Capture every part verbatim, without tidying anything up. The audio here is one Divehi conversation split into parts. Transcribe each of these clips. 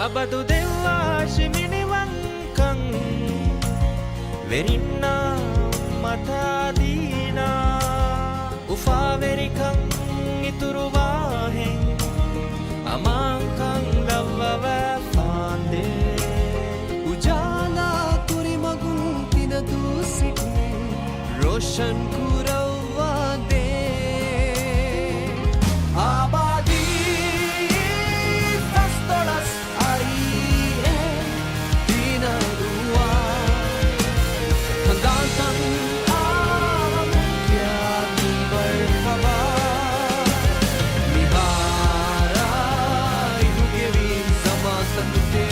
އަބަދު ދެއްވާށި މިނިވަންކަން ވެރިންނާ އުއްމަތާ ދީނާ. އުފާވެރިކަން އިތުރުވާހެން އަމާންކަން ލައްވަވާ ފާނދޭ. އުޖާލާ ކުރިމަގުން ތިނަދޫ ސިޓީ ރޯޝަން ކުރައްވާދޭ. އާބާދީ ފަސްދޮޅަސް އައީއޭ ތިނަދުވާ. ހަނދާންތައް އާވަމުން ކިޔާ މި މަރްހަބާ. މިހާރާ އިހުގެވީ ޒަމާންތަކުތޭ.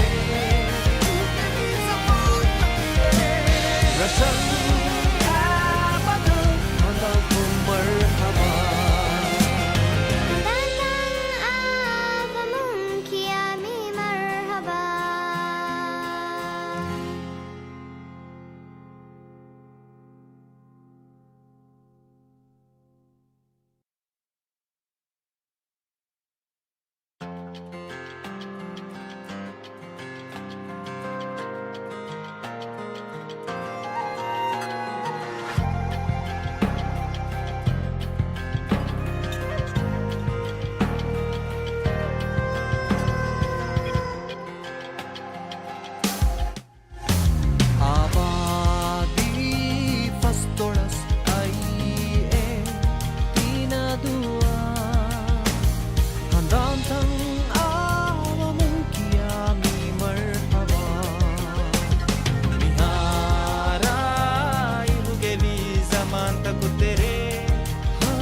ރަށަށް އާބަދަށް ހަނދާންކޮށް މަރްހަބާ. ހަނދާންތައް އާވަމުން ކިޔާ މި މަރްހަބާ. އާބާދީ ފަސްދޮޅަސް އައީއޭ ތިނަދުވާ. ހަނދާންތައް އާވަމުން ކިޔާ މި މަރްހަބާ. މިހާރާ އިހުގެވީ ޒަމާންތަކު ތެރޭ. ހާ.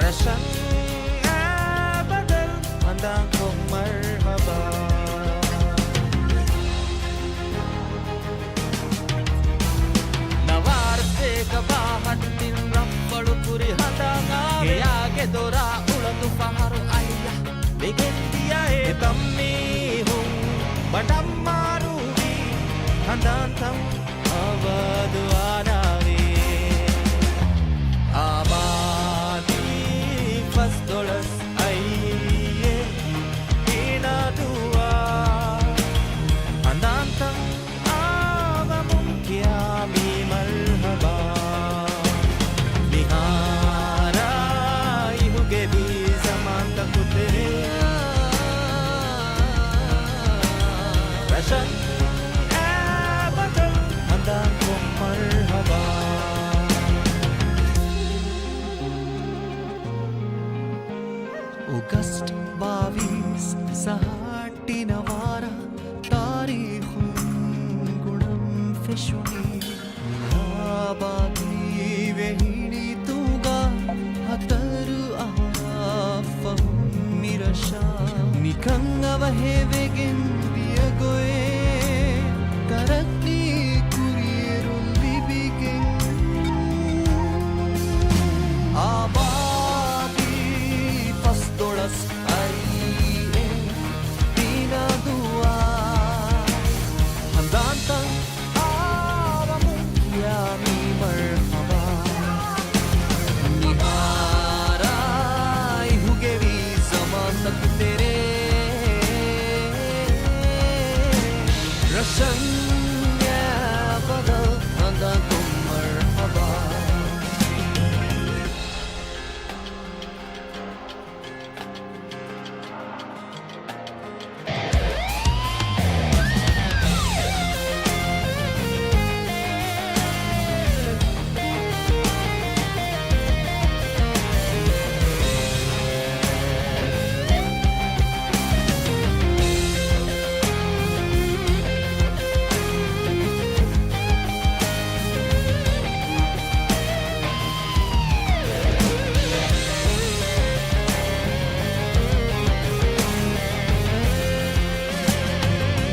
ރަށަށް އާބަދަށް ހަނދާންކޮށް މަރްހަބާ. ނަވާރަސް ބޭކަބާ ހައްޓިން ރަށްފަޅު ކުރި ހަނދާން އާވޭ. ގެޔާގެ ދޮރާ އުޅަނދު ފަހަރު އައިޔަ ވެގެން ދިޔައޭ. އެތަން މީހުން ބަނޑަށް މާރުވީ ހަނދާންތައް އާބާދު ވާނާވީ. އާބާދީ ފަސްދޮޅަސް އައީއޭ ތިނަދުވާ. ހަނދާންތައް އާވަމުން ކިޔާ މީ މަރްހަބާ. މިހާރާ އިހުގެވީ ޒަމާންތަކު ތެރޭ. ރަށަށް އާބަދަށް ހަނދާންކޮށް މަރްހަބާ. އޮގަސްޓް ބާވީސް ސަހައްޓި ނަވާރަ ތާރީޚުން ގުނަން ފެށުނީ. އާބާދީ ވެހިނި ތުނގާ ހަތަރު އަހަރާ ފަހުން މި ރަށާ ނިކަން އަވަހެވެގެން ދިޔަ ގޮތް ތަރައްގީ ކުރިއެރުން ލިބިގެން. އާބާދީ ފަސްދޮޅަސް އައީއޭ ތިނަދުވާ. ހަނދާންތައް އާވަމުން ކިޔާ މީ މަރްހަބާ. މިހާރާ އިހުގެވީ ޒަމާންތަކު ތެރޭ. ރަށަށް އާބަދަށް ހަނދާންކޮށް މަރްހަބާ.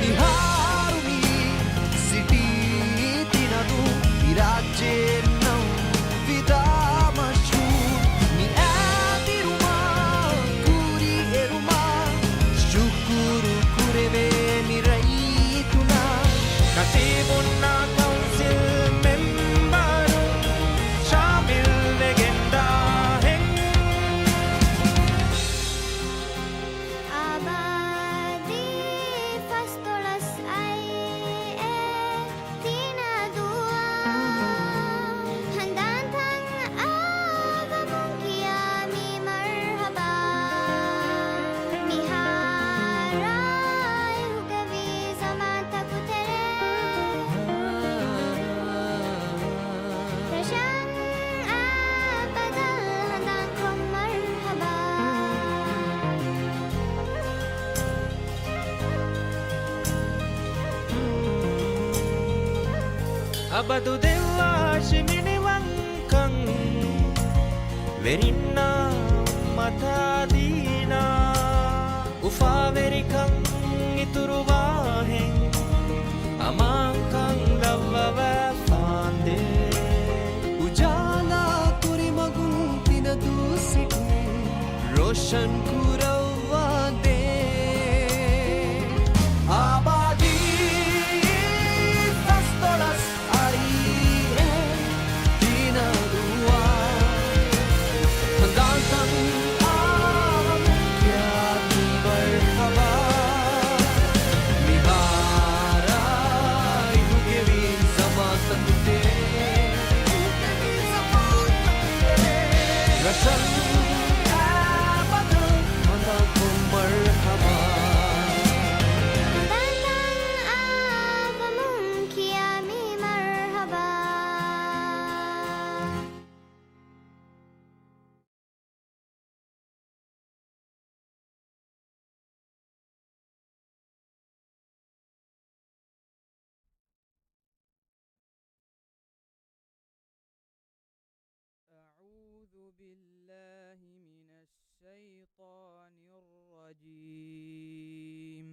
މިހާރު މި ސިޓީ ތިނަދޫ މި ރާއްޖޭންނަށް ވިދާ މަޝްހޫރު. މި އާދިރުމާ ކުރިއެރުމާ ޝުކުރު ކުރެވޭ މި ރައްޔިތުންނަށް. ކަތީބުންނާ ކައުންސިލް މެމްބަރު ޝާމިލް ވެގެންދާހެން. އާބާ އަބަދު ދެއްވާށި މިނިވަންކަން، ވެރިންނާ އުއްމަތާ ދީނާ. އުފާވެރިކަން އިތުރުވާހެން، އަމާންކަން ލައްވަވާ ފާނދޭ. އުޖާލާ ކުރިމަގުން ތިނަދޫ ސިޓުން ރޯޝަން ކުރައްވާދޭ. އާބާދީ ފަސްދޮޅަސް އައީ އެ ދީނާ ދުވާ. ހަނދާންތަން އާވަމުން ކިޔާ މި މަރްޙަބާ. މިހާރާ އިހުގެވީ ޒަމާންތަކުތޭ. ރަށަށް އާބަދު ހަނދާންކޮށް މަރްޙަބާ. ހަނދާންތަން އާވަމުން ކިޔާ މި މަރްޙަބާ. أعوذ بالله من الشيطان الرجيم.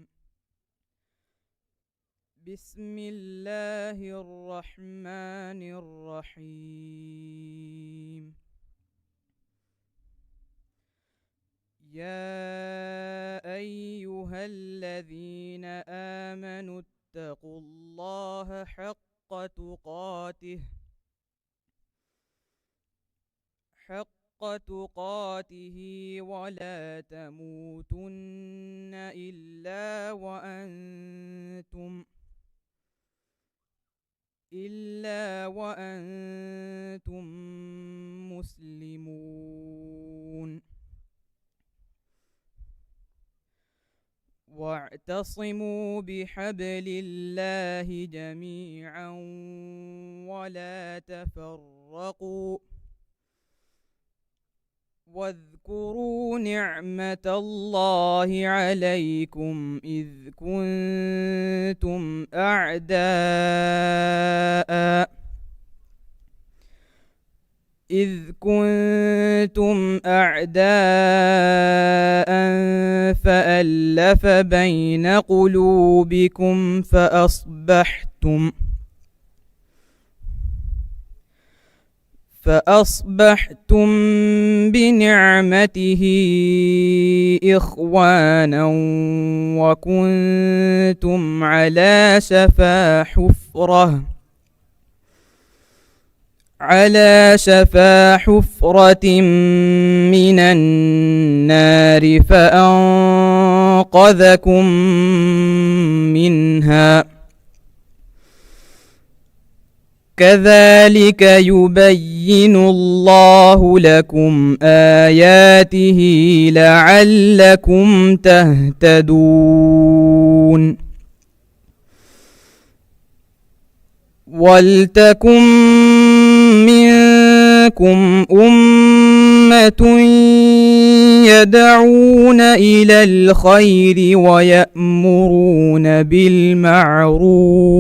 بسم الله الرحمن الرحيم. يا أيها الذين آمنوا اتقوا الله حق تقاته، حق تقاته ولا تموتن إلا وأنتم، إلا وأنتم مسلمون. واعتصموا بحبل الله جميعا ولا تفرقوا، واذكروا نعمة الله عليكم إذ كنتم أعداء، إذ كنتم أعداء فألف بين قلوبكم فأصبحتم، فأصبحتم بنعمته إخوانا وكنتم على شفا حفرة، على شفا حفرة من النار فأنقذكم منها. كذلك يبين الله لكم آياته لعلكم تهتدون. ولتكن منكم أمة يدعون إلى الخير ويأمرون بالمعروف،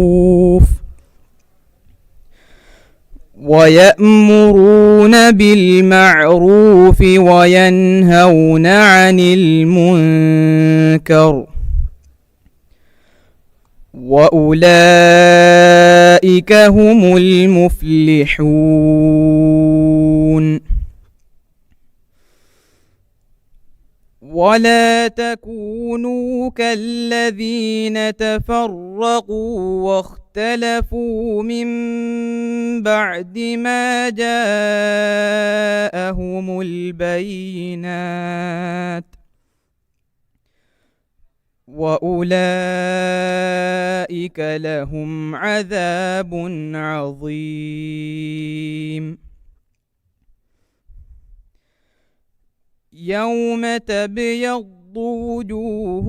ويأمرون بالمعروف وينهون عن المنكر، وأولئك هم المفلحون. ولا تكونوا كالذين تفرقوا واختلفوا من بعد ما جاءهم البينات، وأولئك لهم عذاب عظيم. يوم تبيض وجوه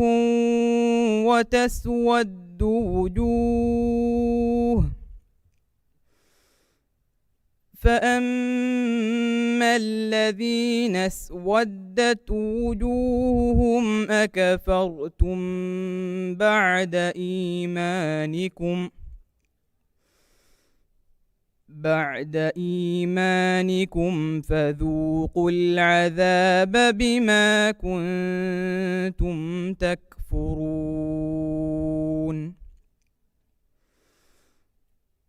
وتسود وجوه، فأما الذين اسودت وجوههم أكفرتم بعد إيمانكم، بَعْدَ إِيمَانِكُمْ فَذُوقُوا الْعَذَابَ بِمَا كُنتُمْ تَكْفُرُونَ.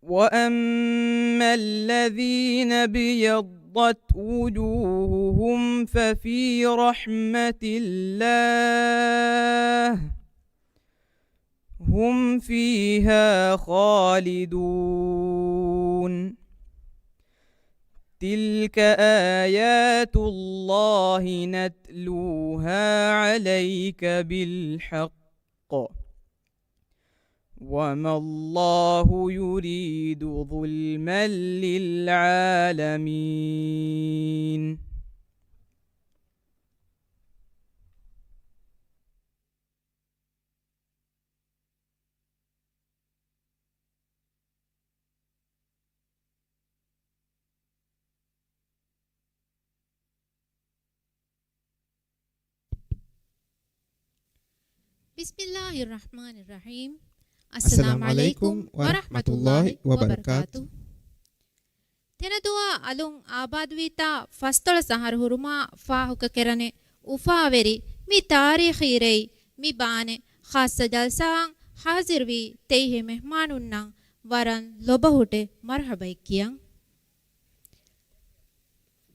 وَأَمَّا الَّذِينَ ابْيَضَّتْ وُجُوهُهُمْ فَفِي رَحْمَةِ اللَّهِ هُمْ فِيهَا خَالِدُونَ. تِلْكَ آيَاتُ اللَّهِ نَتْلُوهَا عَلَيْكَ بِالْحَقِّ، وَمَا اللَّهُ يُرِيدُ ظُلْمًا لِلْعَالَمِينَ. بسم الله الرحمن الرحيم. السلام عليكم ورحمة الله وبركاته. ތެނަދޫއާ އަލުން އާބާދުވީތާ ފަސްދޮޅަސް އަހަރު ހުރުމާ ފާހަގަކެރަނެ އުފާވެރި މި ތާރީޚީ ރެއި މި ބާނެ ޚާއްޞަ ޖަލްސާއަށް ޙާޟިރުވީ ތެޔޮ މެހްމާނުންނަށް ވަރަށް ލޮބަހުއްޓެ މަރުޙަބައެއް ކިޔަން.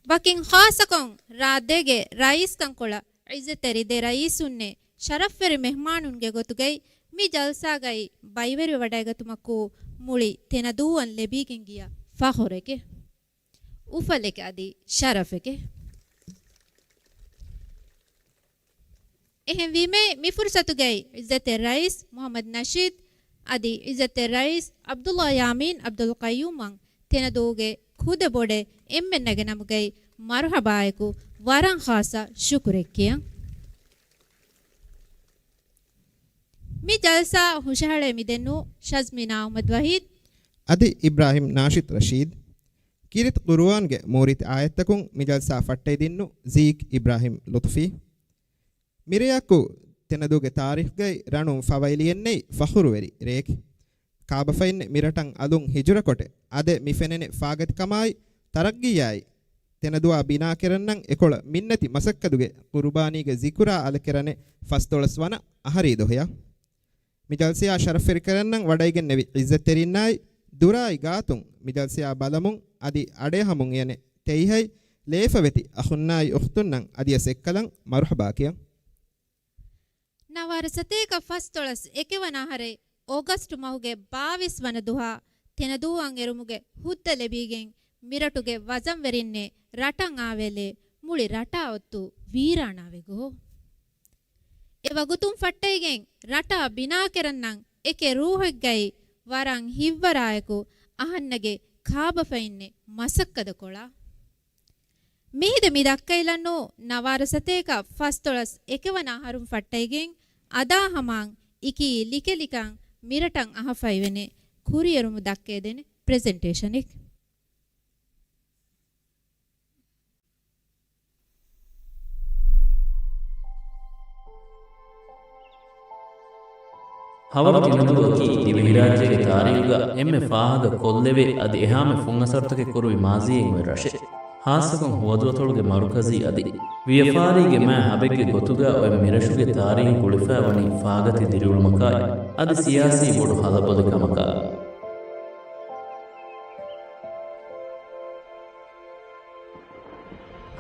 ވަކިން ޚާއްޞަކޮށް ރާއްދޭގެ ރައީސްކަންކޮޅަށް ޢިއްޒަތްތެރި ދެ ރައީސުންނެ ޝަރަފްވެރި މެހްމާނުންގެ ގޮތުގައި މި ޖަލްސާގައި ބައިވެރިވެވަޑައިގަތުމަކު މުޅި ތެނަދޫއަށް ލެބިގެން ގިޔަ ފަޚުރެކޭ، އުފަލެކޭ އަދި ޝަރަފެކޭ. އެހެންވީމަ، މި ފުރުސަތުގައި ޢިއްޒަތްތެރި ރައީސް މުޙައްމަދު ނަޝީދު އަދި ޢިއްޒަތްތެރި ރައީސް ޢަބްދުﷲ ޔާމީން ޢަބްދުލް ޤައްޔޫމް ތެނަދޫގެ ކުދި ބޮޑެތި އެންމެންނަގެ ނަމުގައި މަރުޙަބާއެކު ވަރަށް ޚާއްޞަ ޝުކުރެއް ކިޔަން. މި ޖަލްސާ ހުށަހަޅޭ މިދެންނޫ ޝަޒްމީނާ އަޙްމަދު ވަޙީދު އަދި އިބްރާހިމް ނާޝިދު ރަޝީދު. ކީރިތި ޤުރުއާންގެ މޫރިތި އާޔަތްތަކުން މި ޖަލްސާ ފައްޓައިދިންނު ޒީކް އިބްރާހިމް ލުޠުފީ. މިރެޔަކު ތެނަދޫގެ ތާރީޚްގައި ރަނުން ފަވައިލިއެއްނެތް ފަޚުރުވެރި ރެއެކޭ. ކާބަފައިންނެއް މިރަޓަށް އަލުން ހިޖުރަކޮޓެ އަދެ މި ފެނެނެ ފާގަތިކަމާއި ތަރައްގީއާއި ތެނަދޫއާ ބިނާކެރަންނަށް އެކޮޅަށް މިންނަތި މަސައްކަތުގެ ޤުރުބާނީގެ ޒިކުރާ އަލަކެރަނެ ފަސްދޮޅަސް ވަނަ އަހަރީ ދުހަޔަށް. މި ޖަލްސާއާ ޝަރަފްވެރިކަރަންނަށް ވަޑައިގެންނެވި ޢިއްޒަތްތެރިންނާއި ދުރާއި ގާތުން މި ޖަލްސާއާ ބަލަމުން އަދި އަޑޭހަމުން އެޔަނެ ތެއިހައި ލޭފަވެތި އަޚުންނާއި އުޚްތުންނަށް އަދިވެސް އެއްކަލަން މަރުޙަބާ ކިޔަން. ނަވާރަ ސަތޭކަ ފަސްދޮޅަސް އެކެވަނަ އަހަރެއް އޯގަސްޓު މަހުގެ ބާވީސް ވަނަ ދުހާ ތެނަދޫއަށް އެރުމުގެ ހުއްދަ ލެބިގެން މިރަޓުގެ ވަޒަންވެރިންނެއް ރަޓަށް އާވޭލެ މުޅި ރަޓާ އޮތު ވީރާނާވެ ގޮ. އެ ވަގުތުން ފައްޓައިގެން ރަޓާ ބިނާކެރަންނަށް އެކެއް ރޫހެއްގައި ވަރަށް ހިތްވަރާއެކު އަހަންނަގެ ކާބަފައިންނެއް މަސައްކަތު ކޮޅާ. މިހިދަ މި ދައްކައިލަންނޫ ނަވާރަ ސަތޭކަ ފަސްދޮޅަސް އެކެވަނަ އަހަރުން ފައްޓައިގެން އަދާ ހަމައަށް އިކީ ލިކެލިކަން މިރަޓަށް އަހަފައިވެނެ ކުރިއެރުމު ދައްކައިދޭނެ ޕްރެޒެންޓޭޝަނެއް. ހަވަރު ތިނަދޫއަކީ ދިވެހިރާއްޖޭގެ ތާރީޚުގަ އެންމެ ފާހަގަ ކޮށްލެވޭ އަދި އެހާމެ ފުންއަސަރުތަކެއް ކުރުވި މާޒީއެއް އޮތް ރަށެއް. ހާއްސަކޮށް ހުވަދުއަތޮޅުގެ މަރުކަޒީ އަދި ވިޔަފާރީގެ މާތް ހަބެއްގެ ގޮތުގަ އޮތް މިރަށުގެ ތާރީޚު ގުޅިފައިވަނީ ފާގަތި ދިރިއުޅުމަކާއި އަދި ސިޔާސީ ބޮޑު ހަލަބޮލިކަމަކާ.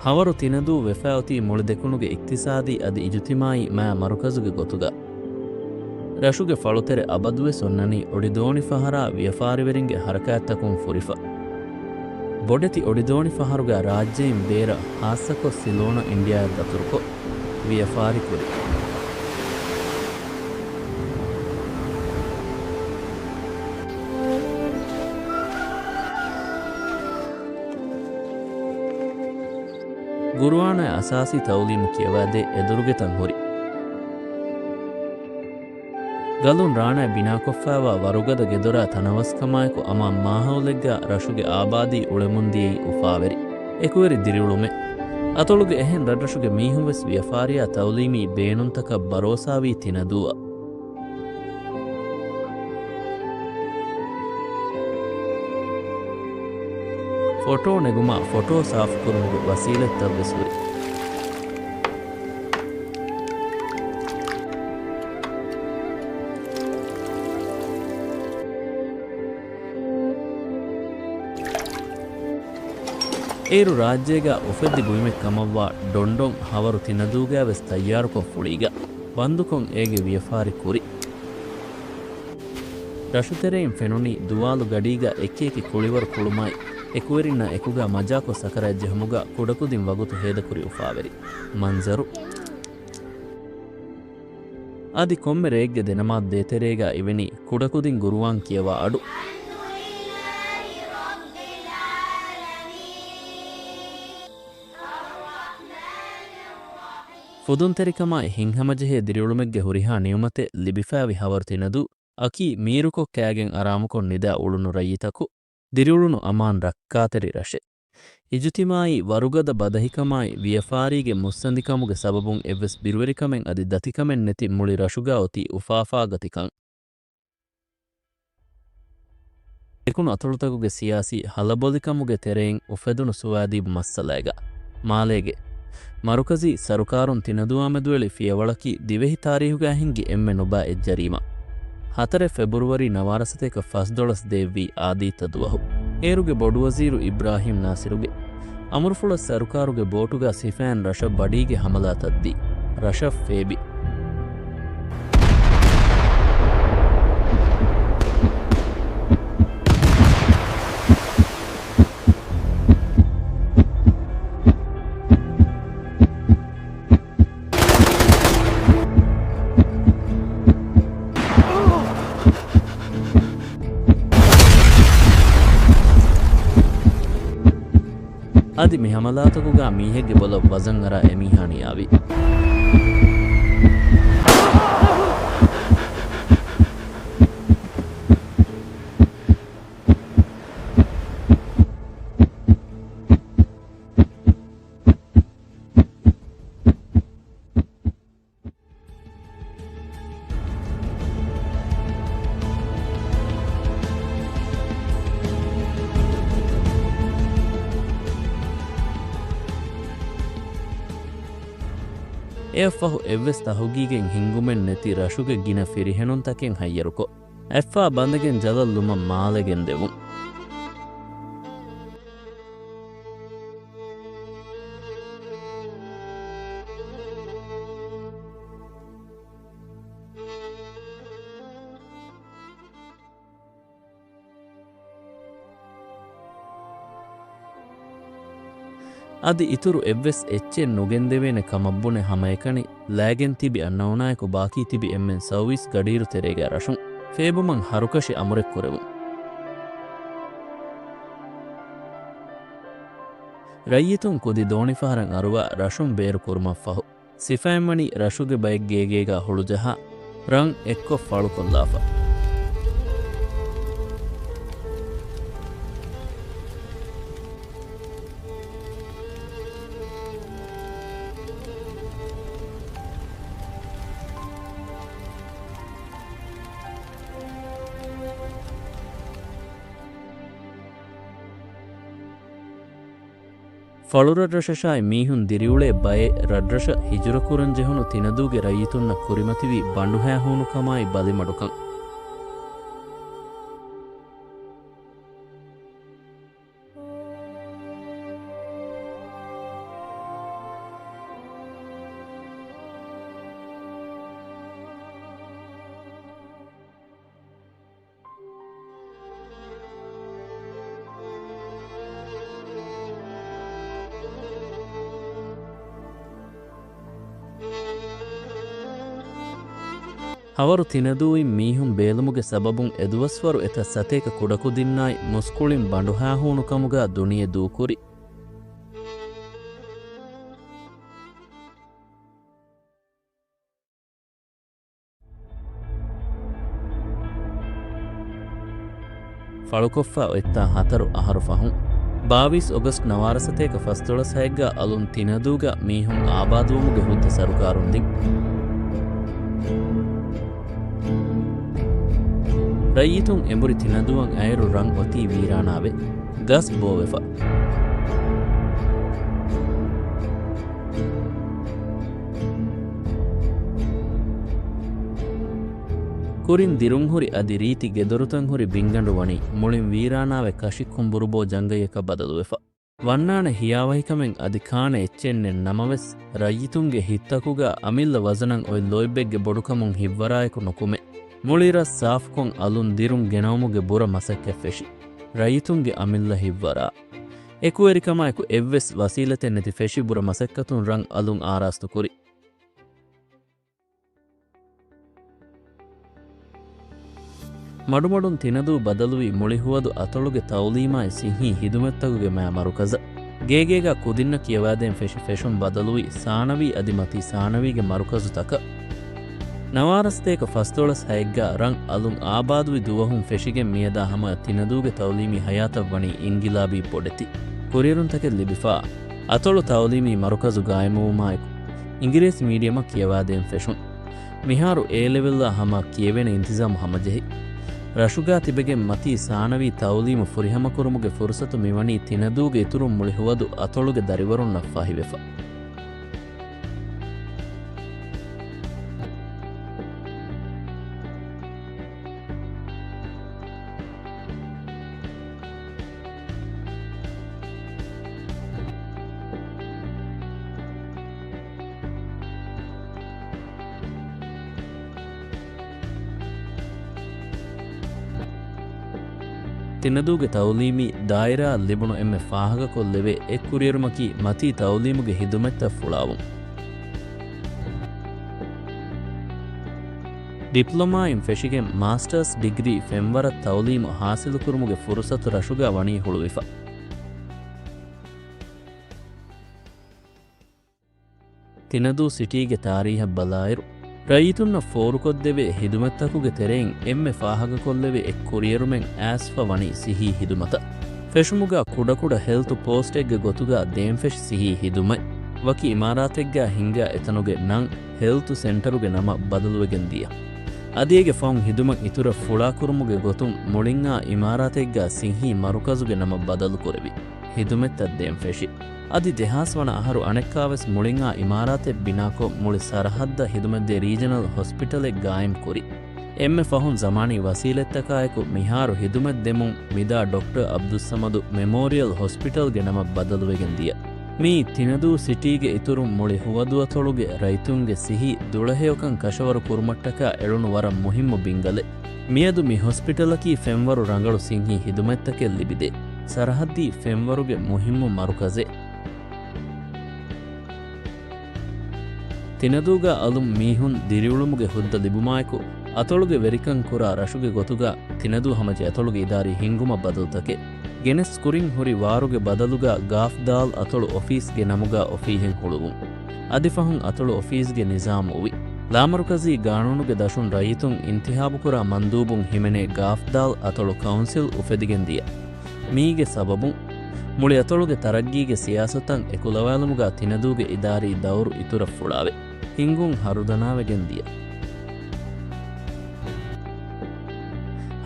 ހަވަރު ތިނަދޫ ވެފައިއޮތީ މުޅި ދެކުނުގެ އިޤްތިޞާދީ އަދި އިޖުތިމާޢީ މާތް މަރުކަޒުގެ ގޮތުގަ. ރަށުގެ ފަޅުތެރެ އަބަދުވެސް އޮންނަނީ އޮޑިދޯނި ފަހަރާ ވިޔަފާރިވެރިންގެ ހަރަކާތްތަކުން ފުރިފަ. ބޮޑެތި އޮޑިދޯނި ފަހަރުގަ ރާއްޖެއިން ބޭރަށް ހާއްސަކޮށް ސިލޯނަށް އިންޑިއާއަށް ދަތުރުކޮށް، ވިޔަފާރި ކުރި. ގުރުއާނާއި އަސާސީ ތައުލީމު ކިޔަވައިދޭ އެދުރުގެ ތަން ހުރި. ގަލުން ރާނާއި ބިނާކޮށްފައިވާ ވަރުގަދަ ގެދޮރާ ތަނަވަސްކަމާއެކު އަމާން މާހައުލެއްގަ ރަށުގެ އާބާދީ އުޅެމުންދިޔައީ އުފާވެރި އެކުވެރި ދިރިއުޅުމެއް. އަތޮޅުގެ އެހެން ރަށްރަށުގެ މީހުން ވެސް ވިޔަފާރިއާ ތައުލީމީ ބޭނުންތަކަށް ބަރޯސާވީ ތިނަދޫއަށް. ފޮޓޯ ނެގުމާ ފޮޓޯ ސާފުކުރުމުގެ ވަސީލަތްތައްވެސް ހުރި. އޭރު ރާއްޖޭގަ އުފެއްދި ބުއިމެއް ކަމަށްވާ ޑޮންޑޮން ހަވަރު ތިނަދޫގައިވެސް ތައްޔާރުކޮށް ފުޅީގަ ބަންދުކޮށް އޭގެ ވިޔަފާރި ކުރި. ރަށުތެރެއިން ފެނުނީ ދުވާލު ގަޑީގަ އެކިއެކި ކުޅިވަރު ކުޅުމާއި، އެކުވެރިންނާ އެކުގަ މަޖާކޮށް ސަކަރާތް ޖެހުމުގަ ކުޑަކުދިން ވަގުތު ހޭދަކުރި އުފާވެރި މަންޒަރު. އަދި ކޮންމެ ރެއެއްގެ ދެނަމާދު ދޭތެރޭގަ އިވެނީ ކުޑަކުދިން ގުރުއާން ކިޔަވާ އަޑު. ފުދުންތެރިކަމާއި ހިތްހަމަޖެހޭ ދިރިއުޅުމެއްގެ ހުރިހާ ނިޢުމަތެއް ލިބިފައިވި ހަވަރު ތިނަދޫ އަކީ މީރުކޮށް ކާގެން އަރާމުކޮށް ނިދާ އުޅުނު ރައްޔިތަކު، ދިރިއުޅުނު އަމާން ރައްކާތެރި ރަށެއް. އިޖުތިމާޢީ ވަރުގަދަ ބަދަހިކަމާއި ވިޔަފާރީގެ މުއްސަނދިކަމުގެ ސަބަބުން އެއްވެސް ބިރުވެރިކަމެއް އަދި ދަތިކަމެއް ނެތި މުޅި ރަށުގަ އޮތީ އުފާފާގަތިކަން. އެކުނު އަތޮޅުތަކުގެ ސިޔާސީ ހަލަބޮލިކަމުގެ ތެރެއިން އުފެދުނު ސުވާދީބު މައްސަލައިގަ، މާލޭގެ މަރުކަޒީ ސަރުކާރުން ތިނަދޫއާމެދުއެޅި ފިޔަވަޅަކީ ދިވެހި ތާރީހުގައި ހިންގި އެންމެ ނުބާ އެއްޖަރީމާ. ހަތަރެއް ފެބުރުވަރީ ނަވާރަ ސަތޭކަ ފަސްދޮޅަސް ދޭއްވީ އާދީއްތަ ދުވަހު. އޭރުގެ ބޮޑުވަޒީރު އިބްރާހިމް ނާސިރުގެ އަމުރުފުޅަށް ސަރުކާރުގެ ބޯޓުގަ ސިފައިން ރަށަށް ބަޑީގެ ހަމަލާތައްދީ، ރަށަށް ފޭބި. އަދި މި ހަމަލާތަކުގަ މީހެއްގެ ބޮލަށް ވަޒަން އަރާ އެމީހާ ނިޔާވި. އެއަށްފަހު އެއްވެސް ތަހުގީގެއް ހިންގުމެއް ނެތި ރަށުގެ ގިނަ ފިރިހެނުންތަކެއް ހައްޔަރުކޮށް، އެއްފާ ބަނދެގެން ޖަލަށް ލުމަށް މާލެ ގެންދެވުން. އަދި އިތުރު އެއްވެސް އެއްޗެއް ނުގެންދެވޭނެ ކަމަށްބުނެ ހަމައެކަނި ލައިގެން ތިބި އަންނައުނާއެކު ބާކީ ތިބި އެންމެން ސައުވީސް ގަޑިއިރު ތެރޭގަ ރަށުން ފޭބުމަށް ހަރުކަށި އަމުރެއް ކުރެވުން. ރައްޔިތުން ކުދި ދޯނިފަހަރަށް އަރުވާ ރަށުން ބޭރު ކުރުމަށްފަހު، ސިފައިން ވަނީ ރަށުގެ ބައެއް ގޭގޭގަ ހުޅުޖަހާ، ރަން އެއްކޮށް ފަޅުކޮށްލާފަ. ފަޅުރަށްރަށަށާއި މީހުން ދިރިއުޅޭ ބައެއް ރަށްރަށަށް ހިޖުރަކުރަން ޖެހުނު ތިނަދޫގެ ރައްޔިތުންނަށް ކުރިމަތިވީ ބަނޑުހައިހޫނުކަމާއި ބަލިމަޑުކަން. ހަވަރު ތިނަދޫއިން މީހުން ބޭލުމުގެ ސަބަބުން އެދުވަސްވަރު އެތައް ސަތޭކަ ކުޑަކުދިންނާއި މުސްކުޅިން ބަނޑުހައިހޫނުކަމުގަ ދުނިޔެ ދޫކުރި. ފަޅުކޮށްފަ އޮތްތާ ހަތަރު އަހަރު ފަހުން، ބާވީސް އޮގަސްޓް ނަވާރަ ސަތޭކަ ފަސްދޮޅަސް ހައެއްގަ އަލުން ތިނަދޫގަ މީހުން އާބާދުވުމުގެ ހުއްދަ ސަރުކާރުން ދިން. ރައްޔިތުން އެނބުރި ތިނަދޫއަށް އައިރު ރަން އޮތީ ވީރާނާވެ، ގަސް ބޯވެފަ. ކުރިން ދިރުން ހުރި އަދި ރީތި ގެދޮރުތައް ހުރި ބިންގަނޑު ވަނީ މުޅިން ވީރާނާވެ ކަށި ކުނބުރުބޯ ޖަންގައެއްކަށް ބަދަލުވެފަ. ވަންނާނެ ހިޔާވަހިކަމެއް އަދި ކާނެ އެއްޗެއް ނެތް ނަމަވެސް، ރައްޔިތުންގެ ހިތްތަކުގަ އަމިއްލަ ވަޒަނަށް އޮތް ލޯތްބެއްގެ ބޮޑުކަމުން ހިތްވަރާއެކު ނުކުމެ، މުޅި ރަށް ސާފުކޮށް އަލުން ދިރުން ގެނައުމުގެ ބުރަ މަސައްކަތް ފެށި، ރައްޔިތުންގެ އަމިއްލަ ހިތްވަރާ. އެކުވެރިކަމާއެކު އެއްވެސް ވަސީލަތެއް ނެތި ފެށި ބުރަ މަސައްކަތުން ރަން އަލުން އާރާސްތުކުރި. މަޑުމަޑުން ތިނަދޫ ބަދަލުވީ މުޅި ހުވަދު އަތޮޅުގެ ތައުލީމާއި ސިއްހީ ހިދުމަތްތަކުގެ މާ މަރުކަޒަށް. ގޭގޭގާ ކުދިންނަށް ކިޔަވާދޭން ފެށި ފެށުން ބަދަލުވީ ސާނަވީ އަދި މަތީ ސާނަވީގެ މަރުކަޒުތަކަށް. ނަވާރަ ސަތޭކަ ފަސްދޮޅަސް ހައެއްގާ ރަން އަލުން އާބާދުވި ދުވަހުން ފެށިގެން މިއަދާ ހަމަޔަށް ތިނަދޫގެ ތައުލީމީ ހަޔާތަށް ވަނީ އިންގިލާބީ ބޮޑެތި ކުރިއެރުންތަކެއް ލިބިފާ، އަތޮޅު ތައުލީމީ މަރުކަޒު ގާއިމުވުމާއެކު، އިނގިރޭސި މީޑިއަމަށް ކިޔަވާދޭން ފެށުން. މިހާރު އޭ ލެވެލްއާ ހަމަ ކިޔެވޭނެ އިންތިޒާމު ހަމަޖެހި. ރަށުގާ ތިބެގެން މަތީ ސާނަވީ ތައުލީމު ފުރިހަމަކުރުމުގެ ފުރުސަތު މިވަނީ ތިނަދޫގެ އިތުރުން މުޅި ހުވަދު އަތޮޅުގެ ދަރިވަރުންނަށް ފަހިވެފަ. ތިނަދޫގެ ތައުލީމީ ދާއިރާއަށް ލިބުނު އެންމެ ފާހަގަކޮށްލެވޭ އެއް ކުރިއެރުމަކީ މަތީ ތައުލީމުގެ ހިދުމަތްތައް ފުޅާވުން. ޑިޕްލޮމާއިން ފެށިގެން މާސްޓާސް ޑިގްރީ ފެންވަރަށް ތައުލީމު ހާސިލުކުރުމުގެ ފުރުސަތު ރަށުގާ ވަނީ ހުޅުވިފަ. ތިނަދޫ ސިޓީގެ ތާރީހަށް ބަލާއިރު، ރައްޔިތުންނަށް ފޯރުކޮށްދެވޭ ހިދުމަތްތަކުގެ ތެރެއިން އެންމެ ފާހަގަކޮށްލެވޭ އެއް ކުރިއެރުމެއް އައިސްފަ ވަނީ ސިއްހީ ހިދުމަތަށް. ފެށުމުގާ ކުޑަކުޑަ ހެލްތު ޕޯސްޓެއްގެ ގޮތުގާ ދޭންފެށި ސިއްހީ ހިދުމަތް، ވަކި އިމާރާތެއްގާ ހިންގާ އެތަނުގެ ނަން ހެލްތު ސެންޓަރުގެ ނަމަށް ބަދަލުވެގެން ދިޔަ. އަދި އޭގެ ފަހުން ހިދުމަތް އިތުރަށް ފުޅާކުރުމުގެ ގޮތުން މުޅިން އާ އިމާރާތެއްގާ ސިއްހީ މަރުކަޒުގެ ނަމަށް ބަދަލުކުރެވި. ހިދުމަތްތައް ދޭން ފެށި. އަދި ދެހާސް ވަނަ އަހަރު އަނެއްކާވެސް މުޅިން އާ އިމާރާތެއް ބިނާކޮށް، މުޅި ސަރަހައްދަށް ހިދުމަތްދޭ ރީޖަނަލް ހޮސްޕިޓަލެއް ގާއިމް ކުރި. އެންމެ ފަހުން ޒަމާނީ ވަސީލަތްތަކާއެކު މިހާރު ހިދުމަތް ދެމުން މިދާ ޑޮކްޓަރ އަބްދުއްސަމަދު މެމޯރިއަލް ހޮސްޕިޓަލްގެ ނަމަށް ބަދަލުވެގެން ދިޔަ. މިއީ ތިނަދޫ ސިޓީގެ އިތުރުން މުޅި ހުވަދުއަތޮޅުގެ ރައްޔިތުންގެ ސިއްހީ ދުޅަހެޔޮކަން ކަށަވަރު ކުރުމަށްޓަކާ އެޅުނު ވަރަށް މުހިއްމު ބިންގަލެއް. މިއަދު މި ހޮސްޕިޓަލަކީ ފެންވަރު ރަނގަޅު ސިއްހީ ހިދުމަތްތަކެއް ލިބިދޭ، ސަރަހައްދީ ފެންވަރުގެ މުހިއްމު މަރުކަޒެއް. ތިނަދޫގާ އަލުން މީހުން ދިރިއުޅުމުގެ ހުއްދަ ލިބުމާއެކު، އަތޮޅުގެ ވެރިކަން ކުރާ ރަށުގެ ގޮތުގާ ތިނަދޫ ހަމަޖެ އަތޮޅުގެ އިދާރީ ހިންގުމަށް ބަދަލުތަކެއް ގެނެސް، ކުރިން ހުރި ވާރުގެ ބަދަލުގާ ގާފްދާލް އަތޮޅު އޮފީސްގެ ނަމުގާ އޮފީހެއް ހުޅުވުން. އަދި ފަހުން އަތޮޅު އޮފީސްގެ ނިޒާމު އުވި. ލާމަރުކަޒީ ގާނޫނުގެ ދަށުން ރައްޔިތުން އިންތިހާބުކުރާ މަންދޫބުން ހިމެނޭ ގާފްދާލް އަތޮޅު ކައުންސިލް އުފެދިގެން ދިޔަ. މީގެ ސަބަބުން، މުޅި އަތޮޅުގެ ތަރައްގީގެ ސިޔާސަތަށް އެކުލަވާލުމުގާ ތިނަދޫގެ އިދާރީ ދައުރު އިތުރަށް ފުޅާވެ، ހިނގުން ހަރުދަނާވެގެން ދިޔަ.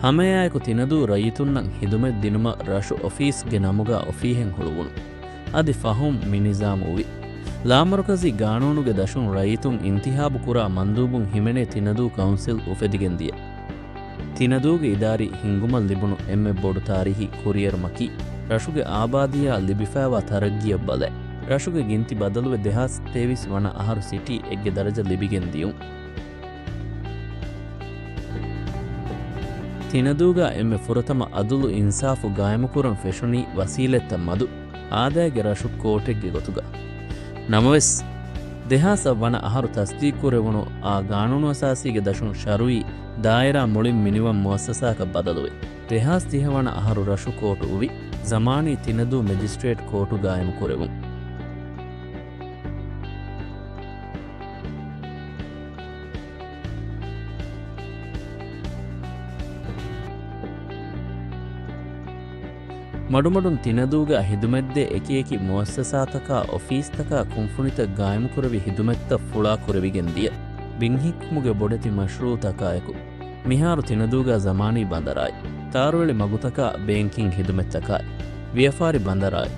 ހަމައެއާއެކު ތިނަދޫ ރައްޔިތުންނަށް ހިދުމަތް ދިނުމަށް ރަށު އޮފީސްގެ ނަމުގާ އޮފީހެއް ހުޅުވުނު. އަދި ފަހުން މި ނިޒާމު އުވި. ލާމަރުކަޒީ ގާނޫނުގެ ދަށުން ރައްޔިތުން އިންތިހާބު ކުރާ މަންދޫބުން ހިމެނޭ ތިނަދޫ ކައުންސިލް އުފެދިގެން ދިޔަ. ތިނަދޫގެ އިދާރީ ހިންގުމަށް ލިބުނު އެންމެ ބޮޑު ތާރީހީ ކުރިއެރުމަކީ، ރަށުގެ އާބާދީއާ ލިބިފައިވާ ތަރައްގީއަށް ބަލައި، ރަށުގެ ގިންތި ބަދަލުވެ ދެހާސް ތޭވީސް ވަނަ އަހަރު ސިޓީ އެއްގެ ދަރަޖަ ލިބިގެން ދިޔުން. ތިނަދޫގާ އެންމެ ފުރަތަމަ އަދުލު އިންސާފު ގާއިމުކުރަން ފެށުނީ ވަސީލަތްތައް މަދު، އާދައިގެ ރަށު ކޯޓެއްގެ ގޮތުގަ. ނަމަވެސް، ދެހާސް އަށް ވަނަ އަހަރު ތަސްދީޤުކުރެވުނު އާ ގާނޫނުއަސާސީގެ ދަށުން ޝަރުއީ ދާއިރާ މުޅިން މިނިވަން މުއައްސަސާއަކަށް ބަދަލުވެ، ދެހާސް ދިހަ ވަނަ އަހަރު ރަށު ކޯޓު އުވި، ޒަމާނީ ތިނަދޫ މެޖިސްޓްރޭޓް ކޯޓު ގާއިމުކުރެވުން. މަޑުމަޑުން ތިނަދޫގަ ހިދުމަތްދޭ އެކިއެކި މުއައްސަސާތަކާ، އޮފީސްތަކާ، ކުންފުނިތައް ގާއިމުކުރެވި ހިދުމަތްތައް ފުޅާ ކުރެވިގެން ދިޔަ، ބިންހިއްކުމުގެ ބޮޑެތި މަޝްރޫއުތަކާއެކު، މިހާރު ތިނަދޫގަ ޒަމާނީ ބަނދަރާއި، ތާރުއެޅި މަގުތަކާ، ބޭންކިން ހިދުމަތްތަކާއި، ވިޔަފާރި ބަނދަރާއި،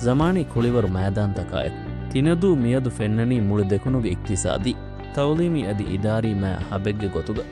ޒަމާނީ ކުޅިވަރު މައިދާންތަކާއެކު، ތިނަދޫ މިއަދު ފެންނަނީ މުޅި ދެކުނުގެ އިޤްތިޞާދީ، ތައުލީމީ އަދި އިދާރީ މާ ހަބެއްގެ ގޮތުގަ.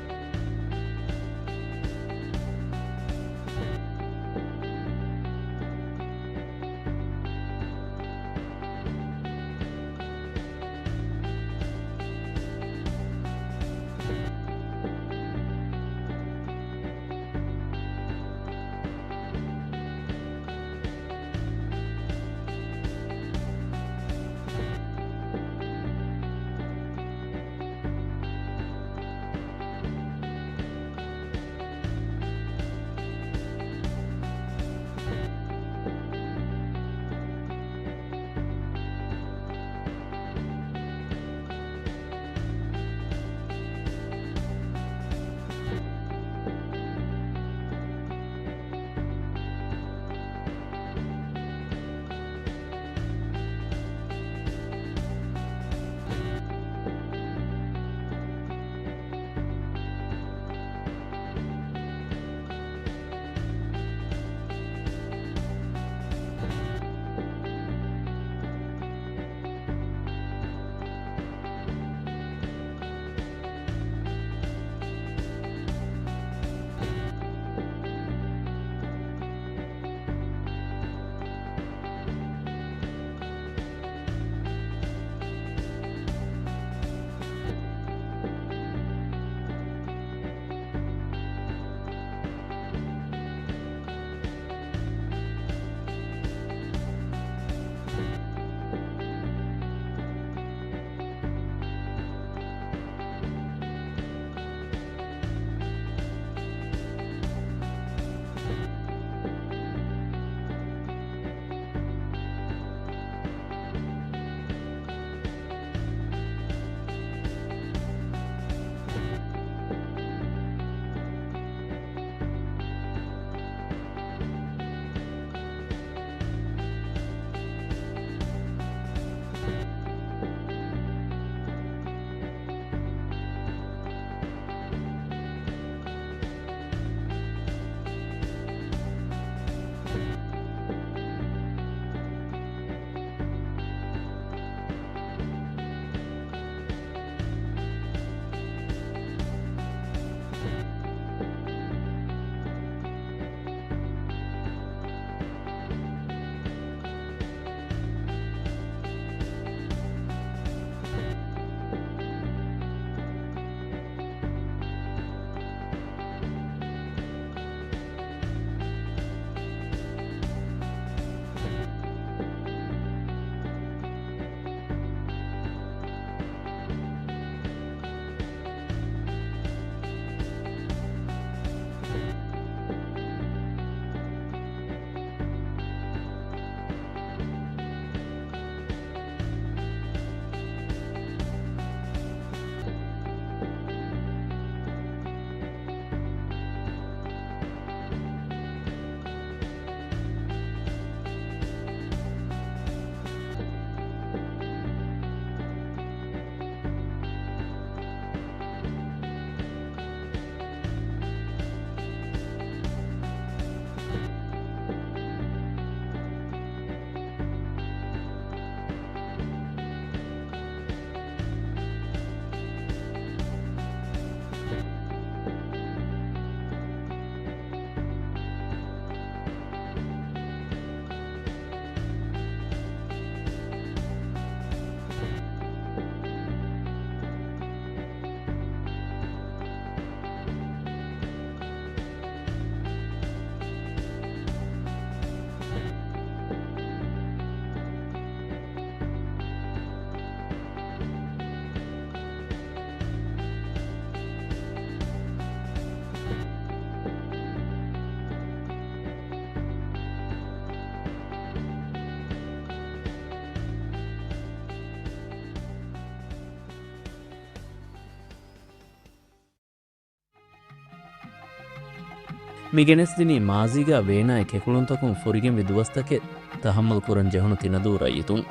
މި ގެނެސްދިނީ މާޒީގަ ވޭނާއި ކެކުޅުންތަކުން ފުރިގެންވި ދުވަސްތަކެއް ތަހައްމަލް ކުރަން ޖެހުނު ތިނަދޫ ރައްޔިތުން.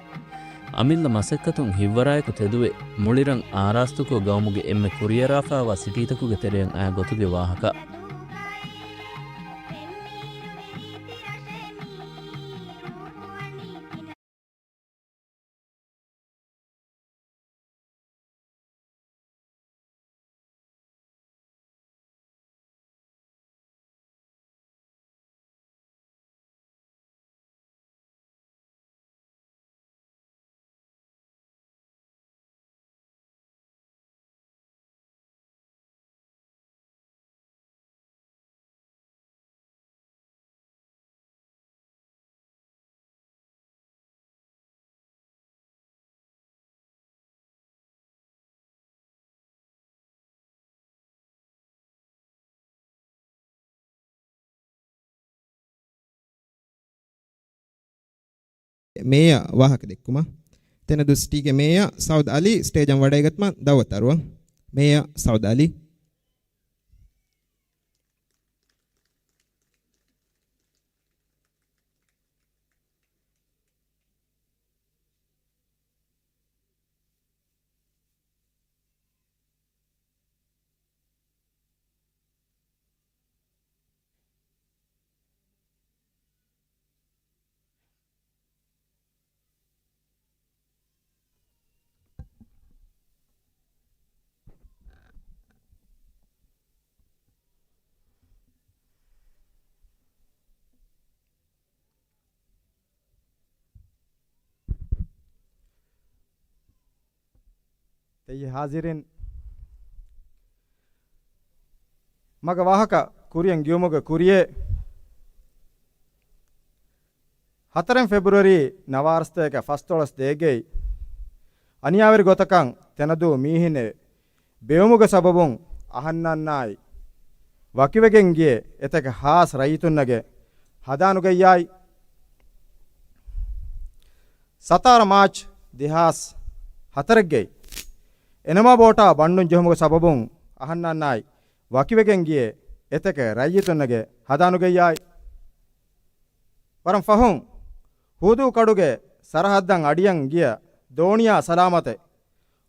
އަމިއްލަ މަސައްކަތުން ހިތްވަރާއެކު ތެދުވެ، މުޅި ރަށް އާރާސްތުކޮށް ގައުމުގެ އެންމެ ކުރިއަރާފައިވާ ސިޓީތަކުގެ ތެރެއަށް އައި ގޮތުގެ ވާހަކަ. މޭޔަ ވާހަކަ ދެއްކުމަށް. ތެނަދޫ ސިޓީގެ މޭޔަ ސައުދް އަލީ ސްޓޭޖަށް ވަޑައިގަތުމަށް ދައުވަތު އަރުވަން. މޭޔަ ސައުދް އަލީ. ތެއްޔެ ހާޒިރިން، މަގަށް ވާހަކަ ކުރިއަށް ގެއުމުގެ ކުރިޔޭ، ހަތަރެއް ފެބްރުއަރީ ނަވާރަސަތޭކަ ފަސްދޮޅަސް ދޭގެއި އަނިޔާވެރި ގޮތަކަށް ތެނަދޫ މީހިންނެވި ބެއުމުގެ ސަބަބުން އަހަންނަންނާއި ވަކިވެގެން ގިޔޭ އެތަކެއް ހާސް ރައްޔިތުންނެއްގެ ހަދާނުގައްޔާއި، ސަތާރަ މާޗް ދެހާސް ހަތަރެއްގައި އެނަމާ ބޯޓާ ބަންޑުން ޖެހުމުގެ ސަބަބުން އަހަންނަންނާއި ވަކިވެގެން ގިޔޭ އެތަކެއް ރައްޔިތުންނެއްގެ ހަދާނުގައްޔާއި، ވަރަށް ފަހުން ހުދޫދު ކަޑުގެ ސަރަހައްދަށް އަޑިއަށް ގިޔަ ދޯނިޔާ ސަލާމަތެއް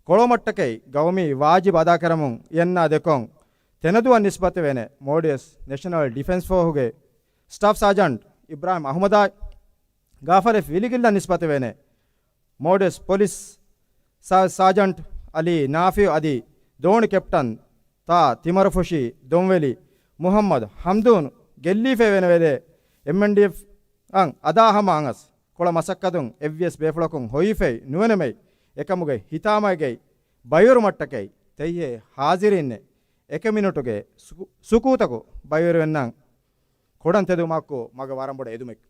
ކޮޅުވުމަށްޓަކައި ގައުމީ ވާޖިބު އަދާކަރަމުން އިޔަންނާ ދެކޮން، ތެނަދޫއަށް ނިސްބަތެވެނެ މޯޑިއަސް ނެޝަނަލް ޑިފެންސް ފޯހުގެ ސްޓާފް ސާޖަންޓް އިބްރާހިމް އަހުމަދާއި، ގާފަލެ ވިލިގިއްލަށް ނިސްބަތެވެނެ މޯޑިއަސް ޕޮލިސް ސާ-، ސާޖަންޓް އަލީ ނާފިއު އަދި ދޯނި ކެޕްޓަން ތާ ތިމަރުފުށި ދޮންވެލި މުހައްމަދު ހަމްދޫނު ގެއްލީފައި ވެނެވެލެ، އެމްއެންޑީއެފް އަށް އަދާ ހަމަ އަނގަސް ކޮޅަށް މަސައްކަތުން އެއްވިޔަސް ބޭފުޅަކުން ހޮވީފައި ނުވެނަމެއް، އެކަމުގެ ހިތާމައިގައި ބައިވެރުމަށްޓަކައި ތެއްޔޭ ހާޒިރީންނެއް އެކަމިނުޓުގެ ސުކު-، ސުކޫތަކު ބައިވެރިވެންނަން ކުޑަން ތެދުމާއެކު މަގަށް ވަރަށް ބޮޑަށް އެދުމެއް.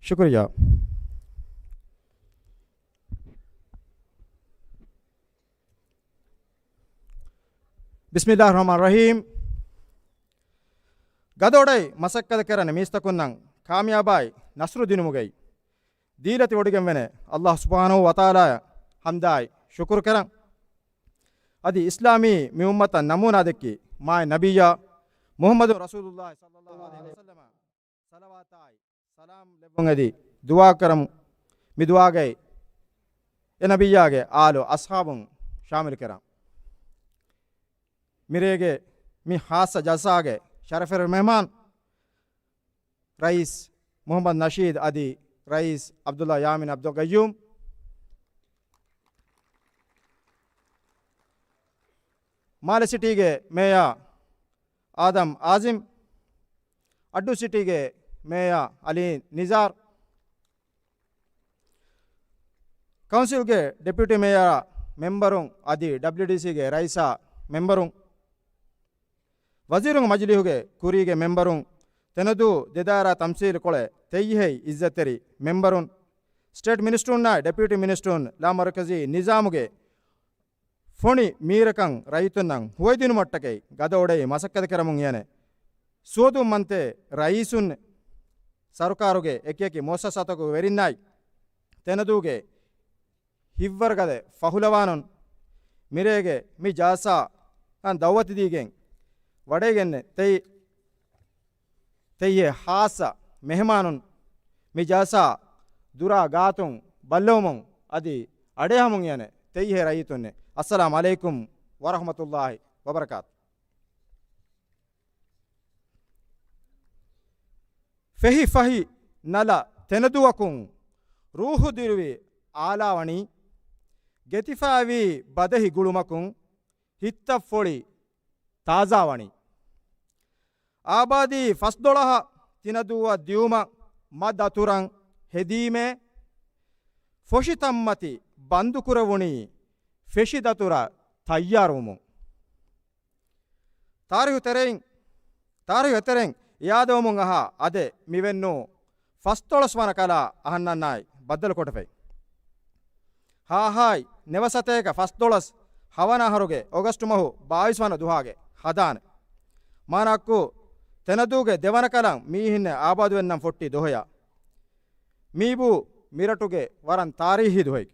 ޝުކުރިއްޔާ. ބިސްމިއްލާހި ރަޙްމާނި ރަޙީމް. ގަދަވަޑައި މަސައްކަތު ކެރަނި މީސްތަކުންނަށް ކާމިޔާބާއި ނަޞްރު ދިނުމުގައި ދީލަތި ވޮޑިގެންވެނެ އައްލާހު ސުބްޙާނަހު ވަތަޢާލާއަށް ޙަމްދާއި ޝުކުރު ކެރަން. އަދި އިސްލާމީ މި އުއްމަތަށް ނަމޫނާ ދެއްކި މާތް ނަބިއްޔާ މުޙައްމަދު ރަސޫލުއްލާހި ޞައްލައްލާހު ޢަލައިހި ވަސައްލަމަށް ޞަލަވާތާއި ސަލާމް ލެއްވުން އެދި ދުޢާ ކުރަމު. މި ދުޢާގައި އެ ނަބިއްޔާގެ އާލު އަޞްޙާބުން ޝާމިލު ކެރަން. މިރޭގެ މި ޚާއްޞަ ޖަލްސާގެ ޝަރަފުވެރި މެހްމާން ރައީސް މުޙައްމަދު ނަޝީދު އަދި ރައީސް ޢަބްދުއްލާ ޔާމީން ޢަބްދުލް ޤައްޔޫމް، މާލެ ސިޓީގެ މޭޔާ އާދަމް އާޒިމް، އައްޑޫ ސިޓީގެ މޭޔާ އަލީ ނިޒާރް، ކައުންސިލްގެ ޑެޕިއުޓީ މޭޔަރ މެމްބަރުން އަދި ޑަބްލިއުޑީސީގެ ރައީސާ މެމްބަރުން، ވަޒީރުން މަޖިލީހުގެ ކުރީގެ މެންބަރުން، ތެނަދޫ ދެދާއިރާ ތަމްސީލު ކޮޅެއް ތެއްޔެހި އިއްޒަތްތެރި މެންބަރުން، ސްޓޭޓް މިނިސްޓަރުންނާއި ޑެޕިއުޓީ މިނިސްޓަރުން ލާމަރުކަޒީ ނިޒާމުގެ ފޮނި މީރަކަށް ރައްޔިތުންނަށް ހުވައިދިނުމަށްޓަކައި ގަދަ އޮޑައި މަސައްކަތެއް ކެރަމުން އިޔަނެ ސުވަދު މަންތޭ ރައީސުން ސަރުކާރުގެ އެކިއެކި މުއައްސަސާތަކުގެ ވެރިންނާއި ތެނަދޫގެ ހިތްވަރުގަދަ ފަހުލަވާނުން މިރޭގެ މި ޖަލްސާއަށް ދައުވަތުދީގެން ވަޑައިގެންނެ ތެއް-، ތެއްޔެ ހާއްސަ މެހެމާނުން މި ޖަލްސާ ދުރާ ގާތުން ބައްލަވަމުން އަދި އަޑެއްހަމުން އިޔަނެ ތެއްޔެ ރައްޔިތުންނެ. އައްސަލާމު ޢަލައިކުމް ވަރަޙްމަތުﷲި ވަބަރަކާތު. ފެހި ފަހި ނަލަ ތެނަދުވަކުން ރޫޙު ދިރުވި އާލާވަނީ، ގެތިފައިވީ ބަދަހި ގުޅުމަކުން ހިތްތައް ފޮޅި ތާޒާވަނީ. އާބާދީ ފަސްދޮޅަހަށް ތިނަދޫއަށް ދިއުމަށް މަ ދަތުރަށް ހެދީމޭ، ފޮށި ތަންމަތި ބަންދުކުރެވުނީ ފެށި ދަތުރަށް ތައްޔާރުވުމުން. ތާރީހު ތެރެއިން، ތާރީހު އެތެރެއިން އިއާދަވަމުން އަހާ އަދެ މިވެންނޫ ފަސްދޮޅަސް ވަނަ ކަލާ އަހަންނަންނާއި ބައްދަލުކޮށްފައި. ހާހާއި ނެވަސަތޭކަ ފަސްދޮޅަސް ހަވަނަ އަހަރުގެ އޮގަސްޓު މަހު ބާވީސް ވަނަ ދުވަހުގެ ހަދާނެ. މާނައަކު ތެނަދޫގެ ދެވަނަ ކަލަން މީހިންނެއް އާބާދުވެންނަން ފޮއްޓި ދުވަހެއް. މީބޫ މިރަޓުގެ ވަރަށް ތާރީހީ ދުވަހެއް.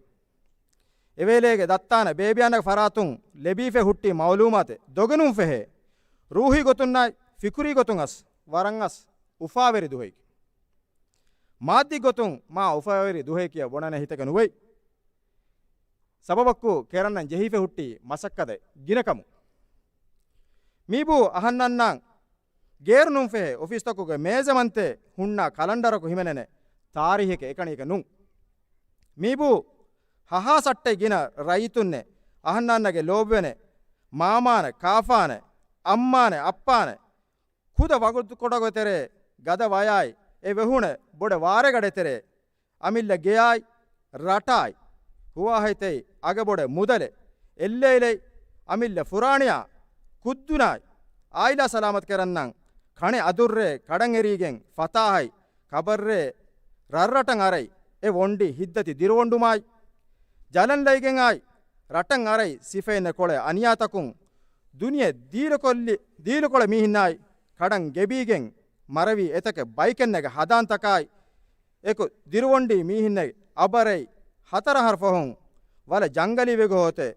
އެވޭލޭގެ ދައްތާނަ ބޭބިޔާންގެ ފަރާތުން ލެބީފެ ހުއްޓި މައުލޫމާތެއް ދޮގެނުން ފެހޭ. ރޫހީ ގޮތުންނާއި ފިކުރީ ގޮތުން އަސް ވަރަށް އަސް އުފާވެރި ދުވަހެއް. މާއްދީ ގޮތުން މާ އުފާވެރި ދުވަހެއް ކިޔަ ބުނަނެ ހިތެކެ ނުވެ. ސަބަބަކު ކެރަންނަން ޖެހިފެ ހުއްޓި މަސައްކަތެއް ގިނަކަމު. މީބޫ އަހަންނަންނަށް ގޭރުނުން ފެހޭ އޮފީސްތަކުގެ މޭޒެމަންތެ ހުންނަ ކަލަންޑަރަކު ހިމެނެނެ ތާރީހެކެ އެކަނިއެކެ ނޫން. މީބޫ ހަހާ ސައްޓެ ގިނަ ރައްޔިތުންނެ އަހަންނަންނަގެ ލޯބިވެނެ މާމާނެ ކާފާނެ އައްމާނެ އައްޕާނެ ކުދަ ވަގުތުކޮޅަކު ތެރޭ ގަދަ ވަޔާއި އެ ވެހުނެ ބޮޑެ ވާރޭގަޑެ ތެރޭ އަމިއްލަ ގެޔާއި ރަޓާއި ހުވާހައިތެއި އަގެބޮޑެ މުދަލެއް އެއްލެއިލެއި އަމިއްލަ ފުރާނިޔާ ކުއްދުނާއި އާއިލާ ސަލާމަތް ކެރަންނަން ކަނެ އަދުއްރޭ ކަޑަން އެރީގެން ފަތާހައި ކަބައްރޭ ރަށްރަޓަށް އަރައި އެ ވޮންޑި ހިތްދަތި ދިރުވޮނޑުމާއި ޖަލަން ލައިގެން އާއި ރަޓަށް އަރައި ސިފައިން އެކޮޅެ އަނިޔާތަކުން ދުނިޔެ ދީލުކޮށްލި، ދީލުކޮޅެ މީހިންނާއި ކަޑަން ގެބީގެން މަރަވި އެތަކެއް ބައިކެއްނެގެ ހަދާންތަކާއި އެކު ދިރުވޮންޑީ މީހިންނެ އަބަރައި ހަތަރަހަރު ފަހުން ވަލަ ޖަންގަލީ ވެގޮހޮތެ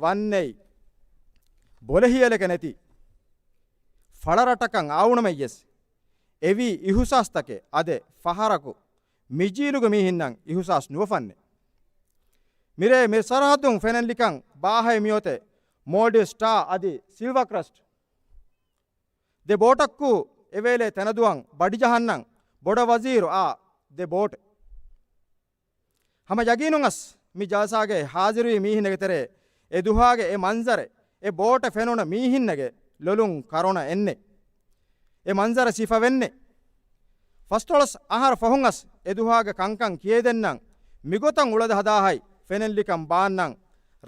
ވަންނެއި ބޮލެހިޔަލެކެ ނެތި ފަޅަރަޓަކަށް އާވުނަމެއްޔެސް އެވީ އިހުސާސްތަކެއް އަދެ ފަހަރަކު މިޖީލުގެ މީހިންނަށް އިހުސާސް ނުވެފަންނެ. މިރޭ މި ސަރަހައްދުން ފެނެއްލިކަން ބާހައި މިއޮތެ މޯލްޑިވްސް ޓާ އަދި ސިލްވާ ކްރެސްޓް ދެ ބޯޓަކު އެވޭލޭ ތެނަދުވަން ބަޑިޖަހަންނަން ބޮޑަ ވަޒީރު އާ ދެ ބޯޓެއް. ހަމަ ޔަގީނުން އަސް މި ޖަލްސާގައި ހާޒިރުވި މީހިންނެގެ ތެރޭ އެ ދުހާގެ އެ މަންޒަރެއް އެ ބޯޓެއް ފެނުނަ މީހިންނެގެ ލޮލުން ކަރުނަ އެންނެ. އެ މަންޒަރަށް ސިފަވެންނެ. ފަސްދޮޅަސް އަހަރު ފަހުން އަސް އެ ދުހާގެ ކަންކަން ކިޔައިދެންނަން މިގޮތަށް އުޅަދަ ހަދާހައި ފެނެއްލިކަން ބާންނަން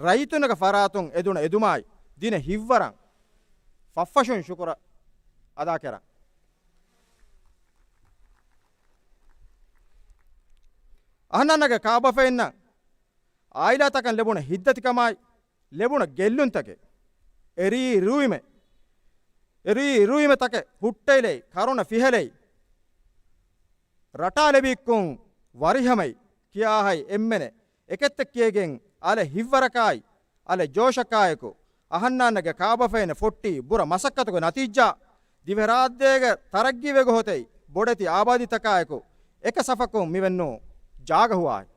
ރައްޔިތުންނެގެ ފަރާތުން އެދުނަ އެދުމާއި ދިނަ ހިތްވަރަށް ފަށްފަށުން ޝުކުރު އަދާކެރަން. އަހަންނަންނަގެ ކާބަފައިންނަށް އާއިލާތަކަށް ލެބުނު ހިތްދަތިކަމާއި ލެބުނު ގެއްލުންތަކެއް އެރީ ރުއިމެ، އެރީ ރުއިމެ ތަކެއް ހުއްޓައިލައި ކަރުނަ ފިހެލައި ރަޓާ ލެބީއްކުން ވަރިހަމައި ކިޔާހައި އެންމެނެ އެކެއްތެއް ކިޔެގެން އަލެ ހިތްވަރަކާއި އަލެ ޖޯޝަކާއެކު އަހަންނާންނަގެ ކާބަފައިން ފޮއްޓި ބުރަ މަސައްކަތުގެ ނަތީޖާ ދިވެހިރާއްޖޭގެ ތަރައްގީ ވެގޮހޮތެއް ބޮޑެތި އާބާދީތަކާއެކު އެކަ ސަފަކުން މިވެންނޫ ޖާގަ ހުވާހެ.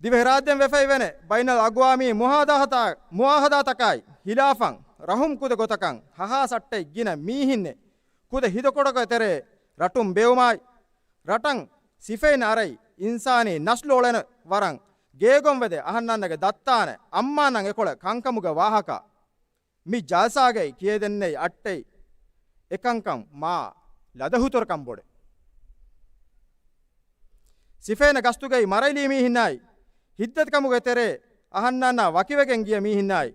ދިވެހިރާއްޖޭން ވެފައިވެނެ ބައިނަލް އަގްވާމީ މުހާދާހަތާ-، މުއާހަދާތަކާއި ހިލާފަށް ރަހުމް ކުދަ ގޮތަކަށް ހަހާ ސައްޓެއް ގިނަ މީހިންނެއް ކުދަ ހިދަކޮޅަކު އެތެރޭ ރަޓުން ބޭއުމާއި ރަޓަށް ސިފައިން އަރައި އިންސާނީ ނަސްލު އޮޅެން ވަރަށް ގޭގޮންވެދެ އަހަންނަންނަގެ ދައްތާނެ އައްމާންނަން އެކޮޅެ ކަންކަމުގެ ވާހަކަ މި ޖަލްސާގައި ކިޔައިދެންނެވި އައްޓެއް އެކަންކަން މާ ލަދަހުތުރަކަން ބޮޑެ. ސިފައިން ގަސްތުގައި މަރައިލީ މީހިންނާއި ހިތްދަތިކަމުގެ ތެރޭ އަހަންނާންނާ ވަކިވެގެން ގިޔަ މީހިންނާއި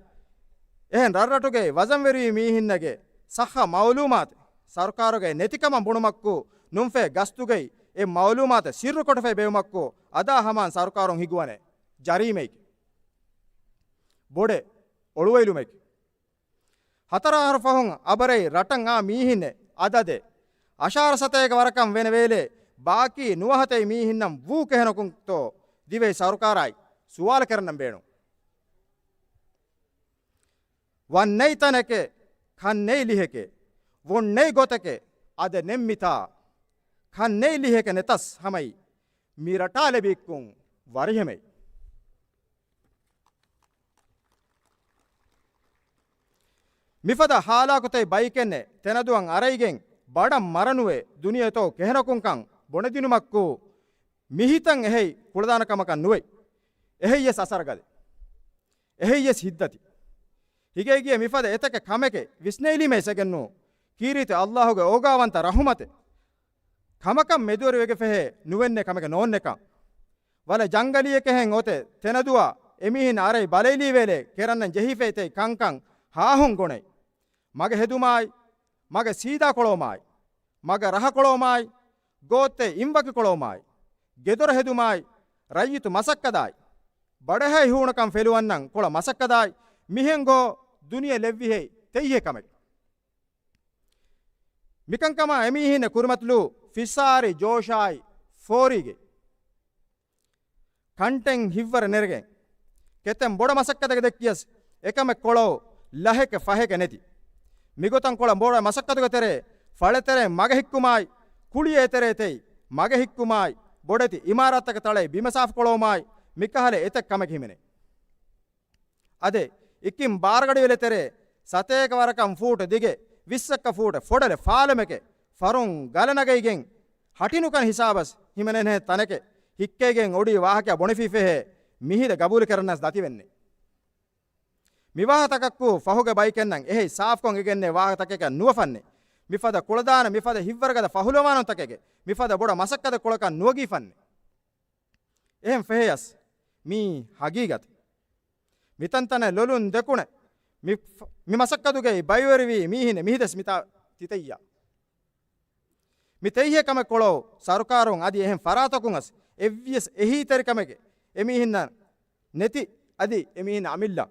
އެހެން ރަށްރަށުގައި ވަޒަންވެރިވި މީހުންނަގެ ސައްހަ މައުލޫމާތު ސަރުކާރުގައި ނެތިކަމަށް ބުނުމަށްކު ނުންފޭ ގަސްތުގައި އެ މައުލޫމާތު ސިއްރުކޮށްފައި ބެއުމަށްކު އަދާ ހަމަން ސަރުކާރުން ހިގުވަނެ ޖަރީމައެކެ. ބޮޑެ އޮޅުވައިލުމެކެ. ހަތަރަ އަހަރު ފަހުން އަބަރައި ރަށަށް އާ މީހިންނެ އަދަދެއް އަށާރަ ސަތޭކަ ވަރަކަށް ވެނެ ވޭލޭ ބާކީ ނުވަހަތައި މީހިންނަށް ވޫ ކެހެނަކުންތޯ ދިވެހި ސަރުކާރާއި ސުވާލު ކެރަންނަން ބޭނުން. ވަންނެތް ތަނެކެ، ކަންނެތް ލިހެކެ، ވޮންނެތް ގޮތެކެ، އަދެ ނެތް މިތާ. ކަންނެތް ލިހެކެ ނެތަސް ހަމައި، މި ރަޓާ ލެބިއްކުން ވަރިހެމެއް. މިފަދަ ހާލާކުތައް ބައިކެއްނެ ތެނަދުއަށް އަރައިގެން ބަޑަށް މަރަނުވެ ދުނިޔެތޯ ކެހެނަކުންކަން ބުނެދިނުމަށްކު މިހިތަން އެހެއި ކުޅަދާނަ ކަމަކަށް ނުވެ. އެހެއްޔެސް އަސަރުގަދެ. އެހެއްޔެސް ހިތްދަތި. ހިގައިގިޔަ މިފަދަ އެތަކެއް ކަމެކެ ވިސްނެއިލީމޭ ސެގެންނޫ. ކީރިތި އައްލާހުގެ އޯގާވަންތަ ރަހުމަތެއް. ކަމަކަށް މެދުވެރިވެގެފެހޭ ނުވެންނެ ކަމެކެ ނޯންނެކަން. ވަލެ ޖަންގަލީއެކެހެން އޮތެ ތެނަދުއާ އެމީހިން އަރައި ބަލައިލީވޭލޭ ކެރަންނަން ޖެހިފައިތެއް ކަންކަން ހާހުން ގޮނެ. މަގެ ހެދުމާއި، މަގެ ސީދާ ކޮޅޯމާއި، މަގަ ރަހަކޮޅޯމާއި، ގޯއްތެ އިންވަކި ކޮޅޯމާއި، ގެދޮރަ ހެދުމާއި، ރައްޔިތު މަސައްކަތާއި، ބަޑަހައި ހޫނަކަން ފެލުވަންނަން ކޮޅަށް މަސައްކަތާއި، މިހެން ގޯ ދުނިޔެ ލެއްވިހެއް ތެއްހެ ކަމެއް. މިކަންކަމާ އެމީހިންނެ ކުރިމަތިލޫ ފިސާރި ޖޯޝާއި ފޯރީގެ ކަންޓެން ހިއްވަރެ ނެރެގެން، ކެތެން ބޮޑަ މަސައްކަތެއް ދެއްކިޔަސް އެކަމެއް ކޮޅޯ ލަހެކެ ފަހެކެ ނެތި. މިގޮތަށް ކޮޅަށް ބޮޑަ މަސައްކަތުގެ ތެރޭ، ފަޅެތެރޭ މަގެ ހިއްކުމާއި، ކުޅި އެތެރޭ ތެތް މަގެ ހިއްކުމާއި، ބޮޑެތި އިމާރާތްތަކެއް ތަޅައި ބިމެއް ސާފުކޮޅުވުމާއި، މިކަހަލަ އެތައް ކަމެކެ ހިމެނޭ. އަދެ އިކިން ބާރަގަޑި ވެލެ ތެރޭ ސަތޭކަ ވަރަކަށް ފޫޓެއް ދިގެ، ވިއްސައްކަ ފޫޓެއް ފޮޑެލެ ފާލަމެކެ ފަރުން ގަލަ ނަގައިގެން ހަޓިނުކަން ހިސާބަސް ހިމެނޭނެ ތަނެކެ ހިއްކައިގެން އޮޑި ވާހަކަ ބޮނެފި ފެހޭ މިހިރަ ގަބޫލު ކެރަންނަސް ދަތިވެންނެ. މި ވާހަކަތަކަކު ފަހުގެ ބައިކެންނަން އެހެއް ސާފުކޮން އެގެންނެ ވާހަކަތަކެކަށް ނުވަފަންނެ. މިފަދަ ކުޅަދާނަ މިފަދަ ހިއްވަރުގަދަ ފަހުލަވާނުންތަކެކެ މިފަދަ ބޮޑަ މަސައްކަތެއް ކޮޅަކަށް ނުވަގީފަންނެ. އެހެން ފެހެޔަސް މީ ހަގީގަތެއް. މިތަންތަނަށް ލޮލުން ދެކުނެ، މި، މި މަސައްކަތުގައި ބައިވެރިވީ މީހިން މިހިދަސް މިތާ ތިތައްޔާ. މި ތެއްހޭ ކަމެއް ކޮޅޯ ސަރުކާރުން އަދި އެހެން ފަރާތަކުން އަސް އެއްވިޔަސް އެހީތެރިކަމެކެ އެމީހިންނަށް ނެތި އަދި އެމީހިން އަމިއްލަ.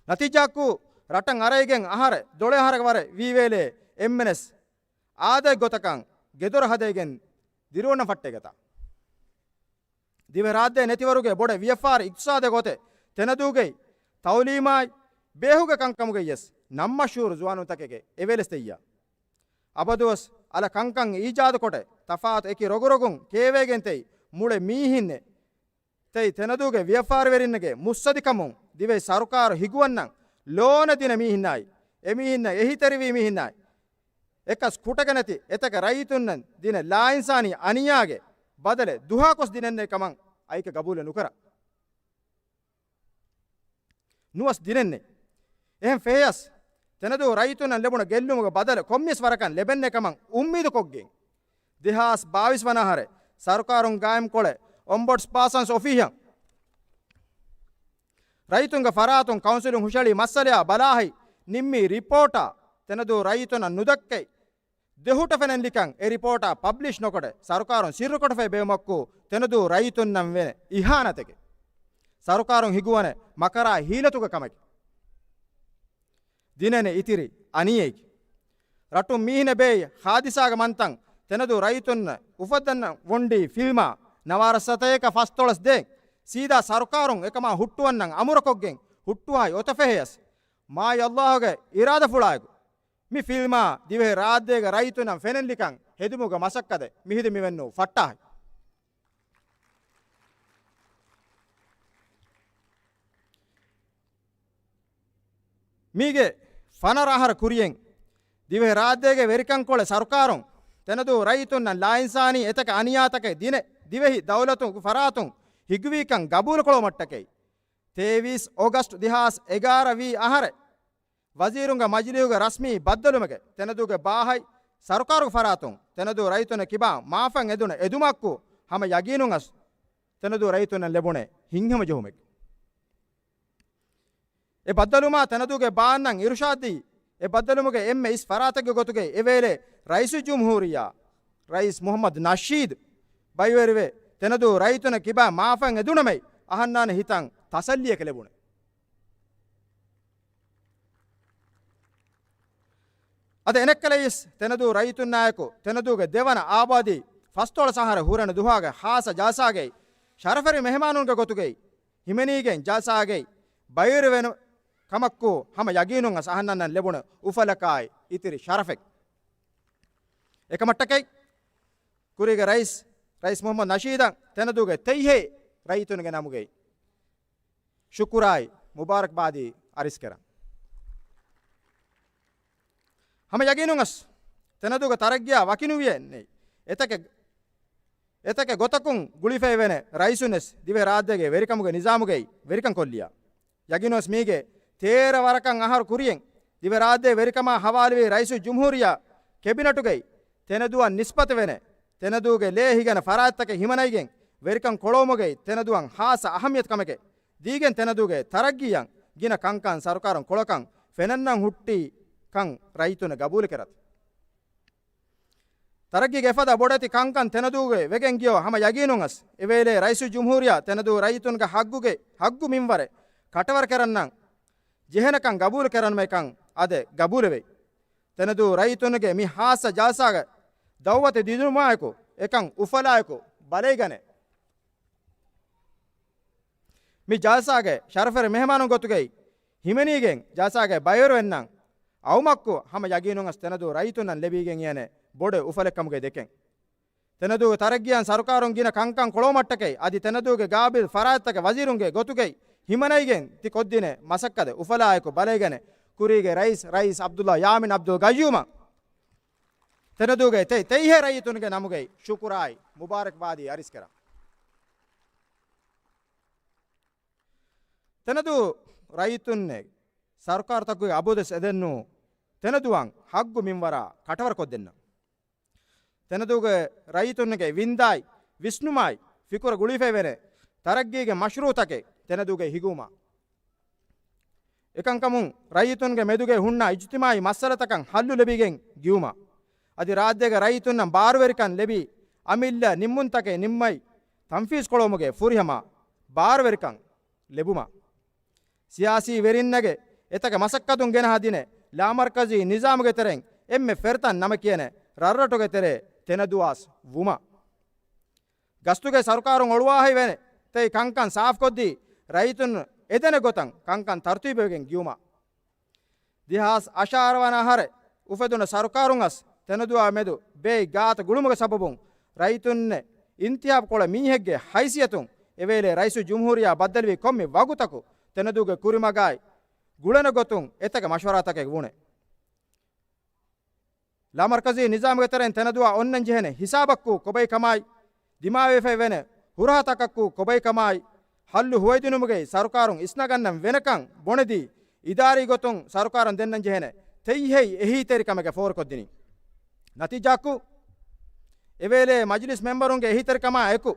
ނަތީޖާއަކު ރަޓަށް އަރައިގެން އަހަރެ ދޮޅެ އަހަރަ ވަރެ ވީވޭލޭ އެންމެނެސް އާދައި ގޮތަކަށް ގެދޮރަ ހަދައިގެން ދިރިއޮންނަ ފައްޓެގަތާ. ދިވެ ރާއްދޭ ނެތިވަރުގެ ބޮޑެ ވިޔަފާރި އިގްތިސާދެ ގޮތެ ތެނަދޫގައި ތައުލީމާއި ބޭހުގެ ކަންކަމުގައިޔަސް ނަން މަޝްހޫރު ޒުވާނުންތަކެކެ އެވެލެސް ތެއްޔާ. އަބަދުވަސް އަލަ ކަންކަން އީޖާދުކޮޓެ ތަފާތު އެކި ރޮގުރޮގުން ކޭވޭގެން ތެއް މުޅެ މީހިންނެ ތެއް ތެނަދޫގެ ވިޔަފާރިވެރިންނެގެ މުއްސަދިކަމުން ދިވެހި ސަރުކާރު ހިގުވަންނަން ލޯނެ ދިނެ މީހިންނާއި، އެމީހިންނަށް އެހީތެރިވީ މީހިންނާއި، އެކަސް ކުޓަގެނެތި އެތަކެއް ރައްޔިތުންނަށް ދިނެ ލާއިންސާނީ އަނިޔާގެ ބަދަލެއް ދުހާކޮސް ދިނެންނެ ކަމަށް އައިކަ ގަބޫލެއް ނުކުރާ. ނުވަސް ދިނެންނެ. އެހެން ފެހެޔަސް ތެނަދޫ ރައްޔިތުންނަށް ލެބުނު ގެއްލުމުގެ ބަދަލެއް ކޮންމެސް ވަރަކަށް ލެބެންނެ ކަމަށް އުއްމީދުކޮށްގެން، ދެހާސް ބާވީސް ވަނަ އަހަރެ ސަރުކާރުން ގާއިމްކޮޅެ އޮމްބޮޑްސް ޕާސަންސް އޮފީހަށް ރައްޔިތުންގެ ފަރާތުން ކައުންސިލުން ހުށަހެޅި މައްސަލަޔާ ބަލާހައި ނިންމި ރިޕޯޓާ ތެނަދޫ ރައްޔިތުންނަށް ނުދައްކައި، ދެހުޓަ ފެނެންލިކަން އެ ރިޕޯޓާ ޕަބްލިޝް ނުކޮށް ސަރުކާރުން ސިއްރުކޮށްފައި ބޭއްވުމަށްކު ތެނަދޫ ރައްޔިތުންނަށް ވެ އިހާނަތެކެ. ސަރުކާރުން ހިގުވަނެ މަކަރާ ހީލަތުގެ ކަމެކެ. ދިނެނެ އިތިރި އަނިޔޭގެ. ރައްޓުން މީހިނެ ބޭއި ހާދިސާގެ މަންތަން ތެނަދޫ ރައްޔިތުންނަށް އުފައްދަން ވޮންޑީ ފިލްމާ ނަވާރަ ސަތޭކަ ފަސްދޮޅަސް ދޭން ސީދާ ސަރުކާރުން އެކަމާ ހުއްޓުވަންނަން އަމުރަކޮށްގެން ހުއްޓުވާ އޮތަފެހެޔަސް މާތް އައްލާހުގެ އިރާދަފުޅާއެކު މި ފިލްމާ ދިވެހި ރާއްދޭގެ ރައްޔިތުންނަށް ފެނެންލިކަން ހެދުމުގެ މަސައްކަތެއް މިހިދަ މިވެންނޫ ފައްޓާހެ. މީގެ ފަނަރަ އަހަރަ ކުރިޔެން ދިވެހި ރާއްދޭގެ ވެރިކަންކޮޅެ ސަރުކާރުން ތެނަދޫ ރައްޔިތުންނަށް ލާއިންސާނީ އެތަކެއް އަނިޔާތަކެއް ދިނެ ދިވެހި ދައުލަތުގެ ފަރާތުން ހިގުވީކަން ގަބޫލުކޮޅުމަށްޓަކައި ތޭވީސް އޮގަސްޓް ދެހާސް އެގާރަ ވީ އަހަރެ ވަޒީރުންގެ މަޖިލީހުގެ ރަސްމީ ބައްދަލުމެގެ ތެނަދޫގެ ބާހަތް ސަރުކާރުގެ ފަރާތުން ތެނަދޫ ރައްޔިތުންނަށް ކިބާ މާފަށް އެދުނެ އެދުމަކު ހަމަ ޔަގީނުން އަސް ތެނަދޫ ރައްޔިތުންނަށް ލެބުނެ ހިތްހަމަޖެހުމެއް. އެ ބައްދަލުވުމާ ތެނަދޫގެ ބާއްނަން އިރުޝާދްދީ، އެ ބައްދަލުވުމުގެ އެންމެ އިސް ފަރާތެއްގެ ގޮތުގައި އެވޭލޭ ރައީސުލްޖުމްހޫރިއްޔާ ރައީސް މުޙައްމަދު ނަޝީދު ބައިވެރިވެ، ތެނަދޫ ރައްޔިތުންނަށް ކިބާ މާފައިން އެދުނަމެ އަހަންނާނެ ހިތަށް ތަސައްލިއެއް ލެބުނެ. އަދި އެނެއްކަލައިސް ތެނަދޫ ރައްޔިތުންނާއެކު ތެނަދޫގެ ދެވަނަ އާބާދީ ފަސްދޮޅަސް އަހަރަށް ހުރެން ދުހާގެ ހާއްސަ ޖަލްސާގައި ޝަރަފުވެރި މެހެމާނުންގެ ގޮތުގައި ހިމެނީގެން ޖަލްސާގައި ބައިވެރިވެން ކަމަށްކު ހަމަ ޔަގީނުން އަސް އަހަންނަށް ލެބުނު އުފަލަކާއި އިތުރި ޝަރަފެއް. އެކަމަށްޓަކައި ކުރީގެ ރައީސް، ރައީސް މުޙައްމަދު ނަޝީދަށް ތެނަދޫގެ ތެއްހޭ ރައްޔިތުންގެ ނަމުގައި ޝުކުރާއި މުބާރަކްބާދީ އަރިސްކެރަން. ހަމަ ޔަގީނުން އަސް ތެނަދޫގެ ތަރައްގީއާ ވަކިނުވިޔެއް ނެތް. އެތަކެއް، އެތަކެއް ގޮތަކުން ގުޅިފައިވެނެ ރައީސުން ވެސް ދިވެހި ރާއްޖޭގެ ވެރިކަމުގެ ނިޒާމުގައި ވެރިކަން ކޮށްލިޔާ. ޔަގީނުން އަސް މީގެ ތޭރަ ވަރަކަށް އަހަރު ކުރިޔަށް ދިވެހި ރާއްޖޭ ވެރިކަމާ ހަވާލުވި ރައީސުލްޖުމްހޫރިއްޔާ ކެބިނެޓުގައި ތެނަދޫއަށް ނިސްބަތުވެނެ ތެނަދޫގެ ލޭ ހިގަނެ ފަރާތްތަކެއް ހިމަނައިގެން ވެރިކަން ކޮޅުވުމުގައި ތެނަދޫއަށް ހާއްސަ އަހައްމިޔަތު ކަމެކޭ ދީގެން ތެނަދޫގެ ތަރައްގީއަށް ގިނަ ކަންކަން ސަރުކާރުން ކޮޅަކަށް ފެނަންނަން ހުއްޓި ކަން ރައްޔިތުންނަށް ގަބޫލުކެރަތަ؟ ތަރައްގީގެ އެފަދަ ބޮޑެތި ކަންކަން ތެނަދޫގެ ވެގެން ގިޔޯ ހަމަ ޔަގީނުން އަސް އެވޭލޭ ރައީސުލްޖުމްހޫރިއްޔާ ތެނަދޫ ރައްޔިތުންގެ ހައްގުގެ ހައްގު މިންވަރެއް ކަޓަވަރު ކެރަންނަން ޖެހޭނެކަން ގަބޫލު ކެރަންމެ ކަން އަދެ ގަބޫލެވެ. ތެނަދޫ ރައްޔިތުންގެ މި ހާއްސަ ޖަލްސާގެ ދައުވަތެއް ދިނުމާއެކު އެކަން އުފަލާއެކު ބަލައިގަނެ. މި ޖަލްސާގެ ޝަރަފުވެރި މެހެމާނުން ގޮތުގައި ހިމެނީގެން ޖަލްސާގެ ބައިވެރިވެންނަން އައުމަށްކު ހަމަ ޔަގީނުން އަސް ތެނަދޫ ރައްޔިތުންނަށް ލެބީގެން އެނެ ބޮޑެތި އުފަލެއް ކަމުގައި ދެކެން. ތެނަދޫގެ ތަރައްގީއަށް ސަރުކާރުން ގިނަ ކަންކަން ކޮޅުވުމަށްޓަކައި އަދި ތެނަދޫގެ ގާބިލް ފަރާތްތަކެއް ވަޒީރުންގެ ގޮތުގައި ހިމަނައިގެން ތި ކޮށްދިނެ މަސައްކަތެއް އުފަލާއެކު ބަލައިގަނެ ކުރީގެ ރައީސް، ރައީސް ޢަބްދުﷲ ޔާމީން ޢަބްދުލް ޤައްޔޫމަށް ތެނަދޫގެ ތެ، ތެއްހޭ ރައްޔިތުންގެ ނަމުގައި ޝުކުރާއި މުބާރަކްބާދީ އަރިސްކެރަން. ތެނަދޫ ރައްޔިތުންނެއް ސަރުކާރުތަކުގެ އަބަދުވެސް އެދެންނު ތެނަދޫއަށް ހައްގު މިންވަރާ ކަޓަވަރުކޮށްދެންނަ. ތެނަދޫގެ ރައްޔިތުންގެ ވިންދާއި ވިސްނުމާއި ފިކުރަށް ގުޅިފައިވެނެ ތަރައްގީގެ މަޝްރޫޢުތަކެއް ތެނަދޫގައި ހިގުވުމަށް އެކަންކަމުން ރައްޔިތުންގެ މެދުގައި ހުންނަ އިޖުތިމާޢީ މައްސަލަތަކަށް ހައްލު ލެބިގެން ގިއުމަށް އަދި ރާއްޖޭގެ ރައްޔިތުންނަށް ބާރުވެރިކަން ލެބި އަމިއްލަ ނިންމުންތަކެއް ނިންމައި ތަންފީޒު ކޮޅުވުމުގެ ފުރިހަމަ ބާރުވެރިކަން ލެބުމަށް. ސިޔާސީ ވެރިންނެގެ އެތަކެއް މަސައްކަތުން ގެނަހަ ދިނެ ލާމަރްކަޒީ ނިޒާމުގެ ތެރެއިން އެންމެ ފެރިތަން ނަމަ ކިޔެނެ ރަށްރަށުގެ ތެރޭ ތެނަދޫއަސް ވުމަށް. ގަސްތުގެ ސަރުކާރުން އޮޅުވާހައިވެނެ ތެއި ކަންކަން ސާފުކޮށްދީ ރައްޔިތުން އެދެނެ ގޮތަށް ކަންކަން ތަރުތީބުވެގެން ގިއުމަށް. ދެހާސް އަށާރަ ވަނަ އަހަރެ އުފެދުނު ސަރުކާރުން އަސް ތެނަދޫއާ މެދު ބޭއް ގާތަ ގުޅުމުގެ ސަބަބުން ރައްޔިތުންނެ އިންތިހާބު ކޮޅެ މީހެއްގެ ހައިސިއްޔަތުން އެވޭލޭ ރައީސުލްޖުމްހޫރިއްޔާ ބައްދަލުވި ކޮންމެ ވަގުތަކު ތެނަދޫގެ ކުރިމަގާއި ގުޅެނެ ގޮތުން އެތަކެއް މަޝްވަރާތަކެއް ވުނެ. ލާމަރްކަޒީ ނިޒާމުގެ ތެރެއިން ތެނަދޫއާ އޮންނަން ޖެހޭނެ ހިސާބަށްކު ކޮބައިކަމާއި، ދިމާވެފައިވެނެ ހުރަހަތަކަށްކު ކޮބައިކަމާއި، ހައްލު ހުވައިދިނުމުގައި ސަރުކާރުން އިސްނަގަންނަން ވެނެކަން ބުނެދީ، އިދާރީ ގޮތުން ސަރުކާރުން ދެންނަން ޖެހޭނެ ތެއްހޭ އެހީތެރިކަމެއްގެ ފޯރުކޮށްދިނީ. ނަތީޖާއަކު، އެވޭލޭ މަޖިލިސް މެމްބަރުންގެ އެހީތެރިކަމާ އެކު،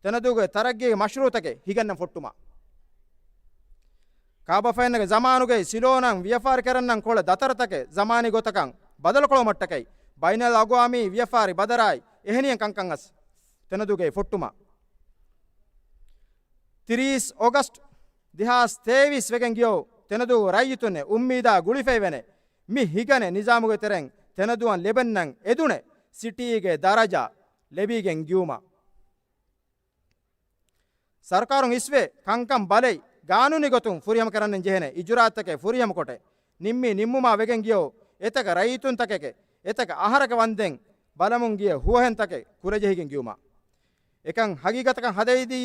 ތެނަދޫގެ ތަރައްގީގެ މަޝްރޫޢުތަކެއް ހިގަންނަން ފުއްޓުމަށް. ކާބަފައިންނެގެ ޒަމާނުގައި ސިލޯނަން ވިޔަފާރި ކެރަންނަން ކޮޅެ ދަތަރަތަކެއް ޒަމާނީ ގޮތަކަށް ބަދަލުކޮޅުމަށްޓަކައި، ބައިނަލްއަގްވާމީ ވިޔަފާރި ބަދަރާއި އެހެނިހެން ކަންކަން އަސް ތެނަދޫގައި ފުއްޓުމަށް. ތިރީސް އޮގަސްޓް ދެހާސް ތޭވީސް ވެގެން ގިޔޯ ތެނަދޫ ރައްޔިތުންނެ އުއްމީދާ ގުޅިފައިވެނެ މި ހިގަނެ ނިޒާމުގެ ތެރެއިން ތެނަދޫއަށް ލެބެންނަން އެދުނެ ސިޓީގެ ދަރަޖާ ލެބިގެން ގިއުމަށް. ސަރުކާރުން އިސްވެ ކަންކަން ބަލައި، ގާނޫނީ ގޮތުން ފުރިހަމަ ކަރަން ޖެހޭނެ އިޖުރާއަތްތަކެއް ފުރިހަމަކޮށް، ނިންމި ނިންމުމާ ވެގެން ގިޔޯ، އެތަކެއް ރައްޔިތުންތަކެކެ، އެތަކެއް އަހަރަކަށް ވަންދެން ބަލަމުން ގިޔަ ހުވަހެންތަކެއް ކުރެޖެހިގެން ގިޔުމަށް. އެކަން ހަގީގަތަކަށް ހަދައިދީ،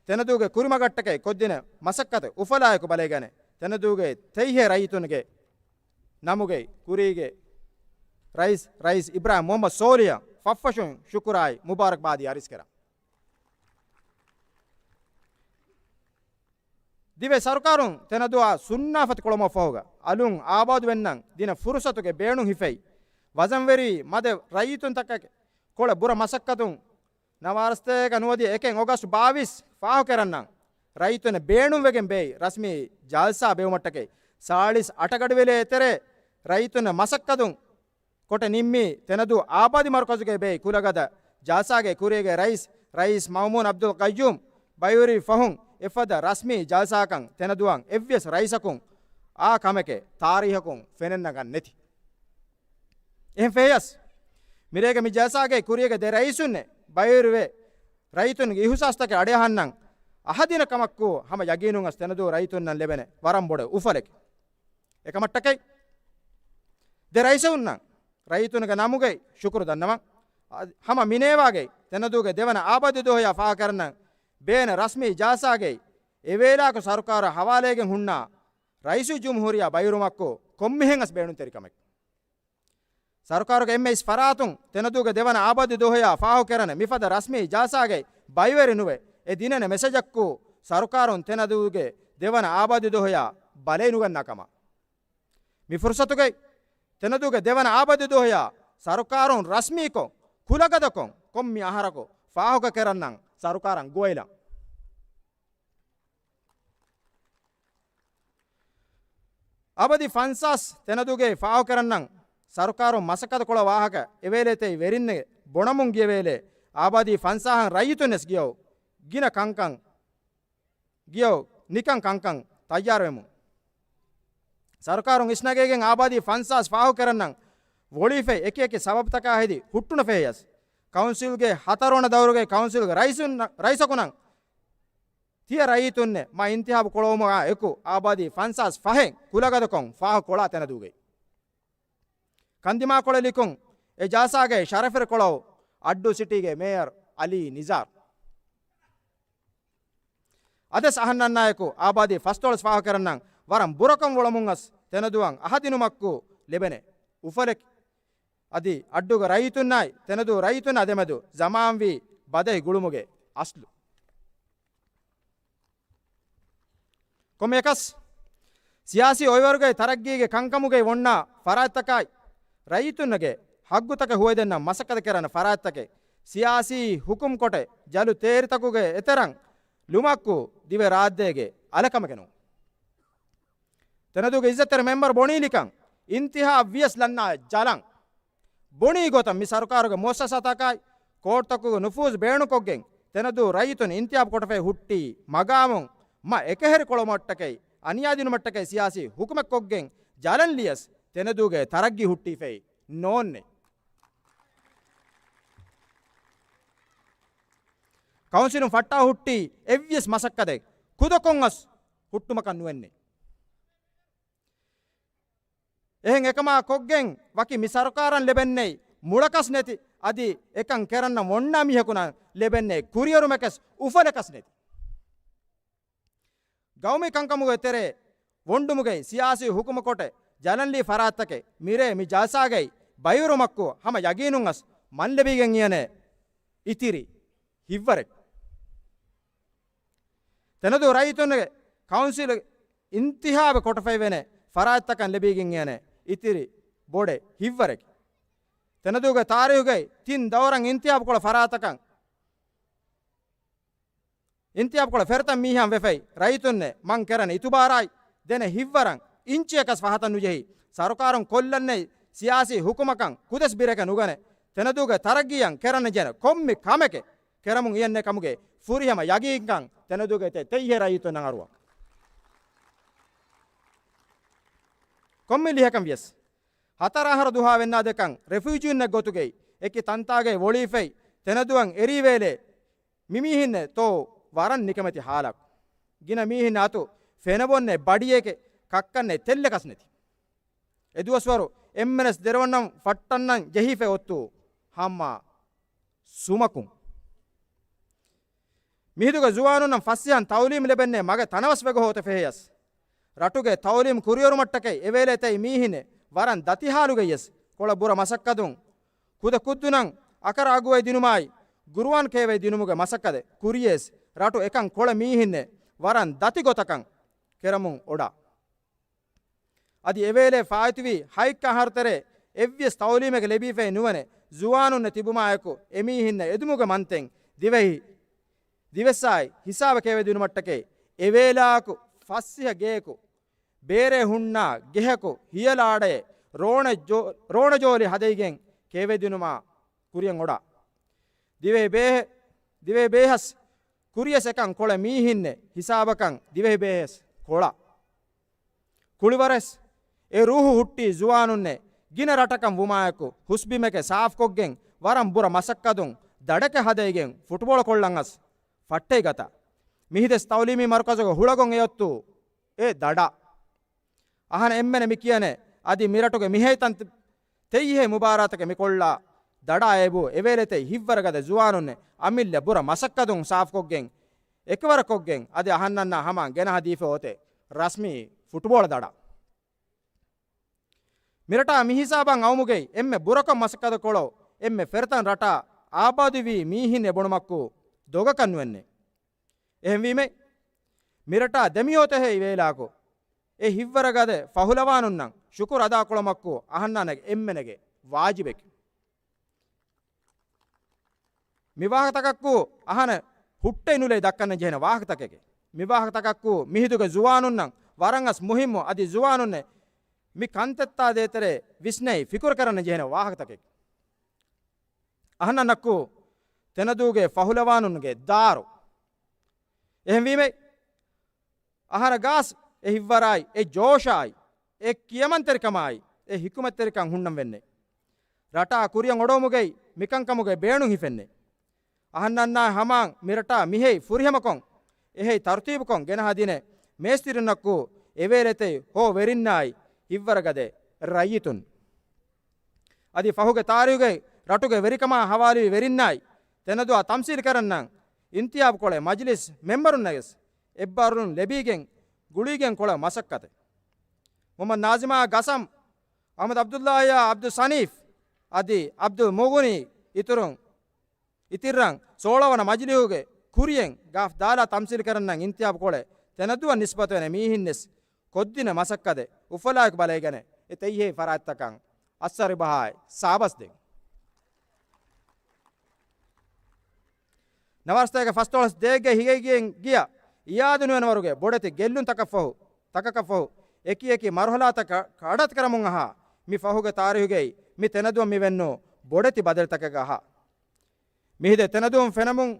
ތެނަދޫގެ ކުރިމަގަށްޓަކައި ކޮށްދިނެ މަސައްކަތެއް އުފަލާއެކު ބަލައިގަނެ، ތެނަދޫގެ ތެއްހޭ ރައްޔިތުންގެ ނަމުގައި ކުރީގެ ރައީސް، ރައީސް އިބްރާހިމް މުޙައްމަދު ސޯލިހަށް ފަށްފަށުން ޝުކުރާއި މުބާރަކްބާދީ އަރިސްކެރަން. ދިވެ ސަރުކާރުން ތެނަދޫއާ ސުންނާފަތި ކުޅަމަށް ފަހުގަ އަލުން އާބާދުވެންނަން ދިނަ ފުރުސަތުގެ ބޭނުން ހިފައި، ވަޒަންވެރި މަދެ ރައްޔިތުންތަކެއް ކޮޅެ ބުރަ މަސައްކަތުން ނަވާރަސްތޭކަ ނުވަދިހަ އެކެއް އޮގަސްޓް ބާވީސް ފާހުކެރަންނަން ރައްޔިތުންނަށް ބޭނުންވެގެން ބޭއި ރަސްމީ ޖަލްސާ ބޭއްވުމަށްޓަކައި، ސާޅީސް އަށް ގަޑިވެލޭ އެތެރޭ ރައްޔިތުންނަށް މަސައްކަތު ކޮޓަށް ނިންމީ ތެނަދޫ އާބާދީ މަރުކަޒުގައި ބޭއި ކުލަގަދަ ޖަލްސާގެ ކުރީގެ ރައީސް، ރައީސް މައުމޫން އަބްދުލް ޤައްޔޫމް ބައިވެރި ފަހުން އެފަދަ ރަސްމީ ޖަލްސާއަކަށް ތެނަދޫއަށް އެއްވެސް ރައީސަކުން އާ ކަމެކޭ ތާރީހަކުން ފެނެން ނަގަން ނެތި. އެހެން ފެހިޔަސް، މިރޭގެ މި ޖަލްސާގެ ކުރީގެ ދެ ރައީސުންނެއް ބައިވެރިވެ، ރައްޔިތުންގެ އިހުސާސްތަކެއް އަޑިއަހަންނަން އަހަދިނަ ކަމަށްކު ހަމަ ޔަގީނުން އަސް ތެނަދޫ ރައްޔިތުންނަށް ލެބެނެ ވަރަށް ބޮޑެ އުފަލެކެ. އެކަމަށްޓަކައި، ދެ ރައީސުންނަށް ރައްޔިތުންގެ ނަމުގައި ޝުކުރު ދަންނަވަން. އަ، ހަމަ މިނޭވާގައި ތެނަދޫގެ ދެވަނަ އާބާދީ ދުވަހަޔާ ފާހަގަކަރަން ބޭނެ ރަސްމީ ޖަލްސާގައި އެވޭލާއަކު ސަރުކާރަށް ހަވާލައިގެން ހުންނަ ރައީސުލްޖުމްހޫރިއްޔާ ބައިވެރިވުމަށްކު ކޮންމެހެން އަސް ބޭނުންތެރި ކަމެއް. ސަރުކާރުގެ އެންމެ އިސް ފަރާތުން ތެނަދޫގެ ދެވަނަ އާބާދީ ދުވަހަޔާ ފާހަގަކެރަން މިފަދަ ރަސްމީ ޖަލްސާގައި ބައިވެރި ނުވެ، އެ ދިނެނެ މެސެޖަކު ސަރުކާރުން ތެނަދޫގެ ދެވަނަ އާބާދީ ދުވަހަޔާ ބަލައި ނުގަންނަ ކަމަށް. މި ފުރުސަތުގައި ތެނަދޫގެ ދެވަނަ އާބާދީ ދުވަހަޔާ ސަރުކާރުން ރަސްމީކޮށް، ކުލަގަދަކޮށް ކޮންމެ އަހަރަކު ފާހަގަކެރަންނަން ސަރުކާރަށް ގޮވައިލަން. އާބާދީ ފަންސާސް ތެނަދޫގައި ފާހަގަކެރަންނަން ސަރުކާރުން މަސައްކަތު ކުޅަ ވާހަކަ އެވޭލޭތެރި ވެރިންގެ ބޮޑަމުން ގިޔަވޭލޭ. އާބާދީ ފަންސާހަށް ރައްޔިތުން ވެސް ގިޔަވަ ގިނަ ކަންކަން ގިޔަވަ ނިކަން ކަންކަން ތައްޔާރުވެމުން. ސަރުކާރުން އިސްނަގައިގެން އާބާދީ ފަންސާސް ފާހަގަކެރަންނަން ވޮޅިފައި އެކި އެކި ސަބަބުތަކާ ހެދި ހުއްޓުނަ ފެހިޔަސް، ކައުންސިލްގެ ހަތަރުވަނަ ދައުރުގެ ކައުންސިލްގެ ރައީސުން، ރައީސަކުންނަން ތިޔަ ރައްޔިތުންނެއް މަ އިންތިހާބު ކުޅަވުމުގާ އެކު އާބާދީ ފަންސާސް ފަހެއް ކުލަގަދަކޮށް ފާހަގަކޮޅާ ތެނަދޫގައި. ކަންދިމާކޮޅެއް ލިކުން އެ ޖަލްސާގައި ޝަރަފެރިކޮޅައު އައްޑޫ ސިޓީގެ މޭޔަރ އަލީ ނިޒާރު. އަދިވެސް އަހަންނަންނާއެކު އާބާދީ ފަސްދޮޅަސް ފާހަގަކެރަންނަން ވަރަށް ބުރަކޮށް ވޮޅަމުން އަސް ތެނަދޫއަށް އަހަދިނުމަށްކު ލެބެނެ އުފަލެކެ. އަދި އައްޑޫގެ ރައްޔިތުންނާއި ތެނަދޫ ރައްޔިތުންނާ ދެމެދު ޒަމާންވީ ބަދަހި ގުޅުމުގެ އަސްލު. ކޮންމެއަކަސް، ސިޔާސީ އޮއިވަރުގައި ތަރައްގީގެ ކަންކަމުގައި އޮންނަ ފަރާތްތަކާއި، ރައްޔިތުންނަގެ ހައްގުތަކެއް ހުވައިދެންނަން މަސައްކަތް ކެރަން ފަރާތްތަކެއް، ސިޔާސީ ހުކުމް ކޮޓެއް ޖަލު ތޭރިތަކުގެ އެތެރަށް ލުމަކު ދިވެ ރާއްދޭގެ އަލަކަމެކެއް ނޫން. ތެނަދޫގެ އިއްޒަތްތެރި މެމްބަރު ބޮނީ ނިކަން އިންތިހާބް ވިޔަސް ލަންނާ ޖަލަން. ބުނީ ގޮތަށް މި ސަރުކާރުގެ މުއައްސަސާތަކާއި، ކޯޓްތަކުގެ ނުފޫޒު ބޭނުންކޮށްގެން، ތެނަދޫ ރައްޔިތުން އިންތިހާބު ކޮޓަފައި ހުއްޓި މަގާމުން މަ އެކަހެރި ކޮޅުމަށްޓަކައި، އަނިޔާދިނުމަށްޓަކައި ސިޔާސީ ހުކުމެއް ކޮށްގެން ޖަލަން ލިޔަސް ތެނަދޫގެ ތަރައްގީ ހުއްޓީފައި ނޯންނެ. ކައުންސިލުން ފައްޓާ ހުއްޓީ އެއްވިޔަސް މަސައްކަތެއް ކުދަކޮށް އަސް ހުއްޓުމަކަށް ނުވެންނެ. އެހެން އެކަމާ ކޮށްގެން ވަކި މި ސަރުކާރަށް ލެބެންނެތް މުޅަކަސް ނެތި، އަދި އެކަން ކެރަންނަ އޮންނަ މީހަކުންނަށް ލެބެންނެ ކުރިއެރުމަކަސް އުފަލެކަސް ނެތި. ގައުމީ ކަންކަމުގެ ތެރޭ ވޮންޑުމުގައި ސިޔާސީ ހުކުމަކޮޓެއް ޖަލަންލީ ފަރާތްތަކެއް މިރޭ މި ޖަލްސާގައި ބައިވެރުމަކު ހަމަ ޔަގީނުން އަސް މަން ލެބިގެން އިޔަނެ އިތިރި ހިއްވަރެއް. ތެނަދޫ ރައްޔިތުންގެ ކައުންސިލް އިންތިހާބެއް ކޮޓަފައިވޭނެ ފަރާތްތަކަށް ލެބިގެން އިޔަނެ އިތިރި ބޮޑެއް ހިއްވަރެކެ. ތެނަދޫގެ ތާރީހުގައި ތިން ދައުރަށް އިންތިހާބު ކުޅަ ފަރާތަކަށް، އިންތިހާބު ކުޅަ ފެރިތަ މީހާ ވެފައި ރައްޔިތުންނެ މަން ކެރަން އިތުބާރާއި ދެނެ ހިއްވަރަން އިންޗިއަކަސް ފަހަތަށް ނުޖެހި ސަރުކާރުން ކޮށްލަންނެތް ސިޔާސީ ހުކުމަކަށް ކުދަސް ބިރެކެއް ނުގަނެ، ތެނަދޫގެ ތަރައްގީއަށް ކެރަން ޖެހޭނެ ކޮންމެ ކަމެކެ ކެރަމުން އިޔަންނެ ކަމުގެ ފުރިހަމަ ޔަގީންކަން ތެނަދޫގެ ތެ ތެއްހޭ ރައްޔިތުންނަށް އަރުވަން. ކޮންމެ ލިހަކަން ވިޔަސް، ހަތަރު އަހަރު ދުހާ ވެންނާދޭކަން ރެފިއުޖީންނެއް ގޮތުގައި އެކި ތަންތާގައި ވޮޅިފައި ތެނަދޫއަށް އެރީވޭލޭ މި މީހިންނެއް ތޯ ވަރަށް ނިކަމެތި ހާލަކު. ގިނަ މީހިން އަތު ފެނަބޮންނެ ބަޑިއެކެ ކައްކަންނެ ތެއްލެކަސް ނެތި. އެދުވަސްވަރު އެންމެނަސް ދެރަވަންނަން ފައްޓަންނަން ޖެހިފަ އޮއްތު ހަމަ ސުމަކުން. މިހިދުގެ ޒުވާނުންނަށް ފަސޭހަން ތައުލީމް ލެބެންނެ މަގެ ތަނަވަސް ވެގޮހޯތެ ފެހެޔަސް. ރަޓުގެ ތައުލީމް ކުރިއެރުމަށްޓަކައި އެވޭލޭތައި މީހިނެއް ވަރަން ދަތިހާލުގައިޔަސް ކޮޅަށް ބުރަ މަސައްކަތުން ކުދަ ކުއްދުނަން އަކަރަ އަގުވައި ދިނުމާއި ގުރުއާން ކޭވައި ދިނުމުގެ މަސައްކަތެއް ކުރިޔަސް ރަޓު އެކަން ކޮޅަށް މީހިންނެއް ވަރަން ދަތި ގޮތަކަށް ކެރަމުން އޮޑާ. އަދި އެވޭލޭ ފާއިތުވި ހަތް އަހަރު ތެރޭ އެއްވިޔަސް ތައުލީމެކެ ލެބިފައި ނުވަނެ ޒުވާނުންނެ ތިބުމާއެކު އެމީހިންނަށް އެދުމުގެ މަންތެން ދިވެހި ދިވެއްސާއި ހިސާބަކޭވެ ދިނުމަށްޓަކައި އެވޭލާއަކު ފަސްސިހަ ގެޔަކު، ބޭރޭ ހުންނާ ގެހަކު ހިޔަލާ އަޑައެ ރޯނެ ޖޯ-، ރޯނެ ޖޯލި ހަދައިގެން ކޭވެދިނުމާ ކުރިޔަށް އޮޑާ. ދިވެހި ބޭހެ-، ދިވެހި ބޭހަސް ކުރިޔަސް އެކަން ކޮޅެ މީހިންނެ ހިސާބަކަން ދިވެހި ބޭހެސް ކޮޅާ. ކުޅިވަރެސް އެ ރޫހު ހުއްޓީ ޒުވާނުންނެ ގިނަ ރަޓަކަށް ވުމާއެކު، ހުސްބިމެކެ ސާފްކޮށްގެން ވަރަށް ބުރަ މަސައްކަތުން ދަޑެކެ ހަދައިގެން ފުޓްބޯޅަ ކޮށްލަން އަސް ފައްޓައިގަތާ. މިހިދެސް ތައުލީމީ މަރުކަޒުގެ ހުޅަގޮން އެއޮއްތޫ އެ ދަޑާ. އަހަން އެންމެން މި ކިޔަނެ އަދި މިރަޓުގެ މިހައިތަން ތެއް-، ތެއްޔެހޭ މުބާރާތަކެއް މިކޮށްލާ ދަޑާ އޭބު އެވޭލެތެއް ހިއްވަރަގަދަ ޒުވާނުންނެ އަމިއްލަ ބުރަ މަސައްކަތުން ސާފްކޮށްގެން އެކަވަރަކޮށްގެން އަދި އަހަންނަންނާ ހަމަ ގެނަހަދީފަ އޮތެ ރަސްމީ ފުޓުބޯޅަ ދަޑާ. މިރަޓާ މިހިސާބަށް އައުމުގައި އެންމެ ބުރަކޮށް މަސައްކަތުކޮޅޯ އެންމެ ފެރަތަން ރަޓާ އާބާދުވީ މީހިން އެބުނުމަށްކު ދޮގަކަށް ނުވެންނެ. އެހެންވީމެ، މިރަޓާ ދެމިއޮތެހޭ އިވޭލާކު އެ ހިއްވަރަގަދަ ފަހުލަވާނުންނަށް ޝުކުރު އަދާކުޅަމައްކު އަހަންނާނެގެ އެންމެނެގެ ވާޖިބެކެ. މި ވާހަކަތަކައްކު އަހަނެ ހުއްޓައި ނުލައި ދައްކަން ޖެހެނެ ވާހަކަތަކެކެ. މި ވާހަކަތަކައްކު މިހިދުގެ ޒުވާނުންނަށް ވަރަށް އަސް މުހިއްމު އަދި ޒުވާނުންނެ މި ކަންތައްތާ ދޭތެރޭ ވިސްނައި ފިކުރު ކަރަން ޖެހެނެ ވާހަކަތަކެކެ. އަހަންނަންނަކު ތެނަދޫގެ ފަހުލަވާނުންގެ ދާރު. އެހެންވީމެ، އަހަރަ ގާސް އެ ހިއްވަރާއި، އެ ޖޯޝާއި، އެ ކިޔަމަންތެރިކަމާއި، އެ ހިކުމަތްތެރިކަން ހުންނަން ވެންނެ. ރަޓާ ކުރިއަށް އޮޑުވުމުގައި މިކަންކަމުގެ ބޭނުން ހިފެންނެ. އަހަންނަންނާ ހަމާން މިރަޓާ މިހެއި ފުރިހަމަކޮން، އެހެއި ތަރުތީބުކޮން ގެނަހަދިނެ މޭސްތިރިންނަކު އެވޭލެތެއް ހޯ ވެރިންނާއި ހިއްވަރަގަދަ ރައްޔިތުން. އަދި ފަހުގެ ތާރީހުގައި ރަޓުގެ ވެރިކަމާ ހަވާލުވި ވެރިންނާއި ތެނަދުއާ ތަމްސީލް ކަރަންނަށް އިންތިހާބު ކޮޅެ މަޖިލިސް މެމްބަރުންނަށް އެއްބާރުލުން ލެބީގެން ގުޅީގެން ކޮޅެ މަސައްކަތެއް. މުހައްމަދު ނާޒިމާ ގަސަމް، އަހްމަދު އަބްދުﷲ އާ އަބްދުއްސަނީފް އަދި އަބްދުލް މުޣުނީ އިތުރުން އިތިއްރަން ސޯޅަވަނަ މަޖިލީހުގެ ކުރިއެއް ގާފް ދާލާ ތަމްސީލް ކަރަންނަށް އިންތިހާބު ކޮޅެ ތެނަދުއަށް ނިސްބަތުވެނެ މީހިންނެސް ކޮށްދިނެ މަސައްކަތެއް އުފަލާއެކު ބަލައިގަނެ އެ ތެއްޔެހި ފަރާތްތަކަށް އައްސަރި ބަހާއި ސާބަސް ދޭން. ނަވާރަސަތޭކަ ފަސްދޮޅަސް ދޭއްގެ ހިގައިގެން ގިޔަ އިއާދު ނުވެންވަރުގެ ބޮޑެތި ގެއްލުންތަކަށްފަހު، ތަކަކަށްފަހު، އެކި އެކި މަރުހަލާތައް ކަ-، ކަޑައަތުކަރަމުން އަހާ، މި ފަހުގެ ތާރީހުގައި މި ތެނަދުއަށް މި ވެންނޫ ބޮޑެތި ބަދަލުތަކެއް އަހާ. މިހިދެ ތެނަދުން ފެނަމުން،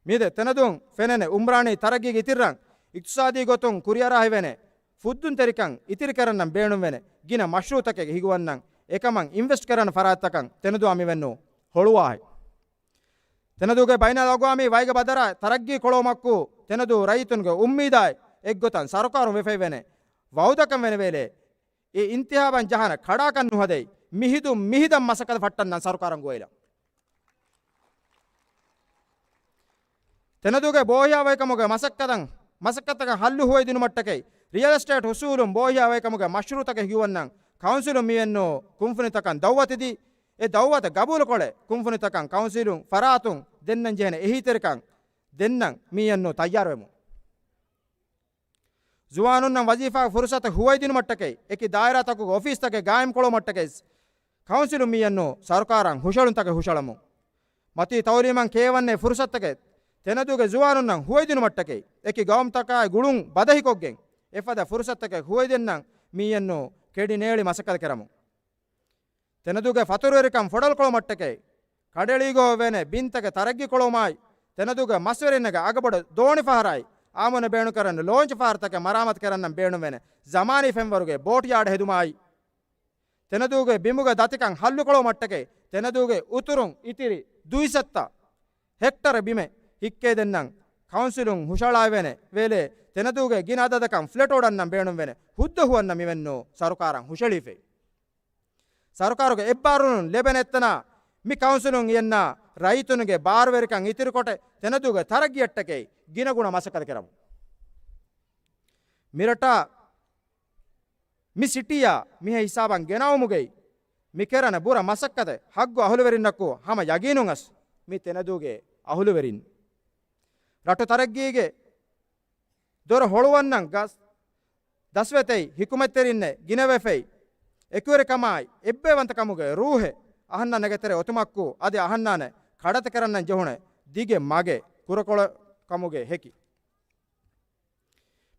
މިހިދެ ތެނަދުން ފެނެނެ އުމްރާނީ ތަރައްގީގެ އިތިއްރަން އިޤްތިޞާދީ ގޮތުން ކުރިއަރާހިވެނެ ފުއްދުންތެރިކަން އިތިރިކަރަންނަށް ބޭނުންވެނެ ގިނަ މަޝްރޫޢުތަކެއް ހިގުވަންނަން އެކަމަށް އިންވެސްޓް ކަރަން ފަރާތްތަކަށް ތެނަދުއާ މިވެންނޫ ހޮޅުވާހެ. ތެނަދޫގެ ބައިނަލްއަގްވާމީ ވައިގަ ބަދަރާ ތަރައްގީ ކޮޅުވުމަކު ތެނަދޫ ރައްޔިތުންގެ އުއްމީދާއި އެއްގޮތަށް ސަރުކާރުން ވެފައިވެނެ ވައުދަކަން ވެނެވޭލެ. އެ އިންތިހާބަށް ޖަހާނެ ކަޑާކަށް ނުހަދައި، މިހިދު މިހިދަށް މަސައްކަތް ފައްޓަންނަން ސަރުކާރަށް ގޮވައިލަން. ތެނަދޫގެ ބޯހިޔާވަހިކަމުގެ މަސައްކަތަށް، މަސައްކަތަކަށް ހައްލު ހުވައިދިނުމަށްޓަކައި، ރިއަލް އެސްޓޭޓް އުސޫލުން ބޯހިޔާވަހިކަމުގެ މަޝްރޫޢުތަކެއް ހިގުވަންނަން ކައުންސިލުން މިވެންނޫ ކުންފުނިތަކަށް ދައުވަތުދީ، އެ ދައުވަތު ގަބޫލުކޮޅެއް ކުންފުނިތަކަށް ކައުންސިލުން ފަރާތުން ދެންނަން ޖެހެނެ އެހީތެރިކަން ދެންނަން މިއެންނޫ ތައްޔާރުވެމުން. ޒުވާނުންނަށް ވަޒީފާ ފުރުސަތެއް ހުވައިދިނުމަށްޓަކައި، އެކި ދާއިރާތަކުގެ އޮފީސްތަކެއް ގާއިމްކޮޅުމަށްޓަކައި، ކައުންސިލުން މިއެންނޫ ސަރުކާރަށް ހުށަހެޅުންތަކެއް ހުށަހެޅަމުން. މަތީ ތައުލީމަށް ކޭވަންނޭ ފުރުސަތުތަކެއް ތެނަދޫގެ ޒުވާނުންނަށް ހުވައިދިނުމަށްޓަކައި، އެކި ގައުމުތަކާއި ގުޅުން ބަދަހިކޮށްގެން، އެފަދަ ފުރުސަތުތަކެއް ހުވައިދެންނަން މިއެންނޫ ކެޑި ނޭޅި މަސައްކަތެއް ކެރަމުން. ތެނަދޫގެ ފަތުރުވެރިކަން ފޮޑަލުކޮޅުމަށްޓަކައި، ކަނޑައެޅީގޯ ވޭނެ ބިންތަކެއް ތަރައްގީކޮޅުމާއި، ތެނަދޫގެ މަސްވެރިންނަގެ އަގަބޮޑު ދޯނި ފަހަރާއި، އާމުނެ ބޭނުންކަރަން ލޯންޗް ފަހަރުތަކެއް މަރާމާތު ކެރަންނަށް ބޭނުންވޭނެ ޒަމާނީ ފެންވަރުގެ ބޯޓް ޔާޑް ހެދުމާއި، ތެނަދޫގެ ބިމުގެ ދަތިކަން ހައްލުކޮޅުމަށްޓަކައި، ތެނަދޫގެ އުތުރުން އިތިރި ދުއިސައްތަ ހެކްޓަރ ބިމެއް ހިއްކޭދެންނަން ކައުންސިލުން ހުށަހަޅާވޭނެ ވޭލޭ، ތެނަދޫގެ ގިނަ އަދަދަކަށް ފްލެޓް އޮޑަންނަން ބޭނުންވޭނެ ހުއްދަ ހުވަންނަ މިވެންނޫ ސަރުކާރަށް ހުށަހެޅީފައި. ސަރުކާރުގެ އެއްބާރުލުން ލެބެނެއްތަނާ މި ކައުންސިލުން އިޔަންނާ ރައްޔިތުންގެ ބާރުވެރިކަން އިތިރިކޮޓެ ތެނަދޫގެ ތަރައްގީއަށްޓަކައި ގިނަގުނަ މަސައްކަތެއް ކެރަމު. މިރަޓާ މި ސިޓީއާ މިހެ ހިސާބަށް ގެނައުމުގައި މި ކެރަނެ ބުރަ މަސައްކަތެއް ހައްގު އަހުލުވެރިންނަކު ހަމަ ޔަގީނުން އަސް މި ތެނަދޫގެ އަހުލުވެރިން. ރަޓު ތަރައްގީގެ ދޮރު ހޮޅުވަންނަން ގަސް ދަސްވެތައި ހިކުމަތްތެރިންނެ ގިނަވެފައި، އެކުވެރިކަމާއި އެއްބައިވަންތަކަމުގެ ރޫހެއް އަހަންނަށް ނެގެތެރެ އޮތުމަށްކު އަދި އަހަންނާނެ ކަޑަތި ކެރަންނަން ޖެހުނެ ދިގެ މަގެއް ކުރަކޮޅަ-، ކަމުގެ ހެކި.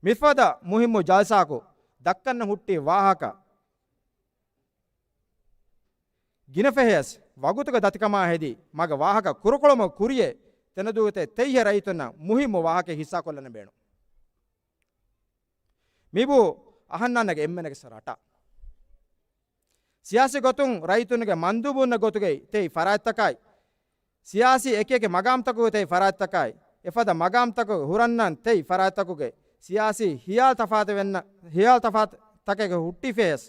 މިފަދަ މުހިއްމު ޖަލްސާއަކު ދައްކަން ހުއްޓި ވާހަކަ ގިނަފަހެޔަސް ވަގުތުގެ ދަތިކަމާ ހެދި މަގަށް ވާހަކަ ކުރުކޮޅުމަށް ކުރިޔަށް ތެނަދޫގެ ތެއް ތެއްހެ ރައްޔިތުންނަށް މުހިއްމު ވާހަކަ ހިއްސާކޮށްލަން ބޭނުން. މިބު އަހަންނާންނަގެ އެންމެނަކަސް ރަޓަށް. ސިޔާސީ ގޮތުން ރައްޔިތުންގެ މަންދޫބުންނެއް ގޮތުގައި ތެތް ފަރާތްތަކާއި، ސިޔާސީ އެކިއެކި މަގާމްތަކުގެ ތެތް ފަރާތްތަކާއި، އެފަދަ މަގާމްތަކުގެ ހުރަންނަން ތެތް ފަރާތްތަކުގެ ސިޔާސީ ހިޔާލު ތަފާތުވެންނަ، ހިޔާލު ތަފާތު ތަކެއްގެ ހުއްޓިފަޔަސް،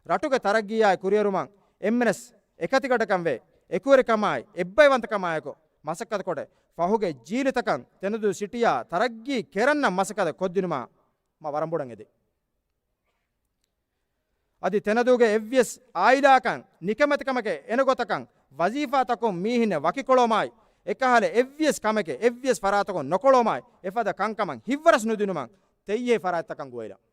ރަޓުގެ ތަރައްގީއާއި ކުރިއެރުމަށް އެންމެނަސް އެކަތިގަނޑަކަންވެ، އެކުވެރިކަމާއި، އެއްބައިވަންތަކަމާއެކު މަސައްކަތުކޮށް، ފަހުގެ ޖީލުތަކަށް ތެނަދޫ ސިޓީއާ ތަރައްގީ ކެރަންނަށް މަސައްކަތު ކޮށްދިނުމަށް މަ ވަރަށް ބޮޑަށް އެދެން. އަދި ތެނަދޫގެ އެއްވިޔަސް އާއިލާކަން ނިކަމެތިކަމެކޭ އެނެގޮތަކަން ވަޒީފާތަކުން މީހިންނެއް ވަކިކޮޅުމާއި، އެކަހަލަ އެއްވިޔަސް ކަމެކޭ އެއްވިޔަސް ފަރާތަކުން ނޮކޮޅުމާއި، އެފަދަ ކަންކަމަށް ހިތްވަރަސް ނުދިނުމަށް ތެއްހެ ފަރާތްތަކަށް ގޮވެލަން.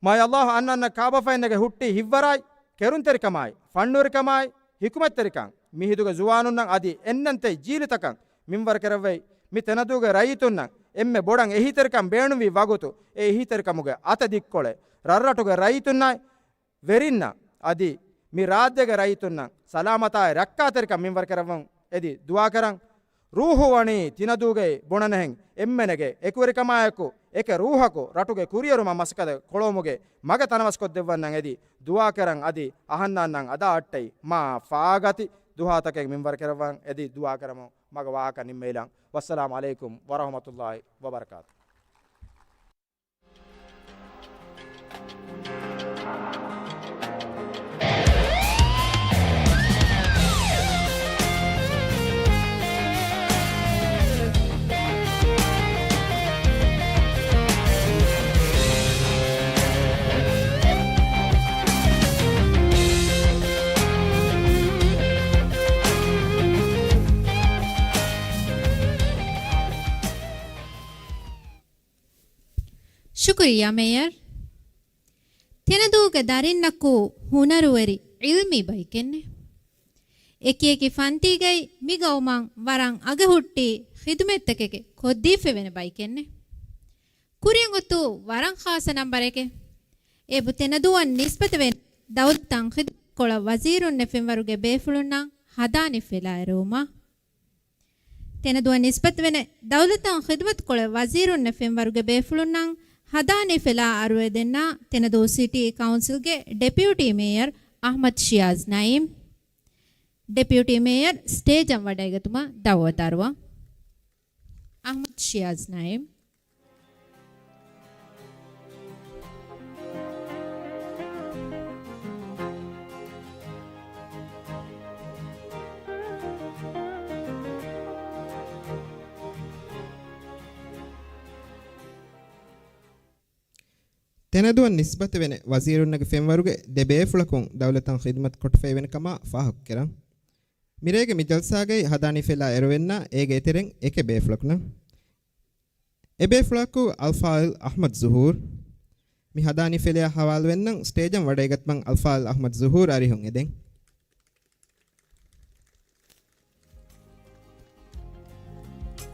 މާތް އައްލާހު އަންނަންނަށް ކާބަފައިންނެގެ ހުއްޓި ހިތްވަރާއި، ކެރުންތެރިކަމާއި، ފަންނުވެރިކަމާއި، ހިކުމަތްތެރިކަން، މިހިނދުގެ ޒުވާނުންނަށް އަދި އެންނަންތެ ޖީލުތަކަށް މިންވަރު ކެރައްވައި، މި ތެނަދޫގެ ރައްޔިތުންނަށް އެންމެ ބޮޑަށް އެހީތެރިކަން ބޭނުންވި ވަގުތު، އެ އެހީތެރިކަމުގެ އަތަށް ދިއްކޮޅެ، ރަށްރަޓުގެ ރައްޔިތުންނާއި، ވެރިންނަށް އަދި މި ރާއްޖޭގެ ރައްޔިތުންނަށް ސަލާމަތާއި ރައްކާތެރިކަން މިންވަރު ކެރައްވަން އެދި ދުޢާކަރަން. ރޫޙު ވަނީ ތިނަދޫގައި ބުނަނެހެން އެންމެނެގެ އެކުވެރިކަމާއެކު އެކެއް ރޫޙަކު ރަޓުގެ ކުރިއެރުމަށް މަސައްކަތެއް ކޮޅުވުމުގެ މަގަށް ތަނަވަސްކޮށްދެއްވަންނަން އެދި ދުޢާކަރަން އަދި އަހަންނާންނަށް އަދާ އައްޓައި މާ ފާގަތި ދުހާތަކެއް މިންވަރު ކެރައްވަން އެދި ދުޢާކަރަމުން މަގަށް ވާހަކަ ނިންމެއިލަން. ވައްސަލާމު ޢަލައިކުމް ވަރަޙްމަތުﷲި ވަބަރަކާތު. ޝުކުރިއްޔާ މޭޔަރ. ތެނަދޫގެ ދަރިންނަކު ހުނަރުވެރި ޢިލްމީ ބައެކެންނެ. އެކިއެކި ފަންތީގައި މި ގައުމަށް ވަރަށް އަގެހުއްޓި ޚިދުމަތްތަކެކެ ކޮށްދީފައިވެނެ ބައެކެންނެ. ކުރިއަށް އޮތު ވަރަށް ޚާއްޞަ ނަންބަރެކެ. އެބު ތެނަދޫއަށް ނިސްބަތަވެ ދައުލަތަށް ޚިދުމަތްކޮޅަށް ވަޒީރުންނެ ފެންވަރުގެ ބޭފުޅުންނަށް ހަދާނީ ފެލާއެރުވުމަށް. ތެނަދޫއަށް ނިސްބަތްވެނެ ދައުލަތަށް ޚިދުމަތުކޮޅެއް ވަޒީރުންނެ ފެންވަރުގެ ބޭފުޅުންނަށް ހަދާނީ ފެލާ އަރުވެދެންނަ ތެނަދޫ ސިޓީ ކައުންސިލްގެ ޑެޕިއުޓީ މޭޔަރ އަޙްމަދު ޝިޔާޒް ނައީމް. ޑެޕިއުޓީ މޭޔަރ ސްޓޭޖަށް ވަޑައިގަތުމަށް ދަޢުވަތު އަރުވަން. އަޙްމަދު ޝިޔާޒް ނައީމް. ތެނަދޫއަށް ނިސްބަތެވެނެ ވަޒީރުންނެގެ ފެންވަރުގެ ދެ ބޭފުޅަކުން ދައުލަތަށް ޚިދުމަތު ކޮށްފައިވެނިކަމާ ފާހަގަކެރަން. މިރޭގެ މި ޖަލްސާގައި ހަދާނީ ފެލާ އެރުވެންނާ އޭގެ އެތެރެން އެކެއް ބޭފުޅަކުން. އެ ބޭފުޅަކު އަލްފާޟިލް އަޙްމަދު ޒުހޫރް. މި ހަދާނީ ފެލެއާ ހަވާލުވެންނަން ސްޓޭޖަށް ވަޑައިގަތުމަށް އަލްފާޟިލް އަޙްމަދު ޒުހޫރް އަރިހުން އެދެން.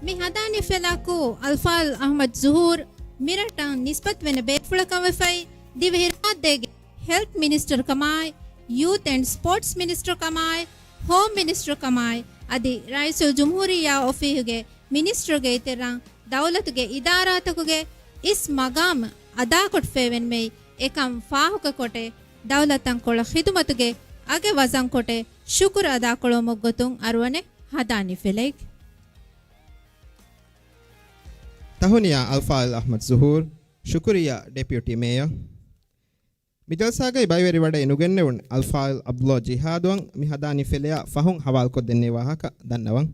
މި ހަދާނީ ފެލާކު އަލްފާޟިލް އަޙްމަދު ޒުހޫރް މިރަށަށް ނިސްބަތްވެނެ ބޭފުޅަކަށް ވެފައި، ދިވެހިރާއްޖޭގެ ހެލްތް މިނިސްޓަރ ކަމާއި، ޔޫތް އެންޑް ސްޕޯޓްސް މިނިސްޓަރ ކަމާއި، ހޯމް މިނިސްޓަރ ކަމާއި، އަދި ރައީސުލްޖުމްހޫރިއްޔާ އޮފީހުގެ މިނިސްޓަރުގެ އިތުރަށް ދައުލަތުގެ އިދާރާތަކުގެ އިސް މަގާމް އަދާކޮށްފައިވެންމެއި އެކަން ފާހަގަކޮޓެ، ދައުލަތަށް ކޮޅަށް ޚިދުމަތުގެ އަގެއް ވަޒަންކޮޓެ، ޝުކުރު އަދާކުޅުމުގެ ގޮތުން އަރުވަނެ ހަދާނީ ފެލައިގެ. ތަހުނިޔާ އަލްފާޟިލް އަޙްމަދު ޒުހޫރް، ޝުކުރިއްޔާ ޑެޕިއުޓީ މޭޔަރ. މި ޖަލްސާގައި ބައިވެރިވަޑައި ނުގެންނެވުނު އަލްފާޟިލް ޢަބްދުﷲ ޖިހާދުއަށް މި ހަދާނީ ފެލެއާ ފަހުން ހަވާލުކޮށްދެންނެވި ވާހަކަ ދަންނަވަން.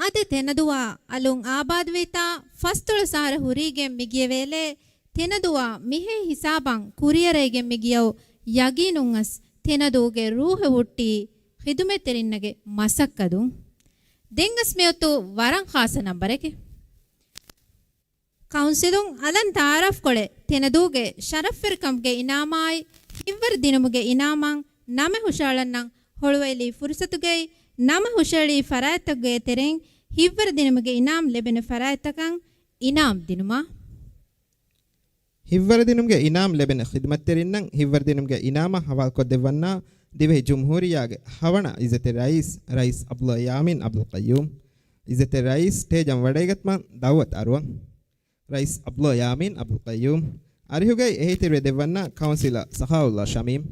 އަދި ތެނަދޫއާ އަލުން އާބާދުވީތާ ފަސްދޮޅަސް އަހަރަށް ހުރީގެން މިގިޔަ ވޭލޭ، ތެނަދޫއާ މިހޭ ހިސާބަށް ކުރިއަރައިގެން މިގިޔައު ޔަގީނުން އަސް ތެނަދޫގެ ރޫހެއް ހުއްޓީ ޚިދުމަތްތެރިންނަގެ މަސައްކަތުން. ދެންވެސް މިއޮތު ވަރަށް ޚާއްޞަ ނަންބަރެކޭ. ކައުންސިލުން އަލަށް ތައާރަފްކޮޅެއް ތެނަދޫގެ ޝަރަފްވެރިކަމުގެ އިނާމާއި ހިތްވަރު ދިނުމުގެ އިނާމަށް ނަމެއް ހުށަހަޅަންނަށް ހުޅުވެލި ފުރުސަތުގައި ނަމެއް ހުށަހެޅި ފަރާތްތަކުގެ ތެރެއިން ހިތްވަރު ދިނުމުގެ އިނާމް ލެބެނެ ފަރާތްތަކަށް އިނާމް ދިނުމަށް. ހިތްވަރު ދިނުމުގެ އިނާމް ލެބެނެ ޚިދުމަތްތެރިންނަށް ހިތްވަރު ދިނުމުގެ އިނާމާ ހަވާލުކޮށްދެއްވަންނާ ދިވެހި ޖުމްހޫރިއްޔާގެ ހަވަނަ އިއްޒަތްތެރި ރައީސް، ރައީސް ޢަބްދުﷲ ޔާމީން ޢަބްދުލް ޤައްޔޫމް. އިއްޒަތްތެރި ރައީސް ސްޓޭޖަށް ވަޑައިގަތުމަށް ދަޢުވަތު އަރުވަން. ރައީސް ޢަބްދުﷲ ޔާމީން ޢަބްދުލް ޤައްޔޫމް. އަރިހުގައި އެހީތެރިވެ ދެއްވަންނާ ކައުންސިލަރ ސަޚާއުﷲ ޝަމީމް.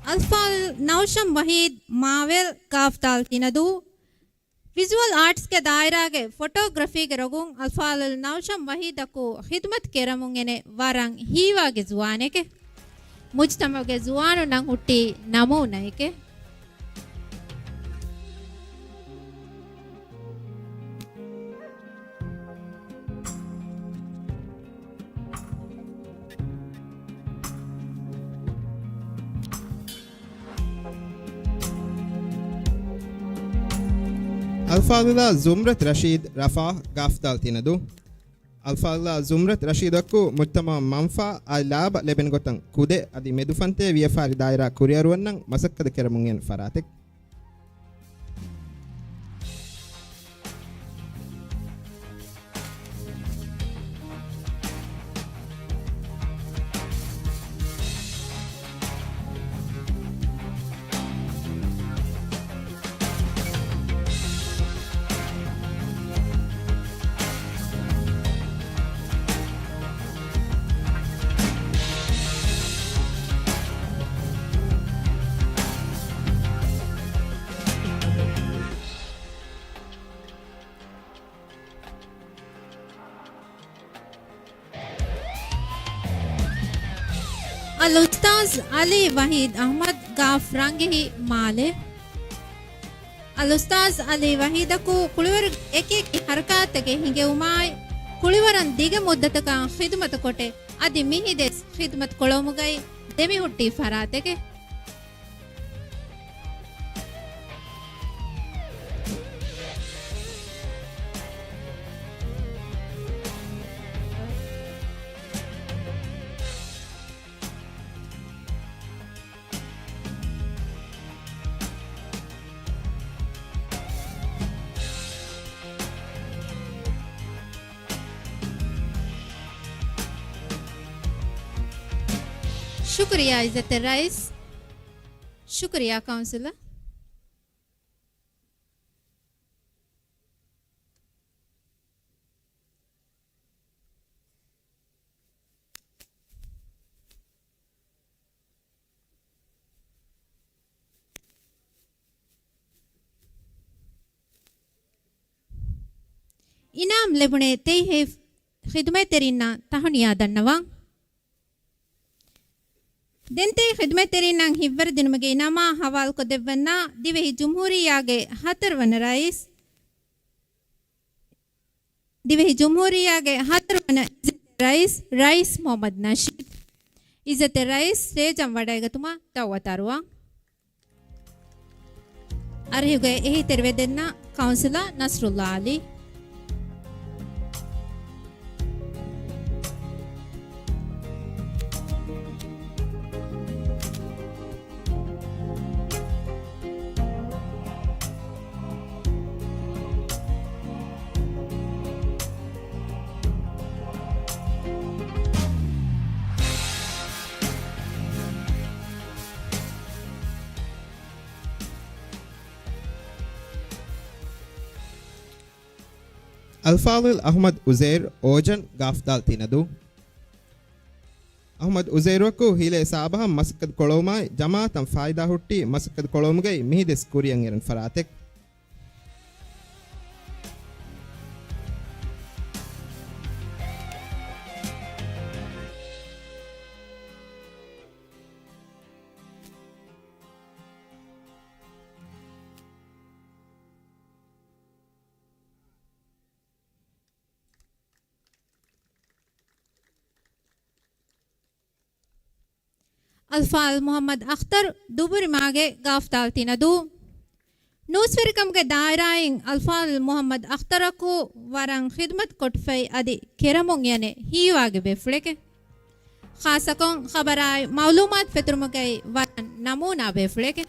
އަލްފާޟިލް ނައުޝަމް ވަޙީދު، މާވެލް، ގާފްދާލް ތިނަދޫ. ވިޒުއަލް އާޓްސްގެ ދާއިރާގެ ފޮޓޯގްރަފީގެ ރޮގުން އަލްފާޟިލް ނައުޝަމް ވަޙީދަކު ޚިދުމަތު ކެރަމުން އެނެ ވަރަށް ހީވާގި ޒުވާނެކޭ. މުޖްތަމަޢުގެ ޒުވާނުންނަށް ހުއްޓި ނަމޫނައެކޭ. އަލްފާޟިލާ ޒުމްރަތު ރަޝީދު، ރަފާ، ގާފްދާލް ތިނަދޫ. އަލްފާޟިލާ ޒުމްރަތު ރަޝީދަކު މުޖްތަމަޢަށް މަންފާ އާއި ލާބަ ލެބެން ގޮތަށް ކުދޭ އަދި މެދުފަންތޭ ވިޔަފާރި ދާއިރާ ކުރިއަރުވަންނަން މަސައްކަތު ކެރަމުން އެން ފަރާތެއް. އަލްއުސްތާޛް ޢަލީ ވަޙީދު އަޙްމަދު، ގާފް ރަނގިހި، މާލެ. އަލްއުސްތާޛް ޢަލީ ވަޙީދަކު ކުޅިވަރުގެ އެކިއެކި ޙަރަކާތްތަކެއް ހިނގެވުމާއި، ކުޅިވަރަށް ދިގު މުއްދަތަކަށް ޚިދުމަތު ކޮޓެ، އަދި މިހިދެސް ޚިދުމަތު ކޮޅުވުމުގައި ދެމިހުއްޓި ފަރާތެކޭ. ޝުކުރިއްޔާ އިއްޒަތްތެރި ރައީސް. ޝުކުރިއްޔާ ކައުންސިލަރ. އިނާމް ލެބުނޭ ތެއިހެއް ޚިދުމަތްތެރިންނަށް ތަހުނިޔާ ދަންނަވަން. ދެން ތެއި ޚިދުމަތްތެރިންނަށް ހިތްވަރު ދިނުމުގެ އިނާމާ ހަވާލުކޮށްދެއްވަންނާ ދިވެހި ޖުމްހޫރިއްޔާގެ ހަތަރުވަނަ ރައީސް، ދިވެހި ޖުމްހޫރިއްޔާގެ ހަތަރުވަނަ އިއްޒަތްތެރި ރައީސް، ރައީސް މުޙައްމަދު ނަޝީދު. އިއްޒަތްތެރި ރައީސް ސްޓޭޖަށް ވަޑައިގަތުމަށް ދަޢުވަތު އަރުވަން. އަރިހުގައި އެހީތެރިވެދެންނަ ކައުންސިލަރ ނަސްރުﷲ ޢަލީ. އަލްފާޟިލް އަޙްމަދު އުޒޭރު، އޯޖަން، ގާފްދާލް ތިނަދޫ. އަޙްމަދު އުޒޭރުއަކު ހިލޭ ސާބަހަށް މަސައްކަތު ކޮޅުވުމާއި، ޖަމާޢަތަށް ފާއިދާ ހުއްޓި މަސައްކަތު ކޮޅުވުމުގައި މިހިދެސް ކުރިއަށް އެރުނު ފަރާތެއް. އަލްފާޟިލް މުޙައްމަދު އަޚްތަރު ދުބުރިމާގެ ގާފްތާލް ތިނަދޫ. ނޫސްވެރިކަމުގެ ދާއިރާއިން އަލްފާޟިލް މުޙައްމަދު އަޚްތަރަކު ވަރަށް ޚިދުމަތް ކޮށްފައި އަދި ކެރަމުން އިޔަނެ ހީވާގި ބޭފުޅެކެ. ޚާއްޞަކޮށް ޚަބަރާއި މަޢުލޫމާތު ފެތުރުމުގައި ވަރަށް ނަމޫނާ ބޭފުޅެކެ.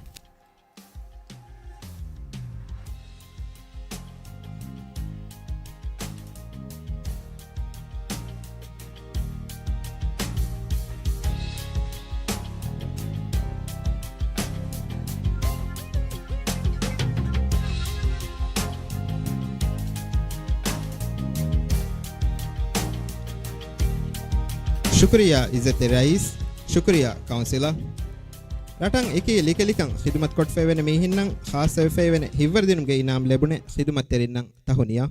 ޝުކުރިއްޔާ އިއްޒަތްތެރި ރައީސް، ޝުކުރިއްޔާ ކައުންސިލަރ. ރަޓަށް އެކީ ލިކެލިކަން ޚިދުމަތްކޮށްފައިވެނި މީހުންނަށް ޚާއްޞަވެފައިވެނި ހިތްވަރުދިނުމުގެ އިނާމް ލެބުނެ ޚިދުމަތްތެރިންނަށް ތަހުނިޔާ.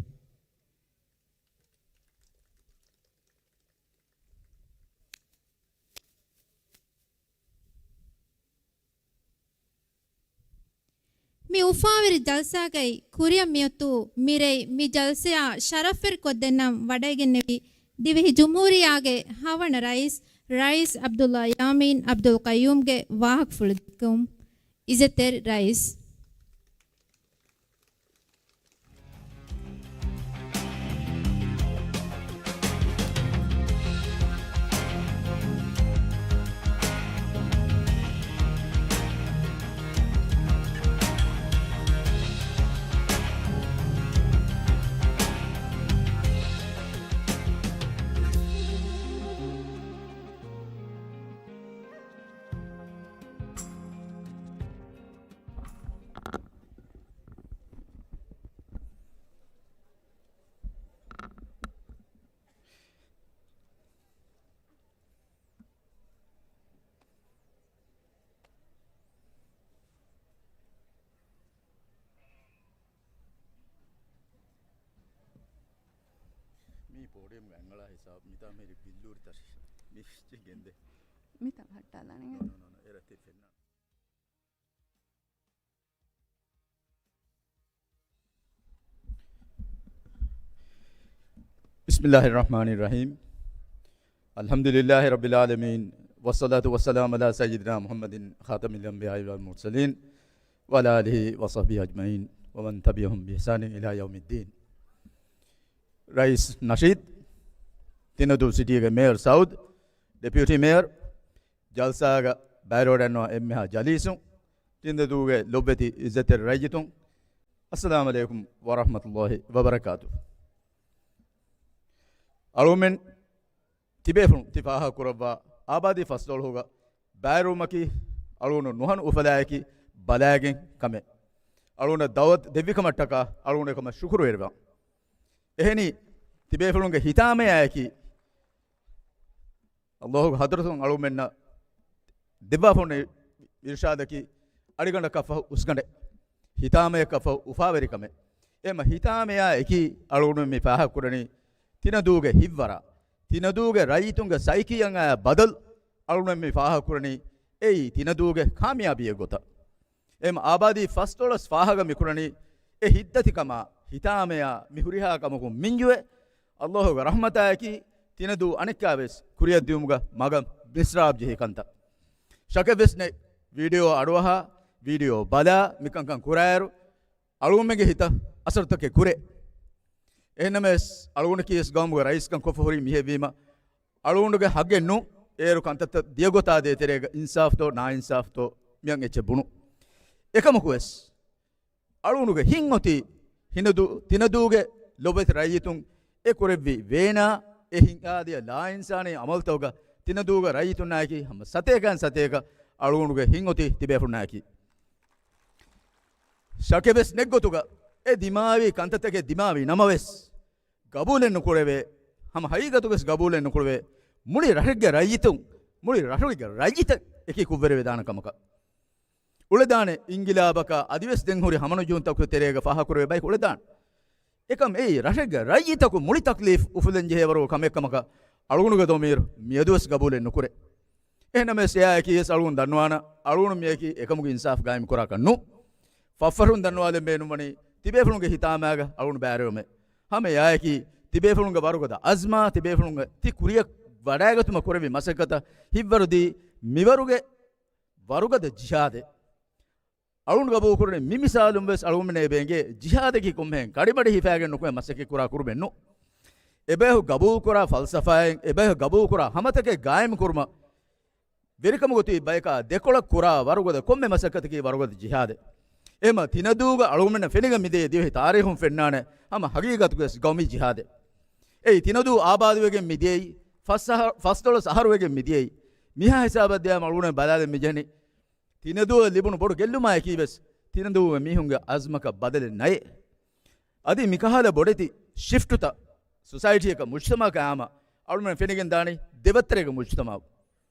މި އުފާވެރި ޖަލްސާގައި ކުރިއަށް މިއޮތު މިރޭ މި ޖަލްސާއާ ޝަރަފްވެރިކޮށްދެންނަން ވަޑައިގެންނެވި ދިވެހި ޖުމްހޫރިއްޔާގެ ހަވަނަ ރައީސް، ރައީސް ޢަބްދުﷲ ޔާމީން ޢަބްދުލް ޤައްޔޫމްގެ ވާހަކަފުޅު ދެއްކެވުން. އިއްޒަތްތެރި ރައީސް. މީ ޕޯޑިއަމްގެ އަނގަޅާ ހިސާބު. މިތާ މިހިރީ ބިއްލޫރި ތަށި. މި ގެންދޭ. މިތާ ހައްޓާލާނެ. ނޯ، ނޯ، ނޯ. އެރަ ތި ފެންނަ. بسم الله الرحمن الرحيم. الحمد لله رب العالمين. والصلاة والسلام على سيدنا محمد خاتم الأنبياء والمرسلين وعلى آله وصحبه أجمعين ومن تبعهم بإحسان إلى يوم الدين. ރައީސް ނަޝީދު، ތިނަދޫ ސިޓީގެ މޭޔަރު ސައުދު، ޑެޕިއުޓީ މޭޔަރު، ޖަލްސާގަ ބައިވެރިވަޑައިގަންނަވާ އެންމެހާ ޖަލީސުން، ތިނަދޫގެ ލޮބުވެތި އިއްޒަތްތެރި ރައްޔިތުން، އައްސަލާމު ޢަލައިކުމް ވަރަޙްމަތުﷲ ވަބަރަކާތު. އަޅުމެން ތިބޭފުޅުން ތި ފާހަގަކުރައްވާ އާބާދީ ފަސްދޮޅަހުގަ ބައިވެރިވުމަކީ އަޅުގަނޑު ނުހަނު އުފަލާއެކީ ބަލައިގެން ކަމެއް. އަޅުގަނޑަށް ދައުވަތު ދެއްވިކަމަށްޓަކާ އަޅުގަނޑު އެކަމަށް ޝުކުރުވެރިވާން. އެހެނީ، ތިބޭފުޅުންގެ ހިތާމަޔާއެކީ ﷲ ގެ ޙަޟްރަތުން އަޅުމެންނަށް ދެއްވާފަ އޮންނަ އިރުޝާދަކީ އަޅިގަނޑަކަށްފަހު އުސްގަނޑެއް، ހިތާމަޔަކަށްފަހު އުފާވެރިކަމެއް. އެމަ ހިތާމަޔާ އެކީ އަޅުގަނޑުމެން މި ފާހަގަކުރަނީ ތިނަދޫގެ ހިތްވަރާ، ތިނަދޫގެ ރައްޔިތުންގެ ސައިކީއަށް އައި ބަދަލު އަޅުގަނޑުމެން މި ފާހަގަކުރަނީ އެއީ ތިނަދޫގެ ކާމިޔާބީއެއް ގޮތަށް. އެމަ އާބާދީ ފަސްދޮޅަސް ފާހަގަ މިކުރަނީ އެ ހިތްދަތިކަމާ، ހިތާމަޔާ، މި ހުރިހާ ކަމަކުން މިންޖުއެ، ﷲ ގެ ރަޙްމަތާއެކީ ތިނަދޫ އަނެއްކާވެސް ކުރިއަށްދިއުމުގަ މަގަށް މިސްރާބް ޖެހި ކަންތައް. ޝަކެއްވެސް ނެތް، ވީޑިއޯ އަޑުއަހާ، ވީޑިއޯ ބަލާ، މިކަންކަން ކުރާއިރު، އަޅުގަނޑުމެންގެ ހިތަށް އަސަރުތަކެއް ކުރޭ. އެހެންނަމަވެސް، އަޅުގަނޑަކީވެސް ގައުމުގެ ރައީސްކަން ކޮށްފަ ހުރި މީހެއްވީމަ، އަޅުގަނޑުގެ ހައްގެއް ނޫން، އޭރު ކަންތައްތައް ދިޔަގޮތާ ދޭ ތެރޭގަ އިންސާފްތޯ ނާއިންސާފްތޯ މިއަށް އެއްޗެއް ބުނު. އެކަމަކުވެސް، އަޅުގަނޑުގެ ހިތް އޮތީ ހިނަދޫ، ތިނަދޫގެ ލޮބުވެތި ރައްޔިތުން އެ ކުރެއްވި ވޭނާ، އެ ހިނގާދިޔަ ލާއިންސާނީ އަމަލުތަކުގަ ތިނަދޫގެ ރައްޔިތުންނާއެކީ ހަމަ ސަތޭކައިން ސަތޭކަ އަޅުގަނޑުގެ ހިތް އޮތީ ތިބޭފުޅުންނާއެކީ. ޝަކެއްވެސް ނެތް ގޮތުގަ އެ ދިމާވި ކަންތައްތަކެއް ދިމާވި ނަމަވެސް، ގަބޫލެއް ނުކުރެވޭ، ހަމަ ހަގީގަތުގަސް ގަބޫލެއް ނުކުރެވޭ، މުޅި ރަށެއްގެ ރައްޔިތުން، މުޅި ރަށުގެ ރައްޔިތައް އެކީ ކުށްވެރިވެދާނެ ކަމަކަށް. އުޅެދާނެ އިންގިލާބަކާ އަދިވެސް ދެން ހުރި ހަމަނުޖޫންތަކުގެ ތެރޭގަ ފާހަގަކުރެވޭ ބަޔަކު އުޅެދާނެ. އެކަމް އެއީ ރަށެއްގެ ރައްޔިތަކު މުޅި ތަކްލީފް އުފުލެން ޖެހޭވަރު ކަމެއް ކަމަކަށް އަޅުގަނޑުގެ ދޮމީރު މިއަދުވެސް ގަބޫލެއް ނުކުރޭ. އެހެންނަމަވެސް އެއާއެކީވެސް އަޅުގަނޑު ދަންނަވާނަ، އަޅުގަނޑު މިއަކީ އެކަމުގެ އިންސާފް ގާއިމް ކުރާކަށް ނޫން. ފަށްފަށުން ދަންނަވާލެން ބޭނުންވަނީ ތިބޭފުޅުންގެ ހިތާމައިގަ އަޅުގަނޑު ބައިވެރިވުމޭ. ހަމަ އެއާއެކީ ތިބޭފުޅުންގެ ވަރުގަދަ އަޒްމާ، ތިބޭފުޅުންގެ ތި ކުރިއަށް ވަޑައިގަތުމަށް ކުރެއްވި މަސައްކަތަށް ހިތްވަރުދީ މިވަރުގެ ވަރުގަދަ ޖިހާދެއް. އަޅުން ގަބޫލުކުރަނީ މި މިސާލުން ވެސް އަޅުގަނޑުމެންނަށް އެބަ އެނގޭ ޖިހާދަކީ ކޮންމެހެން ކަޑިމަޑި ހިފާގެން ނުކުމެ މަސައްކަތް ކުރާ ކުރުމެއް ނޫން. އެބައިހު ގަބޫލުކުރާ ފަލްސަފާއިން، އެބައިހު ގަބޫލުކުރާ ހަމަތަކެއް ގާއިމް ކުރުމަށް ވެރިކަމުގަ ތިބި ބަޔަކާ ދެކޮޅަށް ކުރާ ވަރުގަދަ ކޮންމެ މަސައްކަތަކީ ވަރުގަދަ ޖިހާދެއް. އެހެންމަ ތިނަދޫގަ އަޅުގަނޑުމެންނަށް ފެނިގެން މިދިޔަ ދިވެހި ތާރީޚުން ފެންނާނެ ހަމަ ހަގީގަތުގަވެސް ގައުމީ ޖިހާދެއް. އެއީ ތިނަދޫ އާބާދުވެގެން މިދިޔައީ ފަސް އަހަ-، ފަސް ދޮޅަސް އަހަރުވެގެން މިދިޔައީ. މިހާ ހިސާބަށް ދިޔައީމަ އަޅުގަނޑު ބަލާލަން މިޖެހެނީ ތިނަދޫއަށް ލިބުނު ބޮޑު ގެއްލުމާއެކީވެސް ތިނަދޫ މީހުންގެ އަޒްމަކަށް ބަދަލެއް ނައޭ. އަދި މިކަހަލަ ބޮޑެތި ޝިފްޓުތައް ސޮސައިޓީއަކަށް މުޖްތަމަޢަކަށް އާމަ އަޅުމެން ފެނިގެން ދާނީ ދެވައްތަރޭގެ މުޖްތަމަޢު.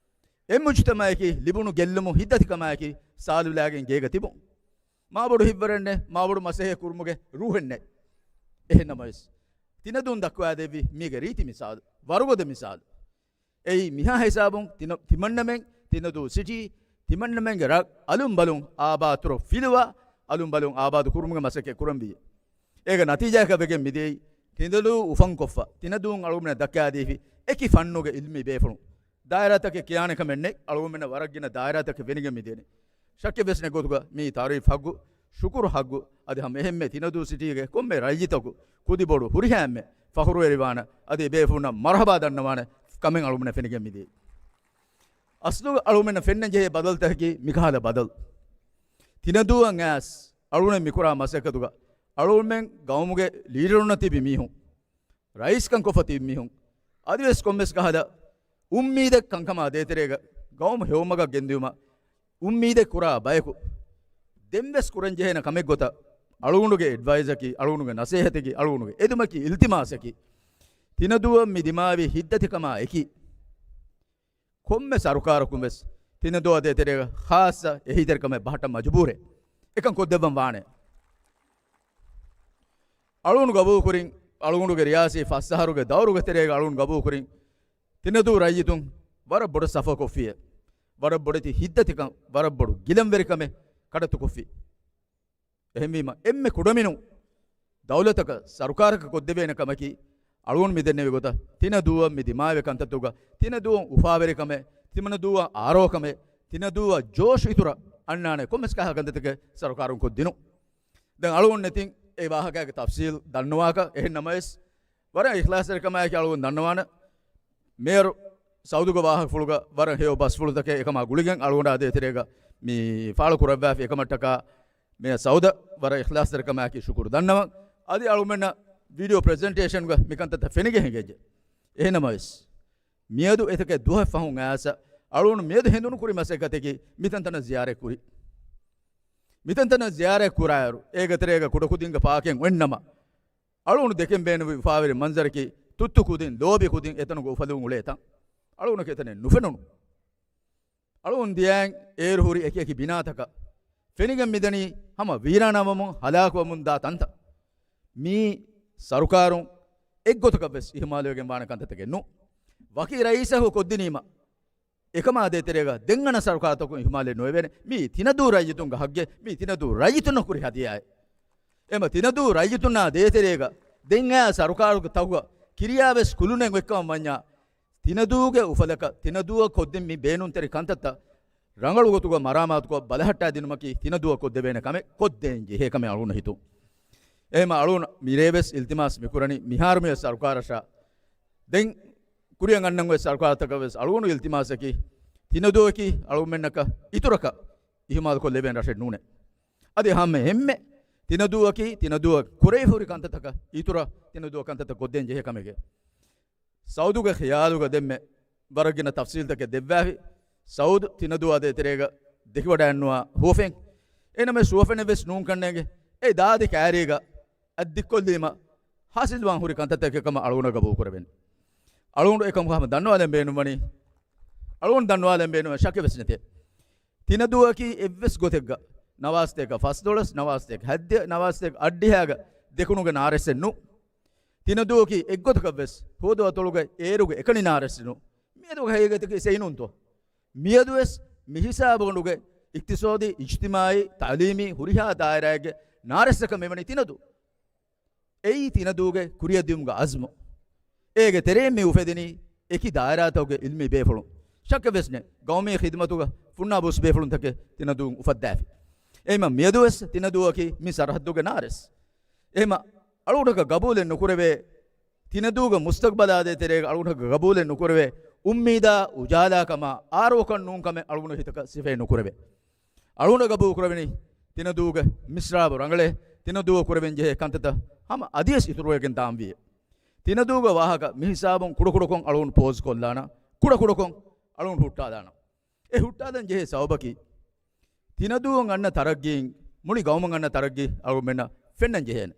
އެ މުޖްތަމަޢަކީ ލިބުނު ގެއްލުމު ހިތްދަތިކަމާއެކީ ސާލުލާގެން ގޭގަ ތިބުން. މާބޮޑު ހިތްވަރެއް ނެތް، މާބޮޑު މަސައްކަތް ކުރުމުގެ ރޫހެއް ނެތް. އެހެންނަމަވެސް، ތިނަދޫން ދައްކަވާދެއްވި މީގެ ރީތި މިސާލު، ވަރުގަދަ މިސާލު. އެއީ މިހާ ހިސާބުން ތިނަ-، ތިމަންނަމެން ތިނަދޫ ސިޓީ، ތިމަންނަމެންގެ ރަށް އަލުން ބަލުން އާބާދުތުރު ފިލުވާ، އަލުން ބަލުން އާބާދު ކުރުމުގެ މަސައްކަތް ކުރަންވީ. އޭގެ ނަތީޖާއަކަށް ވެގެން މިދިޔައީ، ތިނަދޫ އުފަންކޮށްފަ، ތިނަދޫން އަޅުގަނޑުމެންނަށް ދައްކާދީފި އެކި ފަންނުގެ އިލްމީ ބޭފުޅުން. ދާއިރާތަކެއް ކިޔާނެ ކަމެއް ނެތް، އަޅުގަނޑުމެންނަށް ވަރަށް ގިނަ ދާއިރާތަކެއް ފެނިގެން މިދޭނެ. ޝައްކެއް ވެސް ނެތް ގޮތުގަ މީ ތާރީފް ހައްގު، ޝުކުރު ހައްގު، އަދި ހަމަ އެހެންމެ ތިނަދޫ ސިޓީގެ ކޮންމެ ރައްޔިތަކު ކުދިބޮޑު ހުރިހާ އެންމެ ފަޚުރުވެރިވާނެ، އަދި އެބޭފުޅުންނަށް މަރުޙަބާ ދަންނަވާނެ ކަމެއް އަޅުގަނޑުމެންނަށް ފެނިގެން މިދިޔައީ. އަސްލުގަ އަޅުގަނޑުމެންނަށް ފެންނަން ޖެހޭ ބަދަލުތަކަކީ މިކަހަލަ ބަދަލު. ތިނަދޫއަށް އައިސް އަޅުގަނޑުމެން މިކުރާ މަސައްކަތުގަ އަޅުގަނޑުމެން ގައުމުގެ ލީޑަރުންނަށް ތިބި މީހުން، ރައީސްކަން ކޮށްފަ ތިބި މީހުން، އަދިވެސް ކޮންމެސް ކަހަލަ އުއްމީދެއް ކަންކަމާ ދޭތެރޭގަ ގައުމު ހެޔޮމަގަށް ގެންދިއުމަށް އުއްމީދެއް ކުރާ ބަޔަކު ދެންވެސް ކުރަންޖެހޭނެ ކަމެއްގޮތަށް އަޅުގަނޑުގެ އެޑްވައިސަކީ، އަޅުގަނޑުގެ ނަސޭހަތަކީ، އަޅުގަނޑުގެ އެދުމަކީ، އިލްތިމާސަކީ، ތިނަދޫއަށް މި ދިމާވި ހިތްދަތިކަމާ އެކީ، ކޮންމެ ސަރުކާރަކުން ވެސް ތިނަދޫއާ ދޭތެރޭގަ ޚާއްޞަ އެހީތެރިކަމެއް ބަހައްޓަން މަޖުބޫރޭ. އެކަން ކޮށްދެއްވަން ވާނެ. އަޅުގަނޑު ގަބޫލުކުރިން، އަޅުގަނޑުގެ ރިޔާސީ ފަސް އަހަރުގެ ދައުރުގެ ތެރޭގަ އަޅުގަނޑު ގަބޫލުކުރިން، ތިނަދޫ ރައްޔިތުން ވަރަށް ބޮޑަށް ސަފަކޮށްފިއޭ. ވަރަށް ބޮޑެތި ހިތްދަތިކަން، ވަރަށް ބޮޑު ގިލަންވެރިކަމެއް ކަޑައްތުކޮށްފި. އެހެންވީމަ، އެންމެ ކުޑަމިނުން ދައުލަތަކަށް، ސަރުކާރަކަށް ކޮށްދެވޭނެ ކަމަކީ، އަޅުގަނޑު މިދެންނެވި ގޮތަށް، ތިނަދޫއަށް މި ދިމާވި ކަންތައްތަކުގަ، ތިނަދޫއަށް އުފާވެރިކަމެއް، ތިމަނަދޫއަށް އާރޯކަމެއް، ތިނަދޫއަށް ޖޯޝް އިތުރަށް އަންނާނެ ކޮންމެސް ކަހަލަ ކަންތައްތަކެއް ސަރުކާރުން ކޮށްދިނުން. ދެން އަޅުގަނޑު ނެތިން އެ ވާހަކައިގެ ތަފްސީލް ދަންނަވާކަށް. އެހެން ނަމަވެސް، ވަރަށް އިޚްލާޞްތެރިކަމާއެކީ އަޅުގަނޑު ދަންނަވާނެ، މޭޔަރު ސައުދުގެ ވާހަކަފުޅުގަ ވަރަށް ހެޔޮ ބަސްފުޅުތަކެއް އެކަމާ ގުޅިގެން އަޅުގަނޑާ ދޭތެރޭގަ މި ފާޅު ކުރައްވާފި. އެކަމަށްޓަކާ މޭޔަރ ސައުދަށް ވަރަށް އިޚްލާޞްތެރިކަމާއެކީ ޝުކުރު ދަންނަވަން. އަދި އަޅުގަނޑަށް ވީޑިއޯ ޕްރެޒެންޓޭޝަންގަ މިކަންތައްތައް ފެނިގެން ހިނގައްޖެ. އެހެންނަމަވެސް، މިއަދު އެތަކެއް ދުވަހެއް ފަހުން އައިސް އަޅުގަނޑު މިއަދު ހެނދުނު ކުރި މަސައްކަތަކީ މިތަންތަނަށް ޒިޔާރަތް ކުރި. މިތަންތަނަށް ޒިޔާރަތް ކުރާއިރު، އޭގެ ތެރޭގަ ކުޑަކުދިންގެ ޕާކެއް އޮތްނަމަ، އަޅުގަނޑު ދެކެން ބޭނުންވި އުފާވެރި މަންޒަރަކީ، ތުއްތު ކުދިން، ލޯބި ކުދިން އެތަނުގަ އުފަލުން އުޅޭ ތަން. އަޅުގަނޑަކަށް އެތަނެއް ނުފެނުނު. އަޅުގަނޑު ދިޔައިން އޭރު ހުރި އެކި އެކި ބިނާތަކަށް ފެނިގެން މިދަނީ ހަމަ ވީރާނާވަމުން ހަލާކުވަމުން ދާ ތަންތައް. މީ ސަރުކާރުން އެއްގޮތަކަށް ވެސް އިހުމާލުވެގެން ވާނެ ކަންތައްތަކެއް ނޫން. ވަކި ރައީސަކު ކޮށްދިނީމަ، އެކަމާ ދޭތެރޭގަ ދެން އަންނަ ސަރުކާރުތަކުން އިހުމާލެއް ނުވެވޭނެ. މީ ތިނަދޫ ރައްޔިތުންގެ ހައްގެއް، މީ ތިނަދޫ ރައްޔިތުންނަށް ކުރި ހަދިޔާއެއް. އެމަ ތިނަދޫ ރައްޔިތުންނާ ދޭތެރޭގަ ދެން އައި ސަރުކާރުގެ ތަކުގަ ކިރިޔާވެސް ކުލުނެއް އޮތްކަމަށް ވަންޏާ، ތިނަދޫގެ އުފަލަކަށް ތިނަދޫއަށް ކޮށްދިން މި ބޭނުންތެރި ކަންތައްތައް ރަނގަޅު ގޮތުގަ މަރާމާތުކޮށް ބަލަހައްޓާދިނުމަކީ ތިނަދޫއަށް ކޮށްދެވޭނެ ކަމެއް، ކޮށްދޭން ޖެހޭ ކަމެއް އަޅުގަނޑަށް ހިތުން. އެހެމަ އަޅުގަނޑު މިރޭވެސް އިލްތިމާސް މިކުރަނީ މިހާރު މިއޮތް ސަރުކާރަށާ ދެން ކުރިއަށް އަންނަން އޮތް ސަރުކާރުތަކަށް ވެސް އަޅުގަނޑު އިލްތިމާސަކީ، ތިނަދޫއަކީ އަޅުގަނޑުމެންނަކަށް އިތުރަކަށް އިހުމާލުކޮށްލެވޭނެ ރަށެއް ނޫނޭ. އަދި ހަމަ އެންމެ ތިނަދޫއަކީ، ތިނަދޫއަށް ކުރެވިފަހުރި ކަންތައްތަކަށް އިތުރަށް ތިނަދޫއަށް ކަންތައްތައް ކޮށްދޭން ޖެހޭ ކަމެކޭ. ސައުދުގެ ޚިޔާލުގަ ދެންމެ ވަރަށް ގިނަ ތަފްސީލްތަކެއް ދެއްވާފި. ސައުދު ތިނަދޫއާ ދޭތެރޭގަ ދެކިވަޑައިންނުވާ ހުވަފެން. އެނަމެސް ހުވަފެނެއް ވެސް ނޫން ކަންނޭނގެ. އެ ދާދި ކައިރީގަ އަތް ދިއްކޮށްލީމަ ހާސިލްވާން ހުރި ކަންތައްތަކެއް ކަމަށް އަޅުގަނޑަށް ގަބޫލު ކުރެވެން. އަޅުގަނޑު އެކަމަކު ހަމަ ދަންނަވާލަން ބޭނުންވަނީ، އަޅުގަނޑު ދަންނަވާލަން ބޭނުންވަނީ ޝައްކެއް ވެސް ނެތޭ. ތިނަދޫއަކީ އެއްވެސް ގޮތެއްގަ ނަވާސްތޭކަ ފަސްދޮޅަސް، ނަވާސްތޭކަ ހަތްދިހަ، ނަވާސްތޭކަ އަށްޑިހައިގަ ދެކުނުގެ ނާރެއްސެއް ނޫން. ތިނަދޫއަކީ އެއްގޮތަކަށް ވެސް ހުވަދު އަތޮޅުގެ އޭރުގެ އެކަނި ނާރެއްސެއް ނޫން. މިއަދު ހަގީގަތަކީ އެއީ ނޫންތޯ؟ މިއަދުވެސް މިހިސާބުގަނޑުގެ އިޤްތިޞާދީ، އިޖްތިމާޢީ، ތަޢުލީމީ ހުރިހާ ދާއިރާއެއްގެ ނާރެއްސަކަށް މިވަނީ ތިނަދޫ. އެއީ ތިނަދޫގެ ކުރިއަށްދިއުމުގެ އަޒްމު. އޭގެ ތެރެއިން މި އުފެދެނީ އެކި ދާއިރާތަކުގެ ޢިލްމީ ބޭފުޅުން. ޝައްކެއް ވެސް ނެތް، ގައުމީ ޚިދްމަތުގަ ފުންނާބުސް ބޭފުޅުންތަކެއް ތިނަދޫން އުފައްދާފި. އެހެމަ މިއަދުވެސް ތިނަދޫއަކީ މި ސަރަހައްދުގެ ނާރެސް. އެހެމަ އަޅުގަނޑަކަށް ގަބޫލެއް ނުކުރެވޭ، ތިނަދޫގެ މުސްތަގްބަލާ ދޭތެރޭގަ އަޅުގަނޑަކަށް ގަބޫލެއް ނުކުރެވޭ، އުއްމީދާ އުޖާލާކަމާ އާރޯކަން ނޫންކަމެއް އަޅުގަނޑު ހިތަކަށް ސިފައެއް ނުކުރެވޭ. އަޅުގަނޑަށް ގަބޫލުކުރެވެނީ ތިނަދޫގެ މިސްރާބު ރަނގަޅޭ، ތިނަދޫ ކުރެވެން ޖެހޭ ކަންތައްތައް ހަމަ އަދިވެސް އިތުރުވެގެން ދާންވީ. ތިނަދޫގެ ވާހަކަ މިހިސާބުން ކުޑަކުޑަކޮށް އަޅުގަނޑު ޕޯޒް ކޮށްލާނަ، ކުޑަކުޑަކޮށް އަޅުގަނޑު ހުއްޓާލާނަ. އެ ހުއްޓާލަން ޖެހޭ ސަބަބަކީ، ތިނަދޫއަށް އަންނަ ތަރައްގީން މުޅި ގައުމަށް އަންނަ ތަރައްގީ އަޅުގަނޑުމެންނަށް ފެންނަން ޖެހޭނެ.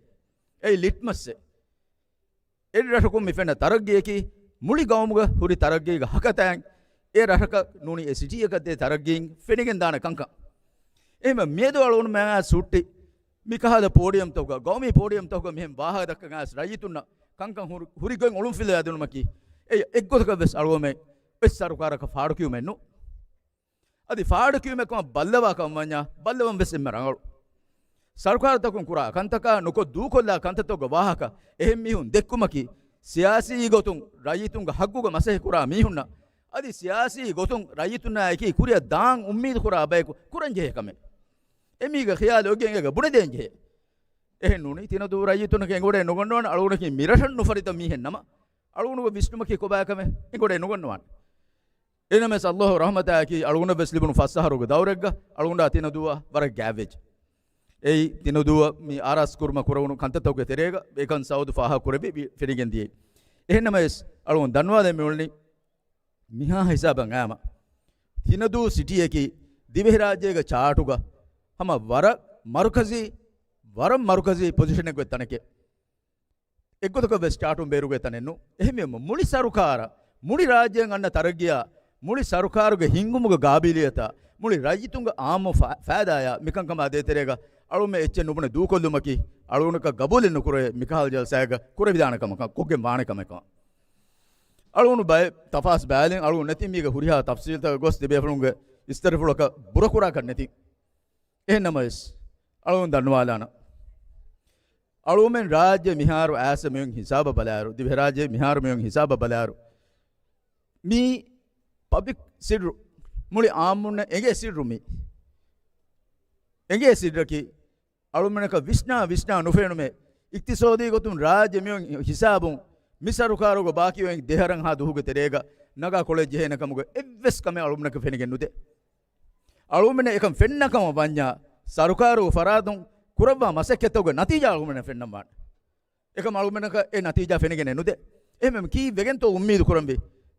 އެއީ ލިޓްމަސްއެއް. އެއް ރަށަކުން މި ފެންނަ ތަރައްގީއަކީ މުޅި ގައުމުގަ ހުރި ތަރައްގީގެ ހަކަތައިން އެ ރަށަކަށް ނޫނީ އެ ސިޓީއަކަށް ދޭ ތަރައްގީން ފެނިގެން ދާނެ ކަންކަން. އެހެންވެ މިއަދު އަޅުގަނޑުމެން އައިސް ހުއްޓި މިކަހަލަ ޕޯޑިއަމްތަކުގަ، ގައުމީ ޕޯޑިއަމްތަކުގަ މިހެން ވާހަކަ ދައްކަން އައިސް ރައްޔިތުންނަށް ކަންކަން ހުރި، ހުރި ގޮތް އޮޅުންފިލުވާ ދިނުމަކީ އެ އެއްގޮތަކަށް ވެސް އަޅުގަނޑުމެން އެއް ސަރުކާރަކަށް ފާޑުކިޔުމެއް ނޫން. އަދި ފާޑުކިޔުމެއް ކަމަށް ބައްލަވާ ކަމަށް ވަންޏާ ބައްލަވަން ވެސް އެންމެ ރަނގަޅު. ސަރުކާރުތަކުން ކުރާ ކަންތަކާ ނުކޮށް ދޫކޮށްލާ ކަންތައްތަކުގެ ވާހަކަ އެހެން މީހުން ދެއްކުމަކީ، ސިޔާސީ ގޮތުން ރައްޔިތުންގެ ހައްގުގެ މަސައްކަތް ކުރާ މީހުންނަށް، އަދި ސިޔާސީ ގޮތުން ރައްޔިތުންނާއެކީ ކުރިއަށް ދާން އުއްމީދު ކުރާ ބަޔަކު ކުރަން ޖެހޭ ކަމެއް. އެމީގެ ޚިޔާލު އޮތްގެން އޭގަ ބުނެދޭން ޖެހޭ. އެހެން ނޫނީ، ތިނަދޫ ރައްޔިތުންނަކަށް އެނގިވަޑައެއް ނުގަންނަވާނެ. އަޅުގަނޑަކީ މިރަށަށް ނުފަރިތަ މީހެއް ނަމަ، އަޅުގަނޑުގެ ވިސްނުމަކީ ކޮބާކަމެއް އެނގިވަޑައެއް ނުގަންނަވާނެ. އެހެންނަމަވެސް، ﷲ ރަޙްމަތާއެކީ އަޅުގަނޑަށް ވެސް ލިބުނު ފަސް އަހަރުގެ ދައުރެއްގަ އަޅުގަނޑާ ތިނަދޫއަށް ވަރަށް ގާތްވެއްޖެ. އެއީ، ތިނަދޫއަށް މި އާރާސް ކުރުމަށް ކުރެވުނު ކަންތައްތަކުގެ ތެރޭގަ އެކަން ސައޫދު ފާހަގަ ކުރެއްވި ފެނިގެން ދިޔައީ. އެހެންނަމަވެސް، އަޅުގަނޑު ދަންނަވާލަން މިއުޅެނީ، މިހާ ހިސާބަށް އައިމަ، ތިނަދޫ ސިޓީއަކީ ދިވެހިރާއްޖޭގެ ޗާޓުގަ ހަމަ ވަރަށް މަރުކަޒީ، ވަރަށް މަރުކަޒީ ޕޮޒިޝަނެއްގެ ތަނެކޭ. އެއްގޮތަކަށް ވެސް ޗާޓުން ބޭރުގެ ތަނެއް ނޫން. އެހެންވީމަ، މުޅި ސަރުކާރަށް، މުޅި ރާއްޖެއަށް އަންނަ ތަރައްގީއާ، މުޅި ސަރުކާރުގެ ހިންގުމުގެ ގާބިލިއްޔަތާ، މުޅި ރައްޔިތުންގެ އާއްމު ފަ-، ފައިދާޔާ މިކަންކަމާ ދޭތެރޭގަ އަޅުމެ އެއްޗެއް ނުބުނެ ދޫކޮށްލުމަކީ، އަޅުގަނޑަކަށް ގަބޫލެއް ނުކުރޭ މިކަހަލަ ޖަލްސާއެއްގަ ކުރެވިދާނެ ކަމަކަށް، ކޮށްގެން ވާނެ ކަމަކަށް. އަޅުގަނޑު ބައެއް ތަފާސް ބައިލިން އަޅުގަނޑު ނެތި މީގެ ހުރިހާ ތަފްސީލްތަކަށް ގޮސް ތިބޭފުޅުންގެ އިސްތަށިފުޅަކަށް ބުރަކުރާކަށް ނެތި. އެހެންނަމަވެސް، އަޅުގަނޑު ދަންނަވާލާނަ. އަޅުމެން ރާއްޖެ މިހާރު އައިސް މިއޮތް ހިސާބަށް ބަލާއިރު، ދިވެހިރާއްޖެ މިހާރު މިއޮތް ހިސާބަށް ބަލާއިރު، މީ ޕަބްލިކް ސިއްރު، މުޅި އާއްމުންނަށް އެނގޭ ސިއްރު މީ. އެނގޭ ސިއްރަކީ، އަޅުމެނަކަށް ވިސްނާ ވިސްނާ ނުފެނުމޭ، އިޤްތިޞާދީ ގޮތުން ރާއްޖެ މިއޮތް ހިސާބުން، މި ސަރުކާރުގެ ބާކީ އޮތް ދެހަރަންހާ ދުހުގެ ތެރޭގަ ނަގާ ކޮޅެއް ޖެހޭނެ ކަމުގެ އެއްވެސް ކަމެއް އަޅުމެނަކަށް ފެނިގެން ނުދޭ. އަޅުމެންނަށް އެކަން ފެންނަ ކަމަށް ވަންޏާ، ސަރުކާރުގެ ފަރާތުން ކުރައްވާ މަސައްކަތްތަކުގެ ނަތީޖާ އަޅުމެންނަށް ފެންނަން ވާނެ. އެކަމް އަޅުމެނަކަށް އެ ނަތީޖާ ފެނިގެނެއް ނުދޭ. އެހެންވެ ކީއްވެގެންތޯ އުއްމީދު ކުރަންވީ؟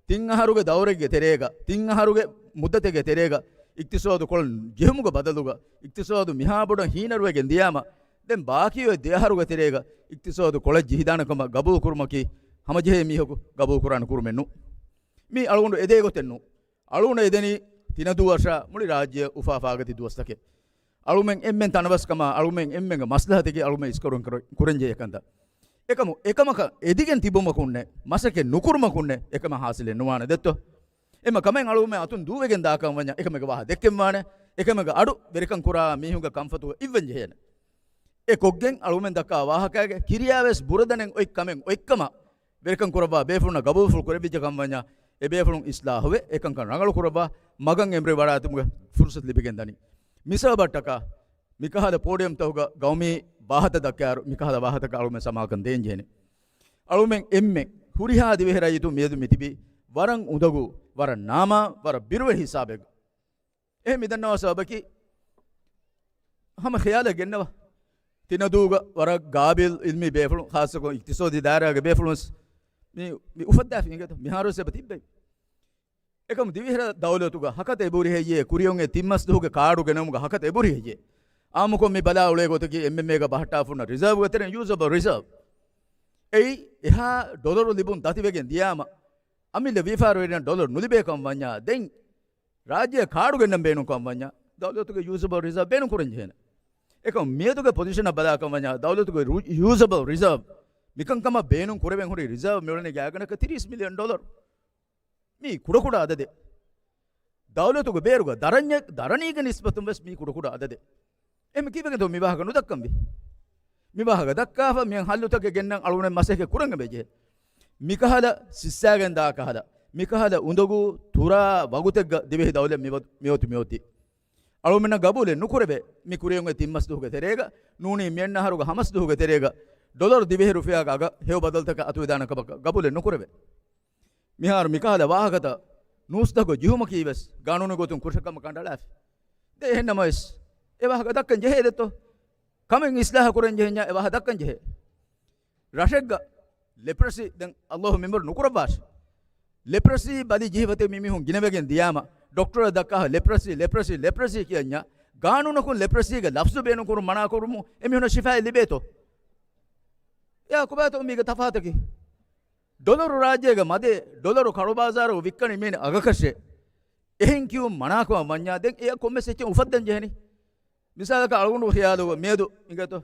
ތިން އަހަރުގެ ދައުރެއްގެ ތެރޭގަ، ތިން އަހަރުގެ މުއްދަތެއްގެ ތެރޭގަ އިޤްތިޞާދު ކޮޅަށް ޖެހުމުގެ ބަދަލުގަ، އިޤްތިޞާދު މިހާ ބޮޑަށް ހީނަރުވެގެން ދިޔާމަ، ދެން ބާކީ އޮތް ދެ އަހަރުގެ ތެރޭގަ އިޤްތިޞާދު ކޮޅަށް ޖެހިދާނެ ކަމަށް ގަބޫލު ކުރުމަކީ، ހަމަޖެހޭ މީހަކު ގަބޫލު ކުރާނެ ކުރުމެއް ނޫން. މީ އަޅުގަނޑު އެދޭ ގޮތެއް ނޫން. އަޅުގަނޑަށް އެދެނީ ތިނަދޫ ވަށާ މުޅި ރާއްޖެ އުފާ ފާގަތި ދުވަސްތަކެއް. އަޅުމެން އެންމެން ތަނަވަސްކަމާ، އަޅުމެން އެންމެންގެ މަސްލަހަތަކީ އަޅުމެން އިސްކޮށް ކުރަން ޖެހޭ ކަންތައް. އެކަމު، އެކަމަކަށް އެދިގެން ތިބުމަކުންނެއް، މަސައްކަތް ނުކުރުމަކުންނެއް އެކަމެއް ހާސިލެއް ނުވާނެ ދެއްތޯ؟ އެމަ ކަމެއް އަޅުމެން އަތުން ދޫވެގެން ދާކަން ވަންޏާ އެކަމެއްގެ ވާހަ ދެއްކެން ވާނެ، އެކަމެއްގެ އަޑު ވެރިކަން ކުރާ މީހުންގެ ކަންފަތުގަ އިއްވެން ޖެހޭނެ. އެ ކޮށްގެން އަޅުމެން ދައްކާ ވާހަކައިގެ ކިރިޔާވެސް ބުރަދަނެން އޮތް ކަމެއް އޮތްކަމަށް ވެރިކަން ކުރައްވާ ބޭފުޅުންނަށް ގަބޫލުފުޅު ކުރެއްވިއްޖެ ކަން ވަންޏާ، އެ ބޭފުޅުން އިސްލާހުވެ، އެކަންކަން ރަނގަޅު ކުރައްވާ، މަގަށް އެނބުރި ވަޑާތުމުގެ ފުރުސަތު ލިބިގެން ދަނީ. މިސަބަބަށްޓަކާ، މިކަހަލަ ޕޯޑިއަމްތަކުގަ ގައުމީ ވާހަތަ ދައްކާއިރު، މިކަހަލަ ވާހަތަކަށް އަޅުމެން ސަމާލުކަން ދޭން ޖެހެނީ. އަޅުމެން އެންމެ ހުރިހާ ދިވެހި ރައްޔިތުން މިއަދު މިތިބީ ވަރަށް އުނދަގޫ، ވަރަށް ނާމާ، ވަރަށް ބިރުވެރި ހިސާބެއްގަ. އެހެން މިދަންނަވާ ސަބަބަކީ، ހަމަ ޚިޔާލަށް ގެންނަވާ. ތިނަދޫގަ ވަރަށް ގާބިލް އިލްމީ ބޭފުޅުން، ޚާއްޞަކޮށް އިޤްތިޞާދީ ދާއިރާގެ ބޭފުޅުން ވެސް މި، މި އުފައްދާފި އިނގޭތޯ، މިހާރުވެސް އެބަ ތިއްބެވި. އެކަމު ދިވެހި ދައުލަތުގަ ހަކަތަ އެބުރި ހެއްޔޭ، ކުރިއޮން އެ ތިން މަސް ދުހުގެ ކާޑު ގެނައުމުގަ ހަކަތަ އެބުރި ހެއްޔޭ؟ އާއްމުކޮށް މި ބަލާ އުޅޭ ގޮތަކީ އެމްއެމްއޭގަ ބަހައްޓާފަ ހުންނަ ރިޒާވްގެ ތެރެއިން ޔޫޒަބަލް ރިޒާވް. އެއީ އެހާ ޑޮލަރު ލިބުން ދަތިވެގެން ދިޔާމަ، އަމިއްލަ ވިޔަފާރިވެރިންނަށް ޑޮލަރު ނުލިބޭ ކަމަށް ވަންޏާ، ދެން ރާއްޖެއަށް ކާޑު ގެންނަން ބޭނުން ކަމަށް ވަންޏާ، ދައުލަތުގެ ޔޫޒަބަލް ރިޒާވް ބޭނުން ކުރަން ޖެހޭނެ. އެކަމު މިއަދުގެ ޕޮޒިޝަނަށް ބަލާ ކަމަށް ވަންޏާ، ދައުލަތުގެ ރު-، ޔޫޒަބަލް ރިޒާވް، މިކަންކަމަށް ބޭނުން ކުރެވެން ހުރި ރިޒާވް މިއުޅެނީ ގާތްގަނޑަކަށް ތިރީސް މިލިއަން ޑޮލަރު. މީ ކުޑަކުޑަ އަދަދެއް. ދައުލަތުގެ ބޭރުގަ ދަރަންޏެއް، ދަރަނީގެ ނިސްބަތުން ވެސް މީ ކުޑަކުޑަ އަދަދެއް. އެހެން ކީއްވެގެންތޯ މި ވާހަކަ ނުދައްކަންވީ؟ މި ވާހަކަ ދައްކާފަ މިހެން ހައްލުތަކެއް ގެންނަން އަޅުގަނޑެއް މަސައްކަތް ކުރަން އެބަޖެހޭ. މިކަހަލަ ސިއްސާގެން ދާ ކަހަލަ، މިކަހަލަ އުނދަގޫ ތުރާ ވަގުތެއްގަ ދިވެހި ދައުލަތް މިވަ-، މިއޮތު މިއޮތީ. އަޅުމެންނަށް ގަބޫލެއް ނުކުރެވޭ، މި ކުރިއަށް އޮތް ތިން މަސް ދުވަހުގެ ތެރޭގަ، ނޫނީ މިއަންނަ އަހަރުގެ ހަ މަސް ދުވަހުގެ ތެރޭގަ ޑޮލަރު ދިވެހި ރުފިޔާގެ އަގަށް ހެޔޮ ބަދަލުތަކަށް އަތުވެދާނެ ކަމަކަށް ގަބޫލެއް ނުކުރެވޭ. މިހާރު މިކަހަލަ ވާހަކަތައް ނޫސްތަކުގެ ޖިހުމަކީ ވެސް ގާނޫނުގެ ގޮތުން ކުށެއް ކަމަށް ކަނޑައަޅާފި. ދެ އެހެން ނަމަވެސް، އެ ވާހަކަ ދައްކަން ޖެހޭ ދެއްތޯ؟ ކަމެއް އިސްލާހަ ކުރަން ޖެހެންޏާ އެ ވާހަކަ ދައްކަން ޖެހޭ. ރަށެއްގަ ލެޕްރަސީ، ދެން އައްލާހު މިންވަރު ނުކުރައްވާށި. ލެޕްރަސީ ބަލި ޖެހިފަތެއް މި މީހުން ގިނަވެގެން ދިޔާމަ، ޑޮކްޓަރަށް ދައްކާ ލެޕްރަސީ، ލެޕްރަސީ، ލެޕްރަސީ ކިޔަންޏާ، ގާނޫނަކުން ލެޕްރަސީގެ ލަފްޒު ބޭނުންކުރުން މަނާކުރުމުން އެމީހުނަށް ޝިފާއެއް ލިބޭތޯ؟ އެއާ ކޮބާތޯ މީގެ ތަފާތަކީ؟ ޑޮލަރު ރާއްޖޭގަ މަދޭ، ޑޮލަރު ކަޅުބާޒާރު ވިއްކަނީ މީނަ އަގަކަށޭ. އެހެން ކިޔުން މަނާކަމަށް ވަންޏާ، ދެން އެއަށް ކޮންމެސް އެއްޗެއް އުފައްދަން ޖެހެނީ. މިސާލަކަށް އަޅުގަނޑު ޚިޔާލުގަ މިއަދު އިނގޭތޯ.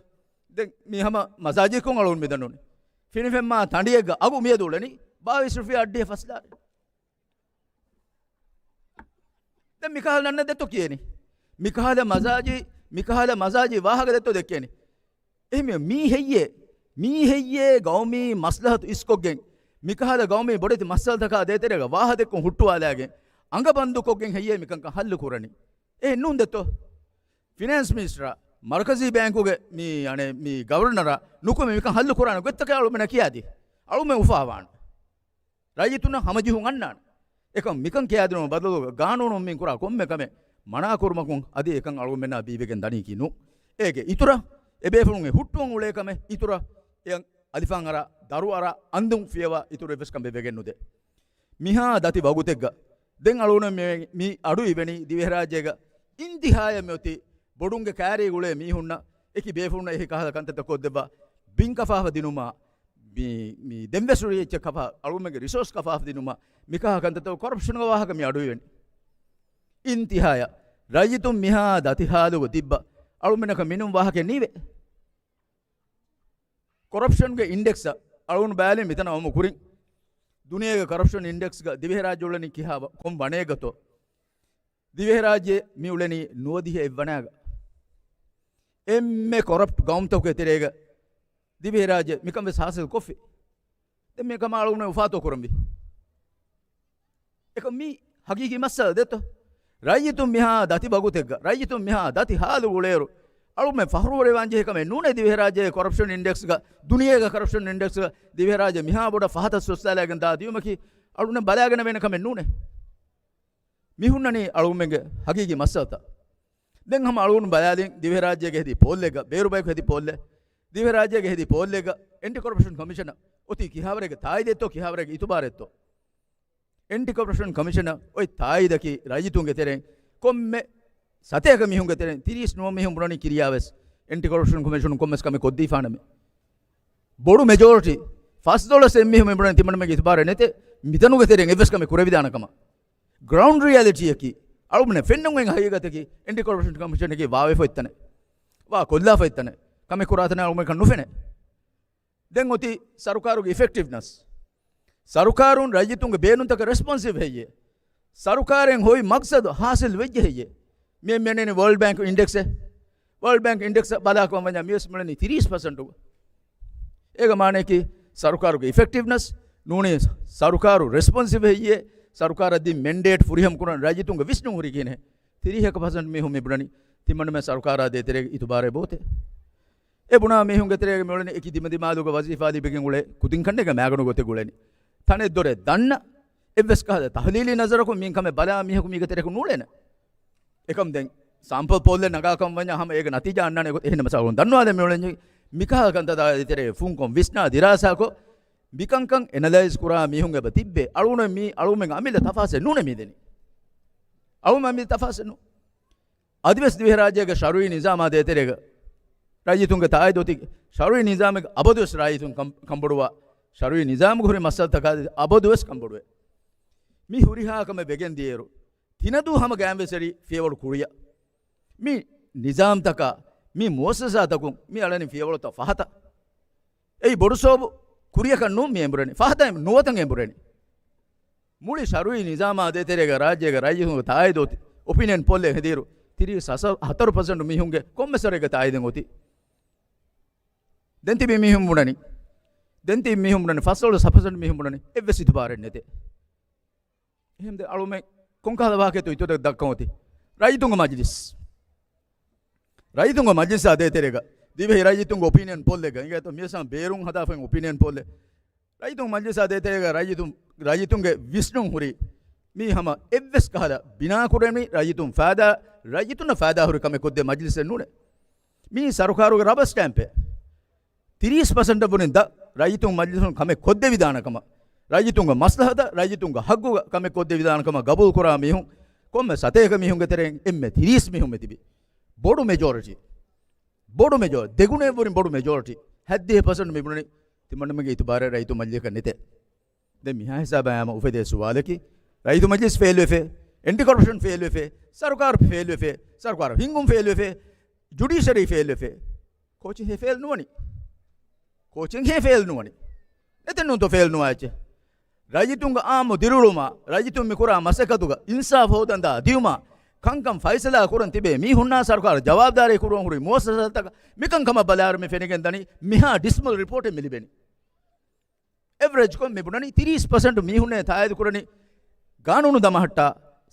ދެން މީ ހަމަ މަޖާޒީކޮށް އަޅުގަނޑު މިދަންނަވަނީ. ފިނިފެންމާ ތަނޑިއެއްގަ އަގު މިއަދު އުޅެނީ ބާވީސް ރުފިޔާ އައްޑިހަ ފަސް ލާރި. ދެން މިކަހަލަ ނަންނަ ދެއްތޯ ކިޔޭނީ. މިކަހަލަ މަޖާޒީ، މިކަހަލަ މަޖާޒީ ވާހަކަ ދެއްތޯ ދެއްކޭނީ. އެހެން މީ ހެއްޔޭ؟ މީ ހެއްޔޭ ގައުމީ މަސްލަހަތު އިސްކޮށްގެން، މިކަހަލަ ގައުމީ ބޮޑެތި މައްސަލަތަކާ ދޭތެރޭގަ ވާހަ ދެއްކުން ހުއްޓުވާލާގެން، އަނގަ ބަންދުކޮށްގެން ހެއްޔޭ މިކަންކަން ހައްލު ކުރަނީ؟ އެހެން ނޫން ދެއްތޯ؟ ފިނޭންސް މިނިސްޓަރާ، މަރުކަޒީ ބޭންކުގެ މި، އަނެއް، މި ގަވަރުނަރާ ނުކުމެ މިކަން ހައްލު ކުރާނެ ގޮތްތަކެއް އަޅުމެންނަށް ކިޔާދީ. އަޅުމެން އުފާވާން. ރައްޔިތުންނަށް ހަމަޖެހުން އަންނާނެ. އެކަމް މިކަން ކިޔާދިނުމަށް ބަދަލުގަ ގާނޫނުން މިން ކުރާ ކޮންމެ ކަމެއް މަނާކުރުމަކުން އަދި އެކަން އަޅުގަނޑުމެންނާ ބީވެގެން ދަނީކީ ނޫން. އޭގެ އިތުރަށް އެބޭފުޅުން އެ ހުއްޓުވަން އުޅޭ ކަމެއް އިތުރަށް އެ އަލިފާން އަރާ، ދަރު އަރާ، އަންދުން ފިޔަވާ އިތުރު އެއްވެސް ކަމެއް ވެގެން ނުދޭ. މިހާ ދަތި ވަގުތެއްގަ ދެން އަޅުގަނޑު މި، މި އަޑު އިވެނީ ދިވެހިރާއްޖޭގަ އިންތިހާޔަށް މިއޮތީ ބޮޑުންގެ ކާރީގަ އުޅޭ މީހުންނަށް އެކި ބޭފުޅުންނަށް އެހެ ކަހަލަ ކަންތައްތައް ކޮށްދެއްވާ، ބިން ކަފާފަ ދިނުމާ، މި، މި ދެންވެސް ހުރި އެއްޗެއް ކަފާ، އަޅުގަނޑުމެންގެ ރިސޯސް ކަފާފަ ދިނުމަށް މިކަހަލަ ކަންތައްތައް ކޮރަޕްޝަންގެ ވާހަކަ މި އަޑުއިވެނީ. އިންތިހާޔަށް ރައްޔިތުން މިހާ ދަތި ހާލުގަ ތިއްބަ އަޅުމެންނަކަށް މިނޫން ވާހަކައެއް ނީވޭ. ކޮރަޕްޝަންގެ އިންޑެކްސަށް އަޅުގަނޑު ބަލާލިން މިތަނަށް އައުމުގެ ކުރިން، ދުނިޔޭގެ ކޮރަޕްޝަން އިންޑެކްސްގަ ދިވެހިރާއްޖެ އުޅެނީ ކިހާ ވަ-، ކޮން ވަނައެއްގަތޯ؟ ދިވެހިރާއްޖެ މި އުޅެނީ ނުވަދިހަ އެއްވަނައިގަ. އެންމެ ކޮރަޕްޓް ގައުމުތަކުގެ ތެރޭގަ ދިވެހިރާއްޖެ މިކަން ވެސް ހާސިލް ކޮށްފި. ދެން މިކަމާ އަޅުގަނޑު އުފާތޯ ކުރަންވީ. އެކަމް މީ ހަގީގީ މައްސަލަ ދެއްތޯ؟ ރައްޔިތުން މިހާ ދަތި ވަގުތެއްގަ، ރައްޔިތުން މިހާ ދަތި ހާލު އުޅޭއިރު، އަޅުމެން ފަހުރުވެރިވާން ޖެހޭ ކަމެއް ނޫނޭ ދިވެހިރާއްޖޭގެ ކޮރަޕްޝަން އިންޑެކްސްގަ، ދުނިޔޭގެ ކޮރަޕްޝަން އިންޑެކްސްގަ ދިވެހިރާއްޖެ މިހާ ބޮޑަށް ފަހަތަށް ސޮއްސާލައިގެން ދާ ދިޔުމަކީ އަޅުގަނޑު ބަލާގަނެވޭނެ ކަމެއް ނޫނޭ. މި ހުންނަނީ އަޅުގަނޑުމެންގެ ހަގީގީ މައްސަލަތައް. ދެން ހަމަ އަޅުގަނޑު ބަލާލިން ދިވެހިރާއްޖޭގެ ހެދި ޕޯލްއެއްގަ، ބޭރު ބަޔަކު ހެދި ޕޯލްއެއް، ދިވެހިރާއްޖޭގެ ހެދި ޕޯލްއެއްގަ އެންޓި ކޮރަޕްޝަން ކޮމިޝަނަށް އޮތީ ކިހާވަރެއްގެ ތާއީދެއްތޯ، ކިހާވަރެއްގެ އިތުބާރެއްތޯ؟ އެންޓި ކޮރަޕްޝަން ކޮމިޝަނަށް އޮތް ތާއީދަކީ ރައްޔިތުންގެ ތެރެއިން ކޮންމެ ސަތޭކަ މީހުންގެ ތެރެއިން ތިރީސް ނުވަ މީހުން ބުނަނީ ކިރިޔާވެސް އެންޓި ކޮރަޕްޝަން ކޮމިޝަނުން ކޮންމެސް ކަމެއް ކޮށްދީފާނަމޭ. ބޮޑު މެޖޯރިޓީ ފަސް ދޮޅަސް އެއްމީހުން މި ބުނަނީ ތިމަންމެންގެ އިތުބާރެއް ނެތޭ، މިތަނުގެ ތެރެއިން އެއްވެސް ކަމެއް ކުރެވިދާނެ ކަމަށް. ގްރައުންޑް ރިއަލިޓީއަކީ އަޅުގަނޑަށް ފެންނަން އޮތް ހަގީގަތަކީ އެންޓި ކޮރަޕްޝަން ކޮމިޝަނަކީ ވާވެފަ އޮތްތަނެއް، ވާ ކޮށްލާފަ އޮތްތަނެއް، ކަމެއް ކުރާތަނެއް އަޅުގަނޑަކަށް ނުފެނޭ. ދެން އޮތީ ސަރުކާރުގެ އިފެކްޓިވްނަސް. ސަރުކާރުން ރައްޔިތުންގެ ބޭނުންތަކަށް ރެސްޕޮންސިވް ހެއްޔޭ؟ ސަރުކާރެއް ހޮވި މަގްސަދު ހާސިލް ވެއްޖެ ހެއްޔޭ؟ މި މިއަންނަނީ ވޯލްޑް ބޭންކް އިންޑެކްސެއް. ވޯލްޑް ބޭންކް އިންޑެކްސަށް ބަލާކަމަށް ވަންޏާ މިވެސް މިއުޅެނީ ތިރީސް ޕަސެންޓު. އޭގެ މާނައަކީ ސަރުކާރުގެ އިފެކްޓިވްނަސް ނޫނީ ސަރުކާރު ރެސްޕޮންސިވް ހެއްޔޭ؟ ސަރުކާރަށް ދިން މެންޑޭޓް ފުރިހަމަ ކުރަން ރައްޔިތުންގެ ވިސްނުން ހުރީ ކިހިނެއް؟ ތިރީހަކަ ޕަސެންޓް މީހުން މި ބުނަނީ ތިމަންމެ ސަރުކާރާ ދޭތެރޭގަ އިތުބާރެއް ބޯތޭ. އެ ބުނާ މީހުންގެ ތެރޭގަ މިއުޅެނީ އެކި ދިމަދިމާލުގަ ވަޒީފާ ލިބިގެން އުޅޭ ކުދިން ކަންނޭގެ މައިގަނޑު ގޮތެއް އުޅެނީ. ތަނެއް ދޮރެއް ދަންނަ އެއްވެސް ކަހަލަ ތަހުލީލީ ނަޒަރަކުން މިން ކަމެއް ބަލާ މީހަކު މީގެ ތެރެކު ނޫޅޭނެ. އެކަމް ދެން ސާމްޕަލް ޕޯލްއެއް ނަގާކަމަށް ވަންޏާ ހަމަ އޭގެ ނަތީޖާ އަންނާނެ ގޮތެއް އެހެންނަމަ ސައުން ދަންނުވާލެ މިއުޅެނީ މިކަހަލަ ކަންތައް ދާދޭތެރޭ ފުންކޮށް ވިސްނާ ދިރާސާކޮށް މިކަންކަން އެނަލައިޒް ކުރާ މީހުން އެބަ ތިއްބޭ. އަޅުގަނޑު މީ އަޅުމެން އަމިއްލަ ތަފާސެއް ނޫނެ މީ ދެނީ. އަޅުމެން އަމިއްލަ ތަފާސެއް ނޫ. އަދިވެސް ދިވެހިރާއްޖޭގެ ޝަރުއީ ނިޒާމާ ދޭތެރޭގަ ރައްޔިތުންގެ ތާއީދު އޮތީ ޝަރުއީ ނިޒާމެއް އަބަދުވެސް ރައްޔިތުން ކަން-، ކަންބޮޑުވާ ޝަރުއީ ނިޒާމުގެ ހުރި މައްސަލަތަކާ އަބަދުވެސް ކަންބޮޑުވޭ. މި ހުރިހާ ކަމެއް ވެގެން ދިޔައިރު ތިނަދޫ ހަމަ ގާތްވެސް އެރީ ފިޔަވަޅު ކުރިއަށް. މި ނިޒާމްތަކާ، މި މުއައްސަސާތަކުން މި އަޅަނީ ފިޔަވަޅުތައް ފަހަތަށް. އެއީ ބޮޑު ސަބަބު ކުރިއަކަށް ނޫން މި އެނބުރެނީ. ފަހަތަށް ނުވަތަން އެނބުރެނީ. މުޅި ޝަރުއީ ނިޒާމާ ދޭތެރޭގަ ރާއްޖޭގަ ރައްޔިތުންގެ ތާއީދު އޮތި އޮޕިނިއަން ޕޯލްއެއް ހެދިއިރު ތިރީސް ހަތަރު ޕަސެންޓު މީހުންގެ ކޮންމެސް ވަރެއްގެ ތާއީދެއް އޮތީ. ދެން ތިބި މީހުން ބުނަނީ، ދެން ތިބި މީހުން ބުނަނީ، ފަސް ދޮޅަސް ހަ ޕަސެންޓު މީހުން ބުނަނީ އެއްވެސް އިތުބާރެއް ނެތޭ. އެހެން ދެ އަޅުމެ ކޮންކަހަލަ ވާހަކައެއްތޯ އިތުރަށް ދައްކަމަތި؟ ރައްޔިތުންގެ މަޖިލިސް. ރައްޔިތުންގެ މަޖިލިސާ ދޭތެރޭގަ ދިވެހި ރައްޔިތުންގެ އޮޕީނިއަން ޕޯލްއެއްގަ އިނގޭތޯ މިއަސާން ބޭރުން ހަދާފައި އޮޕީނިއަން ޕޯލްއެއް. ރައްޔިތުން މަޖިލިސާ ދޭތެރޭގަ ރައްޔިތުން، ރައްޔިތުންގެ ވިސްނުން ހުރީ މީ ހަމަ އެއްވެސް ކަހަލަ ބިނާ ކުރެނީ ރައްޔިތުން ފައިދާ، ރައްޔިތުންނަށް ފައިދާ ހުރި ކަމެއް ކޮށްދޭ މަޖިލިސެއް ނޫނޭ. މީ ސަރުކާރުގެ ރަބަރ ސްޓޭމްޕެއް. ތިރީސް ޕަސެންޓަށް ވުރެ ދަށް ރައްޔިތުން މަޖިލިސުން ކަމެއް ކޮށްދެވިދާނެ ކަމަށް، ރައްޔިތުންގެ މަސްލަހަތަށް، ރައްޔިތުންގެ ހައްގުގަ ކަމެއް ކޮށްދެވިދާނެ ކަމަށް ގަބޫލު ކުރާ މީހުން ކޮންމެ ސަތޭކަ މީހުންގެ ތެރެއިން އެންމެ ތިރީސް މީހުން މިތިބި. ބޮޑު މެޖޯރިޓީ. ބޮޑު މެޖޯ-، ދެގުނައެއްވުރިން ބޮޑު މެޖޯރިޓީ. ހަތްދިހަ ޕަސެންޓް މިބުނަނީ ތިމަންނަމެންގެ އިތުބާރެއް ރައްޔިތު މަޖިލިސަކަށް ނެތޭ. ދެން މިހާ ހިސާބަށް އައިމަ އުފެދޭ ސުވާލަކީ، ރައްޔިތު މަޖިލިސް ފެއިލް ވެފޭ، އެންޓި ކޮރަޕްޝަން ފެއިލް ވެފޭ، ސަރުކާރު ފެއިލް ވެފޭ، ސަރުކާރު ހިންގުން ފެއިލް ވެފޭ، ޖުޑިޝަރީ ފެއިލް ވެފޭ. ކޯޗެއް ހޭ ފެއިލް ނުވަނީ؟ ކޯޗެއް ހޭ ފެއިލް ނުވަނީ؟ ނެތެއް ނޫންތޯ ފެއިލް ނުވާ އެއްޗެއް؟ ރައްޔިތުންގެ އާއްމު ދިރިއުޅުމާ، ރައްޔިތުން މިކުރާ މަސައްކަތުގަ އިންސާފު ހޯދަންދާ ދިޔުމާ، ކަންކަން ފައިސަލާ ކުރަން ތިބޭ މީހުންނާ ސަރުކާރަށް ޖަވާބުދާރީ ކުރުވަން ހުރި މުއައްސަސާތަކަށް މިކަން ކަމަށް ބަލާއިރު މި ފެނިގެން ދަނީ މިހާ ޑިސްމަލް ރިޕޯޓެއް މި ލިބެނީ. އެވްރެޖްކޮށް މި ބުނަނީ ތިރީސް ޕަސެންޓް މީހުންނޭ ތާއީދު ކުރަނީ ގާނޫނު ދަމަހައްޓާ،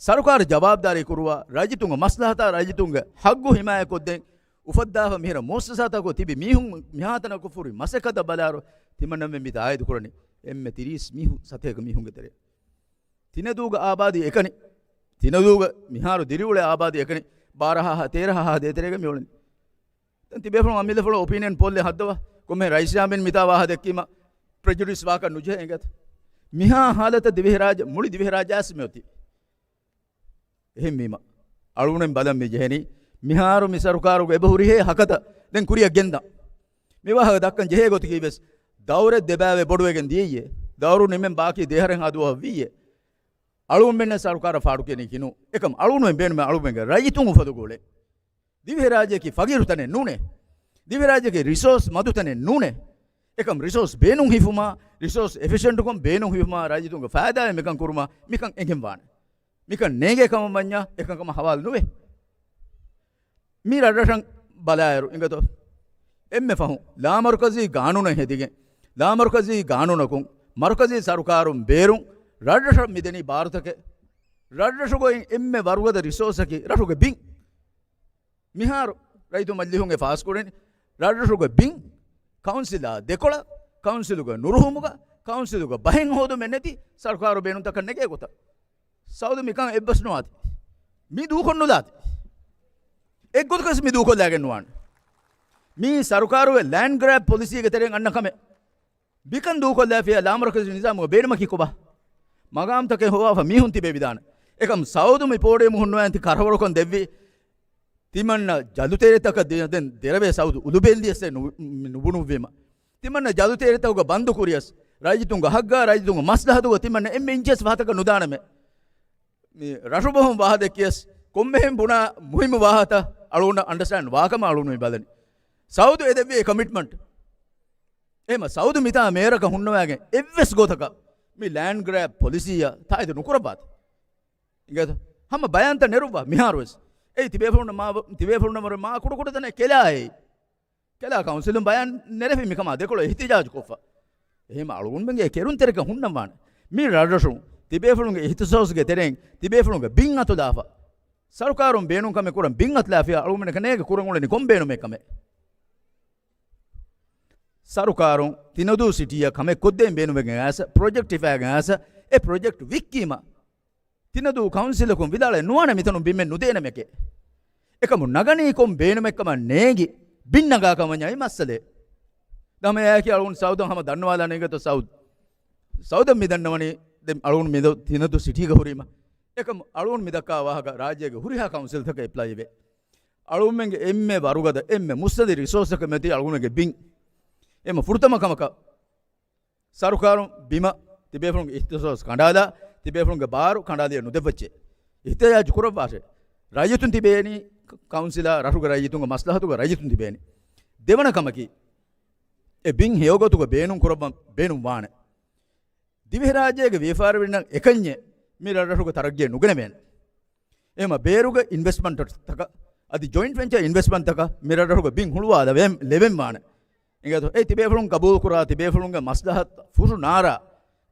ސަރުކާރަށް ޖަވާބުދާރީ ކުރުވާ، ރައްޔިތުންގެ މަސްލަހަތާ ރައްޔިތުންގެ ހައްގު ހިމާޔަތްކޮށްދޭން އުފައްދާފަ މިހިރަ މުއައްސަސާތަކުގަ ތިބި މީހުން މިހާތަނަކު ފުރި މަސައްކަތަށް ބަލާއިރު، ތިމަންނަމެން މި ތާއީދު ކުރަނީ އެންމެ ތިރީސް މީހު-، ސަތޭކަ މީހުންގެ ތެރެއަށް. ތިނަދޫގެ އާބާދީ އެކަނި. ތިނަދޫގެ މިހާރު ދިރިއުޅޭ އާބާދީ އެކަނި. ބާރަ ހާހާ ތޭރަ ހާހާ ދޭތެރޭގަ މިއުޅެނީ. ދެން ތިބޭފުޅުން އަމިއްލަފުޅު އޮޕީނިއަން ޕޯލްއެއް ހައްދަވާ. ކޮންމެ ރައީސް ޔާމީން މިތާ ވާހަ ދެއްކީމަ ޕްރެޖުޑިސް ވާކަށް ނުޖެހޭ އިނގޭތަ؟ މިހާ ހާލަތަށް ދިވެހިރާއްޖެ، މުޅި ދިވެހިރާއްޖެ އައިސް މިއޮތީ. އެހެންވީމަ، އަޅުގަނޑުމެން ބަލަން މި ޖެހެނީ، މިހާރު މި ސަރުކާރުގެ އެބަހުރިހޭ ހަކަތަ ދެން ކުރިއަށް ގެންދާ. މި ވާހަކަ ދައްކަން ޖެހޭ ގޮތަކީ ވެސް، ދައުރެއް ދެބައިވެ ބޮޑުވެގެން ދިޔައީއޭ. ދައުރު ނިމެން ބާކީ ދެއަހަރެއް ހަދުވަހަށް ވީއޭ. އަޅުގަނޑުމެންނަށް ސަރުކާރަށް ފާޑުކިޔަނީކީ ނޫ. އެކަމް އަޅުގަނޑުމެން ބޭނުމޭ އަޅުގަނޑުމެންގެ ރައްޔިތުން އުފަލުގަ އުޅޭ. ދިވެހިރާއްޖެއަކީ ފަގީރު ތަނެއް ނޫނޭ. ދިވެހިރާއްޖެއަކީ ރިސޯސް މަދު ތަނެއް ނޫނޭ. އެކަމް ރިސޯސް ބޭނުން ހިފުމާ، ރިސޯސް އެފިޝަންޓުކޮށް ބޭނުން ހިފުމާ ރައްޔިތުންގެ ފައިދާއެއް މިކަން ކުރުމާ މިކަން އެނގެން ވާނެ. މިކަން ނޭނގޭ ކަމަށް ވަންޏާ އެކަން ކަމަށް ހަވާލު ނުވޭ. މި ރަށްރަށަށް ބަލާއިރު އިނގޭތޯ، އެންމެ ފަހުން ލާމަރުކަޒީ ގާނޫނެއް ހެދިގެން، ލާމަރުކަޒީ ގާނޫނަކުން މަރުކަޒީ ސަރުކާރުން ބޭރުން ރަށްރަށަށް މިދެނީ ބާރުތަކެއް. ރަށްރަށުގައި އެންމެ ވަރުގަދަ ރިސޯސަކީ ރަށުގެ ބިން. މިހާރު ރައްޔިތު މަޖިލީހުން އެ ފާސްކުރަނީ ރަށްރަށުގެ ބިން، ކައުންސިލާ ދެކޮޅަށް، ކައުންސިލުގެ ނުރުހުމުގަ، ކައުންސިލުގެ ބަހެއް ހޯދުމެއް ނެތި ސަރުކާރު ބޭނުންތަކަށް ނެގޭ ގޮތަށް. ސައުދު މިކަން އެއްބަސް ނުވާތި. މި ދޫކޮށް ނުލާތި. އެއްގޮތަކަސް މި ދޫކޮށްލާގެން ނުވާނެ. މީ ސަރުކާރުގެ ލޭންޑް ގްރާބް ޕޮލިސީގެ ތެރެއިން އަންނަ ކަމެއް. މިކަން ދޫކޮށްލާފިޔާ ލާމަރުކަޒީ ނިޒާމުގެ ބޭނުމަކީ ކޮބާ؟ މަގާމްތަކެއް ހޮވާފަ މީހުން ތިބެވިދާނެ. އެކަމް ސައުދު މި ޕޯޑިއަމު ހުންނަވަންތި ކަރަވަރުކޮށް ދެއްވި ތިމަންނަ ޖަލުތެރެތަކަށް ދި-، ދެން ދެރަވޭ ސައުދު އުލުބެންލިޔަސް ނު-، ނުބުނުއްވީމަ. ތިމަންނަ ޖަލުތެރެތަކުގަ ބަންދު ކުރިޔަސް، ރައްޔިތުންގެ ހައްގާ ރައްޔިތުންގެ މަސްލަހަތުގަ ތިމަންނަ އެންމެ އިންޗެސް ފަހަތަކަށް ނުދާނަމޭ. މި ރަށު ބަހުން ވާހަ ދެއްކިޔަސް، ކޮންމެހެން ބުނާ މުހިއްމު ވާހަތަ އަޅުގަނޑަށް އަންޑަސްޓޭންޑް ވާކަމަށް އަޅުގަނޑު މި ބަލަނީ. ސައުދު އެ ދެއްވި އެ ކޮމިޓްމަންޓް. އެހެމަ ސައުދު މިތާ މޭރަކަށް ހުންނަވާގެން އެއްވެސް ގޮތަކަށް މި ލޭންޑް ގްރާބް ޕޮލިސީއަށް ތާއީދު ނުކުރައްވާތި. އިނގޭތަ؟ ހަމަ ބަޔާންތައް ނެރުއްވާ މިހާރުވެސް. އެއީ ތިބޭފުޅުންނަށް މާ-، ތިބޭފުޅުންނަށް ވުރެ މާ ކުޑަކުޑަ ތަނެއް ކެލާ އެއީ. ކެލާ ކައުންސިލުން ބަޔާން ނެރެފި މިކަމާ ދެކޮޅަށް އިހްތިޖާޖު ކޮށްފަ. އެހެމަ އަޅުގަނޑުމެންގެ ކެރުންތެރިކަން ހުންނަން ވާނެ. މި ރަށްރަށުން ތިބޭފުޅުންގެ އިހްތިސޯސްގެ ތެރެއިން ތިބޭފުޅުންގެ ބިން އަތުލާފަ. ސަރުކާރުން ބޭނުން ކަމެއް ކުރަން ބިން އަތުލާފިޔާ އަޅުގަނޑަކަށް ނޭނގެ ކުރަން އުޅެނީ ކޮން ބޭނުމެއް ކަމެއް؟ ސަރުކާރުން ތިނަދޫ ސިޓީއަށް ކަމެއް ކޮށްދޭން ބޭނުމެއް އައިސް، ޕްރޮޖެކްޓް ހިފާގެން އައިސް، އެ ޕްރޮޖެކްޓް ވިއްކީމަ، ތިނަދޫ ކައުންސިލަކުން ވިދާޅެއް ނުވާނެ މިތަނުން ބިމެއް ނުދޭނަމެކޭ. އެކަމު ނަގަނީ ކޮން ބޭނުމެއްކަމަށް ނޭނގި، ބިން ނަގާކަމަށް އައި މައްސަލައެއް. ދަމަޔާއަކީ އަޅުގަނޑު ސައުދަށް ހަމަ ދަންނަވާލާނެ އިނގޭތޯ ސައުދު. ސައުދަށް މި ދަންނަވަނީ ދެން އަޅުގަނޑު މި ދޯ-، ތިނަދޫ ސިޓީގަ ހުރީމަ. އެކަމު އަޅުގަނޑު މި ދައްކާ ވާހަކަ ރާއްޖޭގެ ހުރިހާ ކައުންސިލްތަކަށް އެޕްލައިވޭ. އަޅުގަނޑުމެންގެ އެންމެ ވަރުގަދަ، އެންމެ މުއްސަނދި ރިސޯސަކަށް މެތި އަޅުގަނޑުގެ ބިން. އެމަ ފުރަތަމަ ކަމަކަށް ސަރުކާރުން ބިމަށް ތިބޭފުޅުންގެ އިހްތިސޯސް ކަނޑާލާ، ތިބޭފުޅުންގެ ބާރު ކަނޑާލިޔަ ނުދެއްވައްޗޭ. އިހްތިޖާޖު ކުރައްވާށޭ. ރައްޔިތުން ތިބޭނީ، ކައުންސިލާ ރަށުގެ ރައްޔިތުންގެ މަސްލަހަތުގަ ރައްޔިތުން ތިބޭނީ. ދެވަނަ ކަމަކީ، އެ ބިން ހެޔޮގޮތުގަ ބޭނުން ކުރައްވަން ބޭނުން ވާނެ. ދިވެހިރާއްޖޭގެ ވިޔަފާރިވެރިންނަށް އެކަންޏެއް މި ރަށްރަށުގެ ތަރައްގީއަށް ނުގެނެވޭނެ. އެހެމަ ބޭރުގެ އިންވެސްޓްމަންޓްތަކަށް އަދި ޖޮއިންޓް ވެންޗަރ އިންވެސްޓްމަންޓްތަކަށް މި ރަށްރަށުގެ ބިން ހުޅުވާލަ ވެ-، ލެވެން ވާނެ. އިނގޭތޯ، އެ ތިބޭފުޅުން ގަބޫލުކުރާ ތިބޭފުޅުންގެ މަސްލަހަތު ފުށު ނާރާ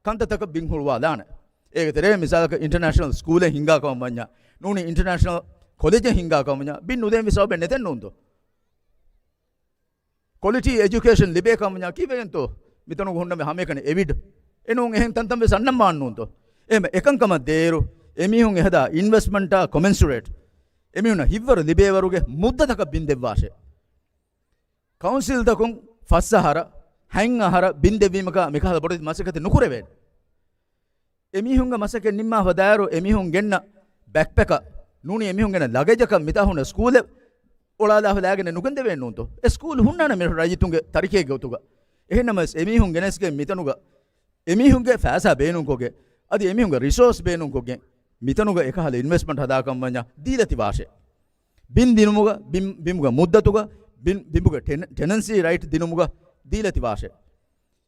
ކަންތައްތަކަށް ބިން ހުޅުވާލާނެ. އޭގެ ތެރޭ މިސާލަކަށް އިންޓަރނޭޝަނަލް ސްކޫލެއް ހިންގާ ކަމަށް ވަންޏާ، ނޫނީ އިންޓަރނޭޝަނަލް ކޮލެޖެއް ހިންގާ ކަމަށް ވަންޏާ، ބިން ނުދޭން ވީ ސަބަބެއް ނެތެއް ނޫންތޯ؟ ކޮލިޓީ އެޖުކޭޝަން ލިބޭ ކަމަށް ވަންޏާ ކީއްވެގެންތޯ؟ މިތަނުގަ ހުންނަމޭ ހަމައެކަނި އެވިޑް. އެ ނޫން އެހެން ތަންތަން ވެސް އަންނަން ވާން ނޫންތޯ؟ އެހެން އެކަންކަމަށް ދޭއިރު، އެމީހުން އެހަދާ އިންވެސްޓްމަންޓާ ކޮމެންސުރޭޓް އެމީހުންނަށް ހިތްވަރު ލިބޭވަރުގެ މުއްދަތަކަށް ބިން ދެއްވާށޭ. ކައުންސިލްތަކުން ފަސް އަހަރަށް، ހަތް އަހަރަށް ބިން ދެއްވީމަކާ މިކަހަލަ ބޮޑެތި މަސައްކަތެއް ނުކުރެވޭނެ. އެމީހުންގެ މަސައްކަތް ނިންމާފަ ދާއިރު، އެމީހުން ގެންނަ ބެކްޕެކަށް ނޫނީ އެމީހުން ގެންނަ ލަގެޖަކަށް މިތާ ހުންނަ ސްކޫލެއް އޮޅާލާފަ ލާގެން ނުގެންދެވޭނެ ނޫންތޯ؟ އެ ސްކޫލް ހުންނާނެ މި ރައްޔިތުންގެ ތަރިކޭގެ ގޮތުގަ. އެހެންނަމަވެސް އެމީހުން ގެނެސްގެން މިތަނުގަ އެމީހުންގެ ފައިސާ ބޭނުންކޮށްގެން، އަދި އެމީހުންގެ ރިސޯސް ބޭނުންކޮށްގެން، މިތަނުގަ އެކަހަލަ އިންވެސްޓްމަންޓް ހަދާކަމަށް ވަންޏާ ދީލަތި ވާށޭ. ބިން ދިނުމުގަ، ބިން، ބިމުގެ މުއްދަތުގަ، ބިން، ބިމުގެ ޓެނ-، ޓެނަންސީ ރައިޓް ދިނުމުގަ ދީލަތި ވާށޭ.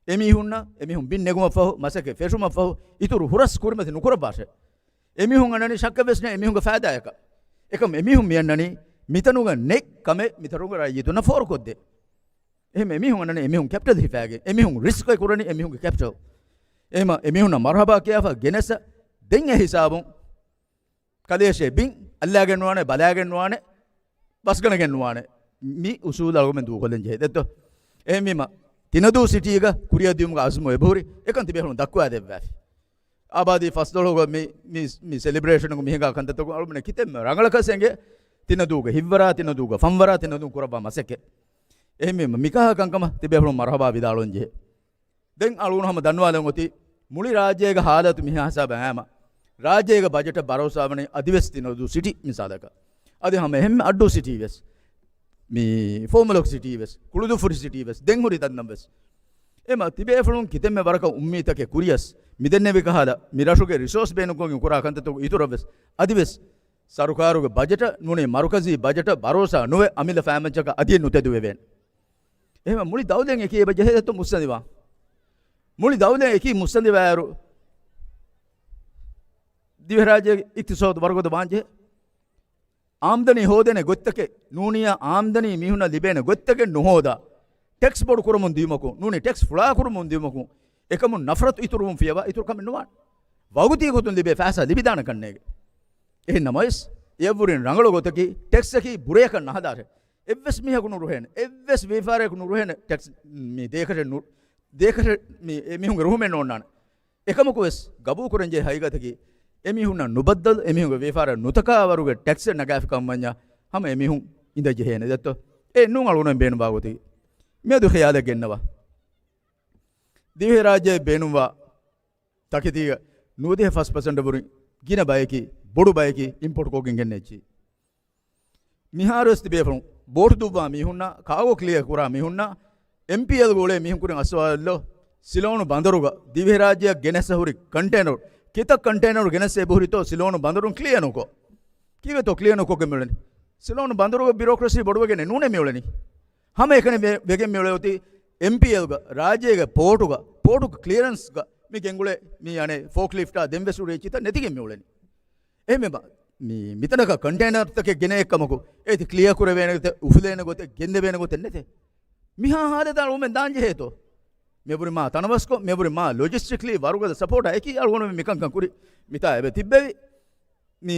އެމީހުންނަށް، އެމީހުން ބިން ނެގުމަށްފަހު، މަސައްކަތް ފެށުމަށްފަހު، އިތުރު ހުރަސް ކުރިމަތި ނުކުރައްވާށޭ. އެމީހުން އަންނަނީ ޝައްކެއް ވެސް ނެތް އެމީހުންގެ ފައިދާއަކަށް. އެކަމް އެމީހުން މިއަންނަނީ މިތަނުގަ ނެތް ކަމެއް މިތަނުގެ ރައްޔިތުންނަށް ފޯރުކޮށްދޭ. އެހެން އެމީހުން އަންނަނީ އެމީހުން ކެޕިޓަލް ހިފާގެން. އެމީހުން ރިސްކް އެ ކުރަނީ އެމީހުންގެ ކެޕިޓަލް. އެހެމަ އެމީހުންނަށް މަރުހަބާ ކިޔާފަ ގެނެސް ދެން އެ ހިސާބުން ކަލޭށޭ ބިން އައްލާގެން ނުވާނެ، ބަލާގެން ނުވާނެ، ބަސްގަނެގެން ނުވާނެ. މި އުސޫލު އަޅުގަމެން ދޫކޮށްލަން ޖެހޭ ދެއްތޯ؟ އެހެންވީމަ، ތިނަދޫ ސިޓީގަ ކުރިއަށްދިޔުމުގެ އަޒުމު އެބަހުރި، އެކަން ތިބޭފުޅުން ދައްކުވާ ދެއްވާފި. އާބާދީ ފަސްދޮޅަހުގަ މި، މި، މި ސެލިބްރޭޝަނުގަ މިހިނގާ ކަންތައްތަކުން އަޅުމެން ކިތަންމެ ރަނގަޅަކަސް އެނގޭ، ތިނަދޫގެ ހިތްވަރާ، ތިނަދޫގެ ފަންވަރާ، ތިނަދޫ ކުރައްވާ މަސައްކަތް. އެހެންވީމަ، މިކަހަލަ ކަންކަމަށް ތިބޭފުޅުން މަރުހަބާ ވިދާޅުވަން ޖެހޭ. ދެން އަޅުގަނޑު ހަމަ ދަންނަވާލަން އޮތީ، މުޅި ރާއްޖޭގެ ހާލަތު މިހާ ހިސާބަށް އައީމަ، ރާއްޖޭގެ ބަޖެޓަށް ބަރޯސާވަނީ އަދިވެސް ތިނަދޫ ސިޓީ މިސާލަކަށް. އަދި ހަމަ އެހެންމެ އައްޑޫ ސިޓީ ވެސް، މި ފޯމަލޮކް ސިޓީ ވެސް، ކުޅުދުއްފުރި ސިޓީ ވެސް، ދެން ހުރި ތަންތަން ވެސް. އެމަ ތިބޭފުޅުން ކިތަންމެ ވަރަކަށް އުއްމީދުތަކެއް ކުރިޔަސް، މިދެންނެވި ކަހަލަ މި ރަށުގެ ރިސޯސް ބޭނުންކޮށްގެން ކުރާ ކަންތައްތަކުގެ އިތުރަށް ވެސް، އަދިވެސް ސަރުކާރުގެ ބަޖެޓަށް ނޫނީ މަރުކަޒީ ބަޖެޓަށް ބަރޯސާ ނުވެ އަމިއްލަ ފައިމައްޗަކަށް އަދިއެއް ނުތެދުވެވޭނެ. އެހެން މުޅި ދައުލަތް އެކީ އެބަ ޖެހޭ ދެއްތޯ މުއްސަނދިވާން. މުޅި ދައުލަތް އެކީ މުއްސަނދިވާއިރު، ދިވެހިރާއްޖޭގެ އިޤްތިޞާދު ވަރުގަދަ ވާން ޖެހޭ. އާމްދަނީ ހޯދޭނެ ގޮތްތަކެއް ނޫނިއްޔާ، އާމްދަނީ މީހުންނަށް ލިބޭނެ ގޮތްތަކެއް ނުހޯދާ، ޓެކްސް ބޮޑު ކުރަމުން ދިޔުމަކުން ނޫނީ، ޓެކްސް ފުޅާ ކުރަމުން ދިޔުމަކުން އެކަމުން ނަފްރަތު އިތުރުވުން ފިޔަވާ އިތުރު ކަމެއް ނުވާނެ. ވަގުތީ ގޮތުން ލިބޭ ފައިސާ ލިބިދާނެ ކަންނޭގެ. އެހެން ނަމަވެސް، އެއަށްވުރެން ރަނގަޅު ގޮތަކީ ޓެކްސްއަކީ ބުރަޔަކަށް ނަހަދާށޭ. އެއްވެސް މީހަކު ނުރުހޭނެ، އެއްވެސް ވިޔަފާރިއަކު ނުރުހޭނެ ޓެކްސް، މި ދޭކަށެއް ނު-، ދޭކަށެއް މި އެ މީހުންގެ ރުހުމެއް ނޯންނާނެ. އެކަމަކުވެސް ގަބޫލުކުރަންޖެހޭ ހަގީގަތަކީ، އެމީހުންނަށް ނުބައްދަލު، އެމީހުންގެ ވިޔަފާރަށް ނުތަކާ ވަރުގެ ޓެކްސެއް ނަގާފި ކަމަށް ވަންޏާ، ހަމަ އެމީހުން އިނދެ ޖެހޭނެ ދެއްތޯ؟ އެ ނޫން އަޅުގަނޑުމެން ބޭނުންވާ ގޮތަކީ. މިއަދު ޚިޔާލެއް ގެންނަވާ. ދިވެހިރާއްޖެ ބޭނުންވާ ތަކެތީގަ ނުވަދިހަ ފަސް ޕަސެންޓަށް ވުރެ ގިނަ ބަޔަކީ، ބޮޑު ބަޔަކީ އިމްޕޯޓް ކޮށްގެން ގެންނަ އެއްޗި. މިހާރުވެސް ތިބޭފުޅުން ބޯޓު ދުއްވާ މީހުންނާ، ކާގޯ ކްލިއަރ ކުރާ މީހުންނާ، އެމްޕީއެލްގެ އުޅޭ މީހުން ކުރިން އައްސަވާލައްލޯ، ސިލޯނު ބަނދަރުގަ ދިވެހިރާއްޖެއަށް ގެނެސް ހުރި ކަންޓޭނަރު، ކިތައް ކަންޓޭނަރު ގެނެސް އެބަހުރިތޯ ސިލޯނު ބަނދަރުން ކްލިއަރ ނުކޮށް؟ ކީއްވެތޯ ކްލިއަރ ނުކޮށްގެން މިއުޅެނީ؟ ސިލޯނު ބަނދަރުގެ ބިއުރޯކްރަސީ ބޮޑުވެގެން ނޫނޭ މިއުޅެނީ. ހަމައެކަނި ވެ-، ވެގެން މިއުޅެ އޮތީ އެމްޕީއެލްގަ، ރާއްޖޭގެ ޕޯޓުގަ، ޕޯޓުގެ ކްލިއަރެންސްގަ މި ގެންގުޅޭ މި އަނެއް ފޯކްލިފްޓާ ދެން ވެސް ހުރި އެއްޗިތައް ނެތިގެން މިއުޅެނީ. އެހެންވެ، މި، މިތަނަކަށް ކަންޓޭނަރުތަކެއް ގެނައެއްކަމަކު، އޭތި ކްލިއަރ ކުރެވޭނެ ގޮތެއް، އުފުލޭނެ ގޮތެއް، ގެންދެވޭނެ ގޮތެއް ނެތޭ. މިހާ ހާލަތަށް އަޅުގަނޑުމެން ދާން ޖެހޭތޯ؟ މިއަށްވުރެ މާ ތަނަވަސްކޮށް، މިއަށްވުރެ މާ ލޮޖިސްޓިކްލީ ވަރުގަދަ ސަޕޯޓާ އެކީ އަޅުގަނޑުމެން މިކަންކަން ކުރި. މިތާ އެބަ ތިއްބެވި. މި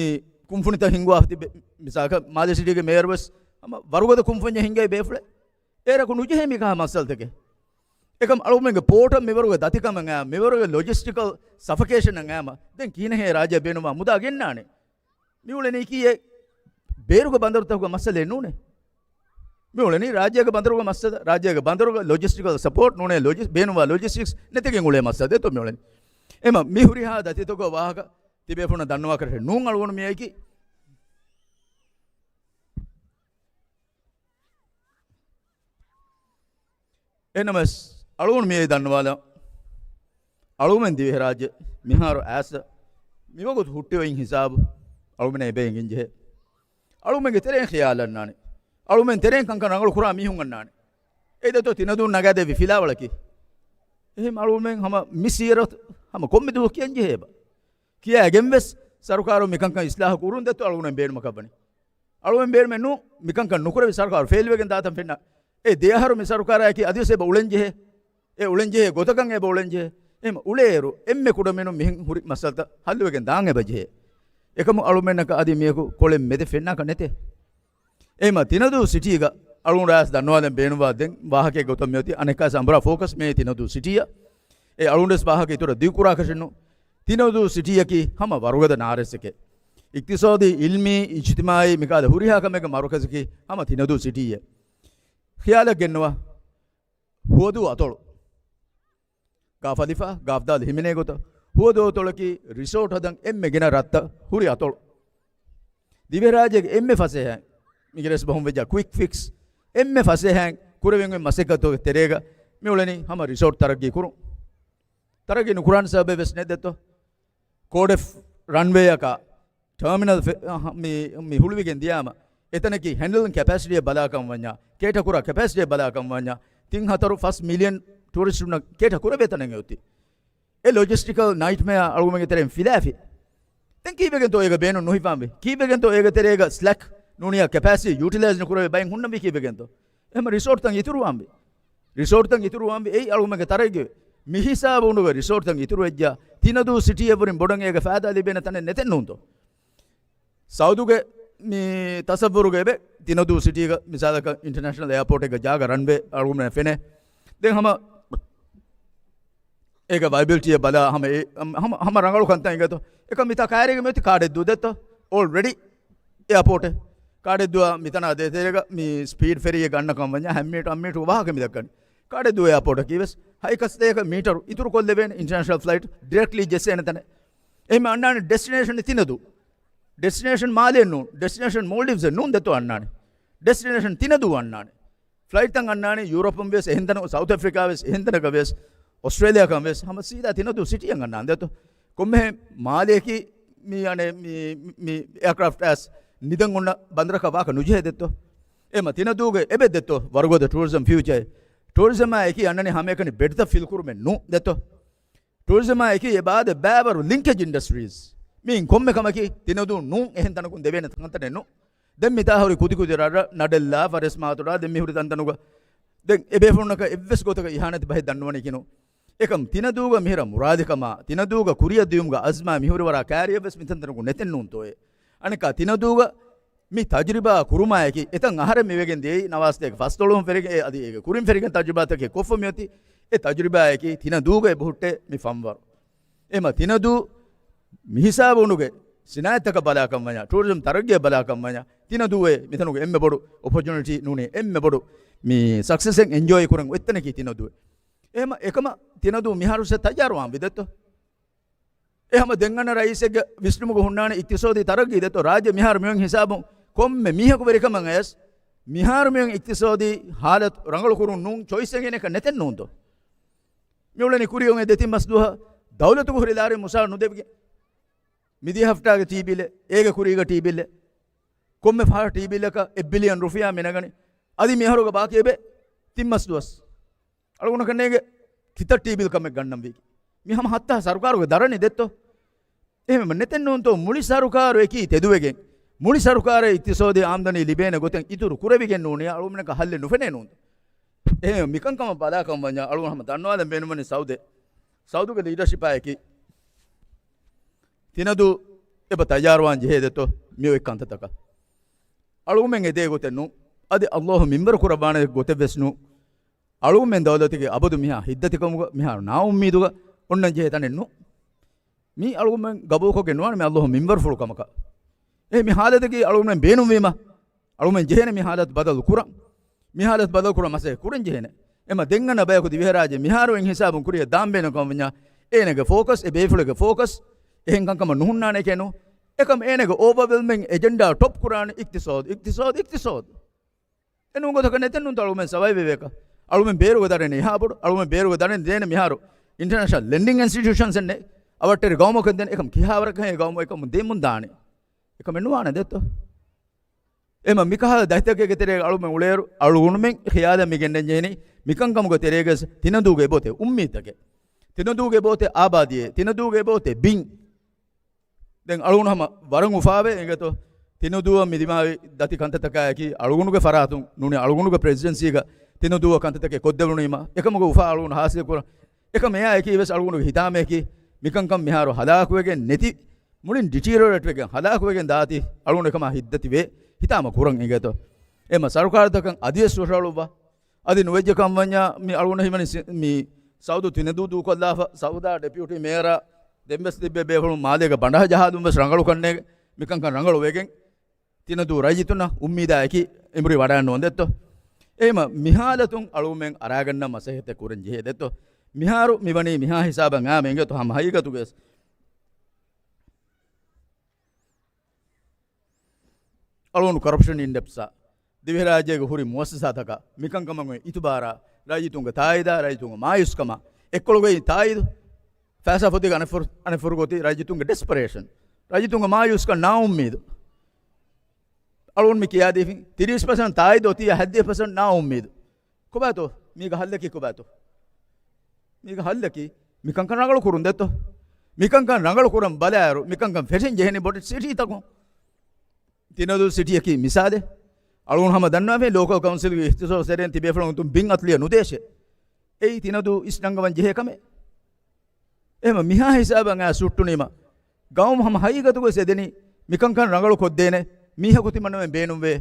ކުންފުނިތައް ހިންގުވާފަ ތިއްބެ، މިސާލަކަށް މާލެ ސިޓީގެ މޭޔަރު ވެސް ހަމަ ވަރުގަދަ ކުންފުންޏެއް ހިންގައި ބޭފުޅެއް. އޭރަކު ނުޖެހޭ މިކަހަ މައްސަލަތަކެއް. އެކަމް އަޅުގަނޑުމެންގެ ޕޯޓަށް މިވަރުގެ ދަތިކަމަށް އައި، މިވަރުގެ ލޮޖިސްޓިކަލް ސަފަކޭޝަނަށް އައިމަ، ދެން ކިހިނެއްހޭ ރާއްޖެ ބޭނުންވާ މުދާ ގެންނާނެ؟ މިއުޅެނީކީ އެ ބޭރުގެ ބަނދަރުތަކުގެ މައްސަލައެއް ނޫނޭ. މިއުޅެނީ ރާއްޖޭގެ ބަނދަރުގެ މައްސަލަ، ރާއްޖޭގެ ބަނދަރުގެ ލޮޖިސްޓިކަލް ސަޕޯޓް ނޫނޭ، ލޮޖިސް، ބޭނުންވާ ލޮޖިސްޓިކްސް ނެތިގެން އުޅޭ މައްސަލަ ދެއްތޯ މިއުޅެނީ. އެމަ މި ހުރިހާ ދަތިތަކުގެ ވާހަކަ ތިބޭފުޅުންނަށް ދަންނަވާކަށެއް ނޫން އަޅުގަނޑު މިއައީކީ. އެހެންނަމަވެސް، އަޅުގަނޑު މިއައީ ދަންނަވާލަން، އަޅުގަނޑުމެން ދިވެހިރާއްޖެ މިހާރު އައިސް މިވަގުތު ހުއްޓި އޮތް ހިސާބު އަޅުގަނޑަށް އެބަ އެނގެން ޖެހޭ. އަޅުގަނޑުމެންގެ ތެރެއިން ޚިޔާލަށް އަންނާނެ. އަޅުގަނޑުމެން ތެރެއިން ކަންކަން ރަނގަޅު ކުރާ މީހުން އަންނާނެ. އެ ދެއްތޯ ތިނަދޫން ނަގާދެއްވި ފިލާވަޅަކީ. އެހެން އަޅުގަނޑުމެން ހަމަ މި ސީރަތު ހަމަ ކޮންމެ ދުވަހު ކިޔަން ޖެހޭ އެބަ. ކިޔާގެން ވެސް ސަރުކާރުން މިކަންކަން އިސްލާހު ކުރުން ދެއްތޯ އަޅުގަނޑުމެން ބޭނުމަކަށް ވަނީ. އަޅުގަނޑު ބޭނުމެއް ނޫން، މިކަންކަން ނުކުރެވި ސަރުކާރު ފެއިލްވެގެން ދާތަން ފެންނަ. އެ ދެ އަހަރު މި ސަރުކާރާއެކީ އަދިވެސް އެބަ އުޅެން ޖެހޭ. އެ އުޅެން ޖެހޭ ގޮތަކަށް އެބަ އުޅެން ޖެހޭ. އެހެމަ އުޅޭއިރު އެންމެ ކުޑަމިނުން މިހެން ހުރި މައްސަލަތައް ހައްލުވެގެން ދާން އެބަ ޖެހޭ. އެކަމު އަޅުމެންނަކަށް އަދި މީހަކު ކޮޅެއް މެދެއް ފެންނާކަށް ނެތޭ. އެހެމަ ތިނަދޫ ސިޓީގަ އަޅުގަނޑާސް ދަންނަވާލަން ބޭނުންވާ ދެން ވާހަކައެއް ގޮތަށް މިއޮތީ އަނެއްކާސް އަނބުރާ ފޯކަސް މޭ ތިނަދޫ ސިޓީއަށް. އެ އަޅުގަނޑުވެސް ވާހަކަ އިތުރަށް ދިގުކުރާކަށެއްނު. ތިނަދޫ ސިޓީއަކީ ހަމަ ވަރުގަދަ ނާރެސްއެކޭ. އިޤްތިޞާދީ، އިލްމީ، އިޖްތިމާޢީ މިކަހަލަ ހުރިހާ ކަމެއްގެ މަރުކަޒަކީ ހަމަ ތިނަދޫ ސިޓީއެއް. ޚިޔާލަށް ގެންނަވާ. ހުވަދޫ އަތޮޅު. ގާފަލިފާ، ގާފްދާލު ހިމެނޭ ގޮތަށް ހުވަދޫ އަތޮޅަކީ ރިސޯޓް ހަދަން އެންމެ ގިނަ ރަށްތައް ހުރި އަތޮޅު. ދިވެހިރާއްޖޭގެ އެންމެ ފަސޭހައިން، މިގެ ރަސް ބަހުން ވެއްޖާ ކުއިކް ފިކްސް، އެންމެ ފަސޭހައިން ކުރެވެން މަސައްކަތުގެ ތެރޭގަ މި އުޅެނީ ހަމަ ރިސޯޓް ތަރައްގީ ކުރުން. ތަރައްގީ ނުކުރާން ސަބަބެއް ވެސް ނެތް ދެއްތޯ. ކޯޑެފް ރަންވޭއަކާ ޓާމިނަލް ފެ-، އަ، މި، މި ހުޅުވިގެން ދިޔާމަ، އެތަނަކީ ހެންޑްލިން ކެޕޭސިޓީއަށް ބަލާކަން ވަންޏާ، ކޭޓަ ކުރާ ކެޕޭސިޓީއަށް ބަލާކަން ވަންޏާ، ތިން ހަތަރު ފަސް މިލިއަން ޓޫރިސްޓުންނަށް ކޭޓަ ކުރެވޭ ތަނެއް އޮތީ. އެ ލޮޖިސްޓިކަލް ނައިޓްމެއާ އަޅުގަމެންގެ ތެރެއިން ފިލާފި. ދެން ކީއްވެގެންތޯ އޭގަ ބޭނުން ނުހިފާންވީ؟ ކީއްވެގެންތޯ އޭގެ ތެރޭގަ ސްލެކް ނޫނިޔާ ކެޕޭސިޓީ ޔޫޓިލައިޒް ނުކުރެވޭ ބައެއް ހުންނަންވީ ކީއްވެގެންތޯ؟ އެހެމަ ރިސޯޓްތައް އިތުރުވާންވީ. ރިސޯޓްތައް އިތުރުވާންވީ އެއީ އަޅުގަމެންގެ ތަރައްގީ. މި ހިސާބުނުގަ ރިސޯޓްތައް އިތުރުވެއްޖާ، ތިނަދޫ ސިޓީއަށްވުރިން ބޮޑަށް އޭގެ ފައިދާ ލިބޭނެ ތަނެއް ނެތެއް ނޫންތޯ؟ ސައުދުގެ މި ތަސައްވުރުގަ އެބަ ތިނަދޫ ސިޓީގަ މިސާލަކަށް އިންޓަރނޭޝަނަލް އެއާޕޯޓެއްގަ ޖާގަ ރަންވޭ އަޅުގަނޑަށް ފެނޭ. ދެން ހަމަ އޭގެ ވައިބިލްޓީއަށް ބަލާ ހަމަ އެ-، ހަމަ، ހަމަ ރަނގަޅު ކަންތައް އިނގޭތޯ. އެކަމް މިތާ ކައިރީގަ މިއޮތީ ކާޑެއްދޫ ދެއްތޯ. އޯލްރެޑީ އެއާޕޯޓެއް. ކާޑެއްދޫއާ މިތަނާ ދޭތެރޭގަ މި ސްޕީޑް ފެރީއެއް ގަންނަ ކަން ވަންޏާ ހަ މީޓަރު ހަ މީޓަރު ވާހަކަ މި ދައްކަނީ. ކާޑެއްދޫ އެއާޕޯޓަކީ ވެސް ހަ އެކަސް ދޭކަ މީޓަރު އިތުރު ކޮށްލެވޭނެ އިންޓަރނޭޝަނަލް ފްލައިޓް ޑިރެކްޓްލީ ޖެއްސޭނެ ތަނެއް. އެހެމަ އަންނާނެ ޑެސްޓިނޭޝަން ތިނަދޫ. ޑެސްޓިނޭޝަން މާލެއެއް ނޫން. ޑެސްޓިނޭޝަން މޯލްޑިވްސް އެއް ނޫން ދެއްތޯ އަންނާނެ. ޑެސްޓިނޭޝަން ތިނަދޫ އަންނާނެ. ފްލައިޓްތައް އަންނާނީ ޔޫރަޕުން ވެސް އެހެން ތަނަކު، ސައުތް އަފްރިކާ ވެސް އެހެން ތަނަކަށް ވެސް، އޮސްޓްރޭލިޔާކަން ވެސް ހަމަ ސީދާ ތިނަދޫ ސިޓީއަށް އަންނާން ދެއްތޯ. ކޮންމެހެން މާލެއަކީ މި އަނެއް މި، މި އެއާކްރާފްޓް އައިސް ނިދަން އޮންނަ ބަނދަރަކަށް ވާކަށް ނުޖެހޭ ދެއްތޯ. އެހެމަ ތިނަދޫގެ އެބަ ދެއްތޯ ވަރުގަދަ ޓޫރިޒަމް ފިއުޗާ. ޓޫރިޒަމާ އެކީ އަންނަނީ ހަމައެކަނި ބެޑްތައް ފިލް ކުރުމެއް ނޫން ދެއްތޯ. ޓޫރިޒަމާ އެކީ އެބަ އާދޭ ބައިވަރު ލިންކޭޖް އިންޑަސްޓްރީޒް. މިއިން ކޮންމެ ކަމަކީ ތިނަދޫ ނޫން އެހެން ތަނަކުން ދެވޭނެ ތަންތަނެއް ނޫން. ދެން މިތާ ހުރި ކުދިކުދި ރަށްރަށް، ނަޑެއްލާ، ފަރެސް މާތޮޑާ، ދެން މި ހުރި ތަންތަނުގަ ދެން އެބޭފުޅުންނަކަށް އެއްވެސް ގޮތަކަށް އިހާނެތި ބަހެއް ދަންނަވަނީކީ ނޫން. އެކަމް ތިނަދޫގަ މިހިރަ މުރާދިކަމާ، ތިނަދޫގަ ކުރިއަށް ދިޔުމުގަ އަޒްމާ މިހުރިވަރާ ކާރިއަށްވެސް މިތަންތަނަކު ނެތެއް ނޫންތޯއޭ. އަނެއްކާ ތިނަދޫގަ މި ތަޖުރިބާ ކުރުމާއެކީ، އެތަން އަހަރެން މިވެގެން ދިޔައީ ނަވާސްތޭކަ ފަސްދޮޅުން ފެރިގެން އެ އަދި އޭގެ ކުރިން ފެރިގެން ތަޖުރިބާތަކެއް ކޮށްފަ މިއޮތީ. އެ ތަޖުރިބާއަކީ ތިނަދޫގައި ބުހުއްޓޭ މި ފަންވަރު. އެމަ ތިނަދޫ މިހިސާބުނުގެ ސިނާއަތްތަކަށް ބަލާކަން ވަންޏާ، ޓޫރިޒަމް ތަރައްގީއަށް ބަލާކަން ވަންޏާ، ތިނަދޫއޭ މިތަނުގެ އެންމެ ބޮޑު އޮޕޮޗުނިޓީ ނޫނީ، އެންމެ ބޮޑު މި ސަކްސެސްއެއް އެންޖޯއި ކުރަން އޮތްތަނަކީ ތިނަދޫއޭ. އެހެމަ އެކަމަށް ތިނަދޫ މިހާރުސެ ތައްޔާރުވާން ވި ދެއްތޯ. އެހެމަ ދެން އަންނަ ރައީސެއްގެ ވިސްނުމުގަ ހުންނާނެ އިޤްތިޞާދީ ތަރައްގީ ދެއްތޯ. ރާއްޖެ މިހާރު މިއޮތް ހިސާބުން ކޮންމެ މީހަކު ވެރިކަމަށް އަޔަސް، މިހާރު މިއޮތް އިޤްތިޞާދީ ހާލަތު ރަނގަޅު ކުރުން ނޫން ޗޮއިސް އެނގޭނެކަން ނެތެއް ނޫންތޯ. މިއުޅެނީ ކުރިއޮން އެ ދެތިން މަސް ދުވަހަށް ދައުލަތުގެ ހުރި ލާރި މުސާރަ ނުދެވިގެން. މިދިޔަ ހަފްތާގެ ޓީބީލެއް، އޭގެ ކުރީގަ ޓީބީލެއް، ކޮންމެ ފަހަރަށް ޓީބީލަކަށް އެއް ބިލިއަން ރުފިޔާ މިނަގަނީ. އަދި މިއަހަރުގަ ބާކީ އެބަ ތިން މަސް ދުވަސް. އަޅުގަނޑަކަށް ނޭނގެ ކިތައް ޓީބީލް ކަމެއް ގަންނަންވީ. މި ހަމަ ހައްތާ ސަރުކާރުގެ ދަރަނި ދެއްތޯ. އެހެން ނެތެއް ނޫންތޯ. މުޅި ސަރުކާރު އެކީ ތެދުވެގެން، މުޅި ސަރުކާރަށް އިޤްތިޞާދީ އާމްދަނީ ލިބޭނެ ގޮތެއް އިތުރު ކުރެވިގެން ނޫނިޔާ އަޅުގަނޑަކަށް ހައްލެއް ނުފެނޭ ނޫންތޯ. އެހެން މިކަންކަމަށް ބަލާކަން ވަންޏާ އަޅުގަނޑު ހަމަ ދަންނަވާލަން ބޭނުންވަނީ ސައުދޭ. ސައުދުގެ ލީޑަޝިޕާއެކީ ތިނަދޫ އެބަ ތައްޔާރުވާން ޖެހޭ ދެއްތޯ މިއޮތް ކަންތައްތަކަށް. އަޅުގަމެން އެދޭ ގޮތެއް ނޫން. އަދި އައްލާހު މިންވަރު ކުރައްވާނެ ގޮތެއް ވެސް ނޫން. އަޅުގަމެން ދައުލަތުގެ އަބަދު މިހާ ހިތްދަތިކަމުގަ، މިހާރު ނާއުއްމީދުގަ އޮންނަން ޖެހޭ ތަނެއް ނޫން. މީ އަޅުގަމެން ގަބޫލުކޮށްގެން ނުވާނެ މި އައްލާހު މިންވަރުފުޅު ކަމަކަށް. އެ މި ހާލަތަކީ އަޅުގަނޑުމެން ބޭނުންވީމަ، އަޅުގަނޑުމެން ޖެހޭނެ މި ހާލަތު ބަދަލު ކުރަން. މި ހާލަތު ބަދަލު ކުރަން މަސައްކަތް ކުރަން ޖެހޭނެ. އެމަ ދެން އަންނަ ބަޔަކު ދިވެހިރާއްޖެ މިހާރު އިން ހިސާބުން ކުރިއަށް ދާން ބޭނުން ކަމަށް ވަންޏާ، އޭނަގެ ފޯކަސް، އެ ބޭފުޅެއްގެ ފޯކަސް، އެހެން ކަންކަމަށް ނުހުންނާނެ ކެނު. އެކަމް އޭނަގެ އޯވަރވެލްމިން އެޖެންޑާ ޓޮޕް ކުރާނެ އިޤްތިޞާދު، އިޤްތިޞާދު، އިޤްތިޞާދު. އެނޫން ގޮތަކަށް ނެތެއް ނޫންތޯ އަޅުގަމެން ސަވައިވް ވެވޭކަށް. އަޅުގަމެން ބޭރުގެ ދަރަނި އެހާ ބޮޑު، އަޅުގަމެން ބޭރުގެ ދަރަނި ދޭނެ މިހާރު އިންޓަރނޭޝަނަލް ލެންޑިން އިންސްޓިޓިއުޝަންސް އެއް ނެތް. އަވަށްޓެރި ގައުމަކަށް ދޭނެ އެކަމް ކިހާވަރަކަށް އެ ގައުމު އެކަމުން ދޭމުން ދާނެ. އެކަމެއް ނުވާނެ ދެއްތޯ. އެމަ މިކަހަލަ ދަތިތަކެއްގެ ތެރޭގަ އަޅުގަމެން އުޅޭއިރު، އަޅުގަނޑުމެން ޚިޔާލަށް މި ގެންނަން ޖެހެނީ މިކަންކަމުގެ ތެރޭގަ ތިނަދޫގެ އެބައޮތޭ އުއްމީދުތަކެއް. ތިނަދޫގެ އެބައޮތޭ އާބާދީއެއް. ތިނަދޫގެ އެބައޮތޭ ބިން. ދެން އަޅުގަނޑު ހަމަ ވަރަށް އުފާވޭ އިނގޭތޯ. ތިނަދޫއަށް މި ދިމާވި ދަތި ކަންތައްތަކާއެކީ އަޅުގަނޑުގެ ފަރާތުން ނޫނީ އަޅުގަނޑުގެ ޕްރެޒިޑެންސީގަ ތިނަދޫއަށް ކަންތައްތަކެއް ކޮށްދެވުނީމަ، އެކަމުގެ އުފާ އަޅުގަނޑު ހާސިލް ކުރަން. އެކަމް އެއާއެކީ ވެސް އަޅުގަނޑުގެ ހިތާމަޔަކީ، މިކަންކަން މިހާރު ހަލާކުވެގެން ނެތި، މުޅިން ޑިޓީރިއރޭޓްވެގެން ހަލާކުވެގެން ދާތީ އަޅުގަނޑު އެކަމާ ހިތްދަތިވޭ، ހިތާމަ ކުރަން އިނގޭތޯ. އެމަ ސަރުކާރުތަކަށް އަދިވެސް ހުށަހަޅުއްވާ. އަދި ނުވެއްޖެ ކަން ވަންޏާ މި އަޅުގަނޑަށް ހީވަނީ ސި-، މި ސައުދު ތިނެދޫ ދޫކޮށްލާފަ، ސައުދާ ޑެޕިއުޓީ މޭޔަރާ ދެންވެސް ތިއްބެ ބޭފުޅުން މާލޭގަ ބަނޑާހަ ޖަހާލުން ވެސް ރަނގަޅު ކަންނޭ މިކަންކަން ރަނގަޅު ވެގެން. ތިނަދޫ ރައްޔިތުންނަށް އުއްމީދާއެކީ އެނބުރި ވަޑައިން ނޫން ދެއްތޯ. އެހެމަ މިހާލަތުން އަޅުމެން އަރާގަންނަ މަސައްކަތެއް ކުރަން ޖެހޭ ދެއްތޯ. މިހާރު މިވަނީ މިހާ ހިސާބަށް އާމެ އިނގޭތޯ ހަމަ ހަގީގަތުގައި އަޅުގަނޑު ކަރަޕްޝަން އިންޑެޕްސްއާ ދިވެހިރާއްޖޭގެ ހުރި މުއައްސަސާތަކާ މިކަންކަމަށް އޮތް އިތުބާރާ، ރައްޔިތުންގެ ތާއީދާ، ރައްޔިތުންގެ މާޔޫސްކަމާ އެއްކޮޅުގައި ތާއީދު ފައިސާ ފޮތިގެ އަނެއްފުރު-، އަނެއްފުރު ގޮތީ ރައްޔިތުންގެ ޑެސްޕަރޭޝަން، ރައްޔިތުންގެ މާޔޫސްކަން، ނާއުއްމީދު. އަޅުން މި ކިޔާދީފިން، ތިރީސް ޕަސެންޓް ތާއީދު އޮތީ ހަތްދިހަ ޕަސެންޓް ނާއުއްމީދު. ކޮބާތޯ؟ މީގަ ހައްލަކީ ކޮބާތޯ؟ މީގަ ހައްލަކީ މިކަންކަން ރަނގަޅު ކުރުން ދެއްތޯ. މިކަންކަން ރަނގަޅު ކުރަން ބަލާއިރު، މިކަންކަން ފެށެން ޖެހެނީ ބޮޑެތި ސިޓީތަކުން. ތިނަދޫ ސިޓީއަކީ މިސާލެއް. އަޅުން ހަމަ ދަންނަވާފިން، ލޯކަލް ކައުންސިލްގެ އިހްތިސޯސް ތެރެއިން ތިބޭފުޅުން ބިން އަތުލިޔަ ނުދޭށޭ. އެއީ ތިނަދޫ އިސްނަންގަވަން ޖެހޭ ކަމެއް. އެހެމަ މިހާ ހިސާބަށް އާ ސުއްޓުނީމަ، ގައުމު ހަމަ ހަގީގަތުގައި އެދެނީ، މިކަންކަން ރަނގަޅު ކޮށްދޭނެ މީހަކު ތިމަންނަމެން ބޭނުންވޭ،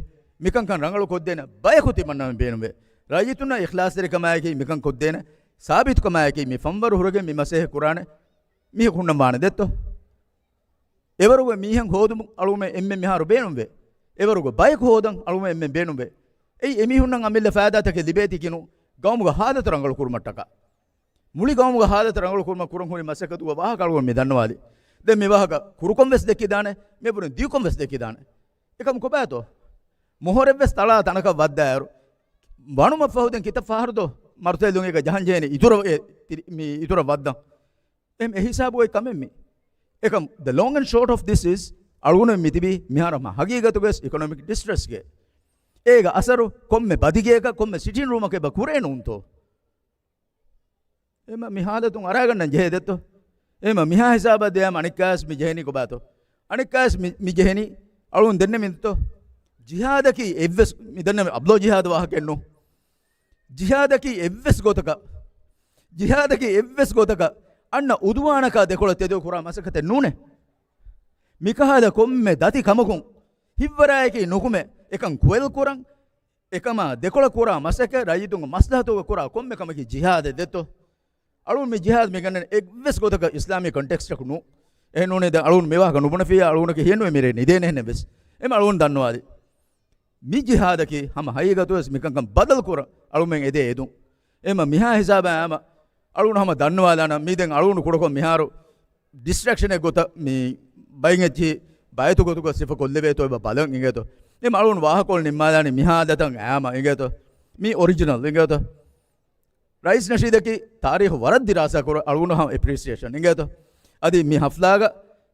މިކަންކަން ރަނގަޅު ކޮށްދޭނެ ބަޔަކު ތިމަންނަމެން ބޭނުންވޭ. ރައްޔިތުންނަށް އިޚްލާޞްތެރިކަމާއެކީ މިކަން ކޮށްދޭނެ، ސާބިތުކަމާއެކީ މި ފަންވަރު ހުރެގެން މި މަސައްކަތް ކުރާނެ މީހަކު ހުންނަން ވާނެ ދެއްތޯ. އެވަރުގެ މީހެއް ހޯދުމުން އަޅުމެން އެންމެން މިހާރު ބޭނުންވޭ. އެވަރުގެ ބަޔަކު ހޯދަން އަޅުމެން އެންމެން ބޭނުންވޭ. އެއީ އެމީހުންނަށް އަމިއްލަ ފައިދާތަކެއް ލިބޭތީ ކިނު، ގައުމުގެ ހާލަތު ރަނގަޅު ކުރުމަށްޓަކާ. މުޅި ގައުމުގެ ހާލަތު ރަނގަޅު ކުރުމަށް ކުރަން ހުރި މަސައްކަތުގެ ވާހަކަ އަޅުގަނޑު މި ދަންނަވާލި. ދެން މި ވާހަކަ ކުރުކޮށް ވެސް ދެއްކިދާނެ، މި ބުރިން ދިޔުކޮށް ވެސް ދެއްކިދާނެ. އެކަމް ކޮބާތޯ؟ މޮހޮރެއް ވެސް ތަޅާ ތަނަކަށް ވައްދާއިރު، ވަނުމަށްފަހު ދެން ކިތައް ފަހަރު ދޯ މަރުތައް ލުނގޭގަ ޖަހަން ޖެހޭނެ އިތުރަށް އެ ތިރި-، މި އިތުރަށް ވައްދަން. އެހެން އެ ހިސާބުގައި ކަމެއް މި. އެކަމް، the long and short of this is، އަޅުގަނޑު މިތިބީ މިހާރު ހަމަ ހަގީގަތުގައި އިކޮނޮމިކް ޑިސްޓްރެސްގެ. އޭގެ އަސަރު ކޮންމެ ބަދިގެއަކަށް ކޮންމެ ސިޓިން ރޫމަކަށް އެބަ ކުރޭ ނޫންތޯ؟ އެމަ މި ހާލަތުން އަރާގަންނަން ޖެހޭ ދެއްތޯ؟ އެމަ މިހާ ހިސާބަށް ދިޔައިމަ އަނެއްކާވެސް މި ޖެހެނީ ކޮބާތޯ؟ އަނެއްކާވެސް މި، މި ޖެހެނީ އަޅުން ދެންނެވިންތޯ؟ ޖިހާދަކީ އެއްވެސް، މި ދެންނެވި އަބްލޯ ޖިހާދު ވާހަކައެއްނު. ޖިހާދަކީ އެއްވެސް ގޮތަކަށް، ޖިހާދަކީ އެއްވެސް ގޮތަކަށް އަންނަ އުދުވާނަކާ ދެކޮޅަށް ތެދު ކުރާ މަސައްކަތެއް ނޫނޭ. މިކަހަލަ ކޮންމެ ދަތި ކަމަކުން ހިއްވަރާއެކީ ނުކުމެ، އެކަން ކުއެލް ކުރަން، އެކަމާ ދެކޮޅަށް ކުރާ މަސައްކަތް، ރައްޔިތުންގެ މަސްލަހަތުގަ ކުރާ ކޮންމެ ކަމަކީ ޖިހާދެއް ދެއްތޯ؟ އަޅުން މި ޖިހާދު މި ގަންނަން އެއްވެސް ގޮތަކަށް އިސްލާމީ ކޮންޓެކްސްޓަކު ނޫ. އެހެން ނޫނީ ދެން އަޅުން މި ވާހަކަ ނުބުނެފިއްޔާ އަޅުންނަކީ ހިޔެއްނުވެ މިރޭ ނިދޭނެހެނެއް ވެސް. އެމަ އަޅުން ދަންނަވާލި. މި ޖިހާދަކީ ހަމަ ހަގީގަތުވެސް މިކަންކަން ބަދަލު ކުރަން އަޅުމެން އެދޭ އެދުން. އެމަ މިހާ ހިސާބަށް އާމަ އަޅުން ހަމަ ދަންނަވާލާނަ މީ ދެން އަޅުން ކުޑަކޮށް މިހާރު ޑިސްޓްރެކްޝަނެއް ގޮތަށް މި ބައިން އެއްޗިހި ބައިތު ގޮތުގަ ސިފަ ކޮށްލެވޭތޯ އެބަ ބަލަން އިނގޭތޯ. އެމަ އަޅުން ވާހަކަ ނިންމާލާނީ މިހާ ދަތަން އާމަ އިނގޭތޯ. މީ އޮރިޖިނަލް އިނގޭތޯ. ރައީސް ނަޝީދަކީ ތާރީޚު ވަރަށް ދިރާސާ ކުރ އަޅުގަނޑު ހަމަ އެޕްރިސިއޭޝަން އިނގޭތޯ. އަދި މި ހަފްލާގަ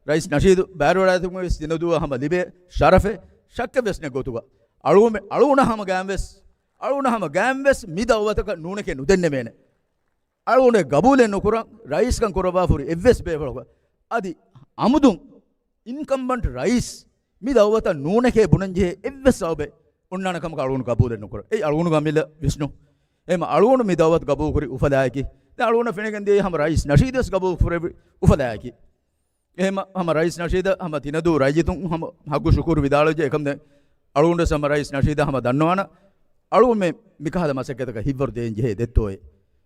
ރައީސް ނަޝީދު ބައިވެރިވެވަޑައިގަތުމުގެ ސިނަދޫއަށް ހަމަ ލިބޭ ޝަރަފެއް ޝައްކެއް ވެސް ނެތް ގޮތުގަ އަޅުގަނޑު އަޅުގަނޑަށް ހަމަ ގާތްވެސް، އަޅުގަނޑަށް ހަމަ ގާތްވެސް މި ދައުވަތަކަށް ނޫނެކޭ ނުދެންނެވޭނެ. އަޅުގަނޑު ގަބޫލެއް ނުކުރަން ރައީސްކަން ކުރައްވާފަ ހުރި އެއްވެސް ބޭފުޅަކު. އަދި އަމުދުން އިންކަމްބަންޓް ރައީސް މި ދައުވަތަށް ނޫނެކޭ ބުނަންޖެހޭ އެއްވެސް ސަބަބެއް އޮންނާނެ ކަމަކަށް އަޅުގަނޑު ގަބޫލެއް ނުކުރަން. އެއީ އަޅުގަނޑުގެ އަމިއްލަ ވިސްނުން. އެހެމަ އަޅުގަނޑު މި ދައުވަތު ގަބޫލުކުރި އުފަލާއެކީ. ދެން އަޅުގަނޑަށް ފެނިގެން ދިޔައީ ހަމަ ރައީސް ނަޝީދުވެސް ގަބޫލު ކުރެއްވި އުފަލާއެކީ. އެހެމަ ހަމަ ރައީސް ނަޝީދަށް ހަމަ ތިނަދޫ ރައްޔިތުން ހަމަ ހައްގު ޝުކުރު ވިދާޅުވެއްޖެ. އެކަމް ދެން އަޅުގަނޑުވެސް ހަމަ ރައީސް ނަޝީދަށް ހަމަ ދަންނަވާނަ. އަޅުގަނޑުމެން މިކަހަލަ މަސައްކަތަކަށް ހިތްވަރު ދޭން ޖެހޭ ދެއްތޯއޭ.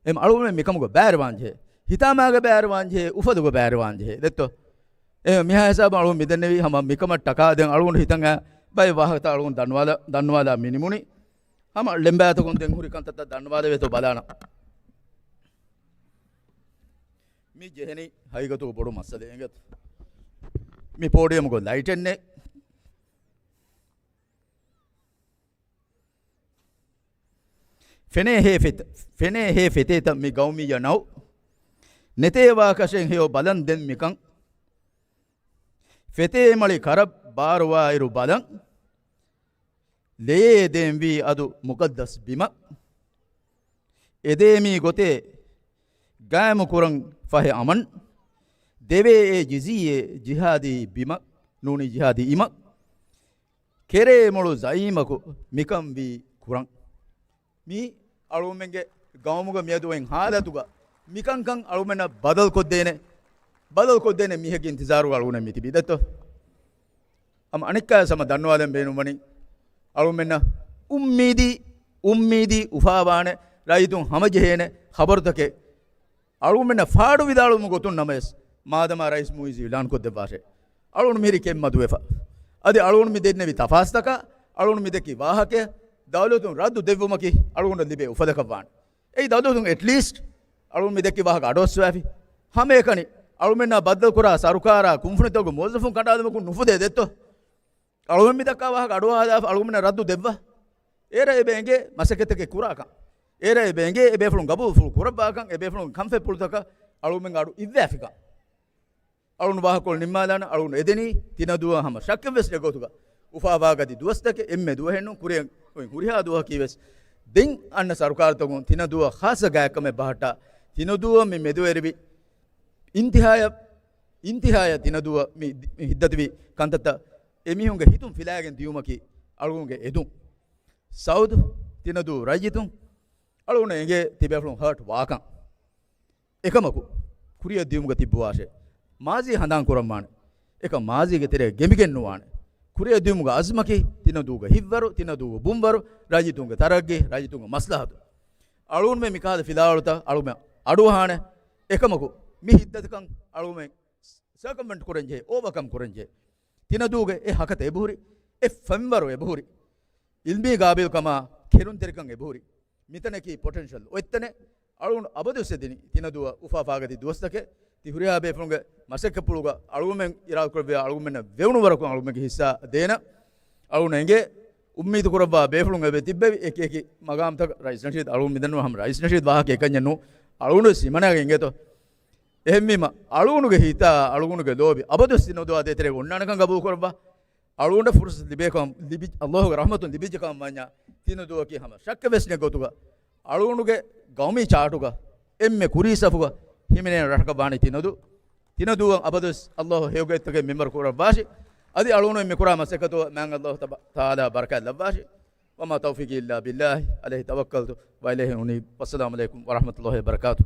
އެހެމަ އަޅުގަނޑުމެން މިކަމުގަ ބައިވެރިވާން ޖެހޭ. ހިތާމާގަ ބައިވެރިވާން ޖެހޭ. އުފަލުގަ ބައިވެރިވާން ޖެހޭ ދެއްތޯ. އެ މިހާ ހިސާބަށް އަޅުގަނޑު މިދެންނެވީ ހަމަ މިކަމަށްޓަކާ. ދެން އަޅުގަނޑު ހިތަށް އައި ބައެއް ވާހަކަތައް އަޅުގަނޑު ދަންނަވާލަ، ދަންނަވާލާ މިނިމުނީ. ހަމަ ޅެންބާތަކުން ދެން ހުރި ކަންތައްތައް ދަންނަވާލެވޭތޯ ބަލާނަ. މި ޖެހެނީ ހަގީގަތުގަ ބޮޑު މައްސަލައެއް އިނގޭތަ؟ މި ޕޯޑިއަމުގަ ލައިޓެއް ނެތް. ފެނޭ ހޭ ފެތ-، ފެނޭ ހޭ ފެތޭތަ މި ގައުމިއްޔަ ނައު؟ ނެތޭ ވާކަށެއް ހެޔޮ ބަލަން ދެން މިކަން. ފެތޭ މަޅި ކަރަށް ބާރުވާއިރު ބަލަން. ލެޔޭ ދޭންވީ އަދު މުޤައްދަސް ބިމަށް. އެދޭ މީ ގޮތޭ ގާއިމު ކުރަން ފަހެ އަމަން. ދެވޭ އެ ޖިޒިއްޔޭ ޖިހާދީ ބިމަށް. ނޫނީ ޖިހާދީ އިމަށް. ކެރޭ މޮޅު ޒައީމަކު މިކަން ވީ ކުރަން. މީ އަޅުގަނޑުމެންގެ ގައުމުގަ މިއަދު އޮތް ހާލަތުގަ މިކަންކަން އަޅުމެންނަށް ބަދަލުކޮށްދޭނެ، ބަދަލުކޮށްދޭނެ މީހެއްގެ އިންތިޒާރުގަ އަޅުގަނޑު މިތިބީ ދެއްތޯ؟ ހަމަ އަނެއްކާވެސް ހަމަ ދަންނަވާލަން ބޭނުންވަނީ، އަޅުމެންނަށް އުއްމީދީ، އުއްމީދީ އުފާވާނެ، ރައްޔިތުން ހަމަޖެހޭނެ ޚަބަރުތަކެއް އަޅުގަނޑުމެންނަށް ފާޑު ވިދާޅުވުމުގެ ގޮތުން ނަމަވެސް، މާދަމާ ރައީސް މުއިއްޒު އިޢުލާންކޮށްދެއްވާށޭ. އަޅުގަނޑު މިހިރީ ކެތް މަދުވެފަ. އަދި އަޅުގަނޑު މި ދެންނެވި ތަފާސްތަކާ، އަޅުގަނޑު މި ދެއްކި ވާހަކަޔަށް ދައުލަތުން ރައްދު ދެއްވުމަކީ އަޅުގަނޑަށް ލިބޭ އުފަލަކަށް ވާނެ. އެއީ ދައުލަތުން އެޓްލީސްޓް އަޅުގަނޑު މި ދެއްކި ވާހަކަ އަޑުއައްސަވާފި. ހަމައެކަނި އަޅުމެންނާ ބައްދަލުކުރާ ސަރުކާރާ ކުންފުނިތަކުގެ މުވައްޒަފުން ކަނޑައަޅުމަކުން ނުފުދޭ ދެއްތޯ؟ އަޅުގަނޑު މި ދައްކާ ވާހަކަ އަޑުއަހާލާފަ އަޅުގަނޑަށް ރައްދު ދެއްވާ. އޭރަށް އެބަ އެނގޭ މަސައްކަތްތަކެއް ކުރާކަން. އޭރަށް އެބަ އެނގޭ އެބޭފުޅުން ގަބޫލުފުޅު ކުރައްވާކަން، އެބޭފުޅުން ކަންފަތްޕުޅުތަކަށް އަޅުގަނޑުމެން އަޑު އިއްވާފިކަން. އަޅުގަނޑު ވާހަކަކޮޅު ނިންމާލާނަން، އަޅުގަނޑު އެދެނީ ތިނަދޫއަށް ހަމަ ޝައްކެއްވެސް ނެތް ގޮތުގަ. އުފާވާގަތި ދުވަސްތަކެއް އެންމެ ދުވަހެއްނޫން، ކުރިއަށް އޮތް ހުރިހާ ދުވަހަކީވެސް. ދެން އަންނަ ސަރުކާރުތަކުން ތިނަދޫއަށް ޚާއްޞަ ގާތްކަމެއް ބަހައްޓާ، ތިނަދޫއަށް މި މެދުވެރިވި އިންތިހާޔަށް، އިންތިހާޔަށް ތިނަދޫއަށް މި ހިއްދަތިވި ކަންތައްތައް އެމީހުންގެ ހިތުން ފިލާގެން ދިޔުމަކީ އަޅުގަނޑުގެ އެދުން. ސައުދު، ތިނަދޫ ރައްޔިތުން، އަޅުގަނޑަށް އެނގޭ ތިބޭފުޅުން ހާޓް ވާކަން. އެކަމަކު، ކުރިއަށް ދިޔުމުގަ ތިއްބުވާށޭ. މާޒީ ހަނދާން ކުރަންވާނެ. އެކަމް މާޒީގެ ތެރޭ ގެނބިގެން ނުވާނެ. ކުރިއަށް ދިޔުމުގެ އަޒުމަކީ ތިނަދޫގެ ހިތްވަރު، ތިނަދޫގެ ބުންވަރު، ރައްޔިތުންގެ ތަރައްގީ، ރައްޔިތުންގެ މަސްލަހަތު. އަޅުގަނޑުމެން މިކަހަލަ ފިލާވަޅުތައް އަޅުގަނޑުމެން އަޑުއަހާނެ. އެކަމަކު، މި ހިއްދަތިކަން އަޅުގަނޑުމެން ސަރކަމްވެންޓް ކުރަންޖެހޭ، އޯވަކަމް ކުރަންޖެހޭ. ތިނަދޫގެ އެ ހަކަތަ އެބަހުރި، އެ ފަންވަރު އެބަހުރި. އިލްމީ ގާބިލްކަމާ ކެރުންތެރިކަން އެބަހުރި. މިތަނަކީ ޕޮޓެންޝަލް އޮތްތަނެއް. އަޅުގަނޑު އަބަދުވެސް އެދެނީ ތިނަދޫއަށް އުފާ ފާގަތި ދުވަސްތަކެއް. ތި ހުރިހާ ބޭފުޅުންގެ މަސައްކަތްޕުޅުގަ އަޅުގަނޑުމެން އިރާދަކުރެއްވިޔާ އަޅުގަނޑުމެންނަށް ވެވުނު ވަރަކުން އަޅުގަނޑުމެންގެ ހިއްސާ ދޭނަ. އަޅުގަނޑަށް އެނގޭ އުއްމީދު ކުރައްވާ ބޭފުޅުން އެބަ ތިއްބެވި އެކި އެކި މަގާމްތަކަށް ރައީސް ނަޝީދު އަޅުގަނޑު މިދަންނަވާ ހަމަ ރައީސް ނަޝީދު ވާހަކަ އެކަންޏެއް ނޫން. އަޅުގަނޑު ވެސް ހިމަނައިގެން އިނގޭތޯ. އެހެންވީމަ، އަޅުގަނޑުގެ ހިތާ، އަޅުގަނޑުގެ ލޯބި އަބަދުވެސް ތިނަދޫއާ ދޭތެރޭގަ އޮންނާނެކަން ގަބޫލުކުރައްވާ. އަޅުގަނޑަށް ފުރުސަތު ލިބޭކަން، ލިބި، ﷲ ގެ ރަޙްމަތުން ލިބިއްޖެކަމަށް ވަންޏާ، ތިނަދޫއަކީ ހަމަ ޝައްކެއް ވެސް ނެތް ގޮތުގަ، އަޅުގަނޑުގެ ގައުމީ ޗާޓުގަ އެންމެ ކުރީ ސަފުގަ ހިމެނޭނެ ރަށަކަށް ވާނީ ތިނަދޫ. ތިނަދޫއަށް އަބަދުވެސް ﷲ ހެޔޮ ގޮތްތަކެއް މިންވަރު ކުރައްވާށި. އަދި އަޅުގަނޑު މި ކުރާ މަސައްކަތު މާތް ﷲ ތަބާ، ތަޢާލާ ބަރަކާތް ލައްވާށި. وما توفيقي إلا بالله، عليه توكلت وإليه أنيب. والسلام عليكم ورحمة الله وبركاته.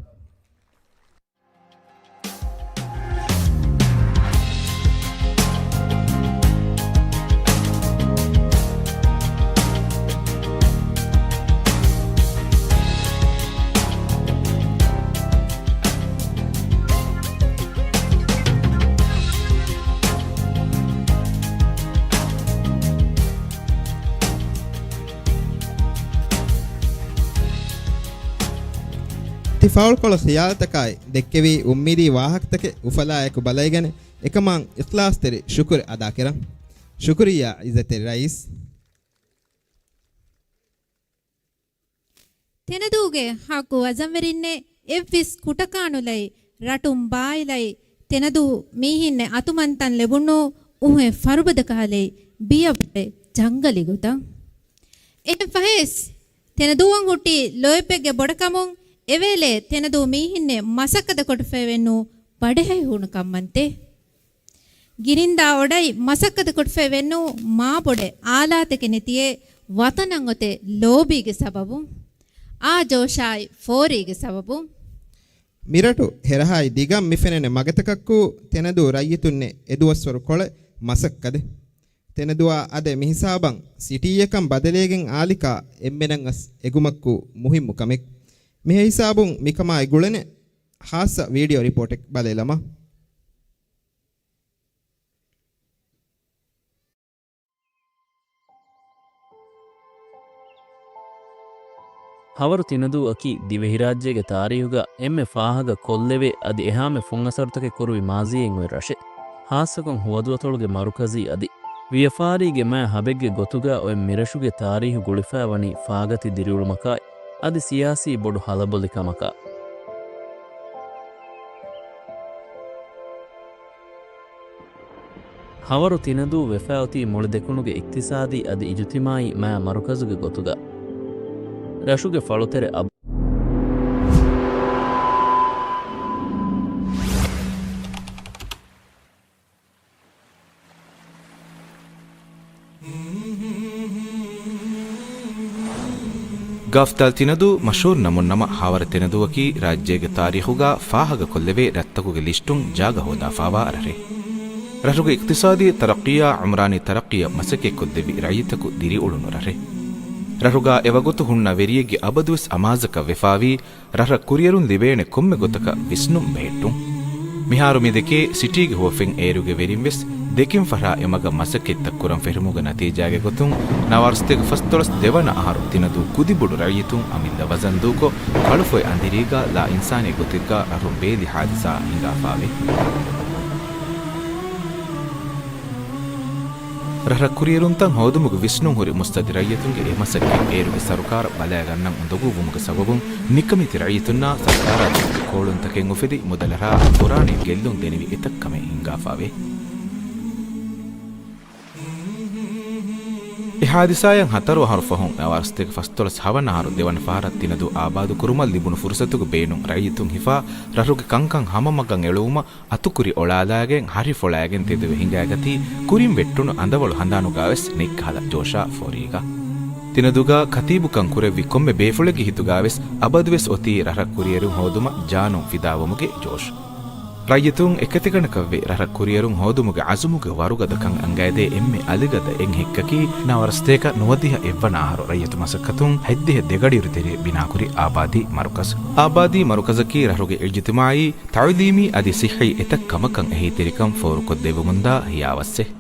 ތި ފާޅުކޮޅު ޚިޔާލުތަކާއި ދެއްކެވީ އުއްމީދީ ވާހަކަތަކެއް އުފަލާއެކު ބަލައިގަނެ، އެކަމާ އިޚްލާޞްތެރި ޝުކުރު އަދާކެރަން. ޝުކުރިއްޔާ ޢިއްޒަތްތެރި ރައީސް. ތެނަދޫގެ ހައްގު ވަޒަންވެރިންނޭ، އެއްވެސް ކުޓަކާނުލައި، ރަޓުން ބާއިލައި، ތެނަދޫ މީހިންނެ އަތުމަންތަން ލެބުނު އުހެ ފަރުބަދަ ކަހަލައި، ބިޔަ ބޮޑެ ޖަންގަލި ގޮތަށް. އެހެން ފަހެސް، ތެނަދޫއަށް ހުއްޓި ލޯތްބެއްގެ ބޮޑަކަމުން އެވޭލޭ ތެނަދޫ މީހިންނެ މަސައްކަތަކޮށްފައިވެންނޫ ބަޑެހައި ހޫނު ކަންމަންތެ. ގިނިންދާ އޮޑައި މަސައްކަތަކޮށްފައިވެންނޫ މާބޮޑެ އާލާތެކެއް ނެތިއޭ ވަތަނަށް އޮތެ ލޯބީގެ ސަބަބުން. އާ ޖޯޝާއި ފޯރީގެ ސަބަބުން. މިރަޓު ހެރަހާއި ދިގަން މިފެނެނެ މަގަތަކަށްކޫ ތެނަދޫ ރައްޔިތުންނެ އެދުވަސްވަރު ކޮޅެއް މަސައްކަތެއް. ތެނަދުއާ އަދެ މިހިސާބަށް ސިޓީއަކަށް ބަދަލޭގެން އާލިކާ އެންމެނަށް އަސް އެގުމަށްކު މުހިއްމު ކަމެއް. މިހެހިސާބުން މިކަމާއި ގުޅެނެ ހާއްސަ ވީޑިއޯ ރިޕޯޓެއް ބަލައިލަމާ. ހަވަރު ތިނަދޫއަކީ ދިވެހިރާއްޖޭގެ ތާރީހުގަ އެންމެ ފާހަގަ ކޮށްލެވޭ އަދި އެހާމެ ފުންއަސަރުތަކެއް ކުރުވި މާޒީއެއް އޮތް ރަށެއް. ހާއްސަކޮށް ހުވަދުއަތޮޅުގެ މަރުކަޒީ އަދި ވިޔަފާރީގެ މާތް ހަބެއްގެ ގޮތުގަ އޮތް މިރަށުގެ ތާރީހު ގުޅިފައިވަނީ ފާގަތި ދިރިއުޅުމަކާއި އަދި ސިޔާސީ ބޮޑު ހަލަބޮލިކަމަކާ. ހަވަރު ތިނަދޫ ވެފައިއޮތީ މުޅި ދެކުނުގެ އިޤްތިޞާދީ އަދި އިޖުތިމާޢީ މާތް މަރުކަޒުގެ ގޮތުގަ. ރަށުގެ ފަޅުތެރެ އަބް ގާފްދާލް ތިނަދޫ މަޝްހޫރު ނަމުން ނަމަ، ހާވަރު ތިނަދޫއަކީ ރާއްޖޭގެ ތާރީޚުގަ ފާހަގަކޮށްލެވޭ ރަށްތަކުގެ ލިސްޓުން ޖާގަ ހޯދާފާވާ ރަށެއް. ރަށުގެ އިޤްތިޞާދީ ތަރައްޤީއާ ޢުމްރާނީ ތަރައްޤީއަށް މަސައްކަތްކޮށްދެއްވި ރައްޔިތަކު ދިރިއުޅުނު ރަށެއް. ރަށުގަ އެވަގުތު ހުންނަ ވެރިއެއްގެ އަބަދުވެސް އަމާޒަކަށް ވެފާވީ، ރަށަށް ކުރިއެރުން ލިބޭނެ ކޮންމެ ގޮތަކަށް ވިސްނުން ބެހެއްޓުން. މިހާރު މި ދެކޭ ސިޓީގެ ހުވަފެން އޭރުގެ ވެރިން ވެސް ދެކިން ފަށާ އެ މަގަށް މަސައްކަތްތައް ކުރަން ފެށުމުގެ ނަތީޖާގެ ގޮތުން، ނަވާރަ ސަތޭކަ ފަސްދޮޅަސް ދެވަނަ އަހަރު ތިނަދޫ ކުދިބޮޑު ރައްޔިތުން އަމިއްލަ ވަޒަންދޫކޮށް، ކަޅުފޮއި އަނދިރީގަ ލާ އިންސާނީ ގޮތެއްގަ ރަށުން ބޭލި ހާދިސާ ހިނގާފާވޭ. ރަށަށް ކުރިއެރުންތައް ހޯދުމުގެ ވިސްނުން ހުރި މުއްސަދި ރައްޔިތުންގެ އެ މަސައްކަތް އޭރުގެ ސަރުކާރަށް ބަލައިގަންނަން އުނދަގޫވުމުގެ ސަބަބުން، ނިކަމެތި ރައްޔިތުންނާ ސަރުކާރާ ދެމުގެ ކޯޅުންތަކެއް އުފެދި، މުދަލަށާ ފުރާނައިން ގެއްލުން ދެނިވި އެތައް ކަމެއް ހިނގާފާވޭ. އެ ހާދިސާއަށް ހަތަރު އަހަރު ފަހުން، ނަވާރަ ސަތޭކަ ފަސްދޮޅަސް ހަވަނަ އަހަރު ދެވަނަ ފަހަރަށް ތިނަދޫ އާބާދު ކުރުމަށް ލިބުނު ފުރުސަތުގެ ބޭނުން ރައްޔިތުން ހިފާ، ރަށުގެ ކަންކަން ހަމަ މަގަށް އެޅުވުމަށް އަތުކުރި އޮޅާލާގެން، ހަށި ފޮޅާގެން ތެދުވެ ހިނގައިގަތީ، ކުރިން ވެއްޓުނު އަނދަވަޅު ހަނދާނުގަވެސް ނެތްކަހަލަ ޖޯޝާ ފޯރީގަ. ތިނަދޫގަ ކަތީބުކަން ކުރެއްވި ކޮންމެ ބޭފުޅެއްގެ ހިތުގަވެސް އަބަދުވެސް އޮތީ ރަށަށް ކުރިއެރުން ހޯދުމަށް ޖާނުން ފިދާވުމުގެ ޖޯޝު. ރައްޔިތުން އެކަތިގަނޑަކަށްވެ، ރަށަށް ކުރިއެރުން ހޯދުމުގެ އަޒުމުގެ ވަރުގަދަކަން އަނގައިދޭ އެންމެ އަލިގަދަ އެއް ހެއްކަކީ، ނަވާރަ ސަތޭކަ ނުވަދިހަ އެއްވަނަ އަހަރު ރައްޔިތު މަސައްކަތުން ހަތްދިހަ ދެ ގަޑިއިރު ތެރޭ ބިނާކުރި އާބާދީ މަރުކަޒު. އާބާދީ މަރުކަޒަކީ ރަށުގެ އިޖްތިމާޢީ، ތަޢުލީމީ އަދި ޞިއްޙީ އެތައް ކަމަކަށް އެހީތެރިކަން ފޯރުކޮށްދެއްވުމުންދާ ހިޔާވައްސެއް.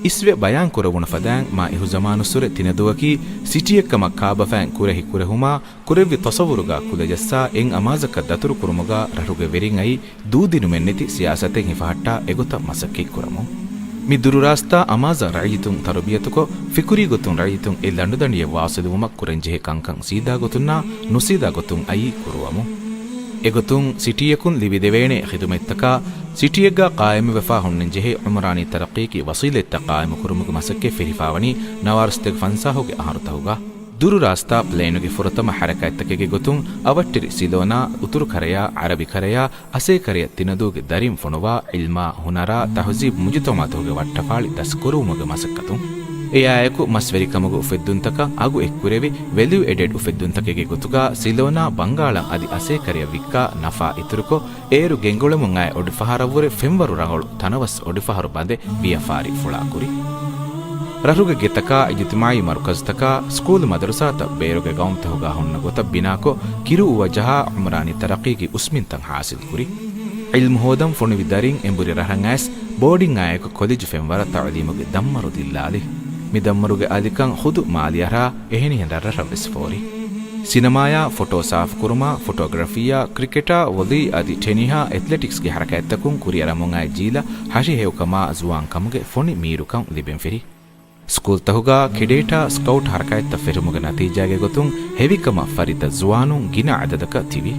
އިސްވެ ބަޔާން ކުރެވުނު ފަދައިން، މާ އިހުޒަމާނުއްސުރެ ތިނަދޫއަކީ ސިޓީއެއްކަމަށް ކާބަފައިން ކުރެހި ކުރެހުމާ، ކުރެއްވި ތަޞައްވުރުގަ ކުލަޖައްސާ، އެއް އަމާޒަކަށް ދަތުރުކުރުމުގަ ރަށުގެ ވެރިން އައީ ދޫދިނުމެއްނެތި ސިޔާސަތެއް ހިފަހައްޓާ އެގޮތަށް މަސައްކަތްކުރަމުން. މި ދުރުރާސްތާ އަމާޒަށް ރައްޔިތުން ތަރުބިޔަތުކޮށް، ފިކުރީ ގޮތުން ރައްޔިތުން އެ ލަނޑުދަނޑިއަށް ވާސިލުވުމަށް ކުރަންޖެހޭ ކަންކަން ސީދާ ގޮތުންނާ ނުސީދާ ގޮތުން އައީ ކުރުވަމުން. އެގޮތުން ސިޓީއަކުން ލިބިދެވޭނެ ޚިދުމަތްތަކާ، ސިޓީއެއްގަ ޤާއިމުވެފާ ހުންނަންޖެހޭ ޢުމްރާނީ ތަރައްޤީގެ ވަސީލަތްތައް ޤާއިމުކުރުމުގެ މަސައްކަތް ފިރިފާވަނީ ނަވާރަ ސަތޭކަ ފަންސާހުގެ އަހަރުތަކުގަ. ދުރުރާސްތާ ޕްލޭނުގެ ފުރަތަމަ ޙަރަކާތްތަކެއްގެ ގޮތުން އަވަށްޓެރި ސިލޯނާ، އުތުރު ކަރަޔާ، ޢަރަބި ކަރަޔާ، އަސޭ ކަރަޔަށް ތިނަދޫގެ ދަރިން ފޮނުވާ، ޢިލްމާ، ހުނަރާ، ތަހުޒީބު މުޖުތަމަޢުތަކުގެ ވައްޓަފާޅި ދަސްކުރުވުމުގެ މަސައްކަތުން. އެއާއެކު މަސްވެރިކަމުގެ އުފެއްދުންތަކަށް އަގު އެއްކުރެވި، ވެލިއު އެޑެޑް އުފެއްދުންތަކެއްގެ ގޮތުގަ ސިލޯނާ ބަންގާޅަށް އަދި އަސޭ ކަރަޔަށް ވިއްކާ ނަފާ އިތުރުކޮށް، އޭރު ގެންގުޅެމުން އައި އޮޑިފަހަރަށްވުރެ ފެންވަރު ރަނގަޅު ތަނަވަސް އޮޑިފަހަރު ބަނދެއް ވިޔަފާރި ފުޅާކުރި. ރަށުގެ ގެތަކާ، އިޖުތިމާޢީ މަރުކަޒުތަކާ، ސްކޫލު މަދަރުސާތައް ބޭރުގެ ގައުމުތަކުގަ ހުންނަ ގޮތަށް ބިނާކޮށް، ކިރު އުވަ ޖަހާ ޢުމްރާނީ ތަރައްޤީގެ އުސްމިންތައް ޙާޞިލްކުރި. ޢިލްމު ހޯދަން ފޮނުވި ދަރިން އެނބުރި ރަށަށް އައިސް، ބޯޑިން އާއެކު ކޮލެޖު ފެންވަރަށް ތަޢުލީމުގެ ދަންމަރު ދިއްލާލި. މި ދަންމަރުގެ އަލިކަން ޚުދު މާލި އަރާ އެހެނިހެން ރަށްރަށަށް ވެސް ފޯރި. ސިނަމާޔާ ފޮޓޯ ސާފުކުރުމާ، ފޮޓޯގްރަފީއާ، ކްރިކެޓާ، ވޮލީ އަދި ޓެނިހާ، އެތްލެޓިކްސްގެ ޙަރަކާތްތަކުން ކުރިއަރަމުން އައި ޖީލަށް ހަށި ހެޔޮކަމާ ޒުވާން ކަމުގެ ފޮނި މީރުކަން ލިބެން ފެށި. ސްކޫލްތަހުގަ ކެޑޭޓާ ސްކައުޓް ހަރަކާތްތައް ފެށުމުގެ ނަތީޖާގެ ގޮތުން ހެވިކަމަށް ފަރިތަ ޒުވާނުން ގިނަ އަދަދަކަށް ތިބި.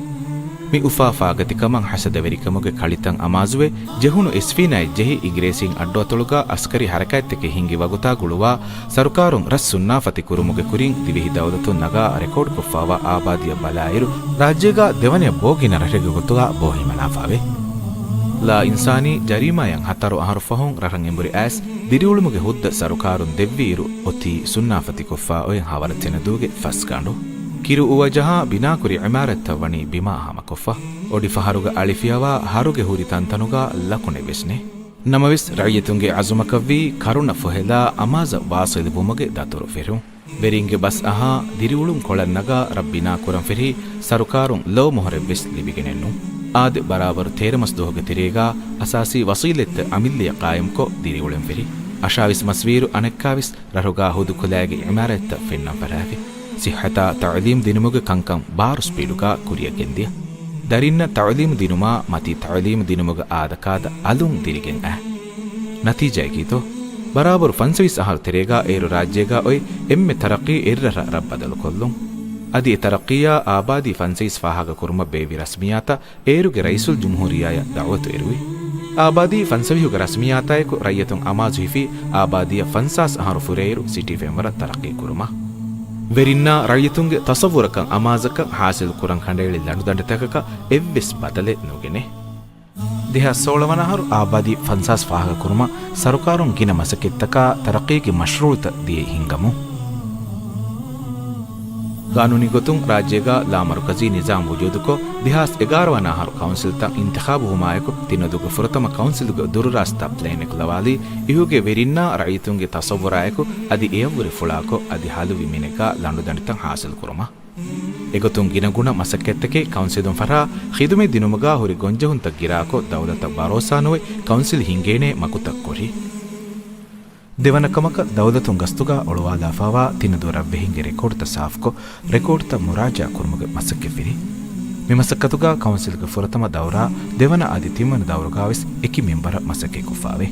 މި އުފާ ފާގަތިކަމަށް ހަސަދަވެރިކަމުގެ ކަޅިތައް އަމާޒުވެ، ޖެހުނު އެސްފީނާއެއް ޖެހި އިނގިރޭސިން އައްޑުއަތޮޅުގަ އަސްކަރީ ހަރަކާތްތަކެއް ހިންގި ވަގުތާ ގުޅުވާ، ސަރުކާރުން ރަށް ސުންނާފަތި ކުރުމުގެ ކުރިން ދިވެހި ދައުލަތުން ނަގާ ރެކޯޑްކޮށްފާވާ އާބާދީއަށް ބަލާއިރު، ރާއްޖޭގަ ދެވަނަޔަށް ބޯ ގިނަ ރަށެއްގެ ގޮތުގަ ބޯ ހިމަނާފާވޭ. ލާ އިންސާނީ ޖަރީމާއަށް ހަތަރު އަހަރު ފަހުން ރަށަށް އެނބުރި އައިސް، ދިރިއުޅުމުގެ ހުއްދަ ސަރުކާރުން ދެއްވިއިރު އޮތީ ސުންނާފަތިކޮށްފާ އޮތް ހާވަރަ ތެނަދޫގެ ފަސްގަނޑު. ކިރު އުވަ ޖަހާ ބިނާކުރި ޢިމާރަތްތައް ވަނީ ބިމާ ހަމަކޮށްފަ. އޮޑިފަހަރުގަ އަޅިފިޔަވާ ހަރުގެ ހުރި ތަންތަނުގަ ލަކުނެއް ވެސް ނެތް. ނަމަވެސް، ރައްޔިތުންގެ ޢަޒުމަކަށްވީ ކަރުނަ ފޮހެލާ އަމާޒަށް ވާސިލުވުމުގެ ދަތުރު ފެށުން. ވެރިންގެ ބަސް އަހާ، ދިރިއުޅުން ކޮޅަށް ނަގާ ރަށް ބިނާކުރަން ފެށި، ސަރުކާރުން ލޯ މޮހަރެއް ވެސް ލިބިގެނެއް ނޫން. އާދެ، ބަރާބަރު ތޭރަ މަސް ދުވަހުގެ ތެރޭގަ އަސާސީ ވަސީލަތްތައް އަމިއްލަޔަށް ޤާއިމްކޮށް ދިރިއުޅެން ފެށި. އަށާވީސް މަސްވީއިރު އަނެއްކާވެސް ރަށުގަ ހުދު ކުލައިގެ ޢިމާރާތްތައް ފެންނަން ފަށާފި. ޞިއްޙަތާ ތަޢުލީމް ދިނުމުގެ ކަންކަން ބާރު ސްޕީޑުގަ ކުރިއަށް ގެންދިޔަ. ދަރިންނަށް ތަޢުލީމް ދިނުމާ މަތީ ތަޢުލީމް ދިނުމުގަ އާދަކާދަ އަލުން ދިރިގެން އައި. ނަތީޖާއަކީތޯ؟ ބަރާބަރު ފަންސަވީސް އަހަރު ތެރޭގަ އޭރު ރާއްޖޭގަ އޮތް އެންމެ ތަރައްޤީ އެއްރަށަށް ރަށް ބަދަލުކޮށްލުން. އަދި އެ ތަރައްޤީއާ އާބާދީ ފަންސަވީސް ފާހަގަކުރުމަށް ބޭއްވި ރަސްމިއްޔާތަށް އޭރުގެ ރައީސުލްޖުމްހޫރިއްޔާއަށް ދަޢުވަތު އެރުވި. އާބާދީ ފަންސަވީހުގެ ރަސްމިއްޔާތާއެކު ރައްޔިތުން އަމާޒު ހިފީ، އާބާދީއަށް ފަންސާސް އަހަރު ފުރެއިރު ސިޓީ ފެންވަރަށް ތަރައްޤީ ކުރުމަށް. ވެރިންނާ ރައްޔިތުންގެ ތަޞައްވުރަކަށް އަމާޒަކަށް ޙާޞިލް ކުރަން ކަނޑައެޅި ލަނޑުދަނޑިތަކަކަށް އެއްވެސް ބަދަލެއް ނުގެނޭ. ދެހާސް ސޯޅަ ވަނަ އަހަރު އާބާދީ ފަންސާސް ފާހަގަކުރުމަށް ސަރުކާރުން ގިނަ މަސައްކަތްތަކާ ތަރައްޤީގެ މަޝްރޫޢުތައް ދިޔައީ ހިންގަމުން. ގާނޫނީ ގޮތުން ރާއްޖޭގަ ލާމަރުކަޒީ ނިޒާމް ވުޖޫދުކޮށް، ދެހާސް އެގާރަ ވަނަ އަހަރު ކައުންސިލްތައް އިންތިޚާބުވުމާއެކު، ތިނަދޫގެ ފުރަތަމަ ކައުންސިލުގެ ދުރުރާސްތާ ޕްލޭނެއް ކުލަވާލީ، އިހުގެ ވެރިންނާ ރައްޔިތުންގެ ތަޞައްވުރާއެކު، އަދި އެޔަށްވުރެ ފުޅާކޮށް، އަދި ހަލުވި މިނެއްގަ ލަނޑުދަނޑިތައް ހާސިލްކުރުމަށް. އެގޮތުން ގިނަގުނަ މަސައްކަތްތަކެއް ކައުންސިލުން ފަށާ، ޚިދުމަތް ދިނުމުގަ ހުރި ގޮންޖެހުންތައް ގިރާކޮށް، ދައުލަތަށް ބަރޯސާނުވެ، ކައުންސިލް ހިންގޭނޭ މަގުތައް ކޮށް. ދެވަނަ ކަމަކަށް، ދައުލަތުން ގަސްތުގަ އޮޅުވާލާފާވާ ތިނަދޫ ރަށްވެހިންގެ ރެކޯޑްތައް ސާފުކޮށް، ރެކޯޑްތައް މުރާޖަޢާ ކުރުމުގެ މަސައްކަތް ފިރި. މި މަސައްކަތުގަ ކައުންސިލްގެ ފުރަތަމަ ދައުރާ، ދެވަނަ އަދި ތިންވަނަ ދައުރުގަވެސް އެކި މެންބަރަށް މަސައްކަތްކޮށްފާވޭ.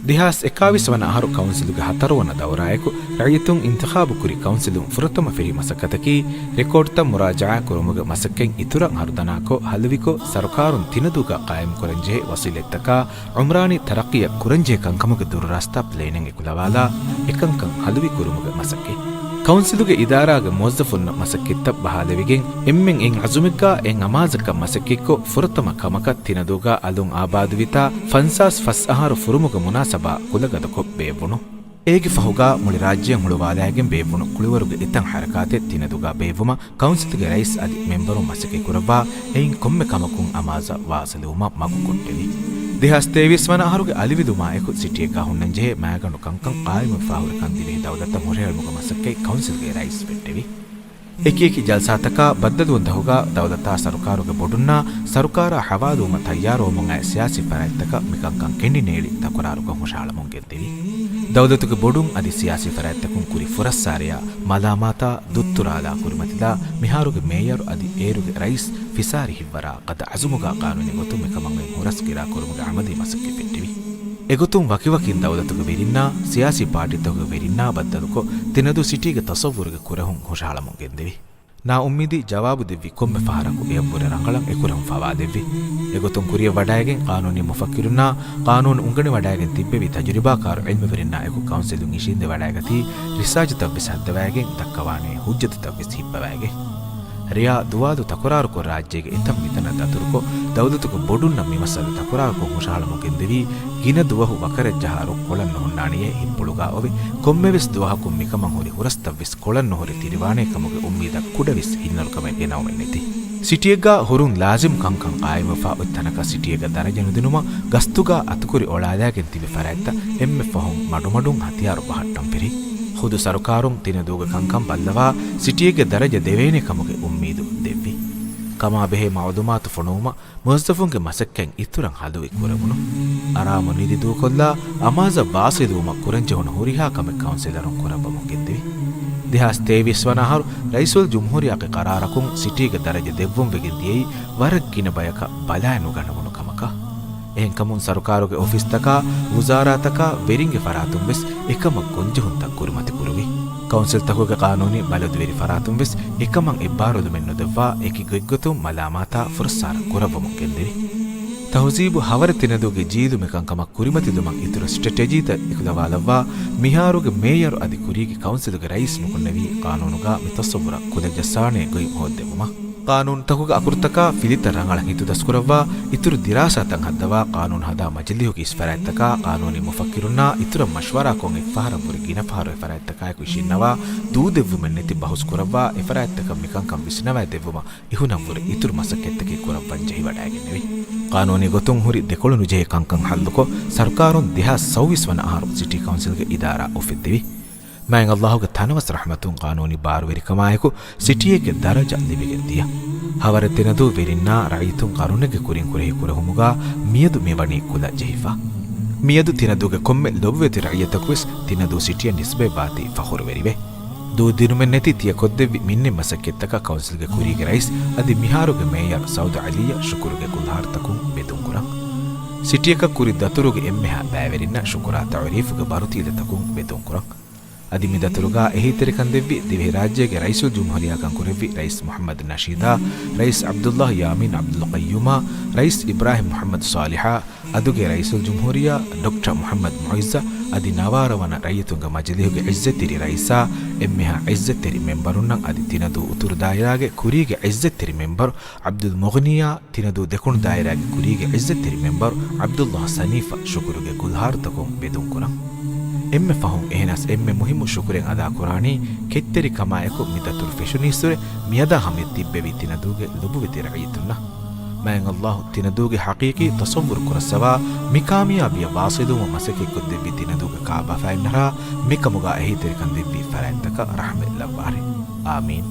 ދެހާސް އެކާވީސް ވަނަ އަހަރު ކައުންސިލުގެ ހަތަރުވަނަ ދައުރާއެކު، ރައްޔިތުން އިންތިޚާބު ކުރި ކައުންސިލުން ފުރަތަމަ ފިރި މަސައްކަތަކީ، ރެކޯޑްތައް މުރާޖަޢާ ކުރުމުގެ މަސައްކަތް އިތުރަށް ހަރުދަނާކޮށް، ހަލުވިކޮށް، ސަރުކާރުން ތިނަދޫގަ ޤާއިމްކުރަންޖެހޭ ވަސީލަތްތަކާ، ޢުމްރާނީ ތަރައްޤީއަށް ކުރަންޖެހޭ ކަންކަމުގެ ދުރުރާސްތާ ޕްލޭނެއް އެކުލަވާލާ، އެކަންކަން ހަލުވި ކުރުމުގެ މަސައްކަތް. ކައުންސިލުގެ އިދާރާގެ މުވައްޒަފުންނަށް މަސައްކަތްތައް ބަހާލެވިގެން، އެންމެން އެއް ޢަޒުމެއްގަ އެއް އަމާޒަކަށް މަސައްކަތްކޮށް، ފުރަތަމަ ކަމަކަށް ތިނަދޫގަ އަލުން އާބާދުވިތާ ފަންސާސް ފަސް އަހަރު ފުރުމުގެ މުނާސަބާ ކުލަގަދަކޮށް ބޭއްވުނު. އޭގެ ފަހުގަ މުޅި ރާއްޖެއަށް ހުޅުވާލައިގެން ބޭއްވުނު ކުޅިވަރުގެ އެތައް ޙަރަކާތެއް ތިނަދޫގަ ބޭއްވުމަށް ކައުންސިލުގެ ރައީސް އަދި މެންބަރުން މަސައްކަތްކުރައްވާ، އެއިން ކޮންމެ ކަމަކުން އަމާޒަށް ވާސިލުވުމަށް މަގު ކޮށްޓެވި. ދެހާސް ތޭވީސް ވަނަ އަހަރުގެ އަލިވެލުމާއެކު ސިޓީއެއްގަ ހުންނަންޖެހޭ މައިގަނޑު ކަންކަން ޤާއިމުވެފާ ހުރިކަން ދިވެހި ދައުލަތަށް ހުށަހެޅުމުގެ މަސައްކަތް ކައުންސިލްގެ ރައީސް ފެއްޓެވި. އެކިއެކި ޖަލްސާތަކާ ބައްދަލުވުންތަކުގަ ދައުލަތާ ސަރުކާރުގެ ބޮޑުންނާ ސަރުކާރާ ހަވާލުވުމަށް ތައްޔާރުވަމުން އައި ސިޔާސީ ފަރާތްތަކަށް މިކަންކަން ކެނޑިނޭޅި ތަކުރާރުކޮށް ހުށަހަޅަމުން ގެންދެވި. ދައުލަތުގެ ބޮޑުން އަދި ސިޔާސީ ފަރާތްތަކުން ކުރި ފުރައްސާރަޔާ، މަލާމާތާ، ދުއްތުރާލާ ކުރިމަތިލާ މިހާރުގެ މޭޔަރު އަދި އޭރުގެ ރައީސް ފިސާރި ހިއްވަރާ ގަދަ އަޒުމުގަ ޤާނޫނީގޮތުން މިކަމަށް އޮތް ހުރަސް ގިރާކުރުމުގެ ޢަމަލީ މަސައްކަތް ފެއްޓެވި. އެގޮތުން ވަކިވަކިން ދައުލަތުގެ ވެރިންނާ ސިޔާސީ ޕާޓީތަކުގެ ވެރިންނާ ބައްދަލުކޮށް، ތިނަދޫ ސިޓީގެ ތަޞައްވުރުގެ ކުރެހުން ހުށަހަޅަމުން ގެންދެވި. ނާއުއްމީދީ ޖަވާބު ދެއްވި ކޮންމެ ފަހަރަކު އެޔަށްވުރެ ރަނގަޅަށް އެކުރެހުން ފަވާލެއްވި. އެގޮތުން ކުރިއަށް ވަޑައިގެން ޤާނޫނީ މުފައްކިރުންނާ ޤާނޫނު އުނގަނިވަޑައިގެން ތިއްބެވި ތަޖުރިބާކާރު ޢިލްމުވެރިންނާ އެކު ކައުންސިލުން އިށީނދެވަޑައިގަތީ ރިސާޖުތައްވެސް ހައްދަވައިގެން ދައްކަވާނޭ ހުއްޖަތުތައްވެސް ހިއްޕަވައިގެން. ރެޔާ ދުވާލު ތަކުރާރުކޮށް ރާއްޖޭގެ އެތައް މިތަނަށް ދަތުރުކޮށް، ދައުލަތުގެ ބޮޑުންނަށް މި މައްސަލަ ތަކުރާރުކޮށް ހުށަހަޅަމުން ގެންދެވީ، ގިނަ ދުވަހު ވަކަރަށް ޖަހާ ރުއް ކޮޅަށް ނުހުންނާނެޔޭ ހިތްޕުޅުގަ އޮވެ، ކޮންމެވެސް ދުވަހަކުން މިކަމަށް ހުރި ހުރަސްތައްވެސް ކޮޅަށް ނުހުރެ ތިރިވާނޭ ކަމުގެ އުއްމީދަށް ކުޑަވެސް ހިތްނެރުކަމެއް ގެނައުމެއް ނެތި. ސިޓީއެއްގަ ހުރުން ލާޒިމް ކަންކަން ޤާއިމުވެފަ އޮތް ތަނަކަށް ސިޓީއެއްގަ ދަރަޖަ ނުދިނުމަށް ގަސްތުގަ އަތުކުރި އޮޅާލައިގެން ތިބި ފަރާތްތައް އެންމެ ފަހުން މަޑުމަޑުން ހަތިޔާރު ބަހައްޓަން ފެށި. ޚުދު ސަރުކާރުން ތިނަދޫގެ ކަންކަން ބައްލަވާ، ސިޓީއެއްގެ ދަރަޖަ ދެވޭނެ ކަމުގެ އުއްމީދު ދެއްވި. ކަމާބެހޭ މަޢުލޫމާތު ފޮނުވުމަށް މުވައްޒަފުންގެ މަސައްކަތް އިތުރަށް ހަލުވި ކުރެވުނު. އަރާމު ނިދި ދޫކޮށްލާ، އަމާޒަށް ވާސިލުވުމަށް ކުރަންޖެހުނު ހުރިހާ ކަމެއް ކައުންސިލަރުން ކުރައްވަމުން ގެންދެވި. ދެހާސް ތޭވީސް ވަނަ އަހަރު ރައީސުލް ޖުމްހޫރިއްޔާގެ ޤަރާރަކުން ސިޓީގެ ދަރަޖަ ދެއްވުން ވެގެން ދިޔައީ ވަރަށް ގިނަ ބަޔަކަށް ބަލާއެއް ނުގަނެވުނު ކަމަކަށް. އެހެންކަމުން ސަރުކާރުގެ އޮފީސްތަކާ، ވުޒާރާތަކާ، ވެރިންގެ ފަރާތުން ވެސް އެކަމަށް ގޮންޖެހުންތައް ކުރިމަތި ކުރެވި. ކައުންސިލްތަކުގެ ޤާނޫނީ ބަލަދުވެރި ފަރާތުން ވެސް އެކަމަށް އެއްބާރުލުމެއް ނުދެއްވާ، އެކި ގޮތްގޮތުން މަލާމާތާ ފުރައްސާރަ ކުރައްވަމުން ގެންދެވި. ތަހުޒީބު ހަވަރެއް ތިނަދޫގެ ޖީލު މިކަންކަމަށް ކުރިމަތިލުމަށް އިތުރު ސްޓްރެޓެޖީތައް އެކުލަވާލައްވާ، މިހާރުގެ މޭޔަރު އަދި ކުރީގެ ކައުންސިލުގެ ރައީސް ނުކުންނެވީ ޤާނޫނުގަ މި ތަޞައްވުރަށް ކުލަޖައްސާނޭ ގޮތް ހޯއްދެވުމަށް. ޤާނޫނުތަކުގެ އަކުރުތަކާ ފިލިތައް ރަނގަޅަށް ހިތުދަސްކުރައްވާ، އިތުރު ދިރާސާތައް ހައްދަވާ، ޤާނޫނު ހަދާ މަޖިލީހުގެ އިސް ފަރާތްތަކާ، ޤާނޫނީ މުފައްކިރުންނާ އިތުރަށް މަޝްވަރާކޮށް އެއްފަހަރަށްވުރެ ގިނަ ފަހަރު އެފަރާތްތަކާއެކު އިށީންނަވާ، ދޫދެއްވުމެއް ނެތި ބަހުސް ކުރައްވާ، އެފަރާތްތަކަށް މިކަންކަން ވިސްނަވައިދެއްވުމަށް އިހުނަށްވުރެ އިތުރު މަސައްކަތްތަކެއް ކުރައްވަން ޖެހިވަޑައިގެންނެވި. ޤާނޫނީ ގޮތުން ހުރި ދެކޮޅު ނުޖެހޭ ކަންކަން ހައްލުކޮށް، ސަރުކާރުން ދެހާސް ސައުވީސް ވަނަ އަހަރު ސިޓީ ކައުންސިލްގެ އިދާރާ އުފެއްދެވި. މާތް ﷲ ގެ ތަނަވަސް ރަޙްމަތުން ޤާނޫނީ ބާރުވެރިކަމާއެކު، ސިޓީއެއްގެ ދަރަޖަ ލިބިގެން ދިޔަ. ހަވަރެއް ތިނަދޫ ވެރިންނާ ރައްޔިތުން ޤަރުނެއްގެ ކުރިން ކުރެހި ކުރެހުމުގަ މިއަދު މިވަނީ ކުލަ ޖެހިފަ. މިއަދު ތިނަދޫގެ ކޮންމެ ލޮބުވެތި ރައްޔިތަކުވެސް ތިނަދޫ ސިޓީއަށް ނިސްބަތްވާތީ ފަޚުރުވެރިވޭ. ދޫ ދިނުމެއް ނެތި ތިޔަ ކޮށްދެއްވި މިންނެތް މަސައްކަތްތަކަށް ކައުންސިލްގެ ކުރީގެ ރައީސް އަދި މިހާރުގެ މޭޔަރު ސައުދު ޢަލީއަށް ޝުކުރުގެ ގުލްހާރުތަކުން ވެދުން ކުރަން. ސިޓީއަކަށް ކުރި ދަތުރުގެ އެންމެހާ ބައިވެރިންނަށް ޝުކުރާ ތަޢުރީފުގެ ބަރުތީލަތަކުން ވެދުން ކުރަން. އަދި މި ދަތުރުގަ އެހީތެރިކަން ދެއްވި ދިވެހިރާއްޖޭގެ ރައީސުލްޖުމްހޫރިއްޔާ ކަންކުރެއްވި ރައީސް މުޙައްމަދު ނަޝީދާ، ރައީސް ޢަބްދުﷲ ޔާމީން ޢަބްދުލް ޤައްޔޫމާ، ރައީސް އިބްރާހިމް މުޙައްމަދު ޞާލިޙާ، އަދުގެ ރައީސުލްޖުމްހޫރިއްޔާ ޑޮކްޓަރ މުޙައްމަދު މުޢިއްޒަށް އަދި ނަވާރަ ވަނަ ރައްޔިތުންގެ މަޖިލީހުގެ ޢިއްޒަތްތެރި ރައީސާ އެންމެހާ ޢިއްޒަތްތެރި މެންބަރުންނަށް އަދި ތިނަދޫ އުތުރު ދާއިރާގެ ކުރީގެ ޢިއްޒަތްތެރި މެންބަރު ޢަބްދުލް މުޣްނިއްޔާ، ތިނަދޫ ދެކުނު ދާއިރާގެ ކުރީގެ ޢިއްޒަތްތެރި މެންބަރު ޢަބްދުﷲ ސަނީފަށް ޝުކުރުގެ ގުލްހާރުތަކުން ބެދުން ކުރަން. އެންމެ ފަހުން އެހެނަސް އެންމެ މުހިއްމު ޝުކުރެއް އަދާކުރާނީ ކެތްތެރިކަމާއެކު މި ދަތުރު ފެށުނީއްސުރެ މިއަދާ ހަމަޔަށް ތިއްބެވި ތިނަދޫގެ ލުބުވެތި ރައްޔިތުންނަށް. މާތް ﷲ ތިނަދޫގެ ޙަޤީޤީ ތަޞައްވުރު ކުރައްސަވާ، މި ކާމިޔާބީއަށް ވާޞިލުވުމަށް މަސައްކަތްކޮށްދެއްވި ތިނަދޫގެ ކާބާފައިންނަށާ މިކަމުގާ އެހީތެރިކަން ދެއްވި ފަރާތްތަކަށް ރަޙްމަތް ލައްވާށި. އާމީން.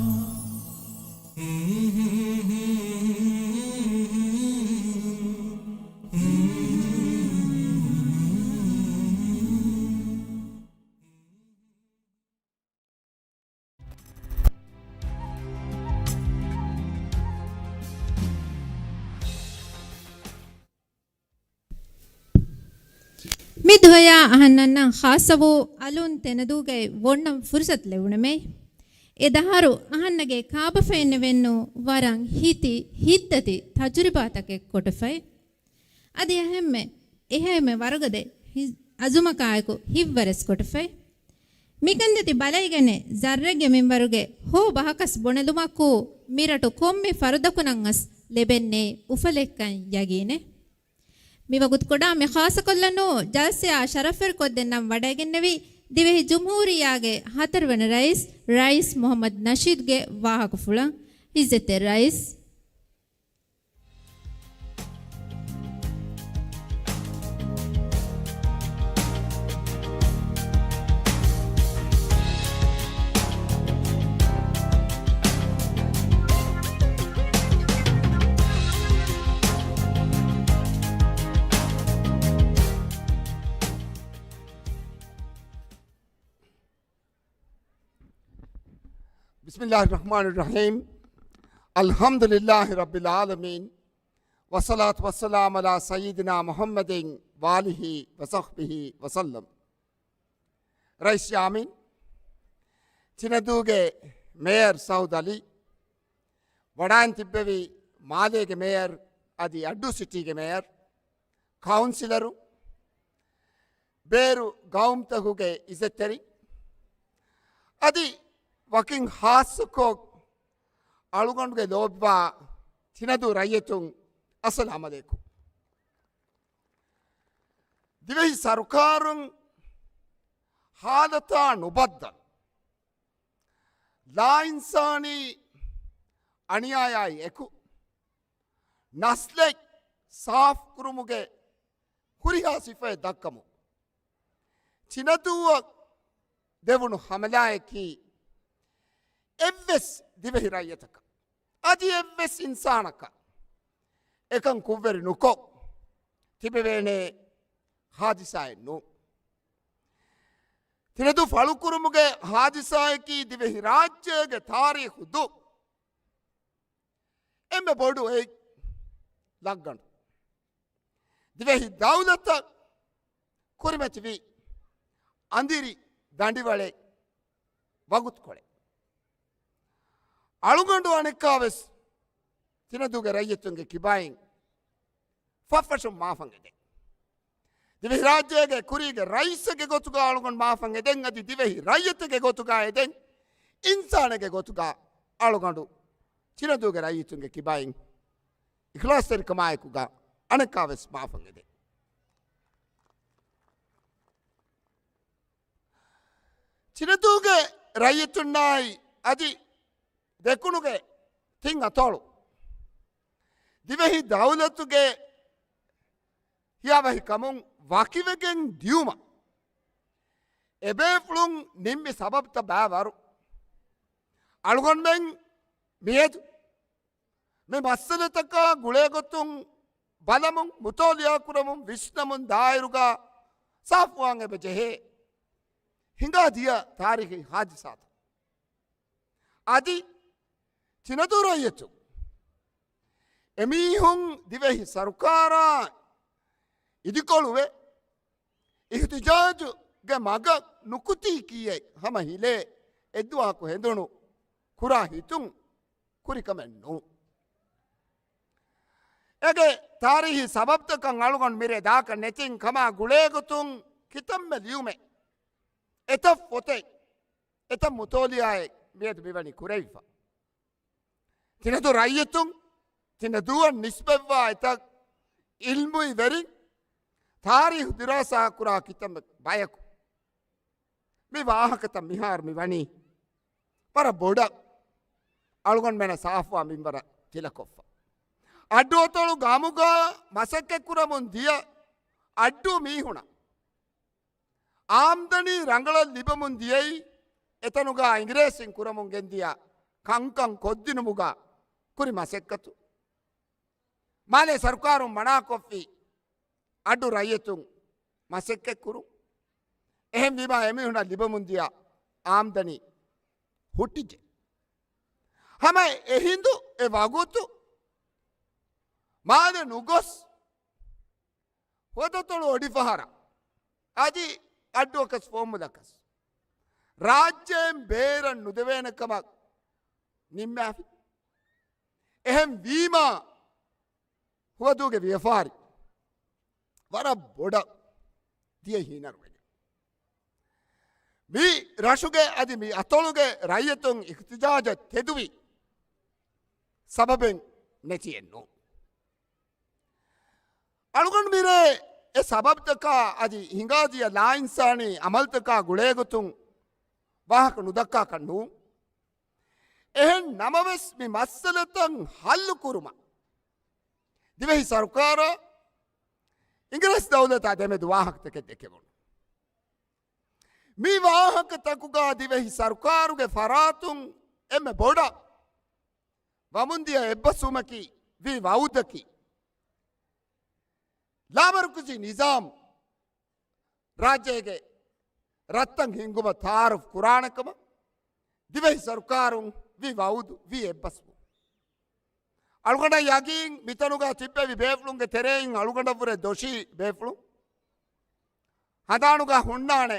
މި ދުވަޔާ އަހަންނަށް ޚާއްޞަވޫ އަލުން ތެނަދޫގައި އޮންނަން ފުރުސަތު ލެވުނަމޭ. އެ ދަހަރު އަހަންނަގެ ކާބަފައިންނެވެންނު ވަރަށް ހިތި ހިތްދަތި ތަޖުރިބާތަކެއް ކޮޓަފައި. އަދި އެހެންމެ، އެހެންމެ ވަރުގަދަ ހި-، އަޒުމަކާއެކު ހިތްވަރެސް ކޮޓަފައި. މިކަންދަތި ބަލައިގެނެ ޒައްރެއްގެ މިންވަރުގެ ހޯ ބަހަކަސް ބުނެލުމަކު މިރަޓު ކޮންމެ ފަރުދަކުނަށް އަސް ލެބެންނޭ އުފަލެއްކަން ޔަގީނެއް. މިވަގުތު ކުޑާ މި ޚާއްޞަކޮށްލަން ޖަލްސަޔާ ޝަރަފްވެރިކޮށްދެންނަން ވަޑައިގެންނެވި ދިވެހި ޖުމްހޫރިއްޔާގެ ހަތަރުވަނަ ރައީސް، ރައީސް މުޙައްމަދު ނަޝީދުގެ ވާހަކަފުޅަށް. ޢިއްޒަތްތެރި ރައީސް. بسم الله الرحمن الرحيم. الحمد لله رب العالمين. والصلاة والسلام على سيدنا محمد وآله وصحبه وسلم. ރައީސް ޔާމީން، ތިނަދޫގެ މޭޔަރު ސައޫދު ޢަލީ، ވަޑައިން ތިއްބެވި މާލޭގެ މޭޔަރު އަދި އައްޑޫ ސިޓީގެ މޭޔަރު، ކައުންސިލަރު، ބޭރު ގައުމުތަކުގެ އިއްޒަތްތެރި، އަދި ވަކިން ޚާއްޞަކޮށް އަޅުގަނޑުގެ ލޯބިވާ ތިނަދޫ ރައްޔިތުން، އައްސަލާމް ޢަލައިކުމް. ދިވެހި ސަރުކާރުން ހާލަތާ ނުބައްދަލު، ލާއިންސާނީ އަނިޔާޔާއި އެކު، ނަސްލެއް ސާފުކުރުމުގެ ހުރިހާ ސިފައެއް ދައްކަމުން، ތިނަދޫއަށް ދެވުނު ހަމަލާއަކީ، އެއްވެސް ދިވެހި ރައްޔިތަކަށް އަދި އެއްވެސް އިންސާނަކަށް އެކަން ކުށްވެރި ނުކޮށް ތިބެވޭނޭ ހާދިސާއެއް ނޫން. ތިނަދޫ ފަޅުކުރުމުގެ ހާދިސާއަކީ ދިވެހި ރާއްޖޭގެ ތާރީޚު ދުށް އެންމެ ބޮޑު އެއް ލައްގަނޑު. ދިވެހި ދައުލަތަށް ކުރިމަތިވި އަނދިރި ދަނޑިވަޅެއް ވަގުތުކޮޅެއް. އަޅުގަނޑު އަނެއްކާވެސް ތިނަދޫގެ ރައްޔިތުންގެ ކިބައިން ފަށްފަށުން މާފަން އެދެން. ދިވެހިރާއްޖޭގެ ކުރީގެ ރައީސެއްގެ ގޮތުގަ އަޅުގަނޑު މާފަން އެދެން އަދި ދިވެހި ރައްޔިތެއްގެ ގޮތުގަ އެދެން، އިންސާނެއްގެ ގޮތުގަ އަޅުގަނޑު ތިނަދޫގެ ރައްޔިތުންގެ ކިބައިން އިޚްލާޞްތެރިކަމާއެކުގަ އަނެއްކާވެސް މާފަން އެދެން. ތިނަދޫގެ ރައްޔިތުންނާއި އަދި ދެކުނުގެ ތިން އަތޮޅު ދިވެހި ދައުލަތުގެ ހިޔާވަހިކަމުން ވަކިވެގެން ދިޔުމަށް އެބޭފުޅުން ނިންމި ސަބަބުތައް ބައިވަރު. އަޅުގަނޑުމެން މިއަދު މި މައްސަލަތަކާ ގުޅޭގޮތުން ބަލަމުން، މުތާލިއާކުރަމުން، ވިސްނަމުން ދާއިރުގަ ސާފުވާން އެބަ ޖެހޭ ހިނގާ ދިޔަ ތާރީޚީ ހާދިސާތައް. އަދި ތިނަދޫ ރައްޔިތުން އެމީހުން ދިވެހި ސަރުކާރާ އިދިކޮޅުވެ، އިޙްތިޖާޖުގެ މަގަށް ނުކުތީ ކީއެއް ހަމަ ހިލޭ އެއްދުވަހަކު ހެނދުނު ކުރާ ހިތުން ކުރިކަމެއް ނޫން. އޭގެ ތާރީހީ ސަބަބުތަކަށް އަޅުގަނޑު މިރޭ ދާކަށް ނެތިން ކަމާ ގުޅޭގޮތުން ކިތަންމެ ލިޔުމެއް، އެތައް ފޮތެއް، އެތައް މުތޯލިއާއެއް މިއަދު މިވަނީ ކުރެވިފަ. ތިނަދޫ ރައްޔިތުން، ތިނަދޫއަށް ނިސްބަތްވާ އެތައް އިލްމުވި ވެރިން ތާރީހު ދިރާސާ ކުރާ ކިތަންމެ ބަޔަކު މި ވާހަކަތައް މިހާރު މި ވަނީ ވަރަށް ބޮޑަށް އަޅުގަނޑުމެންނަށް ސާފުވާ މިންވަރަށް ތިލަކޮށްފަ. އައްޑުއަތޮޅު ގައުމުގަ މަސައްކަތް ކުރަމުން ދިޔަ އައްޑޫ މީހުނަށް އާމްދަނީ ރަނގަޅަށް ލިބެމުން ދިޔައީ، އެތަނުގަ އިނގިރޭސިން ކުރަމުން ގެންދިޔަ ކަންކަން ކޮށްދިނުމުގަ ކުރި މަސައްކަތު. މާލޭ ސަރުކާރުން މަނާކޮށްފި އައްޑޫ ރައްޔިތުން މަސައްކަތް ކުރުން. އެހެންވީމާ އެމީހުނަށް ލިބެމުން ދިޔަ އާމްދަނީ ހުއްޓިއްޖެ. ހަމަ އެހިނދު އެ ވަގުތު މާލެ ނުގޮސް ހުވަދުއަތޮޅު އޮޑިފަހަރަށް އަދި އައްޑުއަކަސް ފުވައްމުލަކަސް ރާއްޖޭން ބޭރަށް ނުދެވޭނެ ކަމަށް ނިންމާފި. އެހެން ވީމާ، ހުވަދޫގެ ވިޔަފާރި ވަރަށް ބޮޑަށް ދިޔަ ހީނަރުވެގެން. މި ރަށުގެ އަދި މި އަތޮޅުގެ ރައްޔިތުން އިހްތިޖާޖަށް ތެދުވި ސަބަބެއް ނެތިއެއް ނޫން. އަޅުގަނޑު މިރޭ އެ ސަބަބުތަކާ އަދި ހިނގާދިޔަ ލާއިންސާނީ އަމަލުތަކާ ގުޅޭގޮތުން ވާހަކަ ނުދައްކާކަށް ނޫން. އެހެން ނަމަވެސް، މި މައްސަލަތައް ހައްލު ކުރުމަށް ދިވެހި ސަރުކާރާ އިނގިރޭސި ދައުލަތާ ދެމެދު ވާހަކަތަކެއް ދެކެވުނު. މި ވާހަކަތަކުގަ ދިވެހި ސަރުކާރުގެ ފަރާތުން އެންމެ ބޮޑަށް ވަމުންދިޔަ އެއްބަސްވުމަކީ، ވީ ވައުދަކީ، ލާމަރުކަޒީ ނިޒާމް ރާއްޖޭގެ ރަށްތައް ހިންގުމަށް ތައާރަފް ކުރާނެ ކަމަށް ދިވެހި ސަރުކާރުން ވި ވައުދު، ވި އެއްބަސްވުން. އަޅުގަނޑަށް ޔަގީން މިތަނުގަ ތިއްބެވި ބޭފުޅުންގެ ތެރެއިން އަޅުގަނޑަށްވުރެ ދޮށީ ބޭފުޅުން ހަނދާނުގަ ހުންނާނެ.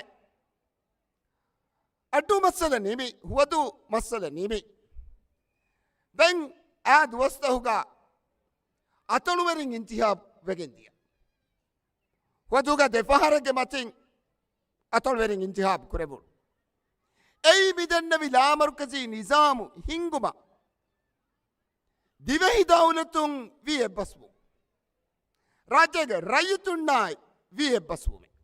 އައްޑޫ މައްސަލަ ނިމި، ހުވަދޫ މައްސަލަ ނިމި. ދެން އާ ދުވަސްތަހުގަ އަތޮޅުވެރިން އިންތިހާބް ވެގެން ދިޔަ. ހުވަދޫގަ ދެފަހަރެއްގެ މަތިން އަތޮޅުވެރިން އިންތިހާބް ކުރެވުނު. އެއީ މިދެންނެވި ލާމަރުކަޒީ ނިޒާމު ހިންގުމަށް ދިވެހި ދައުލަތުން ވި އެއްބަސްވުން. ރާއްޖޭގެ ރައްޔިތުންނާއި ވި އެއްބަސްވުމެއް.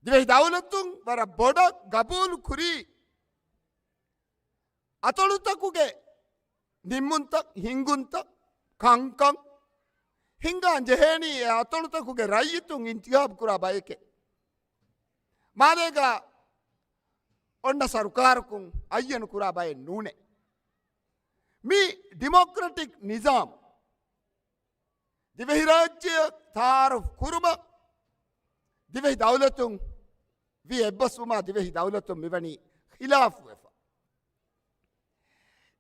ދިވެހި ދައުލަތުން ވަރަށް ބޮޑަށް ގަބޫލު ކުރީ އަތޮޅުތަކުގެ ނިންމުންތައް، ހިންގުންތައް، ކަންކަން ހިންގާން ޖެހޭނީ އެ އަތޮޅުތަކުގެ ރައްޔިތުން އިންތިހާބު ކުރާ ބައެކޭ. މާލޭގަ އޮންނަ ސަރުކާރަކުން އައްޔަނު ކުރާ ބައެއް ނޫނޭ. މި ޑިމޮކްރެޓިކް ނިޒާމް ދިވެހިރާއްޖެއަށް ތައާރަފް ކުރުމަށް ދިވެހި ދައުލަތުން ވި އެއްބަސްވުމާ ދިވެހި ދައުލަތުން މިވަނީ ޚިލާފުވެފަ.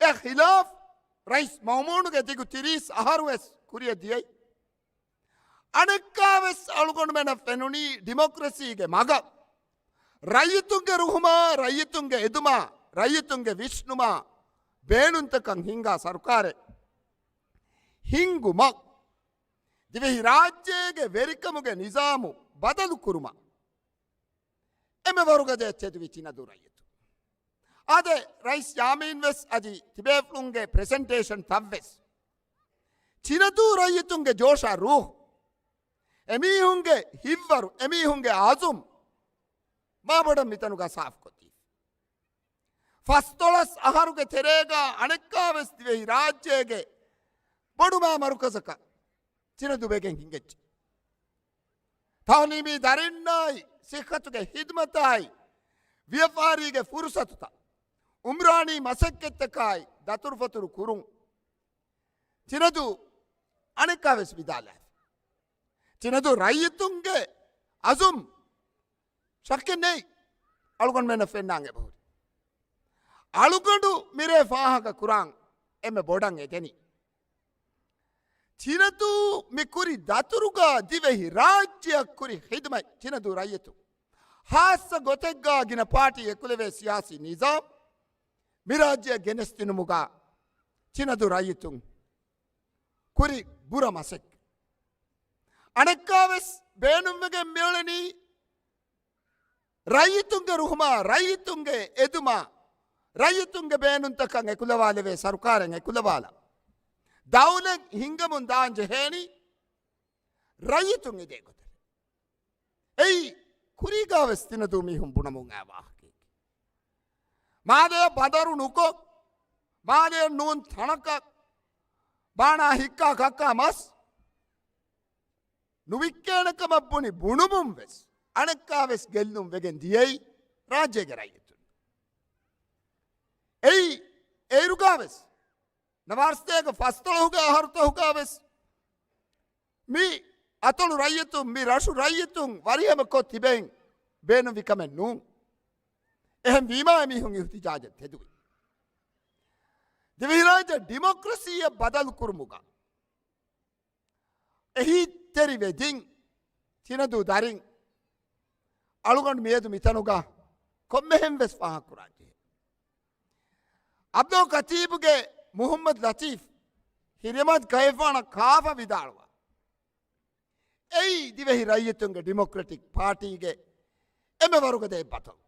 އެ ޚިލާފް ރައީސް މައުމޫނުގެ ދިގު ތިރީސް އަހަރު ވެސް ކުރިއަށް ދިޔައީ. އަނެއްކާވެސް އަޅުގަނޑުމެނަށް ފެނުނީ ޑިމޮކްރަސީގެ މަގަށް ރައްޔިތުންގެ ރުހުމާ، ރައްޔިތުންގެ އެދުމާ، ރައްޔިތުންގެ ވިސްނުމާ ބޭނުންތަކަށް ހިންގާ ސަރުކާރެއް ހިންގުމަށް ދިވެހިރާއްޖޭގެ ވެރިކަމުގެ ނިޒާމު ބަދަލު ކުރުމަށް އެންމެ ވަރުގަދަޔަށް ތެދުވި ތިނަދޫ ރައްޔިތުން. އާދެ، ރައީސް ޔާމީން ވެސް އަދި ތިބޭފުޅުންގެ ޕްރެޒެންޓޭޝަން ތައްވެސް ތިނަދޫ ރައްޔިތުންގެ ޖޯޝާ ރޫހު، އެމީހުންގެ ހިތްވަރު، އެމީހުންގެ އަޒުމް މާބޮޑަށް މިތަނުގަ ސާފުކޮށްދީފަ. ފަސްދޮޅަސް އަހަރުގެ ތެރޭގަ އަނެއްކާވެސް ދިވެހިރާއްޖޭގެ ބޮޑުމާ މަރުކަޒަކަށް ތިނަދޫ ވެގެން ހިނގައްޖެ. ތައުލީމީ ދަރިންނާއި، ސިއްހަތުގެ ހިދުމަތާއި، ވިޔަފާރީގެ ފުރުސަތުތައް، އުމްރާނީ މަސައްކަތްތަކާއި، ދަތުރުފަތުރު ކުރުން ތިނަދޫ އަނެއްކާވެސް ވިދާލާފި. ތިނަދޫ ރައްޔިތުންގެ އަޒުމް ޝައްކެއް ނެތް އަޅުގަނޑުމެންނަށް ފެންނާން އެބަހުރި. އަޅުގަނޑު މިރޭ ފާހަގަ ކުރާން އެންމެ ބޮޑަށް އެދެނީ، ތިނަދޫ މި ކުރި ދަތުރުގަ ދިވެހި ރާއްޖެއަށް ކުރި ޚިދުމަތް ތިނަދޫ ރައްޔިތުން، ހާއްސަ ގޮތެއްގަ ގިނަ ޕާޓީ އެކުލެވޭ ސިޔާސީ ނިޒާމް މި ރާއްޖެއަށް ގެނެސްދިނުމުގަ ތިނަދޫ ރައްޔިތުން ހުރި ބުރަ މަސައްކަތް. އަނެއްކާވެސް ބޭނުންވެގެން މިއުޅެނީ ރައްޔިތުންގެ ރުހުމާ، ރައްޔިތުންގެ އެދުމާ، ރައްޔިތުންގެ ބޭނުންތަކަށް އެކުލަވާލެވޭ ސަރުކާރެއް އެކުލަވާލާ، ދައުލަތް ހިންގަމުން ދާން ޖެހޭނީ ރައްޔިތުން އެދޭ ގޮތަށް. އެއީ ކުރީގާވެސް ތިނަދޫ މީހުން ބުނަމުން އައި ވާހަކައެކޭ. މާލެއަށް ބަނދަރު ނުކޮށް، މާލެއަށް ނޫން ތަނަކަށް ބާނާ ހިއްކާ ކައްކާ މަސް ނުވިއްކޭނެ ކަމަށް ބުނި ބުނުމުން ވެސް އަނެއްކާވެސް ގެއްލުން ވެގެން ދިޔައީ ރާއްޖޭގެ ރައްޔިތުން. އެއީ އޭރުގާވެސް ނަވާރަސަތޭކަ ފަސްދޮޅަހުގެ އަހަރުތަހުގާވެސް މި އަތޮޅު ރައްޔިތުން، މި ރަށު ރައްޔިތުން ވަރިހަމަ ކޮށް ތިބެން ބޭނުންވި ކަމެއް ނޫން. އެހެން ވީމާ އެމީހުން އިހުތިޖާޖަށް ތެދުވި. ދިވެހިރާއްޖެ ޑިމޮކްރަސީއަށް ބަދަލު ކުރުމުގަ އެހީތެރިވެ ދިން ތިނަދޫ ދަރިން އަޅުގަނޑު މިއަދު މިތަނުގަ ކޮންމެހެން ވެސް ފާހަގަކުރާން ޖެހޭ. އަބްދުލް ކަތީބުގެ މުހައްމަދު ލަތީފް ހިރިމަދު ކައިފާނަށް ކާފަ ވިދާޅުވާ، އެއީ ދިވެހި ރައްޔިތުންގެ ޑިމޮކްރެޓިކް ޕާޓީގެ އެންމެ ވަރުގަދަ އެއްބަތަޅު.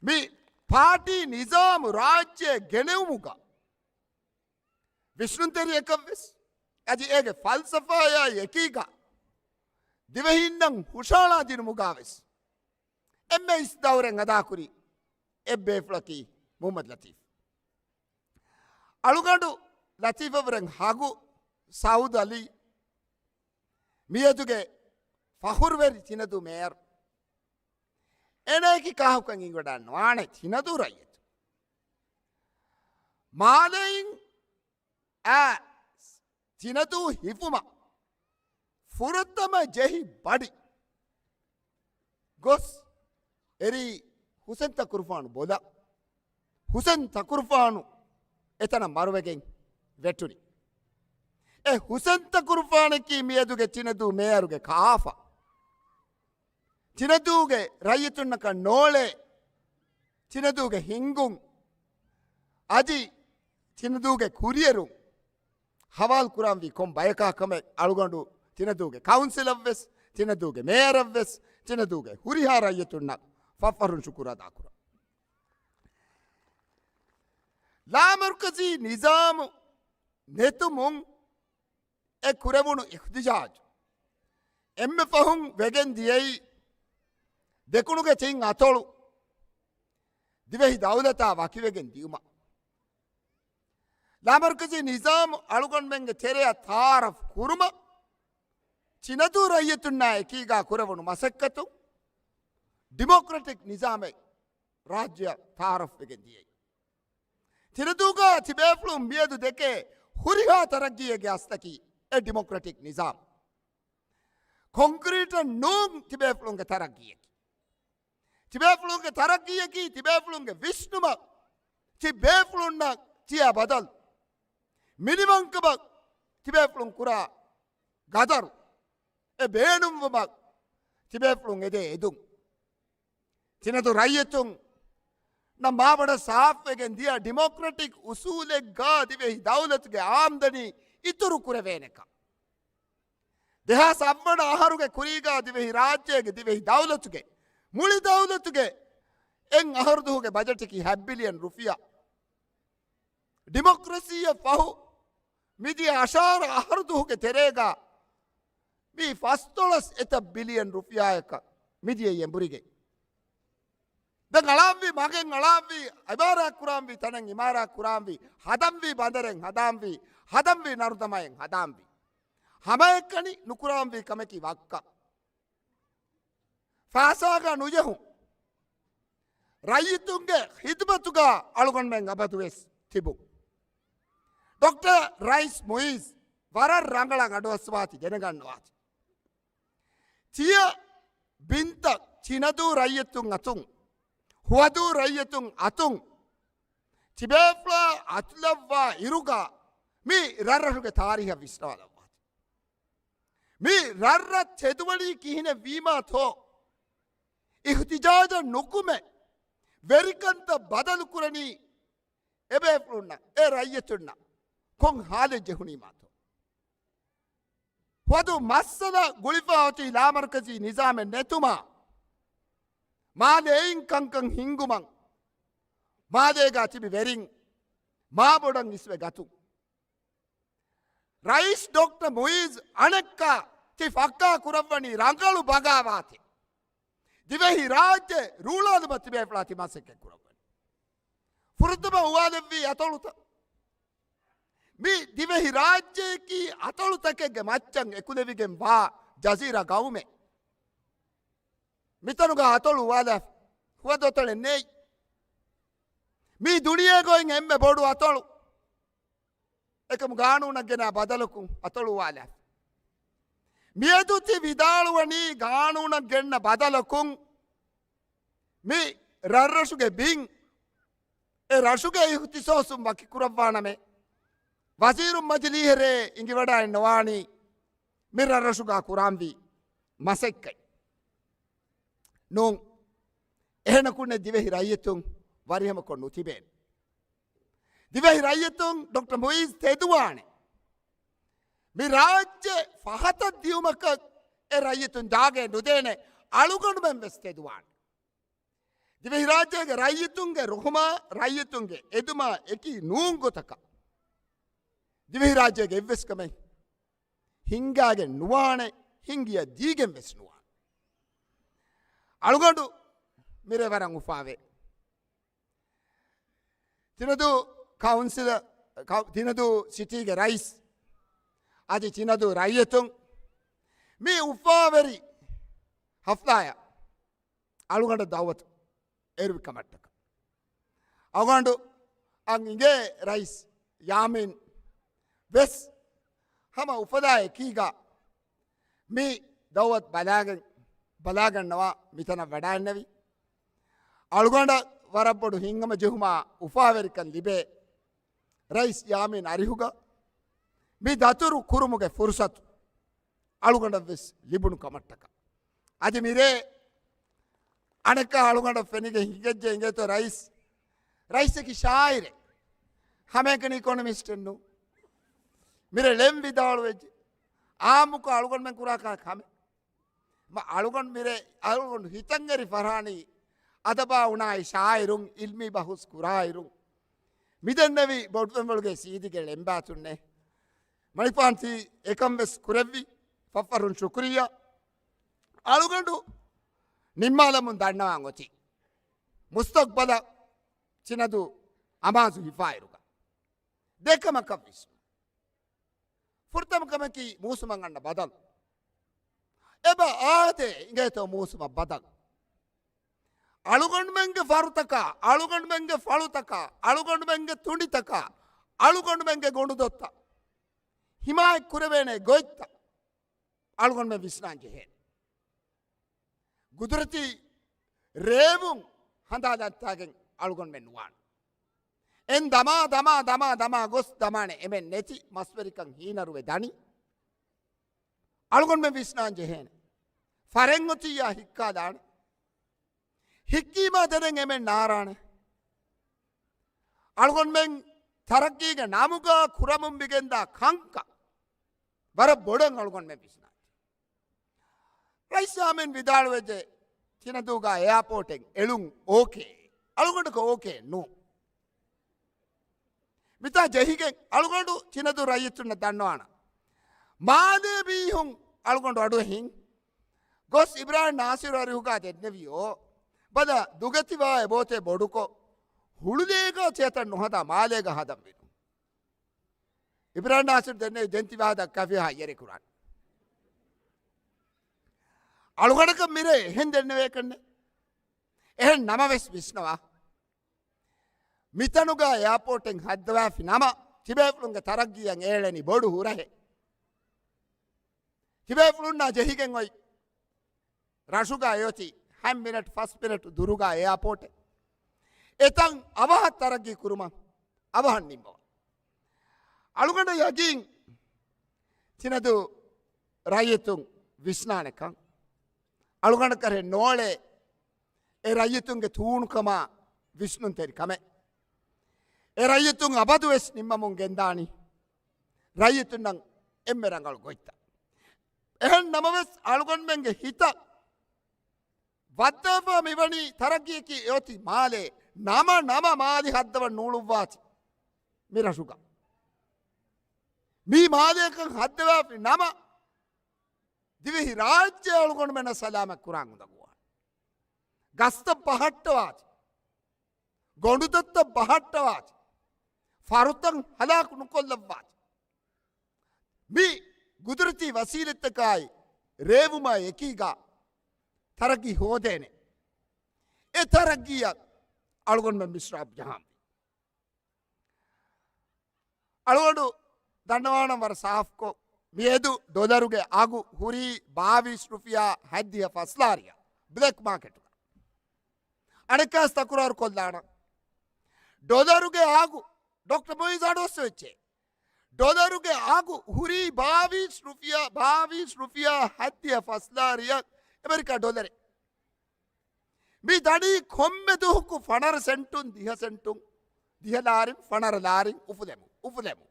މި ޕާޓީ ނިޒާމު ރާއްޖެ ގެނެވުމުގަ ވިސްނުންތެރިއަކަށްވެސް، އަދި އޭގެ ފަލްސަފާއާ އެކީގަ ދިވެހީންނަށް ހުށަހަޅާ ދިނުމުގާވެސް އެންމެ އިސް ދައުރެއް އަދާކުރި އެއްބޭފުޅަކީ މުހައްމަދު ލަތީފް. އަޅުގަނޑު ލަތީފަށްވުރެން ހަގު ސައުދު އަލީ މިއަދުގެ ފަޚުރުވެރި ތިނަދޫ މޭޔަރު. އޭނާއަކީ ކާކުކަން އިނގިވަޑާން ނުވާނެ ތިނަދޫ ރައްޔިތު. މާލެއިން އާ ތިނަދޫ ހިފުމަށް ފުރަތަމަ ޖެހި ބަޑި ގޮސް އެރީ ހުސެން ތަކުރުފާނު ބޮލަށް. ހުސެން ތަކުރުފާނު އެތަނަށް މަރުވެގެން ވެއްޓުނީ. އެ ހުސެން ތަކުރުފާނަކީ މިއަދުގެ ތިނަދޫ މޭޔަރުގެ ކާފަ. ތިނަދޫގެ ރައްޔިތުންނަކަށް ނޯޅޭ، ތިނަދޫގެ ހިންގުން، އަދި ތިނަދޫގެ ކުރިއެރުން ހަވާލު ކުރާންވީ ކޮން ބަޔަކާ ކަމެއް އަޅުގަނޑު ތިނަދޫގެ ކައުންސިލަށްވެސް، ތިނަދޫގެ މޭޔަރަށްވެސް، ތިނަދޫގެ ހުރިހާ ރައްޔިތުންނަށް ފަށްފަށުން ޝުކުރު އަދާކުރަން. ލާމަރުކަޒީ ނިޒާމު ނެތުމުން އެ ކުރެވުނު އިހުތިޖާޖު އެންމެ ފަހުން ވެގެން ދިޔައީ ދެކުނުގެ ތިން އަތޮޅު ދިވެހި ދައުލަތާ ވަކިވެގެން ދިޔުމަށް. ލާމަރުކަޒީ ނިޒާމު އަޅުގަނޑުމެންގެ ތެރެއަށް ތައާރަފް ކުރުމަށް ތިނަދޫ ރައްޔިތުންނާ އެކީގާ ކުރެވުނު މަސައްކަތު ޑިމޮކްރެޓިކް ނިޒާމެއް ރާއްޖެއަށް ތައާރަފްވެގެން ދިޔައީ. ތިނަދޫގާ ތިބޭފުޅުން މިއަދު ދެކޭ ހުރިހާ ތަރައްގީއެއްގެ އަސްލަކީ އެ ޑިމޮކްރެޓިކް ނިޒާމް. ކޮންކްރީޓަށް ނޫން ތިބޭފުޅުންގެ ތަރައްގީއަކީ. ތިބޭފުޅުންގެ ތަރައްގީއަކީ ތިބޭފުޅުންގެ ވިސްނުމަށް ތިބޭފުޅުންނަށް ތިޔަ ބަދަލު މިނިވަންކަމަށް ތިބޭފުޅުން ކުރާ ގަދަރު، އެ ބޭނުންވުމަށް ތިބޭފުޅުން އެދޭ އެދުން. ތިނަދޫ ރައްޔިތުންނަށް މާބޮޑަށް ސާފުވެގެން ދިޔަ ޑިމޮކްރެޓިކް އުސޫލެއްގާ ދިވެހި ދައުލަތުގެ އާމްދަނީ އިތުރު ކުރެވޭނެކަން. ދެހާސް އަށްވަނަ އަހަރުގެ ކުރީގާ ދިވެހި ރާއްޖޭގެ ދިވެހި ދައުލަތުގެ މުޅި ދައުލަތުގެ އެއް އަހަރުދުހުގެ ބަޖެޓަކީ ހަތް ބިލިއަން ރުފިޔާ. ޑިމޮކްރަސީއަށް ފަހު މިދިޔަ އަށާރަ އަހަރުދުހުގެ ތެރޭގާ މި ފަސްދޮޅަސް އެތައް ބިލިއަން ރުފިޔާއަކަށް މިދިޔައީ އެނބުރިގެން. ދެން އަޅާންވީ މަގެއް އަޅާންވީ، އިމާރާތް ކުރާންވީ ތަނެއް އިމާރާތް ކުރާންވީ، ހަދަންވީ ބަނދަރެއް ހަދާންވީ، ހަދަންވީ ނަރުދަމާއެއް ހަދާންވީ. ހަމައެކަނި ނުކުރާންވީ ކަމަކީ ވައްކަން. ފައިސާގަ ނުޖެހުން. ރައްޔިތުންގެ ޚިދުމަތުގަ އަޅުގަނޑުމެން އަބަދުވެސް ތިބުން. ޑޮކްޓަރ ރައީސް މުއިއްޒު ވަރަށް ރަނގަޅަށް އަޑުއައްސަވާތި ދެނެގަންނަވާތި. ތިޔަ ބިންތައް ތިނަދޫ ރައްޔިތުން އަތުން، ހުވަދޫ ރައްޔިތުން އަތުން ތިބޭފުޅާ އަތުލައްވާ އިރުގަ މި ރަށްރަށުގެ ތާރީހަށް ވިސްނާލައްވާތި. މި ރަށްރަށް ތެދުވަނީ ކިހިނެއް ވީމާތޯ؟ އިހުތިޖާޖަށް ނުކުމެ، ވެރިކަންތައް ބަދަލުކުރަނީ އެބޭފުޅުންނަށް، އެ ރައްޔިތުންނަށް ކޮން ހާލެއް ޖެހުނީމާތޯ؟ ފޮދު މައްސަލަ ގުޅިފަ އޮތީ ލާމަރުކަޒީ ނިޒާމެއް ނެތުމާ، މާލެ އެއިން ކަންކަން ހިންގުމަށް މާލޭގާ ތިބި ވެރިން މާބޮޑަށް އިސްވެ ގަތުން. ރައީސް ޑޮކްޓަރ މުއިއްޒު އަނެއްކާ ތި ފައްކާ ކުރައްވަނީ ރަނގަޅު ބަޣާވާތެއް. ދިވެހި ރާއްޖެ ރޫޅާލުމަށް ތިބޭފުޅާ ތި މަސައްކަތް ކުރައްވަނީ. ފުރަތަމަ އުވާލެއްވީ އަތޮޅުތައް. މި ދިވެހި ރާއްޖެއަކީ އަތޮޅުތަކެއްގެ މައްޗަށް އެކުލެވިގެން ވާ ޖަޒީރާ ގައުމެއް. މިތަނުގަ އަތޮޅު އުވާލާފަ ހުވަދު އަތޮޅެއް ނެތް. މީ ދުނިޔޭގައި އެންމެ ބޮޑު އަތޮޅު. އެކަމު ގާނޫނަށް ގެނާ ބަދަލަކުން އަތޮޅު އުވާލާފަ. މިއަދު ތި ވިދާޅުވަނީ ގާނޫނަށް ގެންނަ ބަދަލަކުން މި ރަށްރަށުގެ ބިން އެ ރަށުގެ އިހުތިސޯސުން ވަކިކުރައްވާނަމޭ، ވަޒީރުން މަޖިލީހެރޭ އިނގިވަޑައެއް ނުވާނީ މި ރަށްރަށުގާ ކުރާންވީ މަސައްކަތް. ނޫން. އެހެނަކުންނެއް ދިވެހި ރައްޔިތުން ވަރިހަމަކޮށް ނުތިބޭނެ. ދިވެހި ރައްޔިތުން ޑޮކްޓަރ މުއިއްޒު ތެދުވާނެ. މި ރާއްޖެ ފަހަތަށް ދިޔުމަކަށް އެ ރައްޔިތުން ޖާގައެއް ނުދޭނެ. އަޅުގަނޑުމެން ވެސް ތެދުވާނެ. ދިވެހިރާއްޖޭގެ ރައްޔިތުންގެ ރުހުމާ، ރައްޔިތުންގެ އެދުމާ އެކީ ނޫން ގޮތަކަށް ދިވެހިރާއްޖޭގެ އެއްވެސް ކަމެއް ހިންގާގެން ނުވާނެ، ހިންގިޔަ ދީގެން ވެސް ނުވާނެ. އަޅުގަނޑު މިރޭ ވަރަށް އުފާވޭ. ޗިނަދޫ ކައުންސިލަ، ކައު-، ޗިނަދޫ ސިޓީގެ ރައީސް، އަދި ޗިނަދޫ ރައްޔިތުން މި އުފާވެރި ހަފްލާޔަށް އަޅުގަނޑަށް ދައުވަތު އެރުވި ކަމަށްޓަކަ. އަޅުގަނޑު އަށް އިނގޭ ރައީސް ޔާމީން ވެސް ހަމަ އުފަލާ އެކީގަ މި ދައުވަތު ބަލާގެން، ބަލާގަންނަވާ މިތަނަށް ވަޑައިންނެވި. އަޅުގަނޑަށް ވަރަށް ބޮޑު ހިތްހަމަޖެހުމާ އުފާވެރިކަން ލިބޭ ރައީސް ޔާމީން އަރިހުގަ މި ދަތުރު ކުރުމުގެ ފުރުސަތު އަޅުގަނޑަށް ވެސް ލިބުނު ކަމަށްޓަކަ. އަދި މިރޭ އަނެއްކާ އަޅުގަނޑަށް ފެނިގެން ހިނގައްޖެ އިނގޭތޯ ރައީސް، ރައީސަކީ ޝާއިރެއް، ހަމައެކަނި އިކޮނޮމިސްޓެއް ނޫން. މިރޭ ޅެން ވިދާޅުވެއްޖެ. އާއްމުކޮށް އަޅުގަނޑުމެން ކުރާ ކާ ކަމެއް. މަ އަޅުގަނޑު މިރޭ އަޅުގަނޑު ހިތަށް އެރި ފަރާނީ އަދަބާ އުނާއި ޝާއިރުން އިލްމީ ބަހުސް ކުރާއިރުން މިދެންނެވި ބޮޑުފެންވަޅުގެ ސީދީގެ ޅެންބާތުންނޭ. މަނިފާންތީ އެކަން ވެސް ކުރެއްވި. ފައްފަރުން ޝުކުރިއްޔާ. އަޅުގަނޑު ނިންމާލަމުން ދަންނަވާން އޮތީ މުސްތަގްބަލަށް ޗިނަދޫ އަމާޒު ހިފާއިރުގަ ދެ ކަމަކަށް ވިސްނުން. ފުރަތަމަ ކަމަކީ މޫސުމަށް އަންނަ ބަދަލު. އެބަ އާދޭ އިނގޭތޯ މޫސުމަށް ބަދަލު. އަޅުގަނޑުމެންގެ ފަރުތަކާ، އަޅުގަނޑުމެންގެ ފަޅުތަކާ، އަޅުގަނޑުމެންގެ ތުނޑިތަކާ، އަޅުގަނޑުމެންގެ ގޮނޑުދޮށްތައް ހިމާޔަތް ކުރެވޭނެ ގޮތްތައް އަޅުގަނޑުމެން ވިސްނާން ޖެހޭނެ. ގުދުރަތީ ރޭވުން ހަނދާން ދައްތާގެން އަޅުގަނޑުމެން ނުވާނެ. އެން ދަމާ، ދަމާ، ދަމާ، ދަމާ ގޮސް ދަމާނެ އެމެން ނެތި މަސްވެރިކަން ހީނަރުވެ ދަނީ. އަޅުގަނޑުމެން ވިސްނާން ޖެހޭނެ. ފަރެއް އޮތިއްޔާ ހިއްކާލާނެ. ހިއްކީމާ ދެނެން އެމެން ނާރާނެ. އަޅުގަނޑުމެން ތަރައްގީގެ ނަމުގަ ކުރަމުން މިގެންދާ ކަންކަން ވަރަށް ބޮޑަށް އަޅުގަނޑުމެން ވިސްނާނެ. ރައީސް ޔާމީން ވިދާޅުވެއްޖެ، ޗިނަދޫގަ އެއާޕޯޓެއް އެޅުން އޯކޭ. އަޅުގަނޑަކަށް އޯކޭ ނޫން. މިތާ ޖެހިގެން އަޅުގަނޑު ޗިނަދޫ ރައްޔިތުންނަށް ދަންނަވާނަ. މާލޭ މީހުން އަޅުގަނޑު އަޑުއެހިން ގޮސް އިބްރާހިމް ނާސިރު އަރިހުގާ ދެންނެވިޔޯ، ބަލަ ދުގަތިވާ އެބޯތޭ ބޮޑުކޮށް، ހުޅުލޭގާ ޗޭތައް ނުހަދާ މާލޭގަ ހަދަން ވީނު. އިބްރާހިމް ނާސިރު ދެންނެވި ދެން ތި ވާހަކަ ދައްކާފި ހައްޔަރި ކުރާނެ. އަޅުގަނޑަކަށް މިރޭ އެހެން ދެންނެވޭކަންނެ. އެހެން ނަމަވެސް ވިސްނަވާ. މިތަނުގަ އެއާޕޯޓެއް ހައްދަވާފި ނަމަ، ތިބޭފުޅުންގެ ތަރައްގީއަށް އޭޅެނީ ބޮޑު ހުރަހެއް. ތިބޭފުޅުންނާ ޖެހިގެން އޮތް ރަށުގަ އެއޮތީ ހަތް މިނެޓް ފަސް މިނެޓް ދުރުގަ އެއާޕޯޓެއް. އެތަން އަވަހަށް ތަރައްގީ ކުރުމަށް އަވަހަށް ނިންމަވާ. އަޅުގަނޑަށް ޔަގީން ތިނަދޫ ރައްޔިތުން ވިސްނާނެކަން. އަޅުގަނޑަކަށް ނޯޅޭ އެ ރައްޔިތުންގެ ތޫނުކަމާ ވިސްނުންތެރިކަމެއް. އެ ރައްޔިތުން އަބަދުވެސް ނިންމަމުން ގެންދާނީ ރައްޔިތުންނަށް އެންމެ ރަނގަޅު ގޮތްތައް. އެހެން ނަމަވެސް، އަޅުގަނޑުމެންގެ ހިތަށް ވައްދާފަ މިވަނީ ތަރައްގީއަކީ އެއޮތީ މާލޭ، ނަމަ ނަމަ މާލި ހައްދަވަން ނޫޅުއްވާތި މި ރަށުގަ. މީ މާލޭކަން ހައްދަވާފި ނަމަ، ދިވެހި ރާއްޖެ އަޅުގަނޑުމެންނަށް ސަލާމަތް ކުރާން އުނދަގޫވާނެ. ގަސްތައް ބަހައްޓަވާތި. ގޮނޑުދޮށްތައް ބަހައްޓަވާތި. ފަރުތައް ހަލާކު ނުކޮށްލައްވާތި. މި ގުދުރަތީ ވަސީލަތްތަކާއި ރޭވުމާ އެކީގަ ތަރައްގީ ހޯދޭނެ. އެ ތަރައްގީއަށް އަޅުގަނޑުމެން މިސްރާބު ޖަހާންވީ. އަޅުގަނޑު ދަންނަވާނަން ވަރަށް ސާފުކޮށް، މިއަދު ޑޮލަރުގެ އަގު ހުރީ ބާވީސް ރުފިޔާ ހަތްދިހަ ފަސްލާރިއަށް ބްލެކް މާކެޓުގަ. އަނެއްކާސް ތަކުރާރު ކޮށްލާނަން. ޑޮލަރުގެ އަގު، ޑޮކްޓަރ މުއިޒް އަޑުއައްސަވެއްޖެ. ޑޮލަރުގެ އަގު ހުރީ ބާވީސް ރުފިޔާ، ބާވީސް ރުފިޔާ ހަތްދިހަ ފަސްލާރިއަށް އެމެރިކާ ޑޮލަރެއް. މި ދަނީ ކޮންމެ ދުވަހަކު ފަނަރަ ސެންޓުން، ދިހަ ސެންޓުން، ދިހަ ލާރިން، ފަނަރަ ލާރިން އުފުލެމު، އުފުލެމު.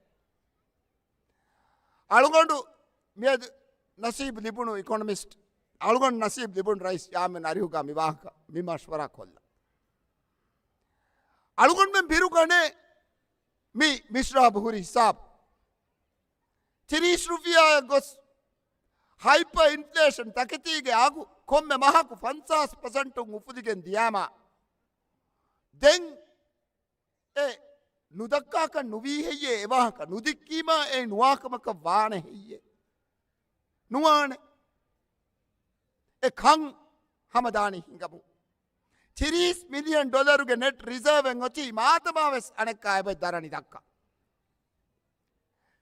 އަޅުގަނޑު މިއަދު ނަސީބު ލިބުނު އިކޮނޮމިސްޓް، އަޅުގަނޑު ނަސީބު ލިބުނު ރައީސް ޔާމީން އަރިހުގަ މި ވާހަކަ މި މަޝްވަރާ ކޮށްލަން. އަޅުގަނޑުމެން ބިރުގަނޭ މި މިސްރާބު ހުރި ހިސާބު. ތިރީސް ރުފިޔާއަށް ގޮސް ހައިޕަ އިންފްލޭޝަން ތަކެތީގެ އަގު ކޮންމެ މަހަކު ފަންސާސް ޕަސެންޓުން އުފުލިގެން ދިޔާމަ، ދެން އެ ނުދައްކާކަށް ނުވީ ހެއްޔޭ؟ އެ ވާހަކަ ނުދެއްކީމާ އެ ނުވާކަމަކަށް ވާނެ ހެއްޔޭ؟ ނުވާނެ. އެ ކަން ހަމަ ދާނީ ހިނގަމުން. ތިރީސް މިލިއަން ޑޮލަރުގެ ނެޓް ރިޒާވެއް އޮތީ މާދަމާވެސް އަނެއްކާ އެބަ ދަރަނި ދައްކާ.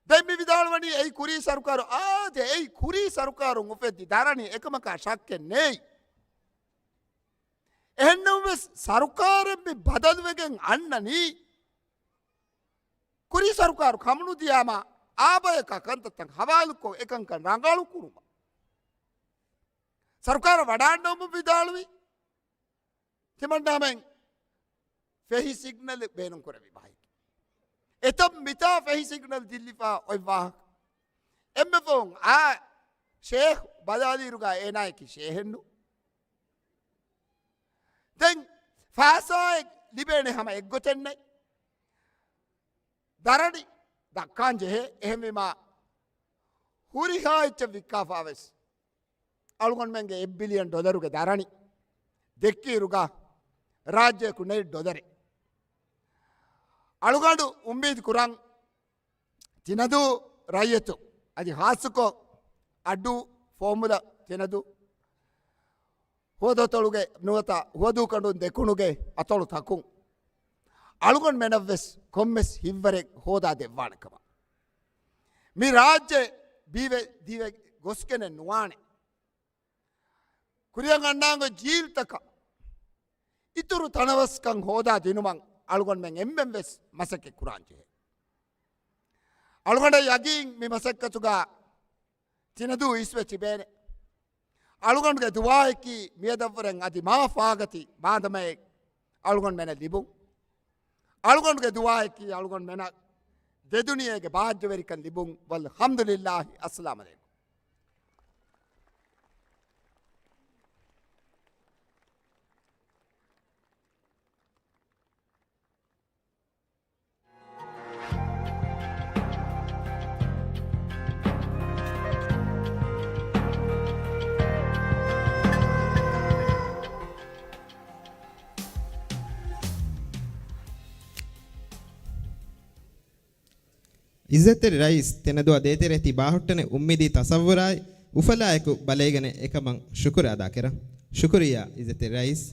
ދެން މި ވިދާޅުވަނީ އެއީ ކުރީ ސަރުކާރު، އާދެ، އެއީ ކުރީ ސަރުކާރުން އުފެއްދި ދަރަނި، އެކަމަކާ ޝައްކެއް ނެތް. އެހެންނަމަވެސް ސަރުކާރެއް މި ބަދަލުވެގެން އަންނަނީ ކުރީ ސަރުކާރު ކަމުނުދިޔާމާ އާބަޔަކާ ކަންތައްތައް ހަވާލުކޮށް އެކަންކަން ރަނގަޅު ކުރުމަށް. ސަރުކާރަށް ވަޑާންނަވަމުން ވިދާޅުވި ތިމަންނާމެން ފެހި ސިގްނަލެއް ބޭނުންކުރެއްވި ބަހެއް. އެތައް މިތާ ފެހި ސިގްނަލް ދިއްލިފާ އޮތް ވާހަކަ. އެންމެ ފަހުން އާ ޝޭހް ބަލާލިއިރުގަ އޭނާއަކީ ޝޭހެއްނު. ދެން ފައިސާއެއް ލިބޭނެ ހަމަ އެއްގޮތެއްނެތް. ދަރަނި ދައްކާން ޖެހޭ. އެހެންވީމާ ހުރިހާ އެއްޗެއް ވިއްކާފާވެސް އަޅުގަނޑުމެންގެ އެއް ބިލިއަން ޑޮލަރުގެ ދަރަނި ދެއްކިއިރުގަ ރާއްޖެއަކު ނެތް ޑޮލަރެއް. އަޅުގަނޑު އުއްމީދު ކުރަން ތިނަދޫ ރައްޔިތު އަދި ހާއްސަކޮށް އައްޑޫ ފޯމުލަ ތިނަދޫ ހުވަދޫ އަތޮޅުގެ ނުވަތަ ހުވަދޫ ކަނޑުން ދެކުނުގެ އަތޮޅު ތަކުން އަޅުގަނޑުމެނަށްވެސް ކޮންމެސް ހިތްވަރެއް ހޯދާ ދެއްވާނެ ކަމަށް. މި ރާއްޖެ ބީވެ ދީވެ ގޮސްގެނެއް ނުވާނެ. ކުރިއަށް އަންނާން އޮތް ޖީލްތަކަށް އިތުރު ތަނަވަސްކަން ހޯދާ ދިނުމަށް އަޅުގަނޑުމެން އެންމެން ވެސް މަސައްކަތް ކުރާން ޖެހޭ. އަޅުގަނޑަށް ޔަގީން މި މަސައްކަތުގަ ތިނަދޫ އިސްވެ ތިބޭނެ. އަޅުގަނޑުގެ ދުޢާއަކީ މިއަދަށްވުރެން އަދި މާ ފާގަތި މާދަމައެއް އަޅުގަނޑުމެނަށް ލިބުން. އަޅުގަނޑުގެ ދުޢާއަކީ އަޅުގަނޑުމެނަށް ދެދުނިޔޭގެ ބާއްޖަވެރިކަން ލިބުން. ވަލްޙަމްދުލިއްލާހި. އައްސަލާމު ޢަލައިކުމް. އިއްޒަތްތެރި ރައީސް، ތެނަދުއަށް ދޭތެރޭ ތި ބާހުއްޓަނެ އުއްމީދީ ތަސައްވުރާއި އުފަލާއެކު ބަލައިގަނެ އެކަމަށް ޝުކުރު އަދާކެރަން. ޝުކުރިއްޔާ އިއްޒަތްތެރި ރައީސް.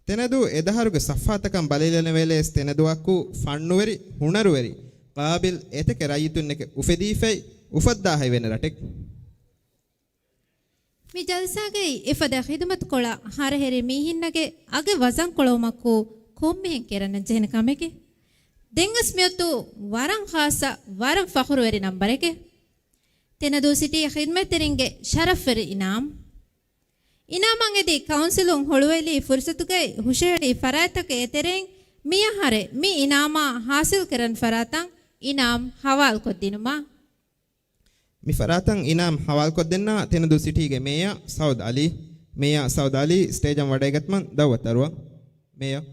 ތެނަދޫ އެދަހަރުގެ ސަފްހާތަކަށް ބަލައިލަން ވޭލެވެސް ތެނަދުއަކު ފަންނުވެރި، ހުނަރުވެރި، ޤާބިލް އެތަކެއް ރައްޔިތުންނެކެ އުފެދީފައި، އުފައްދާފައިވޭނެ ރަޓެއް. މި ޖަލްސާގައި އެފަދަ ޚިދުމަތުކޮޅަށް ހަރަހެރި މީހިންނަގެ އަގެއް ވަޒަންކޮޅުވުމަކު ކޮންމެހެން ކެރަން ޖެހެނެ ކަމެކެ. ދެންވެސް މިއޮތު ވަރަށް ޚާއްޞަ، ވަރަށް ފަޚުރުވެރި ނަންބަރެކެ. ތެނަދޫ ސިޓީ ޚިދުމަތްތެރިންގެ ޝަރަފްވެރި އިނާމް. އިނާމަށް އެދި ކައުންސިލުން ހުޅުވެލި ފުރުސަތުގައި ހުށަހެޅި ފަރާތްތަކެއް އެތެރެއިން މި އަހަރެއް މި އިނާމާ ހާސިލްކެރަން ފަރާތަށް އިނާމް ހަވާލުކޮށްދިނުމަށް. މި ފަރާތަށް އިނާމް ހަވާލުކޮށްދެންނާ ތެނަދޫ ސިޓީގެ މޭޔަރ ސައުދް އަލީ. މޭޔަރ ސައުދް އަލީ ސްޓޭޖަށް ވަޑައިގަތުމަށް ދައުވަތު އަރުވަން. މޭޔަރ.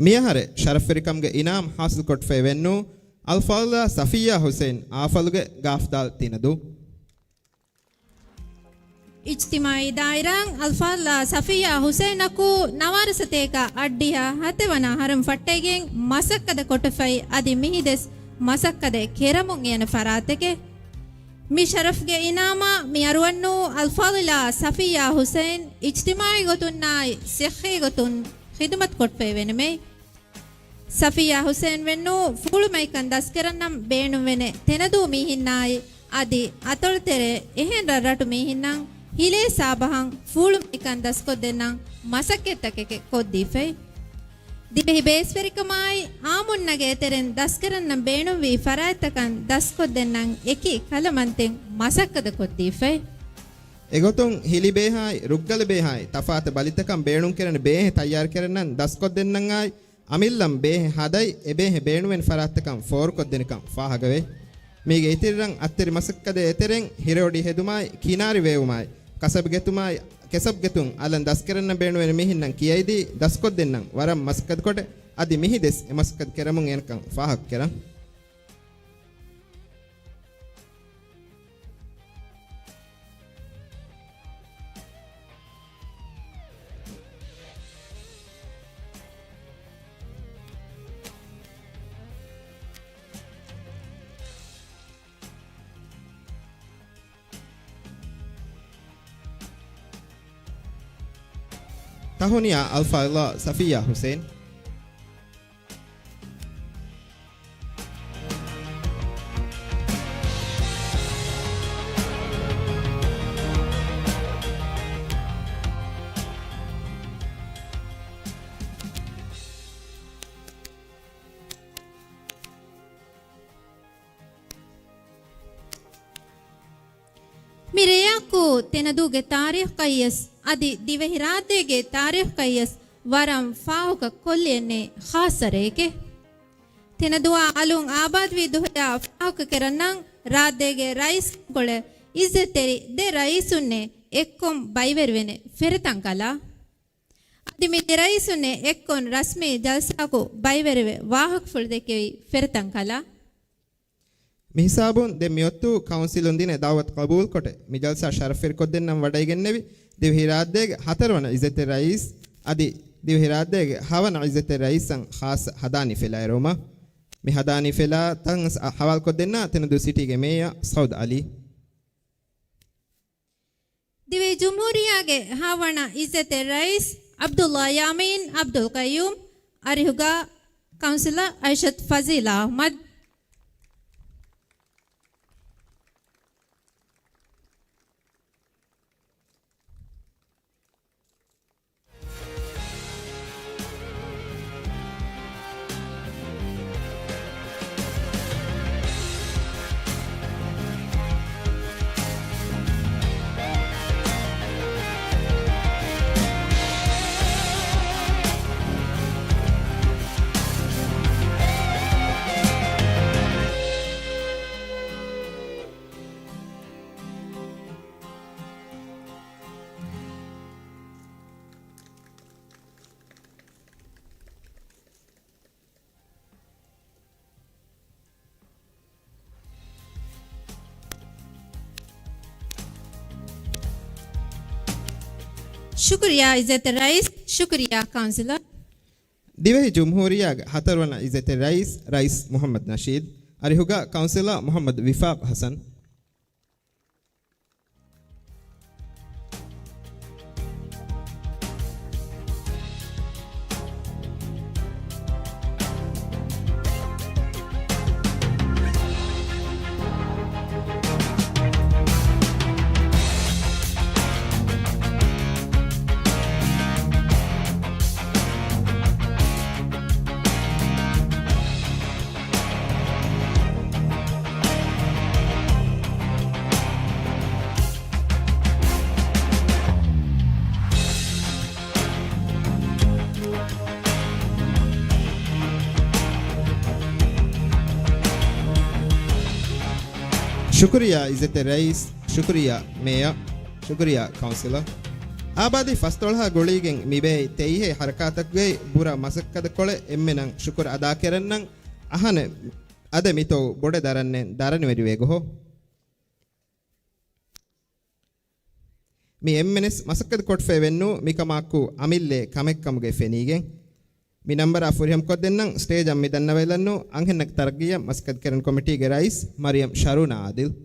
މިއަހަރެ ޝަރަފްވެރިކަމުގެ އިނާމް ހާސިލްކޮށްފައި ވެންނޫ އަލްފާޟިލާ ޞަފިއްޔާ ޙުސައިން އާފަލުގެ ގާފްދާލް ތިނަދޫ. އިޖްތިމާޢީ ދާއިރާއިން އަލްފާޟިލާ ޞަފިއްޔާ ޙުސައިނަކު ނަވާރަ ސަތޭކަ އަށްޑިހަ ހަތެއް ވަނަ އަހަރުން ފައްޓައިގެން މަސައްކަތް ކޮށްފައި އަދި މިހިދެސް މަސައްކަތް ކެރަމުން އިޔަނެ ފަރާތެކެ. މި ޝަރަފްގެ އިނާމަށް މި އަރުވަންނޫ އަލްފާޟިލާ ޞަފިއްޔާ ޙުސައިން އިޖްތިމާޢީ ގޮތުންނާއި ޞިއްޙީ ގޮތުން ޚިދުމަތް ކޮށްފައި ވެނިމެ. ޞަފިއްޔާ ޙުސައިން ވެންނޫ ފޫޅުމައިކަން ދަސްކެރަންނަން ބޭނުންވެނެ ތެނަދޫ މީހިންނާއި އަދި އަތޮޅުތެރޭ އެހެން ރަށްރަށު މީހިންނަށް ހިލޭ ސާބަހަށް ފޫޅުމައިކަން ދަސްކޮށްދެންނަން މަސައްކަތްތަކެކެ ކޮށްދީފައި. ދިވެހި ބޭސްވެރިކަމާއި އާއްމުންނަގެ އެތެރެން ދަސްކެރަންނަން ބޭނުންވީ ފަރާތްތަކަން ދަސްކޮށްދެންނަން އެކި ކަލަމަންތެން މަސައްކަތް ކޮށްދީފައި. އެގޮތުން ހިލިބޭހާއި ރުއްގަލުބޭހާއި ތަފާތު ބަލިތަކަން ބޭނުންކެރެން ބޭހެއް ތައްޔާރުކެރަންނަން ދަސްކޮށްދެންނަންއާއި އަމިއްލަން ބޭހެއް ހަދައި، އެބޭހެއް ބޭނުންވެން ފަރާތްތަކަން ފޯރުކޮށްދެނިކަން ފާހަގަވޭ. މީގެ އިތިރިރަށް އައްތެރި މަސައްކަތެއް އެތެރެން ހިރެއޮޑި ހެދުމާއި، ކިނާރި ވެއުމާއި، ކަސަބު ގެތުމާއި، ކެސަބު ގެތުން އަލަން ދަސްކެރަންނަށް ބޭނުންވެނި މީހުންނަން ކިޔައިދީ، ދަސްކޮށްދެންނަން ވަރަށް މަސައްކަތުކޮށް، އަދި މިހިދެސް އެ މަސައްކަތު ކެރަމުން އޭނަކަން ފާހަގަކެރަން. ތަހުނިޔާ އަލްފާޟިލާ ޞަފިއްޔާ ޙުސައިން. މި ރެޔާކު ތެނަދޫގެ ތާރީޚްގައިވިޔަސް އަދި ދިވެހިރާއްޖޭގެ ތާރީޚްގައިވިޔަސް ވަރަށް ފާހުގަ ކޮށްލިޔަންނެ ޚާއްޞަ ރެއެކެ. ތެނަދޫއާ އަލުން އާބާދުވި ދުހަޔާ ފާހަގަކެރަންނަން ރާއްޖޭގެ ރައީސް ކޮޅެ އިއްޒަތްތެރި ދެ ރައީސުންނެ އެއްކޮން ބައިވެރިވެނެ ފެރަތަން ކަލާ. އަދި މި ދެ ރައީސުންނެ އެއްކޮން ރަސްމީ ޖަލްސާއަކު ބައިވެރިވެ ވާހަކަފުޅު ދެކެވި ފެރަތަން ކަލާ. މި ހިސާބުން ދެން މިއޮއްތު ކައުންސިލުން ދިނެ ދައުވަތު ޤަބޫލުކޮޓެ، މި ޖަލްސާ ޝަރަފްވެރިކޮށްދެންނަން ވަޑައިގެންނެވި ދިވެހިރާއްޖޭގެ ހަތަރުވަނަ އިއްޒަތްތެރި ރައީސް އަދި ދިވެހިރާއްޖޭގެ ހަވަނަ އިއްޒަތްތެރި ރައީސަށް ޚާއްޞަ ހަދާނީ ފެލާއެރުވުމަށް. މި ހަދާނީ ފެލާ ތަން ހަވާލުކޮށްދެންނާ ތެނަދޫ ސިޓީގެ މޭޔަރ ސައުދް އަލީ. ދިވެހި ޖުމްހޫރިއްޔާގެ ހަވަނަ އިއްޒަތްތެރި ރައީސް ޢަބްދުﷲ ޔާމީން ޢަބްދުލް ޤައްޔޫމް، އަރިހުގަ ކައުންސިލަރ އައިޝަތު ފަޒީލާ އަޙްމަދު. ޝުކުރިއްޔާ އިއްޒަތްތެރި ރައީސް، ޝުކުރިއްޔާ ކައުންސިލަރ. ދިވެހި ޖުމްހޫރިއްޔާގެ ހަތަރުވަނަ އިއްޒަތްތެރި ރައީސް، ރައީސް މުޙައްމަދު ނަޝީދު، އަރިހުގަ ކައުންސިލަރ މުޙައްމަދު ވިފާޤު ޙަސަން. ޝުކުރިއްޔާ އިއްޒަތްތެރި ރައީސް، ޝުކުރިއްޔާ މޭޔަރ، ޝުކުރިއްޔާ ކައުންސިލަރ. އާބާދީ ފަސްދޮޅަހާ ގުޅީގެން މިބޭއި ތޭއް ހަރަކާތަކުގައި ބުރަ މަސައްކަތުކޮޅެއް އެންމެނަށް ޝުކުރު އަދާކެރަންނަން. އަހަނެއް އަދެ މިތޯ ބޮޑެ ދަރަންނެން ދަރަނިވެރިވޭ ގޮހޯ. މި އެންމެނެސް މަސައްކަތު ކޮށްފައި ވެންނޫ މިކަމާއެކު އަމިއްލައެއް ކަމެއްކަމުގައި ފެނީގެން. މި ނަންބަރާ ފުރިހަމަ ކޮށްދެންނަން ސްޓޭޖަށް މި ދަންނަވައިލަންނޫ އަންހެންނަކަށް ތަރައްގީއަށް މަސައްކަތު ކެރުން ކޮމިޓީގެ ރައީސް މަރިޔަމް ޝަރޫނާ އާދިލް.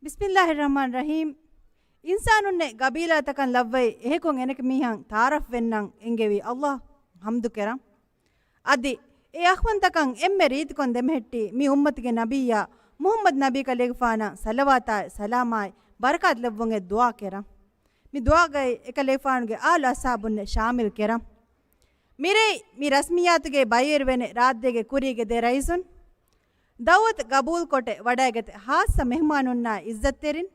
ބިސްމިއްލާހިއްރަޙްމާނިއްރަޙީމް. އިންސާނުންނެއް ގަބީލާތަކަށް ލައްވައި އެހެކުން އެނެކި މީހަން ތަޢާރަފް ވެންނަން އެންގެވީ ﷲ ޙަމްދު ކެރަން. އަދި އެ އަޚްވަންތަކަށް އެންމެ ރީތިކޮށް ދެމެހެއްޓި މި އުއްމަތުގެ ނަބިއްޔާ މުޙައްމަދު ނަބީ ކަލޭގެފާނަށް ޞަލަވާތާއި ސަލާމާއި ބަރަކާތް ލެއްވުން އެ ދުޢާ ކެރަން. މި ދުޢާގައި އެކަލޭގެފާނުގެ އާލު އަޞްޙާބުންނެއް ޝާމިލް ކެރަން. މިރޭ މި ރަސްމިއްޔާތުގައި ބައިވެރިވެނެ ރާއްޖޭގެ ކުރީގެ ދެ ރައީސުން، ދަޢުވަތު ގަބޫލުކޮށް ވަޑައިގަތެ ހާއްސަ މެހުމާނުންނާ އިއްޒަތްތެރިން،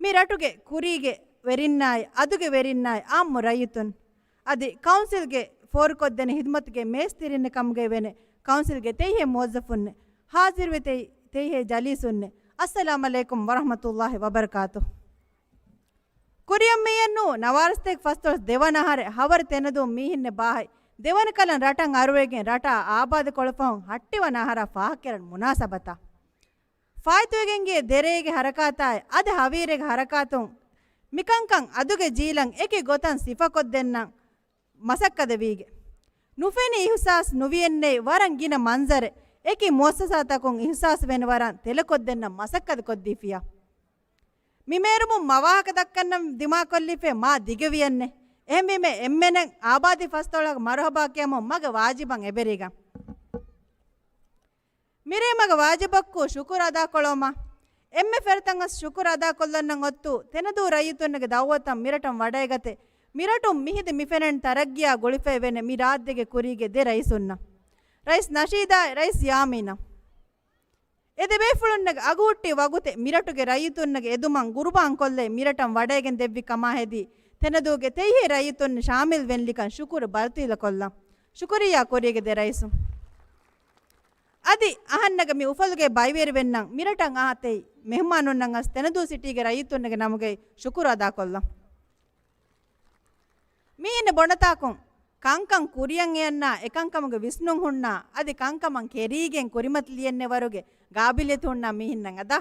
މި ރަޓުގެ ކުރީގެ ވެރިންނާއި އަދުގެ ވެރިންނާއި އާއްމު ރައްޔިތުން، އަދި ކައުންސިލްގެ ފޯރުކޮށްދޭނެ ހިދުމަތުގެ މޭސްތިރިންނެއް ކަމުގައި ވެނެ ކައުންސިލްގެ ތެއްހޭ މުވައްޒަފުންނެއް، ޙާޟިރުވެ ތެއް-، ތެއްހޭ ޖަލީސުންނެއް، އައްސަލާމް ޢަލައިކުމް ވަރަޙްމަތުﷲ ވަބަރަކާތު. ކުރިއަށް މިއަންނޫ ނަވާރަސަތޭކަ ފަސްދޮޅަސް ދެވަނަ އަހަރެއް ހަވަރު ތެނަދޫ މީހިންނެއް ބާހައި، ދެވަނަ ކަލަން ރަޓަށް އަރުވައިގެން ރަޓާ އާބާދުކޮޅު ފަހުން ހައްޓިވަނަ އަހަރާ ފާހަގަކެރަން މުނާސަބަތާ. ފާއިތުވެގެން ގިޔަ ދެރޭގެ ހަރަކާތާއި އަދި ހަވީރޭގެ ހަރަކާތުން މިކަންކަން އަދުގެ ޖީލަށް އެކި ގޮތަށް ސިފަކޮށްދެންނަން މަސައްކަތެއް ވީގެ. ނުފެނި އިހުސާސް ނުވިޔެއްނެތް ވަރަށް ގިނަ މަންޒަރެއް އެކި މުއައްސަސާތަކުން އިހުސާސް ވެނި ވަރަށް ތެލަކޮށްދެންނަން މަސައްކަތު ކޮށްދީފިޔާ. މި މޭރުމުން މަ ވާހަކަ ދައްކަންނަން ދިމާކޮށްލީފޭ މާ ދިގުވިޔެއްނެތް. އެހެންވީމަ އެންމެނަށް އާބާދީ ފަސްދޮޅަށް މަރުޙަބާ ކިޔަމުން މަގެ ވާޖިބަށް އެބެރިގަން. މިރޭ މަގެ ވާޖިބަކު ޝުކުރު އަދާކޮޅުމަށް އެންމެ ފެރަތަން އަސް ޝުކުރު އަދާކޮށްލަންނަން އޮއްތު ތެނަދޫ ރައްޔިތުންނެގެ ދައުވަތަށް މިރަޓަށް ވަޑައިގަތެ، މިރަޓުން މިހިދި މިފެނެން ތަރައްގީއާ ގުޅިފައި ވެނެ މި ރާއްޖޭގެ ކުރީގެ ދެ ރައީސުންނަށް، ރައީސް ނަޝީދާއި ރައީސް ޔާމީނަށް. އެ ދެބޭފުޅުންނެގެ އަގުހުއްޓި ވަގުތެއް މިރަޓުގެ ރައްޔިތުންނެގެ އެދުމަށް ގުރުބާންކޮށްލައި މިރަޓަށް ވަޑައިގެން ދެއްވި ކަމާ ހެދި، ތެނަދޫގެ ތެއްހޭ ރައްޔިތުން ޝާމިލް ވެންލިކަން ޝުކުރު ބަރުތީލަކޮށްލަން. ޝުކުރިއްޔާ ކުރީގެ ދެ ރައީސުން. އަދި އަހަންނަގެ މި އުފަލުގެ ބައިވެރިވެންނަން މިރަޓަށް އާ ތެތް މެހުމާނުންނަށް އަސް ތެނަދޫ ސިޓީގެ ރައްޔިތުންނެގެ ނަމުގައި ޝުކުރު އަދާކޮށްލަން. މީހިންނެ ބޮނަތާކުން ކަންކަން ކުރިއަށް އެއަންނާ އެކަންކަމުގެ ވިސްނުން ހުންނާ، އަދި ކަންކަމަށް ކެރިއިގެން ކުރިމަތިލިޔެންނެ ވަރުގެ ގާބިލިއްޔަތު ހުންނާ މީހިންނަށް އަދާ.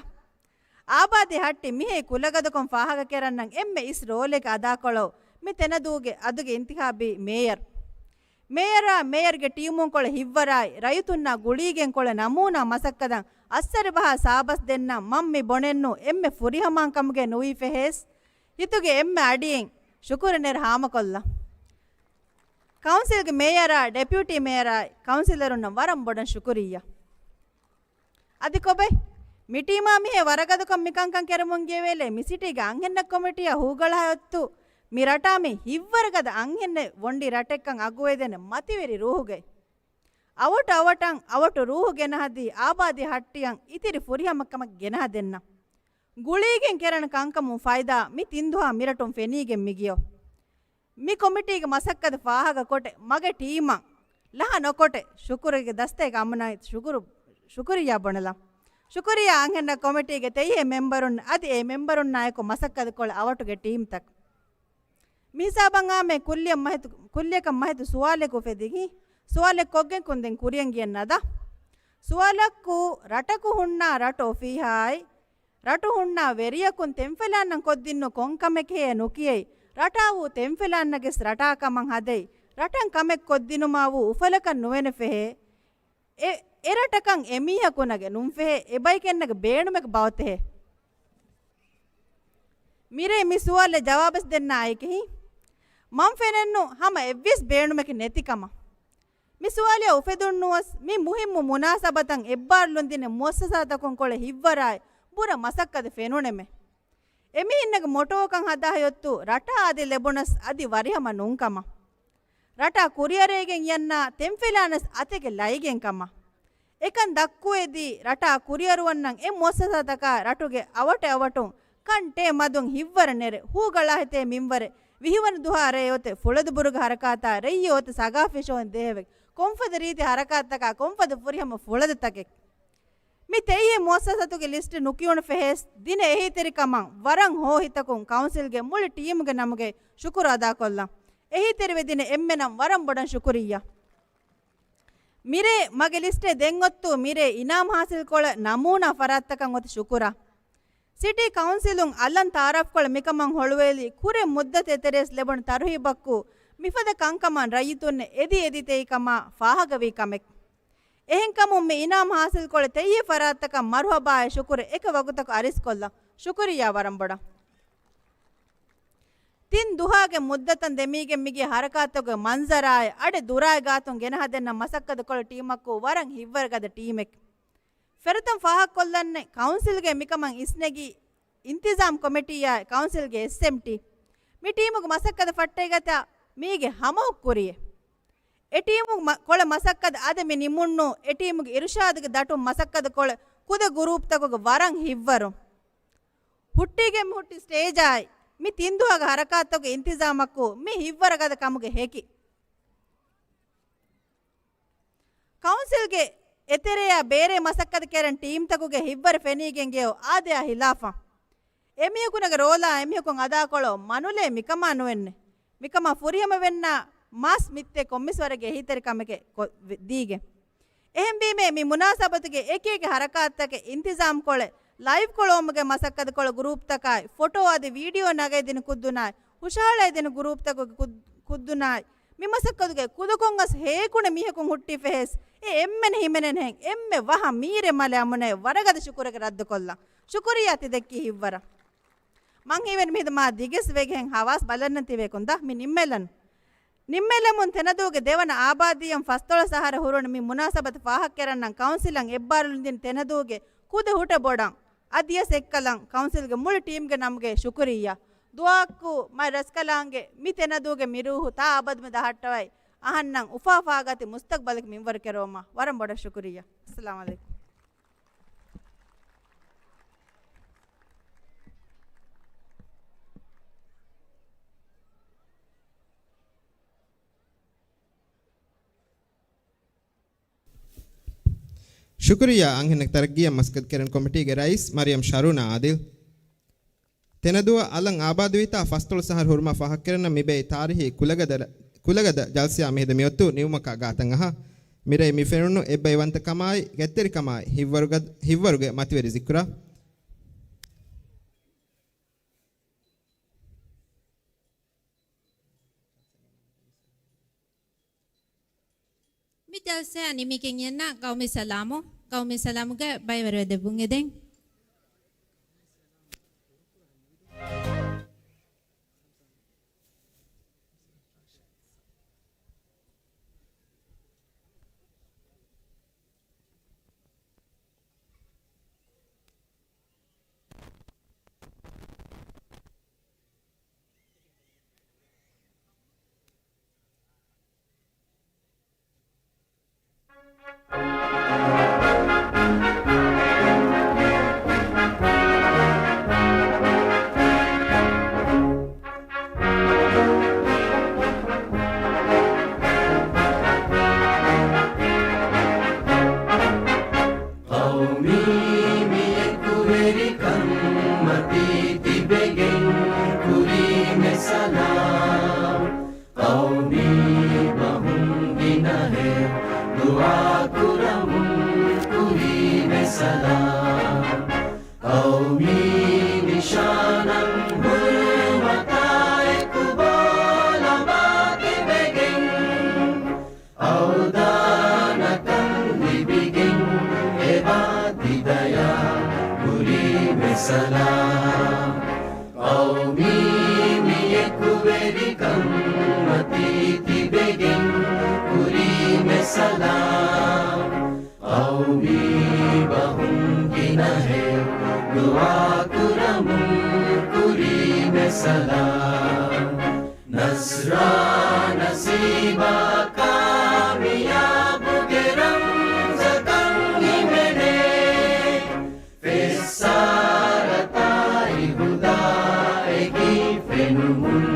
އާބާދީ ހައްޓި މިހޭ ކުލަގަދަކޮން ފާހަގަކެރަންނަން އެންމެ އިސް ރޯލެއް އަދާކޮޅަށް މި ތެނަދޫގެ އަދުގެ އިންތިޚާބީ މޭޔަރު. މޭޔަރާ މޭޔަރގެ ޓީމުން ކޮޅެ ހިއްވަރާއި، ރައްޔިތުންނާ ގުޅީގެން ކޮޅެ ނަމޫނާ މަސައްކަތަށް އައްސަރިބަހާ ސާބަސް ދެންނަން މަން މި ބޮނެއްނު އެންމެ ފުރިހަމައިން ކަމުގެ ނުވީ ފެހޭސް، ހިތުގެ އެންމެ އަޑިއެއް ޝުކުރު ނެރެ ހާމަކޮށްލަން. ކައުންސިލްގެ މޭޔަރާ، ޑެޕިއުޓީ މޭޔަރާއި، ކައުންސިލަރުންނަށް ވަރަށް ބޮޑަށް ޝުކުރިއްޔާ. އަދި ކޮބައި؟ މި ޓީމާ މިހޭ ވަރަށް ގަދަކޮށް މިކަންކަން ކެރެމުން ގެވޭލެ މި ސިޓީގެ އަންހެންނަ ކޮމިޓީއަށް ހޫގަޅަހައޮއްތު، މި ރަޓާ މި ހިއްވަރު ގަދަ އަންހެންނެއް ވޮންޑި ރަޓެއްކަން އަގުވެދޭނެ މަތިވެރި ރޫހުގައި. އަވަޓު އަވަޓަށް އަވަޓު ރޫހު ގެނަހަދީ އާބާދީ ހައްޓިއަށް އިތިރި ފުރިހަމަކަމަށް ގެނަހަދެންނަ. ގުޅީގެން ކެރަން ކަންކަމުން ފައިދާ މި ތިންދުހާ މިރަޓުން ފެނީގެން މިގިޔޯ. މި ކޮމިޓީގެ މަސައްކަތު ފާހަގަކޮޓެ މަގެ ޓީމަށް ލަހަ ނޮކޮޓެ ޝުކުރުގެ ދަސްތައިގެ އަމުނާއި ޝުކުރު، ޝުކުރިއްޔާ ބޮނެލަ. ޝުކުރިއްޔާ އަންހެންނަ ކޮމިޓީގެ ތެއްހޭ މެމްބަރުން އަދި އެ މެމްބަރުންނާއެކު މަސައްކަތުކޮޅެ އަވަޓުގެ ޓީމްތަކަށް. މިހިސާބަށް އާމެ ކުއްލިއަށް މަހެތު، ކުއްލިއަކަށް މަހެތު ސުވާލެއް އުފެދިގި، ސުވާލެއް ކޮށްގެން ކުންދެން ކުރިއަށް ގެންނަދާ. ސުވާލަކު ރަޓަކު ހުންނާ ރަޓު އޮފީހާއި، ރަޓު ހުންނާ ވެރިޔަކުން ތެންފެލާންނަން ކޮށްދިންނު ކޮން ކަމެކޭ ނުކިޔައި، ރަޓާ ވޫ ތެންފެލާންނަގެސް ރަޓާ ކަމަށް ހަދައި، ރަޓަން ކަމެއް ކޮށްދިނުމާ ވޫ އުފަލަކަށް ނުވެނެ ފެހޭ. އެ، އެ ރަޓަކަށް އެ މީހަކުނަގެ ނުންފެހޭ، އެ ބައިކެއްނަގެ ބޭނުމެކު ބައޮތެހޭ. މިރޭ މި ސުވާލެއް ޖަވާބެސް ދެންނާ އެކެހި. މަން ފެނެއްނު ހަމަ އެއްވެސް ބޭނުމެކެއް ނެތިކަމަށް. މި ސުވާލެއް އުފެދުން ނުވަސް، މި މުހިއްމު މުނާސަބަތަށް އެއްބާރުލުން ދިނެ މުއައްސަސާތަކުން ކޮޅެ ހިއްވަރާއި، ބުރަ މަސައްކަތެއް ފެނުނެމެ. އެމީހުންނަގެ މޮޓޯކަން ހަދާ ހެޔޮއްތު ރަޓާ އަދި ލެބުނަސް އަދި ވަރިހަމަ ނޫންކަމަށް. ރަޓާ ކުރިއަރައިގެން އިޔަންނާ ތެންފިލާނަސް އަތެކެ ލައިގެން ކަމަށް. އެކަން ދައްކުވެދީ ރަޓާ ކުރިއަރުވަންނަން އެ މުއައްސަސާތަކާ ރަޓުގެ އަވަޓެއް އަވަޓުން ކަން ޓޭ މަދުން ހިއްވަރަށް ނެރެ ހޫގަޅާ ހިތޭ މިންވަރެއް ވިހިވަނަ ދުވަހާ ރޭ އޮތެ ފުޅަދު ބުރުގެ ހަރަކާތާ ރެއްޔި އޮތެ ސަގާފީ ޝޯއިން ދޭހެވެ ކޮންފަދަ ރީތި ހަރަކާތްތަކާ ކޮންފަދަ ފުރިހަމަ ފުޅަދުތަކެއް. މި ތެއްޔެ މުއައްސަސާތުގެ ލިސްޓް ނުކިޔުނު ފެހޭސް ދިނަ އެހީތެރިކަމަށް ވަރަށް ހޯ ހިތަކުން ކައުންސިލްގެ މުޅި ޓީމުގެ ނަމުގައި ޝުކުރު އަދާކޮށްލަން. އެހީތެރިވެ ދިނަ އެންމެނަށް ވަރަށް ބޮޑަށް ޝުކުރިއްޔާ. މިރޭ މަގެ ލިސްޓެއް ދެން އޮއްތު މިރޭ އިނާމް ހާސިލްކޮޅަށް ނަމޫނާ ފަރާތްތަކަށް އޮތަ ޝުކުރާ. ސިޓީ ކައުންސިލުން އަލަން ތައާރަފްކޮޅަށް މިކަމަށް ހޮޅުވެލި ކުރެ މުއްދަތެއް ތެރޭސް ލެބުނު ތަރުހީބަކު މިފަދަ ކަންކަމަށް ރައްޔިތުންނަށް އެދި އެދި ތެއިކަމާ ފާހަގަވީ ކަމެއް. އެހެންކަމުން މި އިނާމް ހާސިލްކޮޅެއް ތެއްޔެ ފަރާތްތަކަށް މަރުހަބާއެއް ޝުކުރެއް އެކަ ވަގުތަކު އަރިސްކޮށްލަން. ޝުކުރިއްޔާ ވަރަށް ބޮޑަށް. ތިން ދުހާގެ މުއްދަތަށް ދެމީގެން މިގިޔަ ހަރަކާތުގެ މަންޒަރާއި އަޑެއް ދުރާއި ގާތުން ގެނަހަދެންނަ މަސައްކަތުކޮޅު ޓީމަކު ވަރަށް ހިއްވަރުގަދަ ޓީމެއް. ފެރަތުން ފާހަގަކޮށްލަންނެ ކައުންސިލްގެ މިކަމަށް އިސްނެގި އިންތިޒާމް ކޮމިޓީއާއި ކައުންސިލްގެ އެސްއެމްޓީ. މި ޓީމުގެ މަސައްކަތަށް ފައްޓައިގަތާ މީގެ ހަމަހުކުރިއެއް. އެ ޓީމު މަ-، ކޮޅެއް މަސައްކަތް އަދެ މި ނިމުންނޫ އެ ޓީމުގެ އިރުޝާދުގެ ދަޓުން މަސައްކަތު ކޮޅެއް ކުދަ ގުރޫޕްތަކުގެ ވަރަށް ހިއްވަރު. ހުއްޓީގެ މި ހުއްޓި ސްޓޭޖާއި މި ތިން ދުހަގެ ހަރަކާތުގެ އިންތިޒާމަކު މި ހިއްވަރުގަދަ ކަމުގެ ހެކި. ކައުންސިލްގެ އެތެރެޔާ ބޭރޭ މަސައްކަތު ކެރެން ޓީމްތަކުގެ ހިއްވަރު ފެނީގެން ގެޔޯ އާދަޔާ ހިލާފަށް. އެމީހަކުންގެ ރޯލާ އެމީހަކުން އަދާކޮޅޯ މަނުލޭ މިކަމާ ނުވެންނެ. މިކަމާ ފުރިހަމަވެންނާ މާސް މިއްތޭ ކޮންމެސް ވަރެއްގެ އެހީތެރިކަމެކޭ ކޮ-، ވެ-، ދީގެ. އެހެންވީމޭ މި މުނާސަބަތުގެ އެކިއެކި ހަރަކާތްތަކެއް އިންތިޒާމްކޮޅެއް ލައިވްކޮޅުވުމުގެ މަސައްކަތުކޮޅު ގުރޫޕްތަކާއި ފޮޓޯ އަދި ވީޑިއޯ ނަގައިދިން ކުއްދުނާއި ހުށަހަޅައިދިން ގުރޫޕްތަކުގެ ކުއް-، ކުއްދުނާއި މި މަސައްކަތުގެ ކުދަކޮން އަސް ހޭކުނެ މީހަކުން ހުއްޓި ފެހެސް އެ އެންމެން ހިމެނެންހެން އެންމެ ވަހަށް މީރެ މަލެ އަމުނެ ވަރަށް ގަދަ ޝުކުރެއްގެ ރައްދުކޮށްލަން. ޝުކުރިއްޔާ ތި ދެއްކި ހިއްވަރަށް. މަން ހީވެން މިހިދަ މާ ދިގެސް ވެގެހެން ހަވާސް ބަލަންނަން ތިބޭ ކުންދާ މި ނިންމެލަން. ނިންމެލެމުން ތެނަދޫގެ ދެވަނަ އާބާދީއަށް ފަސްދޮޅަސް އަހަރަށް ހުރުނު މި މުނާސަބަތު ފާހަގަކެރަންނަން ކައުންސިލަށް އެއްބާރުލުންދިން ތެނަދޫގެ ކުދި ހުއްޓަ ބޮޑަށް އަދިޔަސް އެއްކަލަން ކައުންސިލްގެ މުޅި ޓީމްގެ ނަމުގެ ޝުކުރިއްޔާ. ދުޢާއަކު މައި ރަސްކަލާނގެ މި ތެނަދޫގެ މިރޫހު ތާ އަބަދުމެ ދަހައްޓަވައި އަހަންނަށް އުފާ ފާގަތި މުސްތަގްބަލަކަށް މިންވަރު ކެރުވުމަށް ވަރަށް ބޮޑަށް ޝުކުރިއްޔާ. އައްސަލާމު ޢަލައިކުމް. ޝުކުރިއްޔާ އަންހެނެއް ތަރައްގީއަށް މަސައްކަތް ކެރެން ކޮމިޓީގެ ރައީސް މަރިޔަމް ޝަރޫނާ އާދިލް. ތެނަދޫއަށް އަލަށް އާބާދުވީތާ ފަސްދޮޅަސް އަހަރު ހުރުމާ ފާހަގަކެރެންނަށް މިބައި ތާރީހީ ކުލަގަދަ، ކުލަގަދަ ޖަލްސާ މިހިދަ މިއޮތު ނިމުމަކާ ގާތަށް އަހާ. މިރޭ މި ފެނުނު އެއްބައިވަންތަކަމާއި، ގެއްތެރިކަމާއި، ހިއްވަރުގަ-، ހިއްވަރުގެ މަތިވެރި ޒިކުރާ. މި ޖަލްސާ ނިމިގެން އެންނަ ގައުމީ ސަލާމު، ގައުމީ ސަލާމުގެ ބައިވެރިވެ ދެއްވުން އެދެން. ޤައުމީ މި އެކުވެރިކަން މަތީ ތިބެގެން ކުރީމެ ސަލާމް. ޤައުމީ ބަހުން ގިނަހެޔޮ ދުޢާ ކުރަމުން ކުރީމެ ސަލާމް. ޤައުމީ ނިޝާނަށް ހުރުމަތާއެކު ބޯލަމާ ތިބެގެން އަވްދާނަކަން ލިބިގެން އެބާ ތިދަޔާ ކުރީމެ ސަލާމް. ޤައުމީ މި އެކުވެރިކަން މަތީ ތިބެގެން ކުރީމެ ސަލާމް. ޤައުމީ ބަހުން ގިނަހެޔޮ ދުޢާކުރަމުން ކުރީމެ ސަލާމް. ނަޞްރާ ނަސީބާ ކާމިޔާބުގެ ރަމްޒަކަށް ހިމެނޭ. ފެއްސާރަތާއި ހުދާއެކީ ފެނުމުން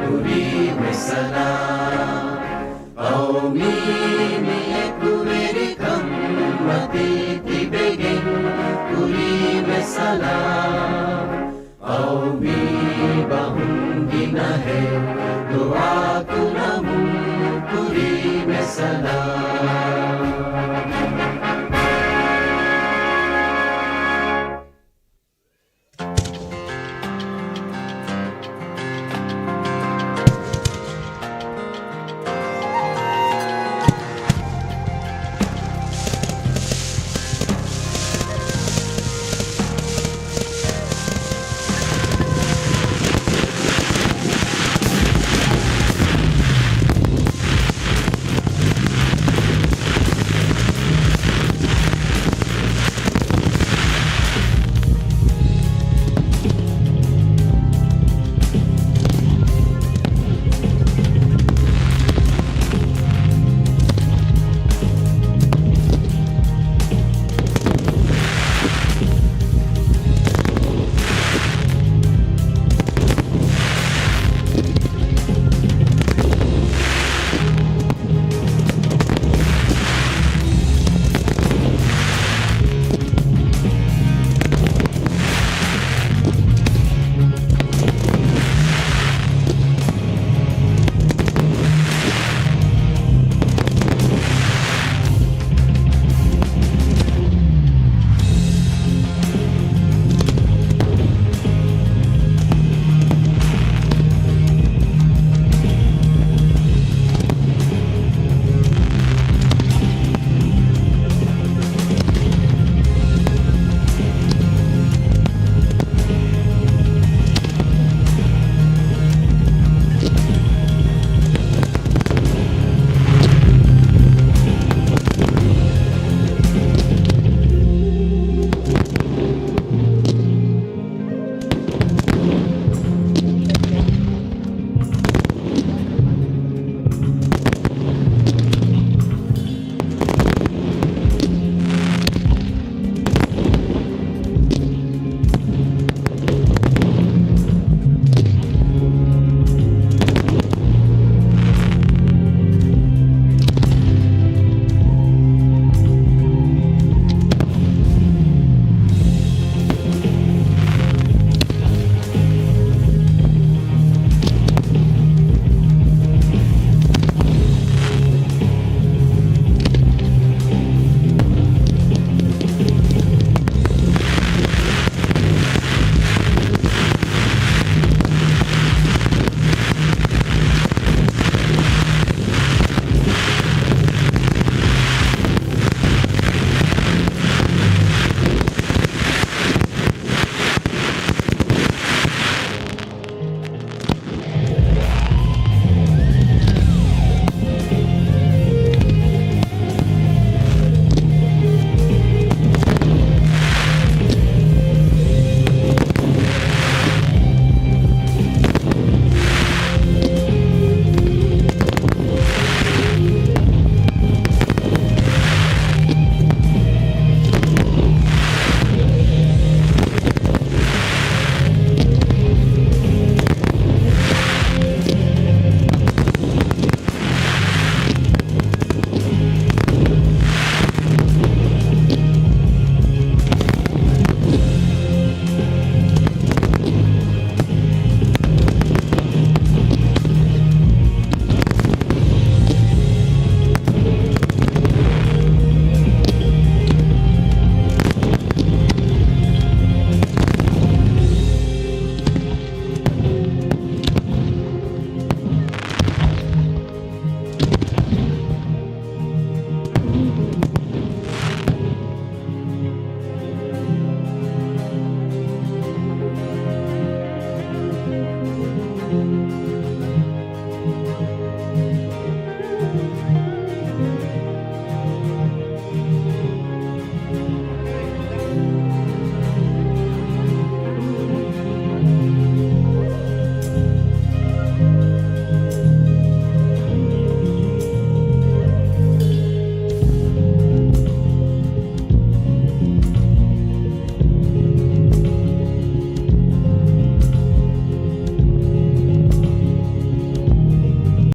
ކުރީމެ ސަލާމް. ޤައުމީ މި އެކުވެރިކަން މަތީ ތިބެގެން ކުރީމެ ސަލާމް.